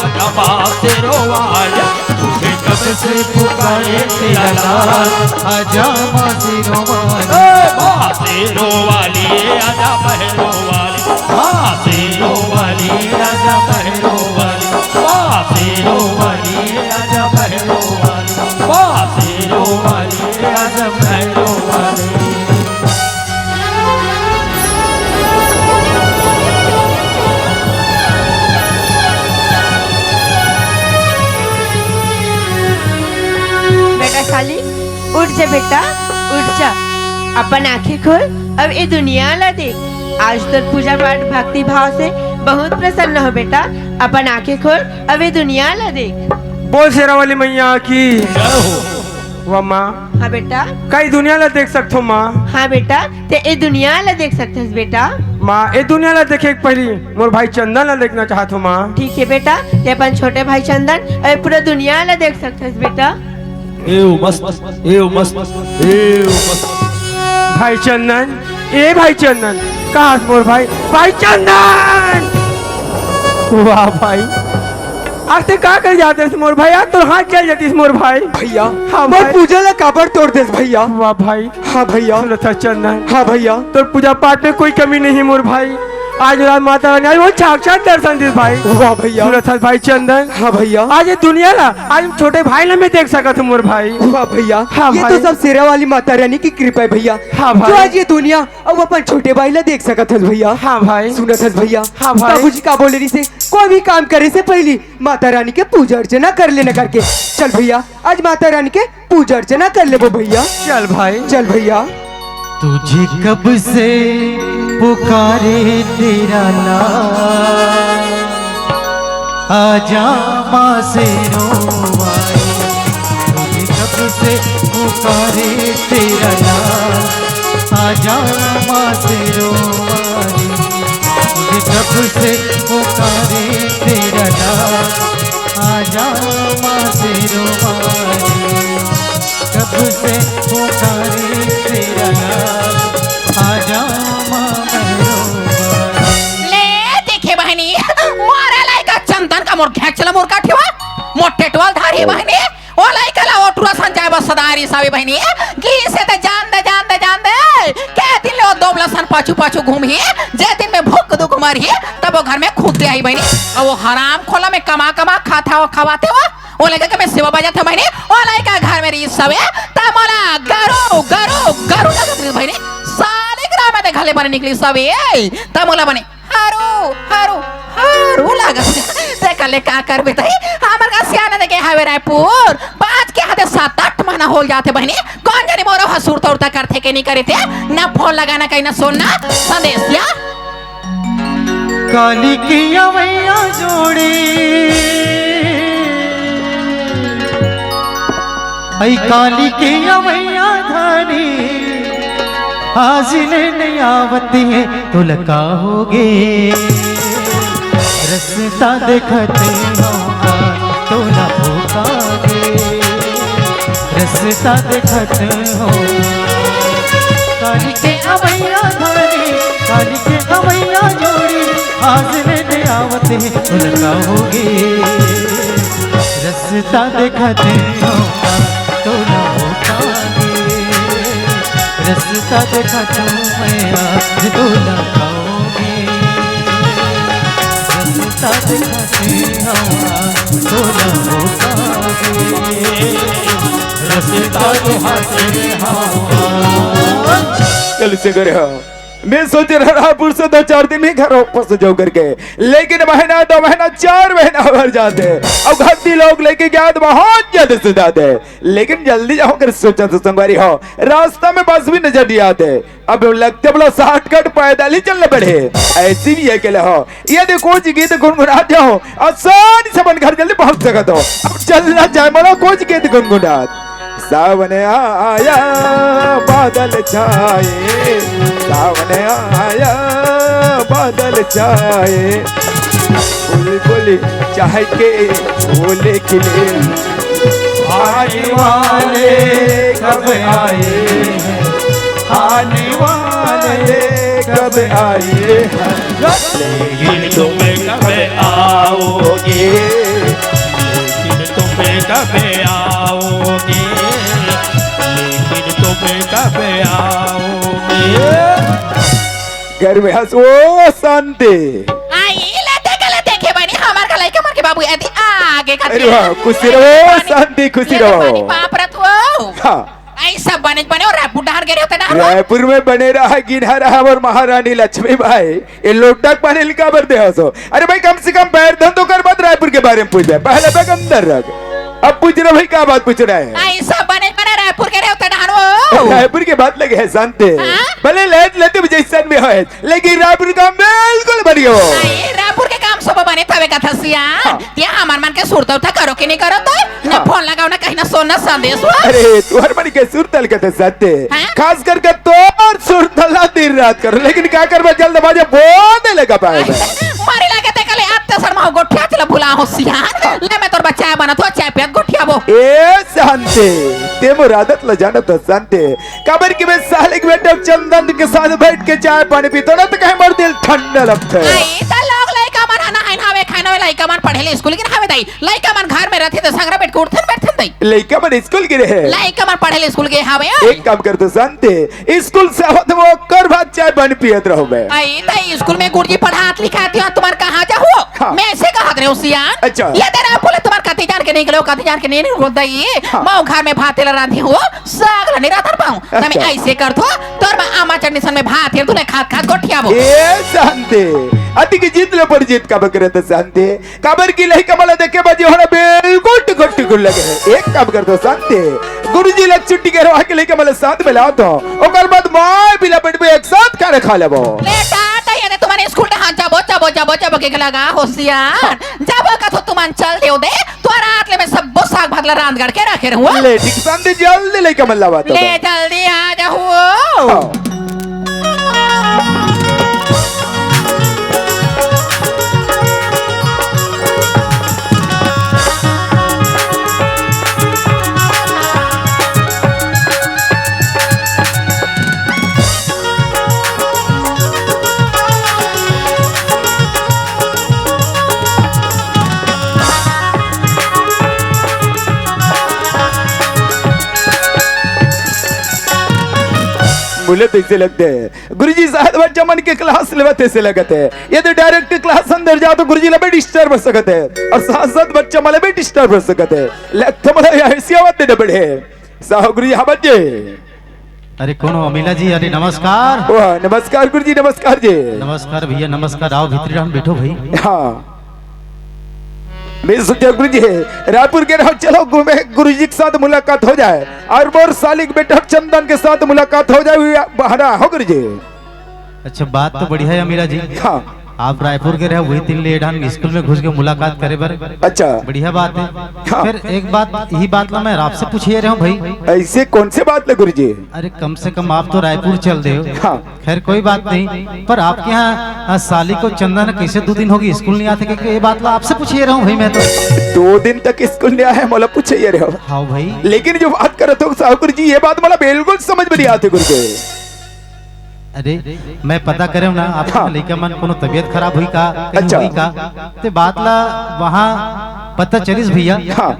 आजा माँ शेरों वाली, तुझे कब से पुकारे तेरा लाल। आजा माँ शेरों वाली। ए, माँ शेरों वाली, आजा भैरों वाली। माँ शेरों वाली, आजा भैरों वाली। माँ शेरों वाली, आजा भैरों वाली। माँ शेरों वाली, आजा भैरों वाली। बेटा साली, उठ जा बेटा, उठ जा। अपन आंखें खोल, अब ये दुनिया ला देख। आज तोर पूजा पाठ भक्ति भाव से बहुत प्रसन्न हो बेटा। अपन आंखें खोल, अब ये दुनिया ला देख। बोल शेरा वाली मैया की। जय हो। वाह माँ। हाँ बेटा। का ये दुनिया ला देख सकथो माँ? हाँ बेटा, ते ये दुनिया ला देख सकथस बेटा। माँ, ये दुनिया ला देखे के पहली मोर भाई चंदन ला देखना चाहत हो माँ। ठीक है बेटा, ते अपन छोटे भाई चंदन अउ पूरा दुनिया ला देख सकथस बेटा। एव मस्त, एव मस्त, एव मस्त। भाई चंदन, ए भाई चंदन, कहाँ से मोर भाई? भाई चंदन! वाह भाई, आज ते का कर जाते मोर भाई? आज तोर हाथ चल जातीस मोर भाई। भैया, हाँ मोर भाई। पूजा ला काबर तोड़ देस भैया? वाह भाई, हाँ भैया। सुनत हस चंदन। हाँ भैया। तोर पूजा पाठ में कोई कमी नहीं मोर भाई। आज रात माता रानी आई, वो साक्षात दर्शन दिस भाई। वाह भैया। सुनत हस भाई चंदन। हाँ भैया। आज ये दुनिया ला, आज छोटे भाई ला मैं देख सकत हूँ मोर भाई। वाह भैया। हाँ ये भाई। तो सब शेरा वाली माता रानी की कृपा है भैया। हाँ भाई। जो आज ये दुनिया अउ अपन छोटे भाई ला देख सकत हस भैया। हाँ भाई। सुनत हस भैया। हाँ भाई। बाबूजी का बोले रहिसे, कोई भी काम करे से पहली माता रानी के पूजा अर्चना कर लेना करके। चल भैया, आज माता रानी के पूजा अर्चना कर लेबो भैया। चल भाई। चल भैया। तुझे कब से पुकारे तेरा नाम, आजा माँ शेरों वाली। तुझे कब से पुकारे तेरा नाम, आजा माँ शेरों वाली। तुझे कब से पुकारे तेरा नाम, आजा माँ शेरों वाली। कब से पुकारे तेरा नाम, आजा माँ मेहरों वाली। ले देखे बहिनी, मोरे लइका चंदन का मोर घेंच ल मोर काठिवा, मोर टेटवा ल धारी बहिनी। ओ लइका ला ओ टुरा सन जाय बर सदारी सावी बहिनी। गिसे ते जान दे, जान दे, जान दे। के दिन ले ओ दोबला सन पाछू पाछू घूमही, जे दिन में भूख दुख मरही, तब ओ घर में खुद दे आही बहिनी। अब ओ हराम खोला में कमा कमा खाता हो, खवाते हो। ओ लइका के मैं सेवा बजाते बहिनी। ओ लइका घर में रही सवे, तब मोला गरू, गरू, गरू लगत रही बहिनी। साले ग्राम में ते घले बने निकली सवे, तब मोला बने हरू, हरू, हरू लागत। ते कले का करबे तई? हमर का सियाना देखे हवे रायपुर। बाज के हाथे सात आठ महीना होल जाथे बहिनी। कौन जानी मोरो ह सुरता उरता करथे के नहीं करे ते। ना फोन लगाना कहीं ना सुनना संदेश या। काली के अवैया जोड़ी, ऐ काली के अवैया धानी, आज ले नहीं आवत हे तोला का होगे। रस्ता देखत हौं का तोला भूखा गे। रस्ता देखत हौं काली के अवैया धानी, काली के अवैया जोड़ी, आज ले नहीं आवत हे तोला का होगे। रस्ता देखत हौं का तोला भूखा गे। रस्ता देखत हौं मैं आज तोला का होगे। रस्ता देखत हौं आज तोला भूखा गे। रस्ता देखत हौं आज। चल से करे हाँ। मैं सोच रहा रायपुर से दो चार दिन में घर वापस जाऊं करके, लेकिन महीना, दो महीना, चार महीना भर जाते, अब घर ती लोग लेके गया तो बहुत जल्द से जाते, लेकिन जल्दी जाऊं कर सोचा तो संगवारी हो, रास्ता में बस भी नजर नहीं आते। अब लगते बोला शॉर्टकट पैदल ही चलना पड़े, ऐसी भी है के हो। ये देखो जी गीत गुनगुना जाओ, आसानी से अपन घर जल्दी पहुंच सकते हो। अब चलना जाए बोला कुछ गीत गुनगुना। सावन आया बादल छाए, सावन आया बादल छाए, बुलबुल चहके बोले खिले। आने वाले कब आए हैं, आने वाले कब आए हैं। लेकिन तुम कब आओगे, लेकिन तुम कब आओगे, लेकिन तुम कब आओगे। घर में हंस, ओ शांति। आई ले देखे, ले देखे बनी, हमार का लइका मन के बाबू यदि आगे का अरे वाह, खुशी रहो, शांति, खुशी रहो। पानी पाप रथ हो। हाँ। आई सब बने, बने और रायपुर डहार गे रहे होते ना। रायपुर में बने रहा, गिना रहा और महारानी लक्ष्मी बाई, ये लोटा के पानी लिखा बर दे हसो। अरे भाई, कम से कम पैर धन तो कर, बाद रायपुर के बारे में पूछ दे। पहले बैग अंदर रख। अब पूछ रहा भाई, क्या बात पूछ रहा है? आई सब बने, बने रायपुर के रहे होते डहार वो। रायपुर के बात लगे है शांति। हाँ? भले लेट लेते भी जैसन भी है, लेकिन रायपुर का बिल्कुल बढ़िया हो। आई, रायपुर के काम सब बने तबे कथा सिया। हाँ। ते हमर मन के सुरता उरता करो कि नहीं करो तो? ना हाँ। फोन लगाओ, ना कहीं ना सोना संदेश हो। अरे, तुहर मन के सुरता ल कथे सत्य। हाँ? खास करके तोर सुरता ल दिन रात करो, लेकिन का करबे, जल्दबाजी बोल दे लगा पाए। मारे लगे ते कले आप ते सरमा हो गोठिया चला भुला हो सिया। हाँ। ले मैं तोर बच्चा बनत हो, चाय पियत गोठिया बो। ए शांति, ते मोर आदत ल जानत हो शांति। काबर कि मैं साले के बेटा चंदन के साथ बैठ के चाय पानी पीता ना, तो कहे मोर दिल ठंडा लगता है। आई, त लोग लइका मन हना है ना, हवे खाना, लइका मन पढ़े ले स्कूल के ना हवे दाई। लइका मन घर में रहते तो संगरा बैठ के उठथन बैठथन दाई। लइका मन स्कूल के रहे। लइका मन पढ़े ले स्कूल के हवे। एक काम कर तो शांति, स्कूल से आवत वो कर बाद चाय पानी पियत रहो मैं। आई, त स्कूल में गुरुजी पढ़ात लिखात हो, तुम्हार कहाँ जाहू? हाँ। मैं ऐसे कहत रहे हूँ सियान। अच्छा। ये तेरा बोले तुम्हार कति जान के नहीं गलो, कति जान के नहीं, नहीं गलो दाई। हाँ। मैं घर में भात तेला रांधी हूँ। साग ल नहीं रहता पाऊं। अच्छा। तमे ऐसे कर थो, तोर मा आमा चटनी सन में भात हेर तूने खात खात गोठियाबो। ए शांति, अति की जीत ले पर जीत का बकरे तो शांति। काबर की लइका मन ल देखे बाजी होना बिल्कुल टुकुर टुकुर लगे है। एक काम कर दो शांति, गुरुजी ल छुट्टी करवा के लइका मन ल साथ में ला दो, ओकर बाद माय बिला बैठ में एक साथ खाना खा लेबो। ले टाटा, ये तुम्हारे स्कूल डहान जाबो, जाबो, जाबो, जाबो के लगा होशियार। हाँ। जाबो का तो तुमन चल देव दे। तोर आत ले मैं सब्बो साग भात ला रांध गढ़ के रखे रहूं। ले, ठीक संदे जल्दी लइका मन लावा तो। ले, जल्दी आ जाहू। हाँ। बोले तो ऐसे लगते हैं गुरुजी, शायद बच्चा मन के क्लास लेवत ऐसे लगत है। यदि डायरेक्ट क्लास अंदर जाओ तो गुरुजी ला भी डिस्टर्ब हो सकत है और साथ साथ बच्चा मन ला भी डिस्टर्ब हो सकत है। लगता मोला ऐसी आवाज देना पड़े। साहू गुरुजी, हाँ बच्चे। अरे कौन हो अमीला जी? अरे नमस्कार। वाह, नमस्कार गुरुजी, नमस्कार जी। नमस्कार भैया, नमस्कार। आओ भीतरी हम बैठो भाई। हाँ। मैं सोचा गुरुजी, रायपुर के रहो, चलो घूमे, गुरुजी के साथ मुलाकात हो जाए और मोर सालिक बेटा चंदन के साथ मुलाकात हो जाए, वे बहरा हो गुरुजी। अच्छा, बात तो बढ़िया है अमीरा जी। हाँ। आप रायपुर के रहे, वही दिन ले डान स्कूल में घुस के मुलाकात करे बर। अच्छा। बढ़िया बात है। हाँ। फिर एक बात, यही बात ला मैं आपसे पूछे रहे हूँ भाई। ऐसे कौन से बात ले गुरुजी? अरे कम से कम आप तो रायपुर चल दे हो। हाँ। खैर कोई बात नहीं, पर आपके यहाँ, आ, सालिक अउ चंदन कैसे दो दिन होगे स्कूल नहीं आते, क्योंकि ये बात ला आपसे पूछे रहे हूँ भाई मैं तो। दो दिन तक स्कूल नहीं आए, मोला पूछे रहे हो। हाँ भाई। लेकिन जो बात करत हो साहू गुरुजी, ये बात मोला बिल्कुल समझ में नहीं आती गुरुजी। अरे, मैं पता करे हूँ ना, आपके हाँ। लइका मन कोनो तबीयत खराब हुई का, कहीं अच्छा। हुई का, ते बात ला वहाँ पता चलिस भैया। हाँ,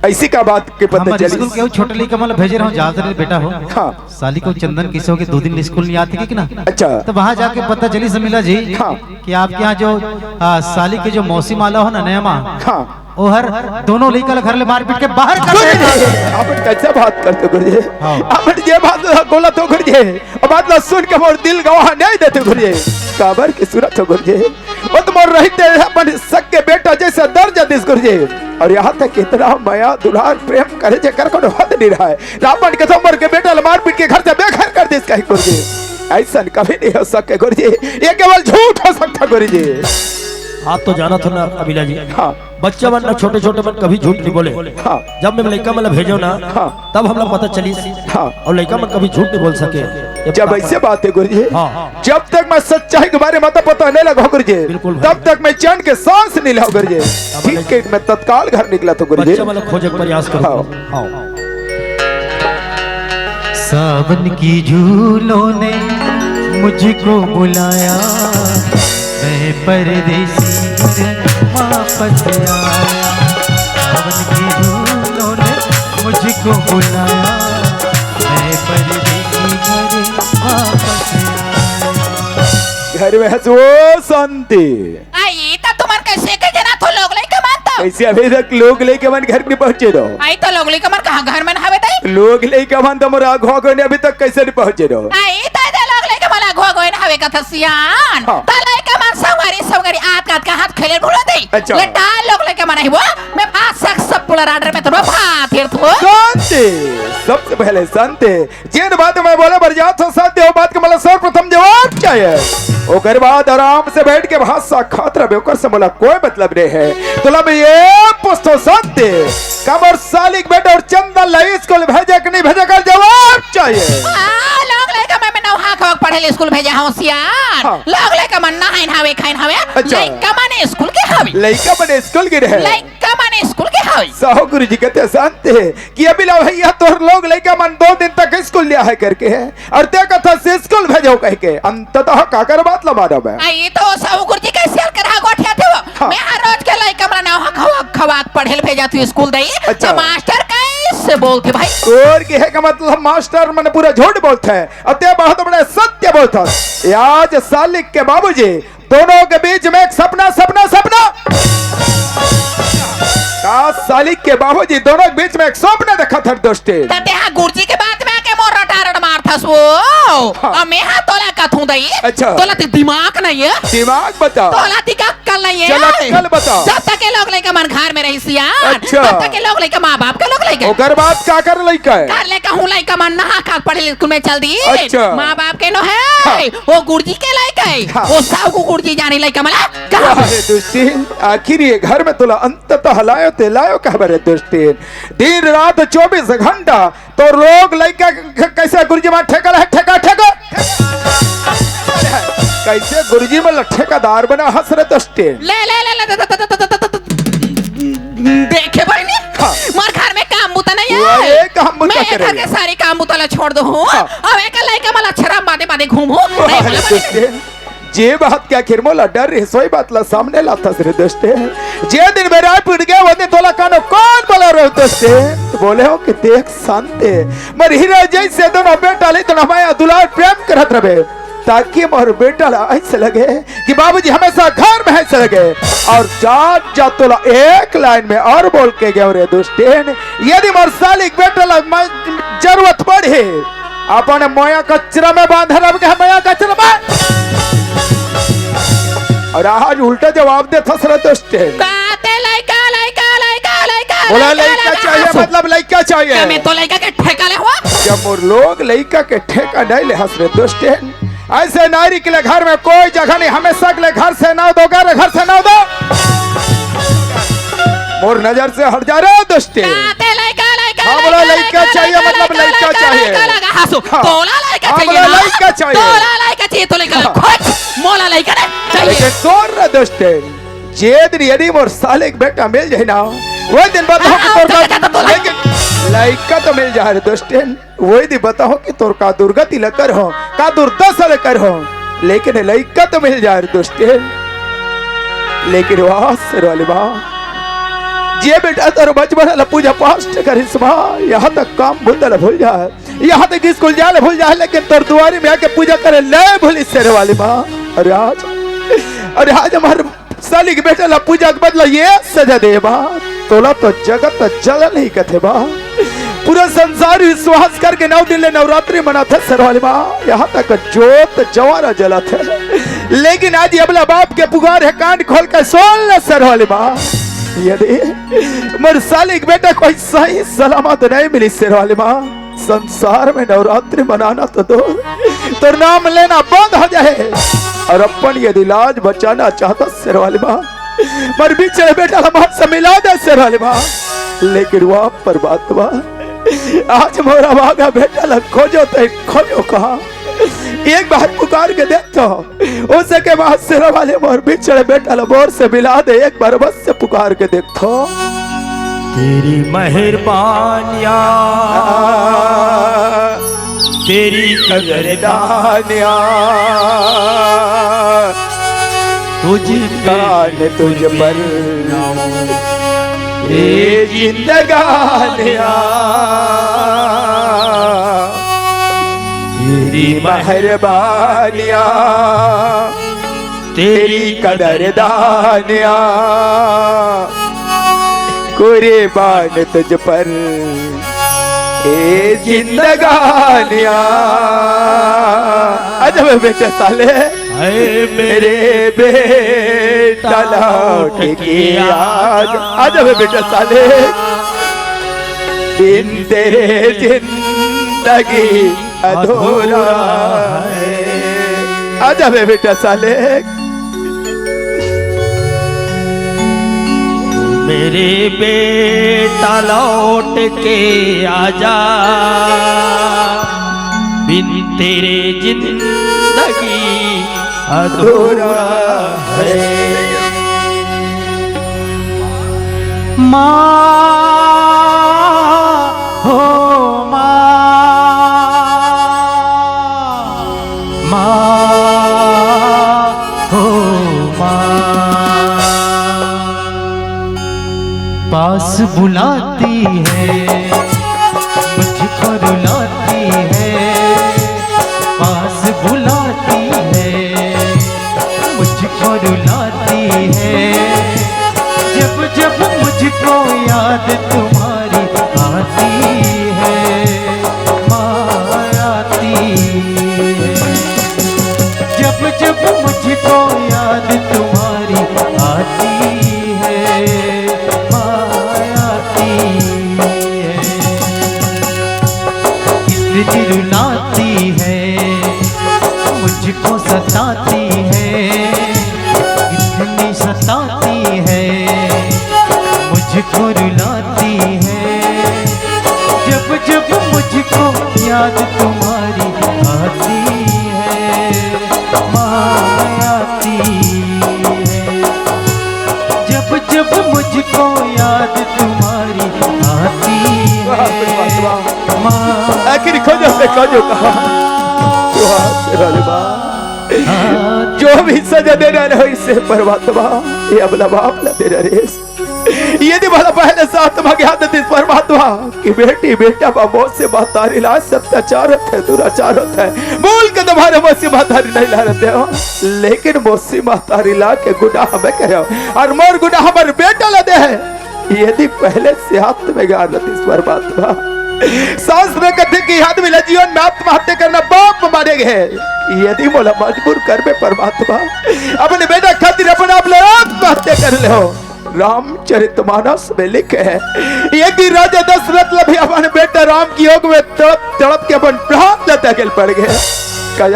ऐसी का बात के पता हमर चलिस? स्कूल के छोटे लइका मन ला भेजे रहो, ज्यादा नहीं बेटा हो। हाँ। सालिक अउ चंदन किसे हो के दो दिन स्कूल नहीं आते कि ना? अच्छा। तो वहाँ जाके पता चलिस अमीला जी हाँ। कि आपके यहाँ जो, आ, सालिक के जो मौसी माला हो ना, नया माँ, हाँ। ओहर दोनों लइका ला घर ले मार पीट के बाहर कर दे। आप कैसे बात करते हो गुरुजी? हाँ। आप ये बात बोला तो गुरुजी, अब बात ला सुन के मोर दिल गवाह नहीं देते गुरुजी। काबर की सूरत हो गुरुजी, वो तो मोर रहते अपन सक के बेटा जैसा दर्जा दिस गुरुजी। और यहाँ तक इतना मया दुलार प्रेम करे जेकर कोनो हद नहीं रहा है। रावण के तो मोर के बेटा ला मार पीट के घर से बेघर कर दिस कहीं गुरुजी। ऐसा कभी नहीं हो सके गुरुजी, ये केवल झूठ हो सकता गुरुजी। आप तो जानत हो ना अमीला जी, हाँ। बच्चा मन ना छोटे छोटे मन कभी झूठ नहीं बोले। हाँ। जब मैं लइका मन ला भेजो ना, हाँ। तब हमला पता चलिस। हाँ। और लइका मन कभी झूठ नहीं बोल सके। ये जब बता ऐसे बात है गुरुजी, हाँ। जब तक मैं सच्चाई के बारे में तो पता नहीं लगा गुरुजी, बिल्कुल भाई। तब तक मैं चैन के सांस नहीं ला गुरुजी। अब ठीक लइका के मैं तत्काल घर निकला तो गुरुजी। बच्चा मन ला खोजे के प्रयास करो। हाँ। हाँ। सावन की झूलों ने मुझको बुलाया, मैं परदेसी घर वापस आया। सावन की झूलों ने मुझको बुलाया, मैं परदेसी घर वापस आया। घर में हंस वो शांति। आई त तुमन कैसे के जना थो लोग लइका मन तो? कैसे अभी तक लोग लइका मन घर नहीं पहुंचे रहो? आई त लोग लइका मन कहाँ घर मन हवे तई? लोग लइका मन तो मोर आघुआ कोई नहीं अभी तक कैसे नहीं पहुंचे रहो? आई त दे लोग लइका मन आघुआ कोई नहीं हवे कथा सियान। हाँ। त लइका मन संगवारी संगवारी आत कात का हाथ खेले भूलो दे। अच्छा। ले डाल लोग लइका मन आई वो, मैं भात साग सब पुला राडर में तो भात हिर थो। शांति, सबसे पहले शांति। जेन बात मैं बोले बर जात हो सत्य, वो बात के मोला सर्वप्रथम जवाब चाहिए। ओकर बाद आराम से बैठ के भात साग खात रहबे, ओकर से मोला कोई मतलब नहीं है। तोला मैं ये पूछतो सत्य, का मोर सालिक बेटा और चंदन ला स्कूल भेजे कि नहीं भेजे, कर जवाब चाहिए। हाँ, लोग लइका मैं, मैं नौहा खवक पढ़े ले स्कूल भेजे हूँ सियान। हाँ। लोग लइका मन नहाइन हवे, खाइन हवे। अच्छा। लइका मन स्कूल के हवे। लइका मन स्कूल के रहे। लइका मन स्कूल के हवे। साहू गुरुजी कहते शांत है। कि अभी ला भैया तोर लोग लइका मन दो दिन तक स्कूल नहीं आए करके है और ते कथा से स्कूल भेजो कह के, अंततः काकर बात ला मानो मैं। आ, ये तो साहू गुरुजी कैसे कर हा गोठिया थे वो। हाँ। मैं हर रोज के लइका मन नौहा खवा खवात पढ़े ले भेजा थी स्कूल दई। अच्छा। तो मास्टर कैसे बोलते भाई? तोर के है का मतलब मास्टर मन पूरा झूठ बोलते हैं, अते बहुत बड़ा सत्य बोलता है। आज सालिक के बाबूजी दोनों के बीच में एक सपना, सपना, सपना। का सालिक के बाबूजी दोनों के बीच में एक सपना देखा था दोस्ती। त तेहा गुरुजी के बात में आके मोर रटारट मारथस वो। हाँ। अब मैं हा तोला कथूं दई। अच्छा। तोला ती दिमाग नहीं है। दिमाग बता। तोला ती अक्कल नहीं है। चल अक्कल बता। जब तक ये लोग लइका मन घर में रही सियान। अच्छा। तब तक ये लोग लइका माँ बाप के लोग लइका। ओकर बात का कर लइका है? घर ले कहूँ लइका मन नहा खा पढ़े स्कूल में चल दी। अच्छा। माँ बाप के नो है। हाँ। वो गुरुजी के लइका है। हाँ। वो साहू को गुरुजी जानी लइका मला। कहाँ? अरे दुष्टीन, आखिर ये घर में तोला अंततः लायो ते लायो कह बरे दुष्टीन। दिन रात चौबीस घंटा तो लोग लइका क-, कैसे गुरुजी मार ठेका ला, ठेका, ठेका। कैसे गुरुजी मन ला ठेकेदार बना हंस रहे दुष्टीन। ले, ले, ले, ले, दे, दे, दे, दे, दे, दे, दे, दे, देखे भाई ने? हाँ। मोर घर में काम बुता नहीं वो है। ये काम बुता मैं करे। घर के सारे काम बुता ला छोड़ दो हूँ। हाँ। अब एक लइका मला छराम बादे बादे घूम हूँ। नहीं, अरे बोले, बोले। दुष्टीन, जे बात के आखिर मोला डर रहे, सोई बात ला सामने लाथस रे दुष्टीन। जे दिन मैं रायपुर गया, वो दिन तोला कानो कौन बोला रहे दुष्टीन? बोले हो कि देख शांति, मोर हीरा जैसे दोनों बेटा ले इतना माया दुलार प्रेम करत रहे, ताकि मोर बेटा ला ऐसे लगे कि बाबूजी हमेशा घर में ऐसे लगे। और जात जात तोला एक लाइन में और बोल के गयो रे दुष्टेन, यदि मोर सालिक बेटा ला मैं जरूरत पड़े, अपन मोया कचरा में बांध रब के मोया कचरा में। और आज उल्टा जवाब देथस रे दुष्टेन। काते लइका, लइका, लइका, लइका, बोला लइका, लइका लइका, चाहिए, हंसो। मतलब लइका चाहिए। क्या मैं तो लइका के ठेका ले हुआ? जब मोर लोग लइका के ठेका नहीं ले हंस रे दुष्टेन, ऐसे नारी के लिए घर में कोई जगह नहीं, हमेशा के लिए घर से ना दो, घर, घर से ना दो। मोर नजर से हट जा रे दुष्टेन। काते लइका, लइका, हाँ, बोला लइका, लइका लइका, चाहिए, लइका, मतलब लइका लइका, चाहिए। लइका, लइका, हंसो। हाँ। तोला लइका हाँ, चाहिए बोला ना? लइका चाहिए। तोला लइका चाहिए, तो लइका हाँ। खोज, मोला लइका नहीं चाहिए। लेकिन तोर रे दुष्टेन, जे दिन यदि मोर सालिक बेटा मिल जाए ना, वो दिन बताओ कि हाँ, तोर का, जा, जा, जा, तोला। लेकिन लइका तो मिल जाए रे दुष्टेन, वही दिन बताओ कि तोर का दुर्गति ल कर हो, का दुर्दशा ल कर हो, लेकिन लइका तो मिल जाए रे दुष्टेन। लेकिन वाह शेर वाली माँ, जे बेटा तोर बचपन ल पूजा पाठ करिस माँ, यहाँ तक काम बुंदा ल भूल जाए, यहाँ तक स्कूल जाए ल भूल जाए, लेकिन तोर दुआरी में आके पूजा करे ले भूलिस शेर वाली माँ। अरे आज, अरे आज हमारे सालिक बेटा ला पूजा के बदला ये सजा दे बा। तोला तो जगत जलन ही कथे बा। पूरा संसार विश्वास करके नौ दिन ले नवरात्रि मनाथे शेर वाली माँ। यहाँ तक जोत जवारा जलाथे। लेकिन आज अबला बाप के पुकार हे, कान खोल के सुन ले शेर वाली माँ। यदि मोर सालिक बेटा कोई सही सलामत नहीं मिली शेर वाली माँ, संसार में नवरात्रि मनाना तो दूर, तोर नाम लेना बंद हो जाए। और अपन यदि लाज बचाना चाहता शेर वाली माँ, मोर बिछड़े बेटा ला माँ से मिला दे शेर वाली माँ। लेकिन वो परमात्मा, आज मोरा भागा बेटा ला खोजो तो खोजो कहाँ, एक बार पुकार के देख तो, उसके बाद शेर वाली मोर बिछड़े बेटा ला मोर से मिला दे, एक बार बस से पुकार के देख तो। तेरी मेहरबानियाँ, तेरी कदरदानियाँ, तुझ कान तुझ पर ये जिंदगानियाँ, तेरी मेहरबानियाँ, तेरी कदरदानियाँ, कुर्बान तुझ पर ए जिंदगानियाँ। आजा बे बेटा साले, हाय मेरे बेटा लौट के आजा। आजा बे बेटा साले, बिन तेरे जिंदगी अधूरा है। आजा बे बेटा साले। मेरे बेटा लौट के आजा, बिन तेरे जिंदगी अधूरा है। माँ हो माँ, माँ हो माँ। पास बुलाती है, मुझको रुलाती है। पास बुलाती है, मुझको रुलाती है। जब जब मुझको याद तुम्हारी आती है, माँ आती है। जब जब मुझको याद तुम्हारी आती है, माँ आती है। इतनी रुलाती है, मुझको सताती है, इतनी सताती है, मुझको रुलाती है। जब जब मुझको याद तुम्हारी आती है, माँ आती है। जब जब मुझको याद तुम्हारी आती है, वाह, वाह, वाह। माँ आखिर खोजो से खोजो कहाँ? वाह, शेर वाली माँ। जो भी सजा देना रहे इसे परमात्मा, ये अबला बाप ला देना रे। ये दे वाला पहले साथ में गया था इस परमात्मा। कि बेटी बेटा बा, मौसी महतारी ला अत्याचार होथे, दुराचार होथे। बोल के तुम्हारे मौसी महतारी नहीं ला रहते हो, लेकिन मौसी महतारी ला के गुनाह मैं करे हो, और मोर गुनाह हमर बेटा ला दे है। यदि पहले से आत्मज्ञान रहतीस परमात्मा, शास्त्र में कथे कि आदमी ला जीवन में आत्महत्या करना पाप माने गए। यदि मोला मजबूर करबे परमात्मा, अपने बेटा खातिर अपने आप ला आत्महत्या कर ले हो। रामचरितमानस में लिखे है, यदि राजा दशरथ ला भी अपन बेटा राम के वियोग में तड़प तड़प के अपन प्राण ला त्यागे ल पड़ गए। काज,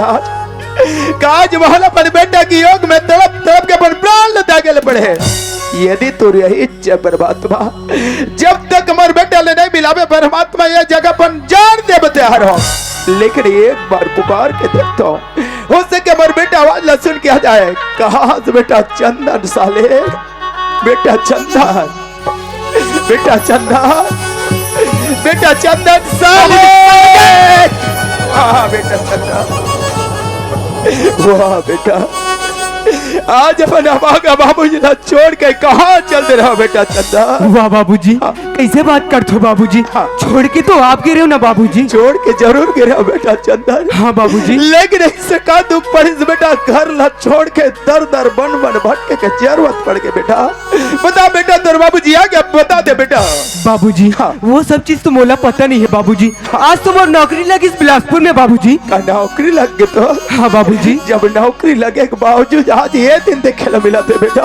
काज महल अपन बेटा के वियोग में तड़प तड़प के अपन प्राण ला त्यागे ल पड़े। यदि तोर यही इच्छा परमात्मा, जब तक हमर बेटा ला नहीं मिलाबे परमात्मा, ये जगह अपन जान देबे तैयार हो, लेकिन एक बार पुकार के देख तो, हो सके हमर बेटा आवाज ला सुन के आ जाए। कहाँ हस बेटा चंदन साले? बेटा चंदन, बेटा चंदन, बेटा चंदन साले। वाह बेटा चंदन, वाह बेटा, आज अपन अभागा बाबूजी ला छोड़ के कहाँ चल दे रहा बेटा चंदन? वाह बाबूजी, हाँ। कैसे बात करथो बाबूजी? हाँ। छोड़ के तो आप गे रहे हो ना बाबूजी? छोड़ के जरूर गे रहे हो बेटा चंदन। हाँ बाबूजी। लेकिन ऐसे का दुख पड़िस बेटा, घर ला छोड़ के दर दर बन बन भटके के जरूरत पड़ के बेटा। बता बेटा, तोर बाबूजी आ गया, बता दे बेटा। बाबूजी, हाँ। वो सब चीज तो मोला पता नहीं है बाबूजी। हाँ। आज तो मोर नौकरी लगिस बिलासपुर में बाबूजी। का नौकरी लग गई तो? हाँ बाबूजी। जब नौकरी लगे के बावजूद आज ये दिन देखे ला मिला थे बेटा।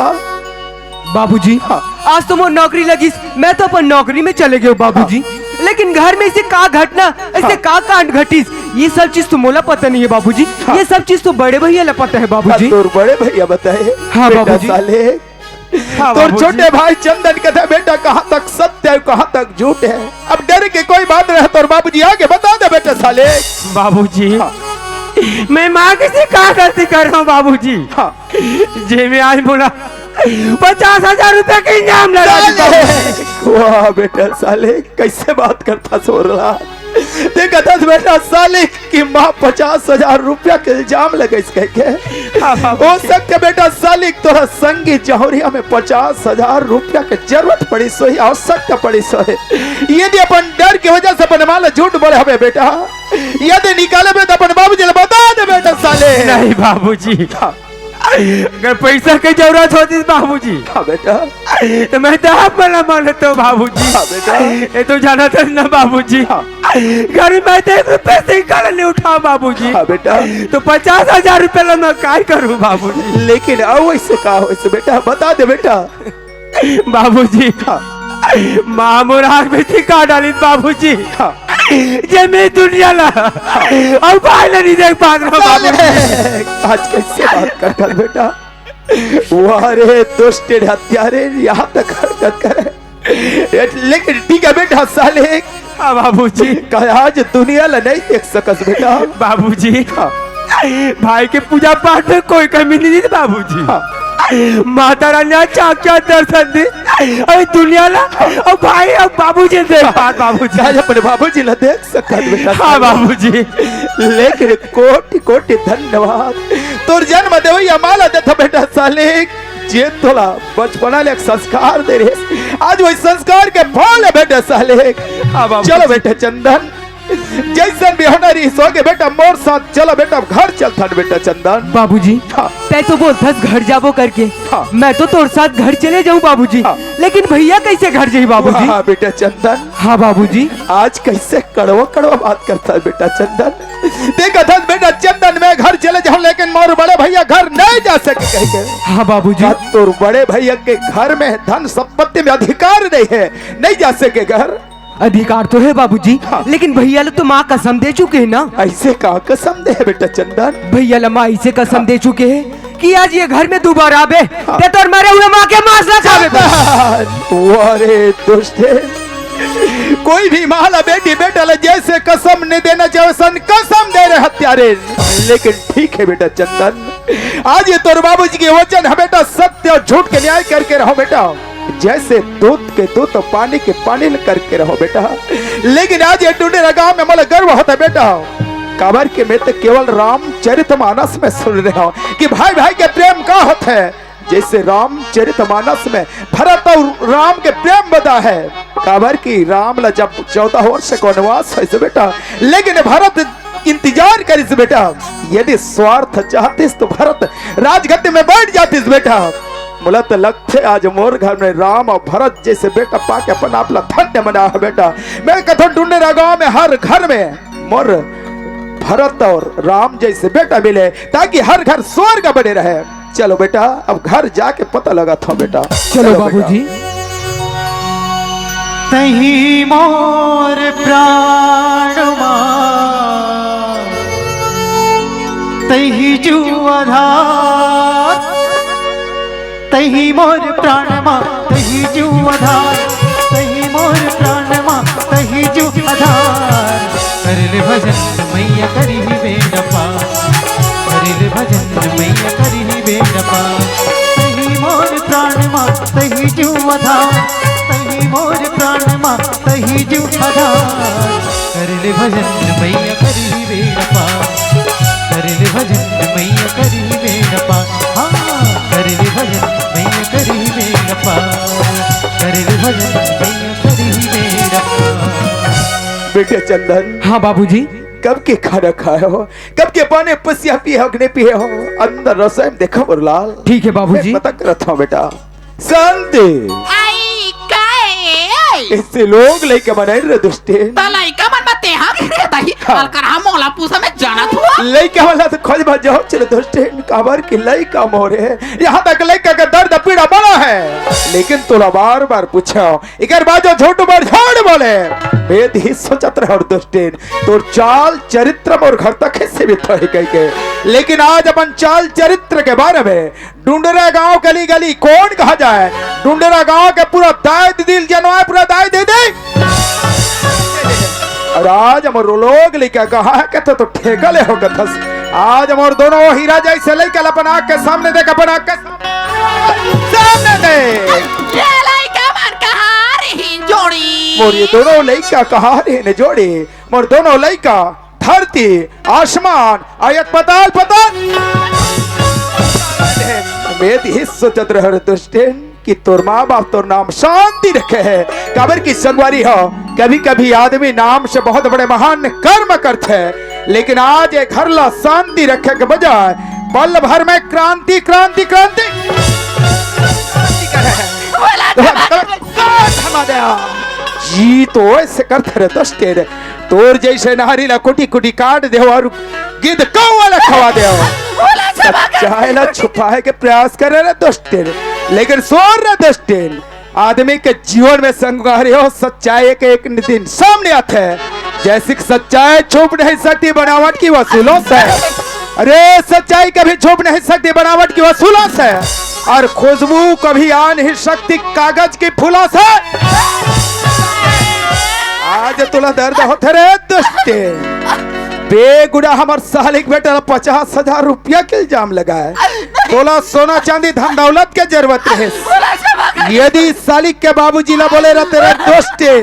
बाबूजी, हाँ। आज तो मोर नौकरी लगिस, मैं तो अपन नौकरी में चले गए बाबूजी। हाँ। लेकिन घर में ऐसे का घटना, ऐसे हाँ। का कांड घटिस, ये सब चीज तो मोला पता नहीं है बाबूजी। हाँ। ये सब चीज तो बड़े भैया ला पता है बाबूजी। हाँ, तोर बड़े भैया बताए। हाँ, बेटा बाबूजी। साले, हाँ, तोर बाबूजी। छोटे भाई चंदन कहता है, बेटा, कहाँ तक सत्य है, कहाँ तक झूठ है। अब डर के कोई बात रहे, तोर बाबूजी आगे बता दे, बेटा साले। बाबूजी, हाँ। मैं माँ के से का गलती कर रहा हूँ बाबूजी? हाँ। जे मैं आज बोला पचास हजार रुपया के इनाम लगा दी साले। बाबूजी। वाह बेटा साले, कैसे बात करता सोरला। देखा था बेटा साले कि माँ पचास हजार रुपया के इल्जाम लगइस कह के। हाँ, बाबूजी। हो सकता बेटा साले तोरा संगी जहरिया में पचास हजार रुपया के जरूरत पड़िस होही, आवश्यकता पड़िस होही। यदि अपन डर के वजह से अपन माँ ला झूठ बोले हवे बेटा, यदि निकाले बे तो अपन बाबूजी ला बता दे बेटा साले। नहीं बाबूजी। हाँ। अगर पैसा के जरूरत होतीस बाबूजी, हाँ बेटा। तो मैं तो आप मन ला मानता हूँ बाबूजी। हाँ बेटा। ये तो जानत हस ना बाबूजी। हाँ। घर में तो एक रुपया से निकाल नहीं उठा बाबूजी। हाँ बेटा। तो पचास हजार रुपया ला मैं काय करूँ बाबूजी? लेकिन आओ ऐसे का हो ऐसे बेटा, बता दे बेटा। बाबूजी, हाँ। माँ मोर आँख में टीका डालिस बाबूजी। हाँ। जे मैं दुनिया ला अउ भाई ला नहीं देख पात रहा बाबूजी। साले, आज कैसे बात करता बेटा? वाह रे दुष्ट हत्यारे, यहाँ तक हरकत करे। ए, लेकिन ठीक है बेटा साले। हाँ बाबूजी। का आज दुनिया ला नहीं देख सकस बेटा? बाबूजी। हाँ। भाई के पूजा पाठ में कोई कमी नहीं थी बाबूजी। हाँ। माता रानी आज साक्षात दर्शन दी। अरे दुनिया ला, ओ भाई, अब बाबूजी देख पात बाबूजी। आज अपने बाबूजी ला देख सकत बेटा हाँ साले। बाबूजी। लेकिन कोटि कोटि धन्यवाद। तोर जन्म देवैया माँ ला देथा बेटा साले, जे तोला बचपना ले एक संस्कार दे रहे, आज वही संस्कार के फल है बेटा साले। हाँ बाबूजी। चलो बेटा चंदन, जैसन भी होना रही सो के बेटा मोर साथ चलो बेटा, घर चलथन बेटा चंदन। बाबूजी, हाँ। तै तो बोलथस घर जाबो करके। हाँ। मैं तो तोर साथ घर चले जाऊं बाबूजी। हाँ। लेकिन भैया कैसे घर जाही बाबूजी? हाँ बेटा चंदन। हाँ बाबूजी। आज कैसे कड़वा कड़वा बात करता है बेटा चंदन। देखा था बेटा चंदन, मैं घर चले जाऊं लेकिन मोर बड़े भैया घर नहीं जा सके कह के। हाँ बाबूजी। का तोर बड़े भैया के घर में धन संपत्ति में अधिकार नहीं है, नहीं जा सके घर। अधिकार तो है बाबूजी, हाँ। लेकिन भैया ला तो माँ कसम दे चुके हैं ना। ऐसे का कसम दे है बेटा चंदन? भैया ला माँ ऐसे कसम हाँ। दे चुके हैं कि आज ये घर में दोबारा आबे, हाँ। ते तोर मरे हुए माँ के मांस ना खाबे। वाह रे दुष्ट है, कोई भी माँ ला बेटी बेटा ला जैसे कसम नहीं देना चाहिए, वैसन कसम दे रहे हत्यारे। लेकिन ठीक है बेटा चंदन, आज ये तोर बाबूजी के वचन है बेटा, सत्य और झूठ के न्याय करके रहो बेटा। जैसे दूध के दूध और पानी के पानी ल करके रहो बेटा। लेकिन आज ये टुंडेरा गांव में मोला गर्व होता बेटा, काबर के मैं तो केवल रामचरित मानस में सुन रहे हो कि भाई भाई के प्रेम का होता है। जैसे रामचरित मानस में भरत और राम के प्रेम बता है। काबर कि राम ला जब चौदह वर्ष के वनवास होइस बेटा, लेकिन भरत इंतजार करिस बेटा। यदि स्वार्थ चाहतिस तो भरत राजगद्दी में बैठ जातिस बेटा। मोला तो लगथे आज मोर घर में राम और भरत जैसे बेटा पाके अपन आप ला धन्य मना है बेटा। मैं कथों डुंडेरा गांव में हर घर में मोर भरत और राम जैसे बेटा मिले, ताकि हर घर स्वर्ग बने रहे। चलो बेटा, अब घर जाके पता लगाथों बेटा। चलो चलो बेटा। बाबूजी। तही मोर प्राण मा, तही जीव आधार, तही मोर प्राण मा, तही जीव आधार, तही मोर प्राण मा, तही जीव आधार। कर ले भजन मैया करिही बेड़ा पार, कर ले भजन मैया करिही बेड़ा पार। तही मोर प्राण मा, तही जीव आधार, तही मोर प्राण मा, तही जीव आधार। कर ले भजन मैया करिही बेड़ा पार, कर ले भजन मैया करिही बेड़ा पार। हाँ, कर ले भजन मैया करिही बेड़ा पार, कर ले भजन मैया करिही बेड़ा पार। बेटे चंदन। हाँ बाबूजी। कब के खाना खाए हो, कब के पानी पसिया पिए हो कि नहीं पिए हो? अंदर रसोई में देखो मोर लाल। ठीक है बाबूजी। मैं पता करत हूँ बेटा। शांति। आई काए? ऐसे लोग लइका बनाए रे दुष्टे। त लइका मन बते हाँ रे दाई। हाँ। अलकर हम मोला पूछा मैं जानत हूँ। लइका वाला तो खोज भज जाओ चलो दुष्टे। काबर कि लइका मोरे। यहाँ तक लइका का दर्द पीड़ा बड़ा है। लेकिन तोला बार बार पूछो। इकर बाद जो झूठ बोल, झूठ बोले। मैं यही सोचत रहे और दुष्टेन, तोर चाल चरित्र मोर घर तक ही सीमित रह गई के। लेकिन आज अपन चाल चरित्र के बारे में डुंडरा गांव गली गली कौन कहा जाए, डुंडरा गांव के पूरा दाई दीदी ल जनवाए, पूरा दाई दीदी। और आज हमर लोग लइका कहा है कि तो, तो ठेका ले हो कथस। आज हमर दोनों हीरा जैसे लइका ल अपन आँख के सामने देख, अपन आँख के सामने दे। ये लइका मन कहाँ रही जोड़ी? मोर ये दोनों लइका कहाँ रही ने जोड़ी? मोर दोनों लइका धरती, आसमान, आ एक पताल, पताल। मैं यही सोचत रह रे दुष्टेन कि तोर माँ बाप तोर नाम शांति रखे है। काबर की संगवारी हो, कभी-कभी आदमी नाम से बहुत बड़े महान कर्म करथे, लेकिन आज ये घर ला शांति रखे के बजाय पल भर में क्रांति, क्रांति, क्रांति। बोला तो का थमा दे। जी तो ऐसे करथे रे दुष्टेन, तोर जैसे नारी ला कुटी कुटी काट देव और गिद्ध कौवा ला खवा देव। बोला सभा का सच्चाई ला छुपाए के प्रयास करे रे दुष्टेन, लेकिन सोर रे दुष्टेन, आदमी के जीवन में संगवारी हो, सच्चाई के एक दिन सामने आथे। जैसे कि सच्चाई छुप नहीं सकती, बनावट की वसूलों से। अरे, सच्चाई कभी छुप नहीं सकती, बनावट की वसूलों से। और खुशबू कभी आ नहीं सकती, कागज की फूलों से। आज तोला दर्द होथे रे दुष्टे। बेगुनाह हमर सालिक बेटा ला पचास हजार रुपया के इल्जाम लगाए। तोला सोना चांदी धन दौलत के जरूरत रहे। यदि सालिक के बाबूजी ला बोले रहते रे दुष्टे,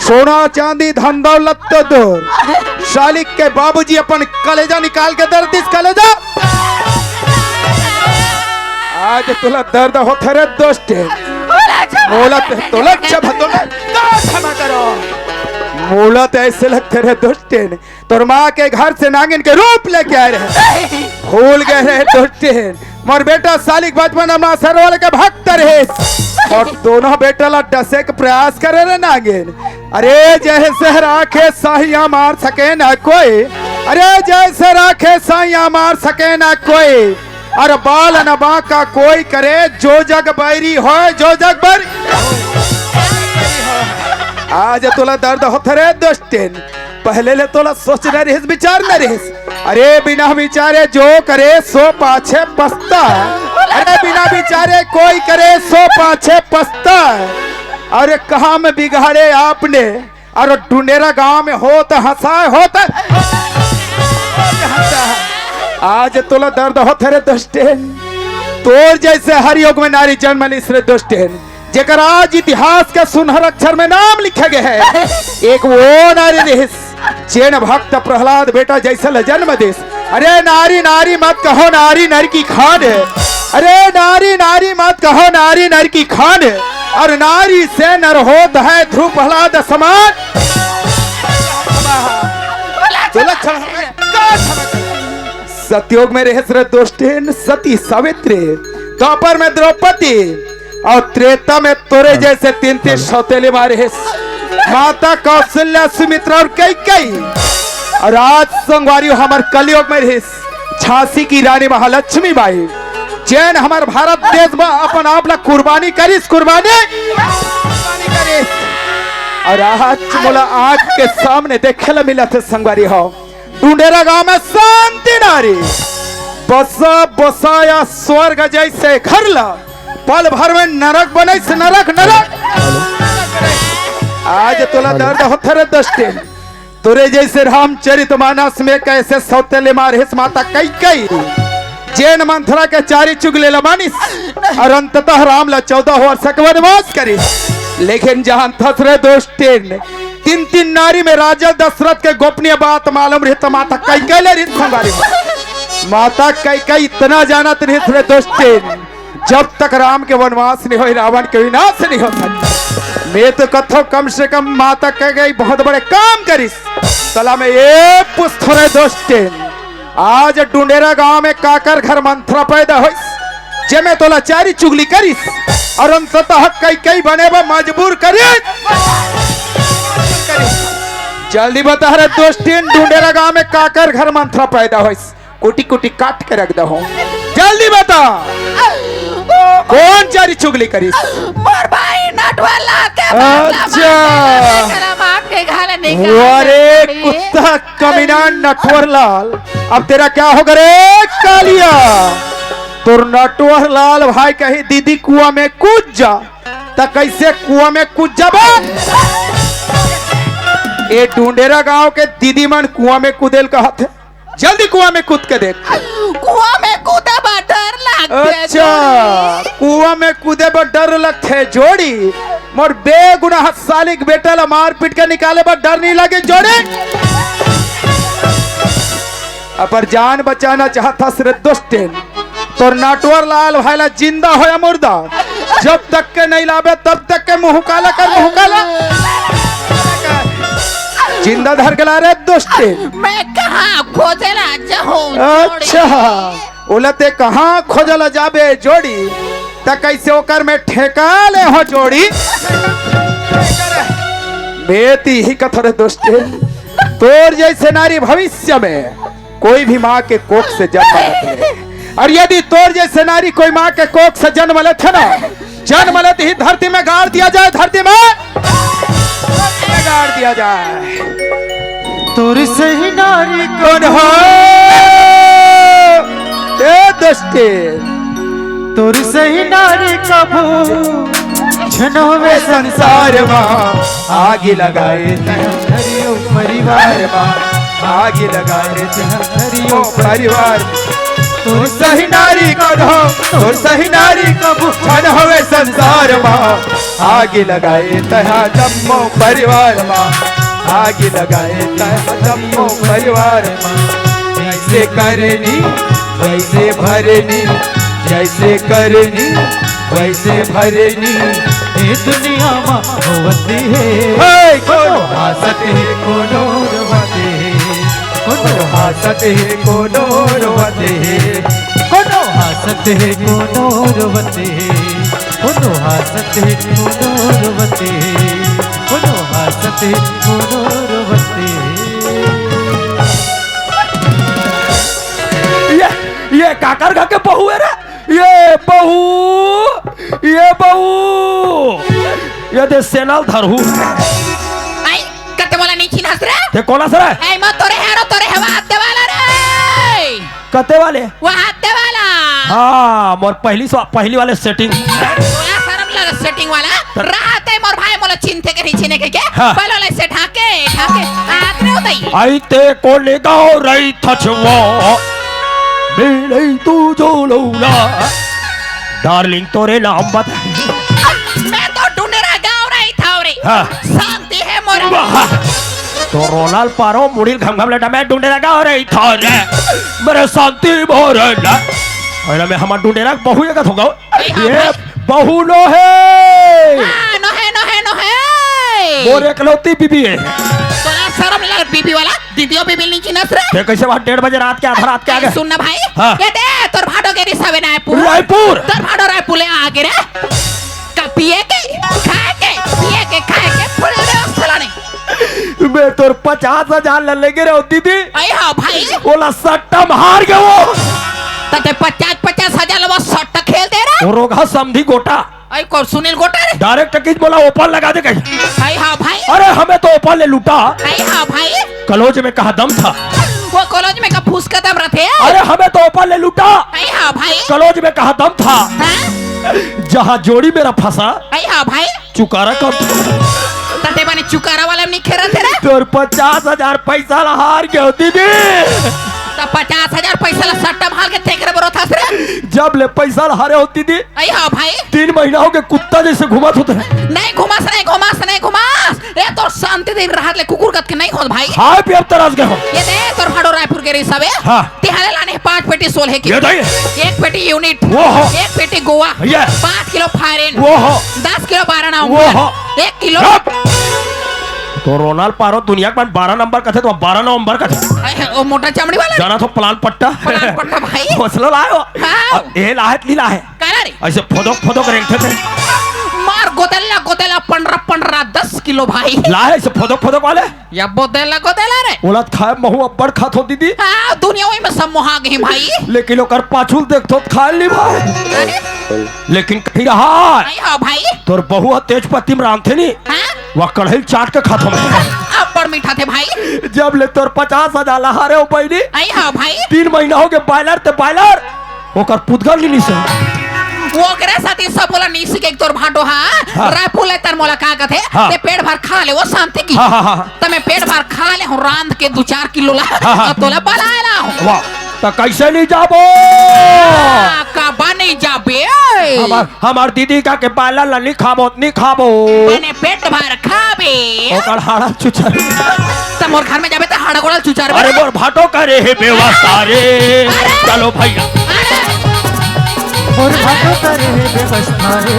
सोना चांदी धन दौलत तो दूर, सालिक के बाबूजी अपन कलेजा निकाल के दे दिस, कलेजा। आज तोला दर्द होथे रे दुष्टे। मोला ते तोला अच्छा भतोला का क्षमा करो। मोला ते ऐसे लगथे रे दुष्टेन, तोर माँ के घर से नागिन के रूप लेके आए रहे। भूल गए रहे दुष्टेन, मोर बेटा सालिक बचपन में सरवाले के भक्त रहे और दोनों बेटा ला डसे के प्रयास करे रे नागिन। अरे जैसे राखे साइया मार सके ना कोई, अरे जैसे राखे साइया मार सके ना कोई, अरे बाल न बांका कोई करे, जो जग बैरी होय, जो जग बैरी। आज तोला दर्द होथे रे दुष्टेन, पहले ले तोला सोच न रहिस, विचार न रहिस। अरे बिना विचारे जो करे सो पाछे पछता। अरे बिना विचारे कोई करे सो पाछे पछता। अरे काम बिगाड़े आपने, अरे डुंडेरा गांव में होत हंसाए होत। आज तोला दर्द होथे रे दुष्टेन, तोर जैसे हर युग में नारी जन्म लिस रे दुष्टेन, जेकर आज इतिहास के सुनहर अक्षर में नाम लिखे गए है। एक वो नारी रहिस, जेन भक्त प्रहलाद बेटा जैसे ल जन्म दिस। अरे नारी नारी मत कहो, नारी नर की खान है। अरे नारी नारी मत कहो, नारी नर की खान, और नारी से नर होत है ध्रुव प्रहलाद समान। चलो, चलो। सतयुग में रहे रे दोस्तेन सती सावित्री, द्वापर में द्रौपदी, और त्रेता में तोरे जैसे तीन तीन सौतेली माँ रहे, माता कौशल्या, सुमित्रा और कैकई। और आज संगवारी हमर कलयुग में रहे झांसी की रानी महालक्ष्मी बाई, जेन हमर भारत देश बर अपन आप ला कुर्बानी करिस, कुर्बानी, कुर्बानी करिस। और आज मोला आँख के सामने देखे ला मिलत हे संगवारी हो, डुंडेरा गांव में शांति नारी बसा बसाया स्वर्ग जैसे घर ला पल भर में नरक बनइस, नरक, नरक। आज तोला दर्द होत हे रे दोस्तेन, तोरे जैसे रामचरित मानस में कैसे सौतेली माँ रहिस माता कैकई, जेन मंथरा के चारी चुगली ला मानिस और अंततः राम ला चौदह वर्ष के वनवास करिस। लेकिन जानथस रे दोस्तेन, तीन तीन नारी में राजा दशरथ के गोपनीय बात मालूम रहिस त माता कैकई ले रहिस संगवारी हो। माता कैकई इतना जानत रहिस रे दोस्तेन, जब तक राम के वनवास नहीं होय, रावण के विनाश नहीं हो सकता। मैं तो कथो कम से कम माता कैकई बहुत बड़े काम करिस। तोला मैं ये पूछथों रे दोस्तेन, आज डुंडेरा गांव में काकर घर मंथरा पैदा होइस, जेमे तोला चारी चुगली करिस और अंततः कैकई बने बर मजबूर करिस। जल्दी बता रे दोस्तेन, डुंडेरा गांव में काकर घर मंथरा पैदा होइस? कुटी कुटी काट के रख दहूं। जल्दी बता, कौन चारी चुगली करिस? मोर भाई नटवर लाल के बाप ला अच्छा। मार के, मार के घर निकाल अरे दे। कुत्ता कमीना नटवर लाल, अब तेरा क्या होगा रे कालिया? तोर नटवर लाल भाई कही दीदी कुआं में कूद जा, त कैसे कुआं में कूद जाबे? ए डुंडेरा गांव के दीदी मन कुआं में कूदेल कहत हे। जल्दी कुआं में कूद के देख। कुआं में कूदे बर डर लगथे अच्छा, जोड़ी। कुआं में कूदे बर डर लगथे जोड़ी। मोर बेगुनाह साली के बेटा ला मार पीट के निकाले बर डर नहीं लगे जोड़ी। अगर जान बचाना चाहत हस रे दोस्तेन, तोर नटवर लाल भाई ला जिंदा हो या मुर्दा, जब तक के नहीं लाबे तब तक के मुंह काला कर, मुंह काला। जिंदा धर के ला रे दोस्तेन। मैं कहाँ खोजे ला जाहूँ अच्छा, जोड़ी? ओला ते कहाँ खोजे ला जाबे जोड़ी? त कैसे ओकर में ठेका ले हो जोड़ी? मैं त इही कथों रे दोस्तेन, तोर जैसे नारी भविष्य में कोई भी माँ के कोख से जन्म लेथे। और यदि तोर जैसे नारी कोई माँ के कोख से जन्म लेथे ना, जन्म लेते ही धरती में गाड़ दिया जाए, धरती में गाड़ दिया जाए। तोर सही नारी कौन हो? ए दोस्तेन, तोर सही नारी कभू झन होवे संसार मा। आगी लगाए तैं हरियो परिवार मा। आगी लगाए तैं हरियो परिवार। तोर सही नारी कौन हो? तोर सही नारी कभू झन होवे संसार मा। आगी लगाए तैं जम्मो परिवार मा। आगी लगाए तैं जम्मो परिवार मा। जैसे करनी वैसे भरनी, जैसे करनी वैसे भरनी। ए दुनिया मा होवत हे। हे, कोनो कोनो हासत हे, कोनो रोवत हे। कोनो हासत हे, कोनो रोवत हे। कोनो हासत हे, कोनो रोवत हे। कोनो हासत हे, कोनो रोवत हे। कोनो हासत हे, कोनो रोवत हे। ये, ये काकर घर के बहू हे रे? ये बहू, ये बहू, ये दे सेना ल धरहू। आई, कते मोला नहीं चिन्हस रे? ते कोन हस रे? आई, मैं तोरे हेरो, तोरे हवा आते वाला रे। कते वाले? वो आते वाला। हाँ, मोर पहली सो-, पहली वाले setting। तोला शर्म लगे setting वाला? रहते मोर भाई मोला चिन्हथे के नहीं चिन्हे के, के? हाँ। पहले वाले से ढाके, ढाके, आत रे उदई। आई ते कोने गाँव रहिथस वो, मिलई तू जो लौला। Darling, तोरे नाम बता। मैं तो डुंडेरा गाँव रहिथौं रे। हाँ। शांति हे मोर। वाह। तो रोलाल पारो मुड़ील घम घम लटा, मैं डुंडेरा गाँव रहिथौं रे। मेरे शांति मोर ना। अरे मैं हमार डुंडेरा के बहू एकत होगा। ए, हाँ, ये भाई। बहू नो हे। हाँ, नो हे, नो हे, नो हे। मोर एकलौती बीबी हे। तोला शरम नहीं लगत बीबी वाला? दीदियो बीबी नहीं चिन्हस रे। ते कैसे वहाँ डेढ़ बजे रात के, आधा रात के आ गे? सुन ना भाई। हाँ। ये दे, तोर भाटो गे रिहिस हवे रायपुर। रायपुर? तोर भाटो रायपुर ले आ गे रे। का पिए के, खाए के, पिए के, खाए के, फुल दे उस फलाने। मैं तोर पचास हजार ला लेगे रहे हो दीदी। अई हाँ भाई। ओला सट्टा में हार गे वो। त ते पचास, पचास हजार ला वो सट्टा खेल दे रहा। वो रोगहा समधी गोटा। अई को सुनील गोटा रे। डायरेक्ट किस बोला ओपन लगा दे कहीं। अई हाँ भाई। अरे हमें तो ओपन ले लूटा। अई हाँ भाई। कलोज में कहा दम था। वो कलोज में का फूस का दम रथे। अरे हमें तो ओपन ले लूटा। अई हाँ भाई। कलोज में कहा दम था। हाँ? जहाँ जोड़ी मेरा फंसा। अई हाँ भाई। चुकारा कब? त ते बने चुकारा वाला में नहीं खेलत हे रे। तोर पचास हजार पैसा ला हार गे हो दीदी। त पचास हजार पैसा ला सट्टा में हार के तेकरे बरो था रे। जब ले पैसा ला हारे हो दीदी। अई हाँ भाई। तीन महीना हो गे कुत्ता जैसे घुमत होते हैं। नहीं घुमास, नहीं घुमास, नहीं घुमास। ए तोर शांति दिन राहत ले कुकुर कत के नहीं होत भाई। हाय पे अब तरस गए हो। ये दे तोर भाटो रायपुर गे रिहिस हवे। हाँ। तिहारे लाने हे पांच पेटी सोलह की। ये दे। एक पेटी यूनिट। वो हो। एक पेटी गोवा। ये। पाँच किलो फायरिन। वो हो। दस किलो बारह नवंबर। वो हो। एक किलो। चुप। तो रोनाल्ड पारो दुनिया के बारह नंबर कथे, तो बारह नवंबर कथे। अरे, वो मोटा चमड़ी वाला? जाना तो प्लान पट्टा। प्लान पट्टा भाई। हौसला लायो। हाँ। अब ये लाहे त नी लाहे। काला रे? ऐसे फोदक फोदक रेंगथे थे। मार गोदेला, गोदेला, पंडरा, पंडरा, दस किलो भाई। लाहे ऐसे फोदक फोदक वाले। या बोदेला गोदेला रे। ओला त खाए महू अब्बड़ खात हो दीदी। हाँ, दुनिया वही में सब मोहा गई भाई। लेकिन ओकर पाछू ल देखथो त खाए नी भाई। अरे। लेकिन कही रहा। भाई, हाँ भाई। तोर बहू ह तेजपत्ती में रांधथे नी। हाँ? वह कढ़ाई ल चाट के खात हो मैं। अब्बड़ मीठा थे भाई। जब ले तोर पचास हजार ला हारे हो बहिनी। आई हाँ भाई। तीन महीना हो गे बॉयलर ते बॉयलर। ओकर पुतगल नी निसे। वो ओकरे साथी सब बोला नीसी के एक तोर भांटो हा। हाँ। रायपुर ले तर मोला का कथे, हाँ। ते पेट भर खा ले, वो शांति की। हाँ, हाँ, हाँ, हाँ। त मैं पेट भर खा ले हूँ, रांध के दू चार किलो ला, हाँ, हाँ। अउ तोला बलाए ला हूँ। वाह, त कैसे नी जाबो? हाँ, काबर नी जाबे? हमार, हमार दीदी का के बाला ला नी खाबो, नी खाबो। बने पेट भर खाबे। ओकर हाड़ा चुचर। त मोर घर में जाबे त हाड़ा गोड़ा चुचर अरे बे। मोर भांटो करे हे व्यवस्था रे। अरे। चलो भैया। अरे। मोर भांटो करे हे व्यवस्था रे।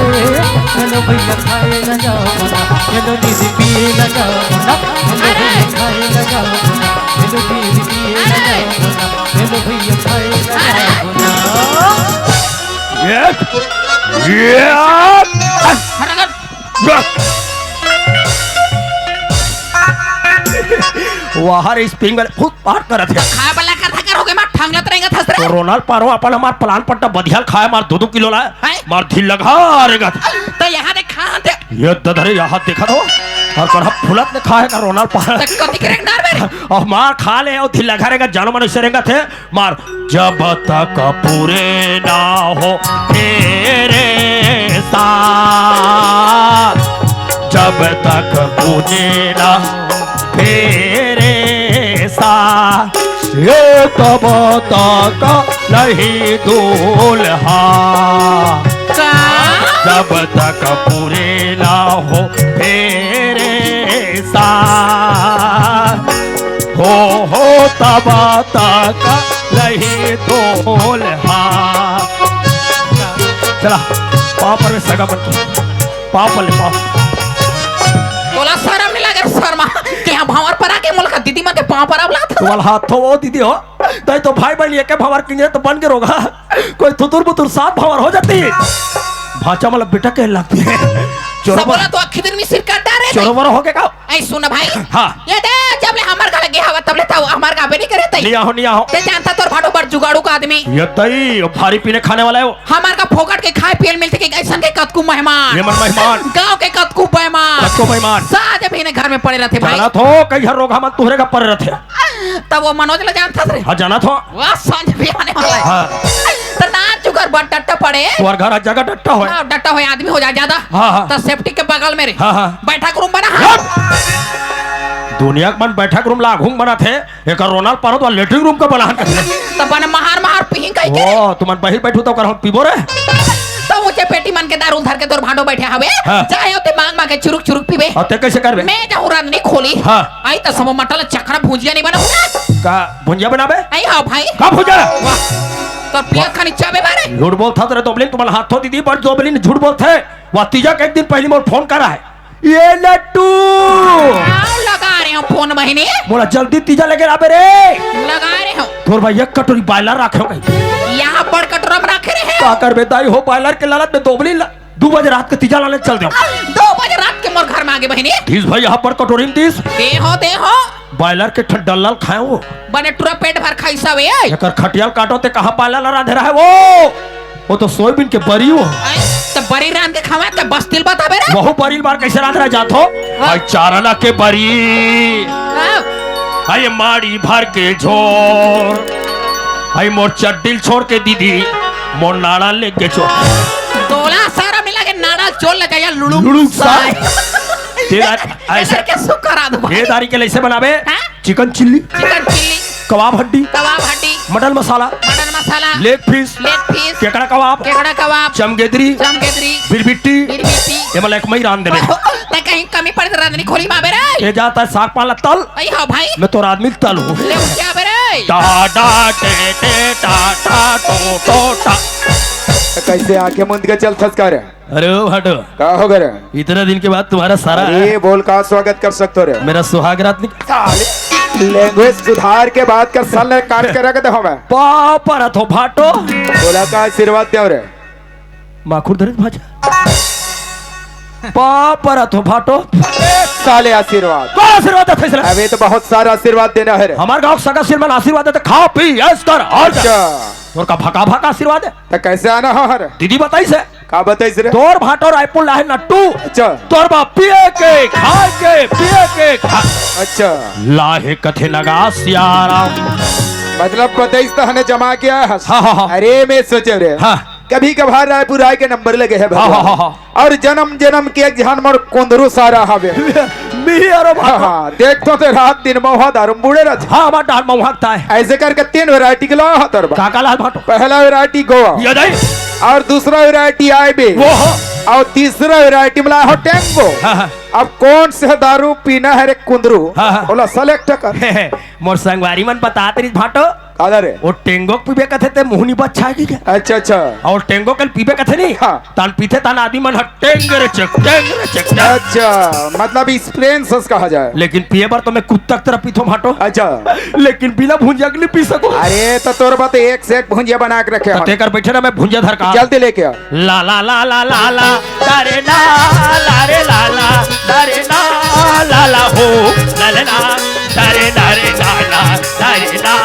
चलो भैया खाए ला जाओ ना, चलो दीदी पिए ला जाओ ना, चलो भैया खाए ला जाओ ना, चलो दीदी पिए ला जाओ ना, चलो भैया खाए ला जाओ ना। ये, ये, हट, हट। वाह रे, स्प्रिंग वाले फुट पाट करत हे। खाए वाला कर धकर हो गए, मैं ठंगलत रहेंगे थस रे। तो रोनाल्ड पारो अपन हमार प्लान पट्टा बधियाल खाए, मार दो दो किलो लाए, हैं? मार ढील लगा रहेगा। तो यहाँ देख, खान दे। ये दधरे यहाँ देखा तो, और कर फुलत ने खाए का रोनाल्ड पारो। तो कति के रेंगदार मेरे। और मार खा ले, और ढील लगा रहेगा, जानो मनुष्य रहेगा थे। मार। जब तक पूरे ना हो फेरे सात, जब तक पूरे ना हो फेरे सात, ये तब तक नहीं दूल्हा। का? जब तक पूरे ना हो फेरे सात, हो, हो, तब तक नहीं दूल्हा। चला, पाँव पर में सगा बन के। पाँव पर ले, पाँव। तोला शरम नहीं लगे, शर्मा? कि यहाँ भंवर पर आके मोला दीदी मन के पाँव पर आवला था। तोला हाथ हो वो दीदी हो। तई तो भाई बहन एके भंवर किने तो बन के रोगा। कोई थुतुर बुतुर सात भंवर हो जाती। भांचा मतलब बेटा कहे लगती है। सब चोरबर। बोला तो अखी दिन में सिर काट डारे। चोरबर हो गए का? ऐ सुन भाई। हाँ। ये दे, जब ले हमार घर गया हवा, तब ले ताऊ हमार गाबे नहीं करे तई। नहीं आहो, नहीं आहो। ते जानता तोर भाटो बड़ जुगाड़ू का आदमी। ये तई, वो भारी पीने खाने वाला है वो। हमार का फोकट के खाए पिए मिलते के ऐसन के कतकू मेहमान। ये मन मेहमान। गांव के कतकू बेमान। कतकू बेमान। साज भी ने घर में पड़े रहते भाई। जाना थो, कई हर रोग हमन तुहरे का पड़े रहते। तब वो मनोज ला जानता रे। हाँ, जाना थो। वाह, सांझ भी आने वाला है। हाँ। तो नाच चुकर बड़ डट्टा पड़े। तोर घर हर जगह डट्टा होय। हाँ, डट्टा होय, आदमी हो जाए ज्यादा। हाँ, हाँ। तो सेफ्टी के बगल में रे। हाँ, हाँ। बैठक रूम बना, हाँ। हट! दुनिया के मन बैठक रूम लागू में बनाथे, एकर रोनाल्ड पारो तो लेटरिन रूम का बना के। तो बने महार महार पीही कही के। ओ, तुमन बहिर बैठू तो कर हम पीबो रे। तो ऊंचे पेटी मन के दारू धर के तोर भांडो बैठे हवे। हाँ। चाहे ओते मांग मांग के चुरुक चुरुक पीबे। और ते कैसे करबे? मैं जाहूं रांधनी खोली। हाँ। आई तो समो मटल चखना भुंजिया नहीं बना हुआ। का भुंजिया बनाबे? आई हाँ भाई। का भुंजिया? वाह। तो पियत खानी चाबे बारे। झूठ बोलत हस रे दोबलिन, तुम्हारा हाथों दीदी बड़ दोबलिन झूठ बोलत हे। वह तीजा के एक दिन पहली मोर फोन करा हे। ये लट्टू। आओ, लगा रहे हो फोन बहिनी। मोला जल्दी तीजा लेके आबे रे। लगा रहे हो। तोर भाई एक कटोरी बॉयलर राखे हो कहीं। यहाँ बड़ कटोरा में रखे रहे। का करबे दाई हो, बॉयलर के लालच में दोबलिन ला-, दू बजे रात के तीजा लाने चल देव। दो बजे रात के मोर घर में आगे बहिनी। तीस भाई यहाँ पर कटोरी में तीस। दे हो, दे हो। बॉयलर के ठन डल्ला ल खाए हो। बने टूरा पेट भर खाई सब ए। एकर खटिया ल काटो ते कहाँ बॉयलर ला रांधे रहे वो? वो तो सोयाबीन के बरी हो। आय, त बरी रांध के खावा त बस्ती ल बताबे रे। वहू बरी ल बार कैसे रांधे रहे जात हो? हाँ। भाई चारना के बरी। हाँ। भाई माड़ी भर के झोर। भाई मोर चड्डी ल छोड़ के दीदी, मोर नाड़ा लेके चोर। तोला सारा मिला के नाड़ा चोर ले जाया लुड़ू लुड़ू साय। साय। तेरा ऐसे ऐसे के सुकरा दो भाई। ये दारी के लइसे बनाबे? हाँ? चिकन चिल्ली, चिकन चिल्ली, कबाब हड्डी, कबाब हड्डी, मटन मसाला, मटन मसाला, लेग पीस, लेग पीस, केकड़ा कबाब, केकड़ा कबाब, चमगेदरी, चमगेदरी, बिरबिट्टी, बिरबिट्टी। ये मला एक मई रांध देबे। ते कहीं कमी पड़े त रांधनी खोली माबे रे। ये जाता है साग पाला तल। आई हाँ भाई। मैं तोर आदमी तल हूँ। ले उठ जाबे रे। टा टा टे टे टा टा टो टो टा। कैसे आंखें मूंद के चलथस का रे? अरे ओ भाटो, का हो गे रे? इतना दिन के बाद तुम्हारा सारा अरे बोल, का स्वागत कर सकथो रे? मेरा सुहाग रात निक- साले, लैंग्वेज सुधार के बात कर, साले काट के रख दे हमें। पाँव परत हो भाटो। तोला का आशीर्वाद देव रे? माखुर धरित भाजा। पाँव परत हो भाटो। साले आशीर्वाद। कौन आशीर्वाद देथे साला? अबे तो बहुत सारा आशीर्वाद देना है रे। हमार गाँव के सगा सील मन आशीर्वाद देथे, खा पी ऐश कर और जा। अच्छा। तोर का भका भका आशीर्वाद हे? त कैसे आना हो हर? दीदी बताइस हे। का बताइस रे? तोर भाटो रायपुर लाहे नट्टू। अच्छा। तोर बाप पिए के, खाए के, पिए के, खा- अच्छा। लाहे कथे नगा सियाराम। मतलब बताइस त हने जमा किया है। हाँ, हाँ, हाँ। अरे मैं सोचे रे। हाँ। कभी कभार रायपुर आए के नंबर लगे है हाँ, भगवान। हाँ, हाँ, हाँ। और जन्म जन्म के एक झन मोर कुंदरू सारा हवे। मी अरो हाँ, भाटो। हाँ, देख तो ते रात दिन महुआ दारू में बूड़े रहत। हाँ, हमार डाल महुआ ताय। ऐसे करके तीन वैरायटी के लाहा तोर बा। का का लाहा भाटो? पहला वैरायटी गोवा। ये नहीं। और दूसरा वैरायटी आईबी। वो हो। और तीसरा वैरायटी में लाहा हो टेंगो। हाँ, हाँ। अब कौन से दारू पीना है रे कुंदरू? हाँ, हाँ। बोला सेलेक्ट कर। मोर संगवारी मन बतात रहिस भाटो। काला रे? वो टेंगो के पीबे कथे ते मुहनी बच्चा की क्या? अच्छा, अच्छा। और टेंगो के पीबे कथे नहीं? हाँ। तान पीथे तान आदमी मन ह टेंग रे चक, टेंग रे चक, टेंग। अच्छा, मतलब स्प्रेन सस कहा जाए। लेकिन पिए बर तो मैं कुत्ता की तरह पीथो भाटो। अच्छा। लेकिन बिना भुंजिया के नहीं पी सको। अरे तो तोर बात एक से एक भुंजिया बना के रखे तो हैं। तेकर बैठे ना मैं भुंजिया धर का। जल्दी लेके आ। ला ला ला ला ला ला, तारे ना, ला रे ला ला, तारे ना, ला ला हो, ला ला ला, तारे ना रे ना ना, तारे ना,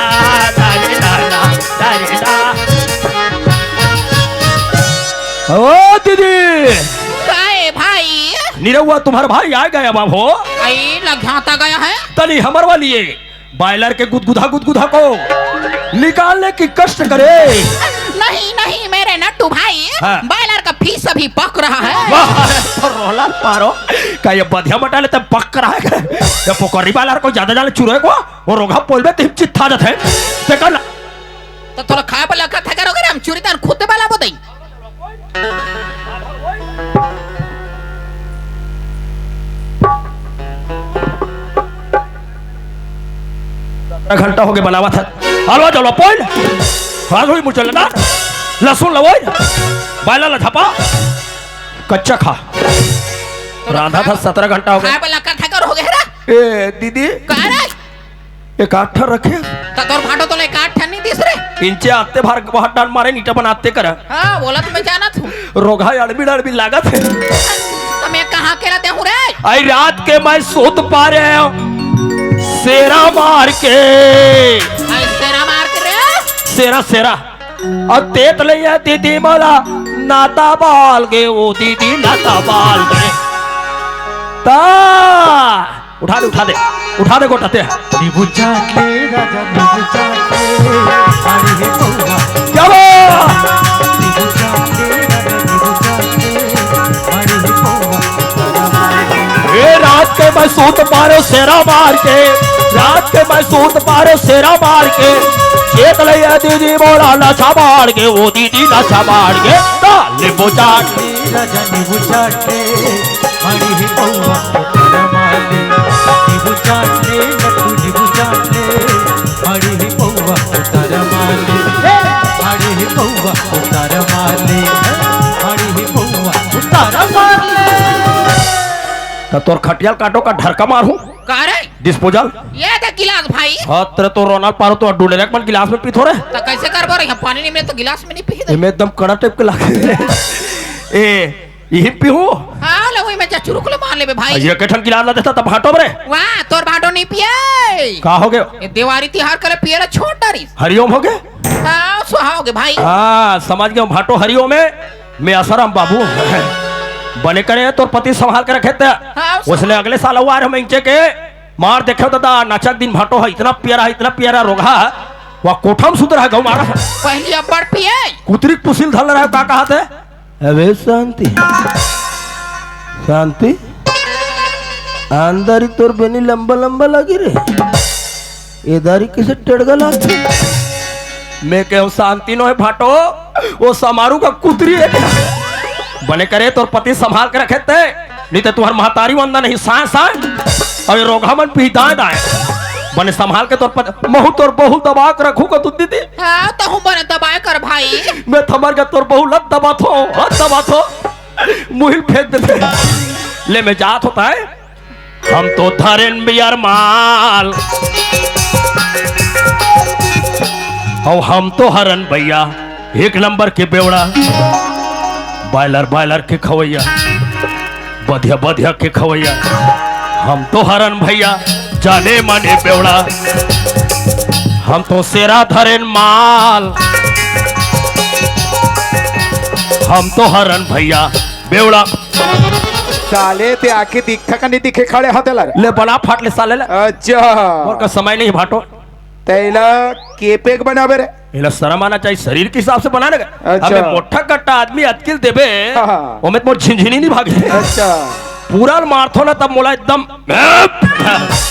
तारे ना ना, तारे ना। ओ दीदी। काय भाई? निरहुआ तुम्हारा भाई आ गया बाबू। आई लघाता गया है। तनी हमर वाली ये। बॉयलर के गुदगुदा गुदगुदा को निकालने की कष्ट करे। नहीं, नहीं, मेरे नट्टू भाई, हाँ। बॉयलर का पीस अभी पक रहा है। वाह, तो रोला पारो। का ये बधिया मटा लेते पक रहा है? ये पकौड़ी बॉयलर को ज्यादा जाने चुरे को, वो रोगा पोल में तिम चित्था जाते हैं। देखा ना। तो तोला खाए पर लगा था करोगे रे, हम चुरी तान खुद वाला बताई। आधा घंटा हो गया बनावा था। हलवा जलो पोइल। हाथ हुई मुचल ना। लहसुन लवोइल। बायला ला झपा। कच्चा खा। रांधा था, सत्रह घंटा हो गया। खाए पर लगा था करोगे रे। ए, दीदी। का रे? एक आठ ठन रखे। त तोर भांडो तो ले एक आठ ठन नहीं दिस रे। इंचे आते भार बहुत डाल मारे नीटा बनाते कर। हाँ, बोला तो मैं जाना थू। रोगा अड़बी अड़बी लागत है। तो मैं कहाँ के रहते हूँ रे? आई रात के मैं सूत पा रहे हूँ। सेरा मार के। आई सेरा मार के रे? सेरा, सेरा। अब तेत ले ये दीदी मला नाता बाल गे, ओ दीदी नाता बाल गे। ता उठा दे, उठा दे, उठा दे गोटा ते। नींबू चाट ले राजा, नींबू चाट ले, अरे हे बउआ। क्या बात? नींबू चाट ले राजा, नींबू चाट ले, अरे हे बउआ। ए रात के मैं सूत पारो सेरा मार के, रात के मैं सूत पारो सेरा मार के, चेत ले ये दीदी मोला नशा मार के, ओ दीदी नशा मार के, ता नींबू चाट। राजा नींबू चाट ले, माड़ी ही पौवा उतारा मार ले। नींबू चाट ले, लड्डू नींबू चाट ले, माड़ी ही पौवा उतारा मार ले। माड़ी ही त तोर खटिया ल काटों का ढरका मारहूं? का रे? डिस्पोजल। ये दे गिलास भाई। हाँ, तेरे तो रोनाल पारो तो डुलेरक मन गिलास में पीथो रे। त कैसे करबो रे? हम पानी नहीं मिले तो गिलास में नहीं पी दे। एमे एकदम कड़ा टाइप के लागे। ए, इही पीहूं? हाँ, ले वही में जा चुरुक ले मार लेबे भाई। ये के ठन गिलास ला देता तब भांटो रे। वाह, तोर भांटो नहीं पिए। का हो गयो? ये देवारी तिहार करे पिए ला छोड़ डारी। हरिओम हो गए? हाँ, सुहा हो गए भाई। हाँ, समझ गए, भांटो हरिओम है। मैं आसाराम बाबू। बने करे तोर पति संभाल के रखे थे। हाँ, उसने अगले साल हुआ रहे, मैं इंचे के मार देखे दादा, नचक दिन भांटो है, इतना प्यारा है, इतना प्यारा रोगहा है। वह कोठम सुधर है, गौ मारा है। पहली अब्बड़ पिए। कुतरी के पुसिल धल रहा है, का कहा थे? अबे शांति, शांति, अंदर ही तोर बेनी लंबा लंबा लगी रे, एदारी किसे टेड़गा लागथे? मैं कहूं शांति नो है भाटो, वो समारू का कुतरी है क्या? बने करे तोर पति संभाल के रखे ते, नहीं तो तुहर महतारी वंदा नहीं, सांय सांय, अबे रोगहा मन पीताए दाए। बने संभाल के तोर पति, महू तोर बहू दबा के रखू का तू दीदी। हाँ, तहूँ बने दबाए कर भाई। मैं थमर का तोर बहू लत दबा थो, लत दबा थो, मुहिल फेंक देते। ले मैं जात होता है। हम तो धरेन बियर माल, और हम तो हरन भैया एक नंबर के बेवड़ा, बॉयलर बॉयलर के खवैया, बधिया बधिया के खवैया। हम तो हरन भैया जाने माने बेवड़ा, हम तो सेरा धरेन माल, हम तो हरन भैया बेवड़ा। साले ते आके दिखता का नहीं दिखे खड़े हो तेला रे। ले बना फाट ले साले ले। अच्छा। मोर का समय नहीं भाटो। तेला के पेक बनावे रे। एला शर्म आना चाहिए, शरीर के हिसाब से बनाने का। अच्छा। हमें मोटा कट्टा आदमी अतकिल देबे, हाँ, हाँ। ओमे तो मोर झिनझिनी नहीं भागे। अच्छा। पूरा मारथो ना तब मोला एकदम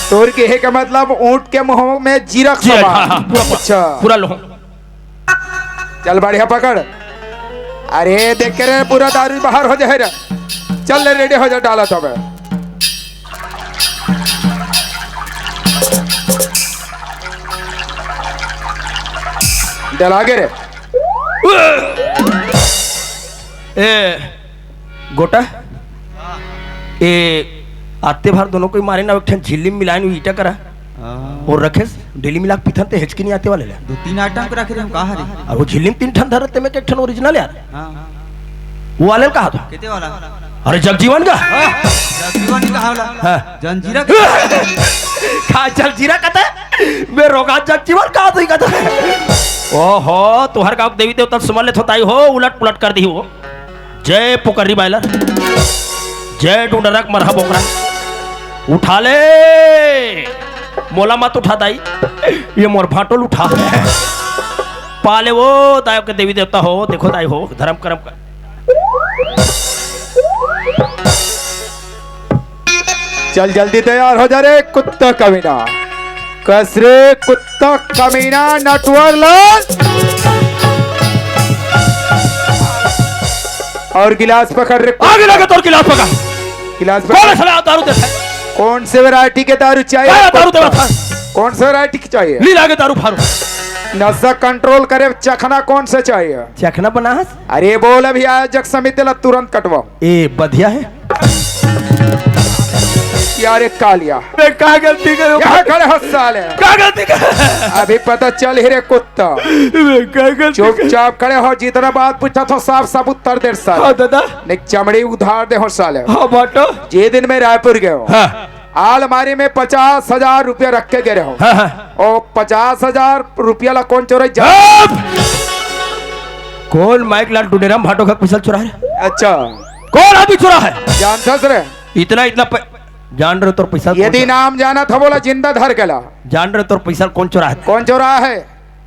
तोर के हे का मतलब ऊंट के मुंह में जीरा जी, समान। हाँ, हाँ, पूरा, पूरा, अच्छा। पूरा लोहूं। चल बढ़िया पकड़। अरे देख के रे पूरा दारू बाहर हो जाए रे। चल ले रेडी हो जा डाला तब। डला के रे। ए गोटा, ए आते भर दोनों कोई मारे ना, एक ठन झिल्ली में मिलाए नु ईटा करा। हाँ। और रखेस, डेली मिला के पीथन ते हेचकी नहीं आते वाले ले। दो तीन आइटम के रखे रहे हम, कहा रे? और वो झिल्ली में तीन ठन धरते में एक ठन ओरिजिनल यार। हाँ। वो वाले कहा था? कितने वाला? अरे जगजीवन का? हाँ, जगजीवन का वाला। हाँ। जंजीरा का? खा जगजीरा कहता है? मैं रोगा जगजीवन कहा तो ही कहता है। ओहो, तुहर गाँव के देवी देवता सुमन ले थोताई हो, उलट पुलट कर दी हो। जय पुकर्री बायलर, जय डूडरक मरहा बोकरा। उठा ले, मोला मत उठा दाई, ये मोर भांटोल उठा। पाले वो दाई के देवी देवता हो, देखो दाई हो, धर्म कर्म कर। चल जल्दी तैयार हो जा रे कुत्ता कमीना। कस रे कुत्ता कमीना नटवर लाल। और गिलास पकड़ रे। आगे लगे तोर गिलास पकड़। गिलास पकड़। कौन सा दारू देता है? कौन से वैरायटी के दारू चाहिए? क्या दारू देता है? कौन से वैरायटी की चाहिए? ली लागे दारू फारू। नशा कंट्रोल करे चखना कौन सा चाहिए? चखना बनास? अरे बोल अभी आयोजक समिति ला तुरंत कटवाओ। ए, बधिया है? यार, एक कालिया। मैं का गलती करूं? यहाँ खड़े हो साले। का गलती कर? अभी पता चल ही रे कुत्ता। मैं का गलती कर? चुपचाप खड़े हो, जितना बात पूछा था साफ साफ उत्तर दे साले। हाँ दादा। नहीं चमड़ी उधार दे हो साले। हाँ बाटो। जे दिन मैं रायपुर गए हो, हाँ। आलमारी में पचास हजार रुपया रख के गए हो। हाँ, हाँ। ओ पचास हजार रुपया ला कौन चोराई जा? चुप! कौन माइक लाल टुडेराम भाटो का पैसा चुरा है? अच्छा। कौन आदमी चुरा है? जानता सर। इतना, इतना प-, जान रहे तोर पैसा कौन यदि चुरा है? नाम जाना था बोला जिंदा धर के ला। जान रहे तोर पैसा कौन चुरा है? कौन चुरा है?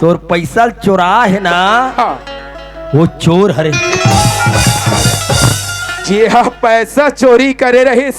तोर पैसा चुरा है ना? हाँ। वो चोर हरे। जी हाँ, पैसा चोरी करे रही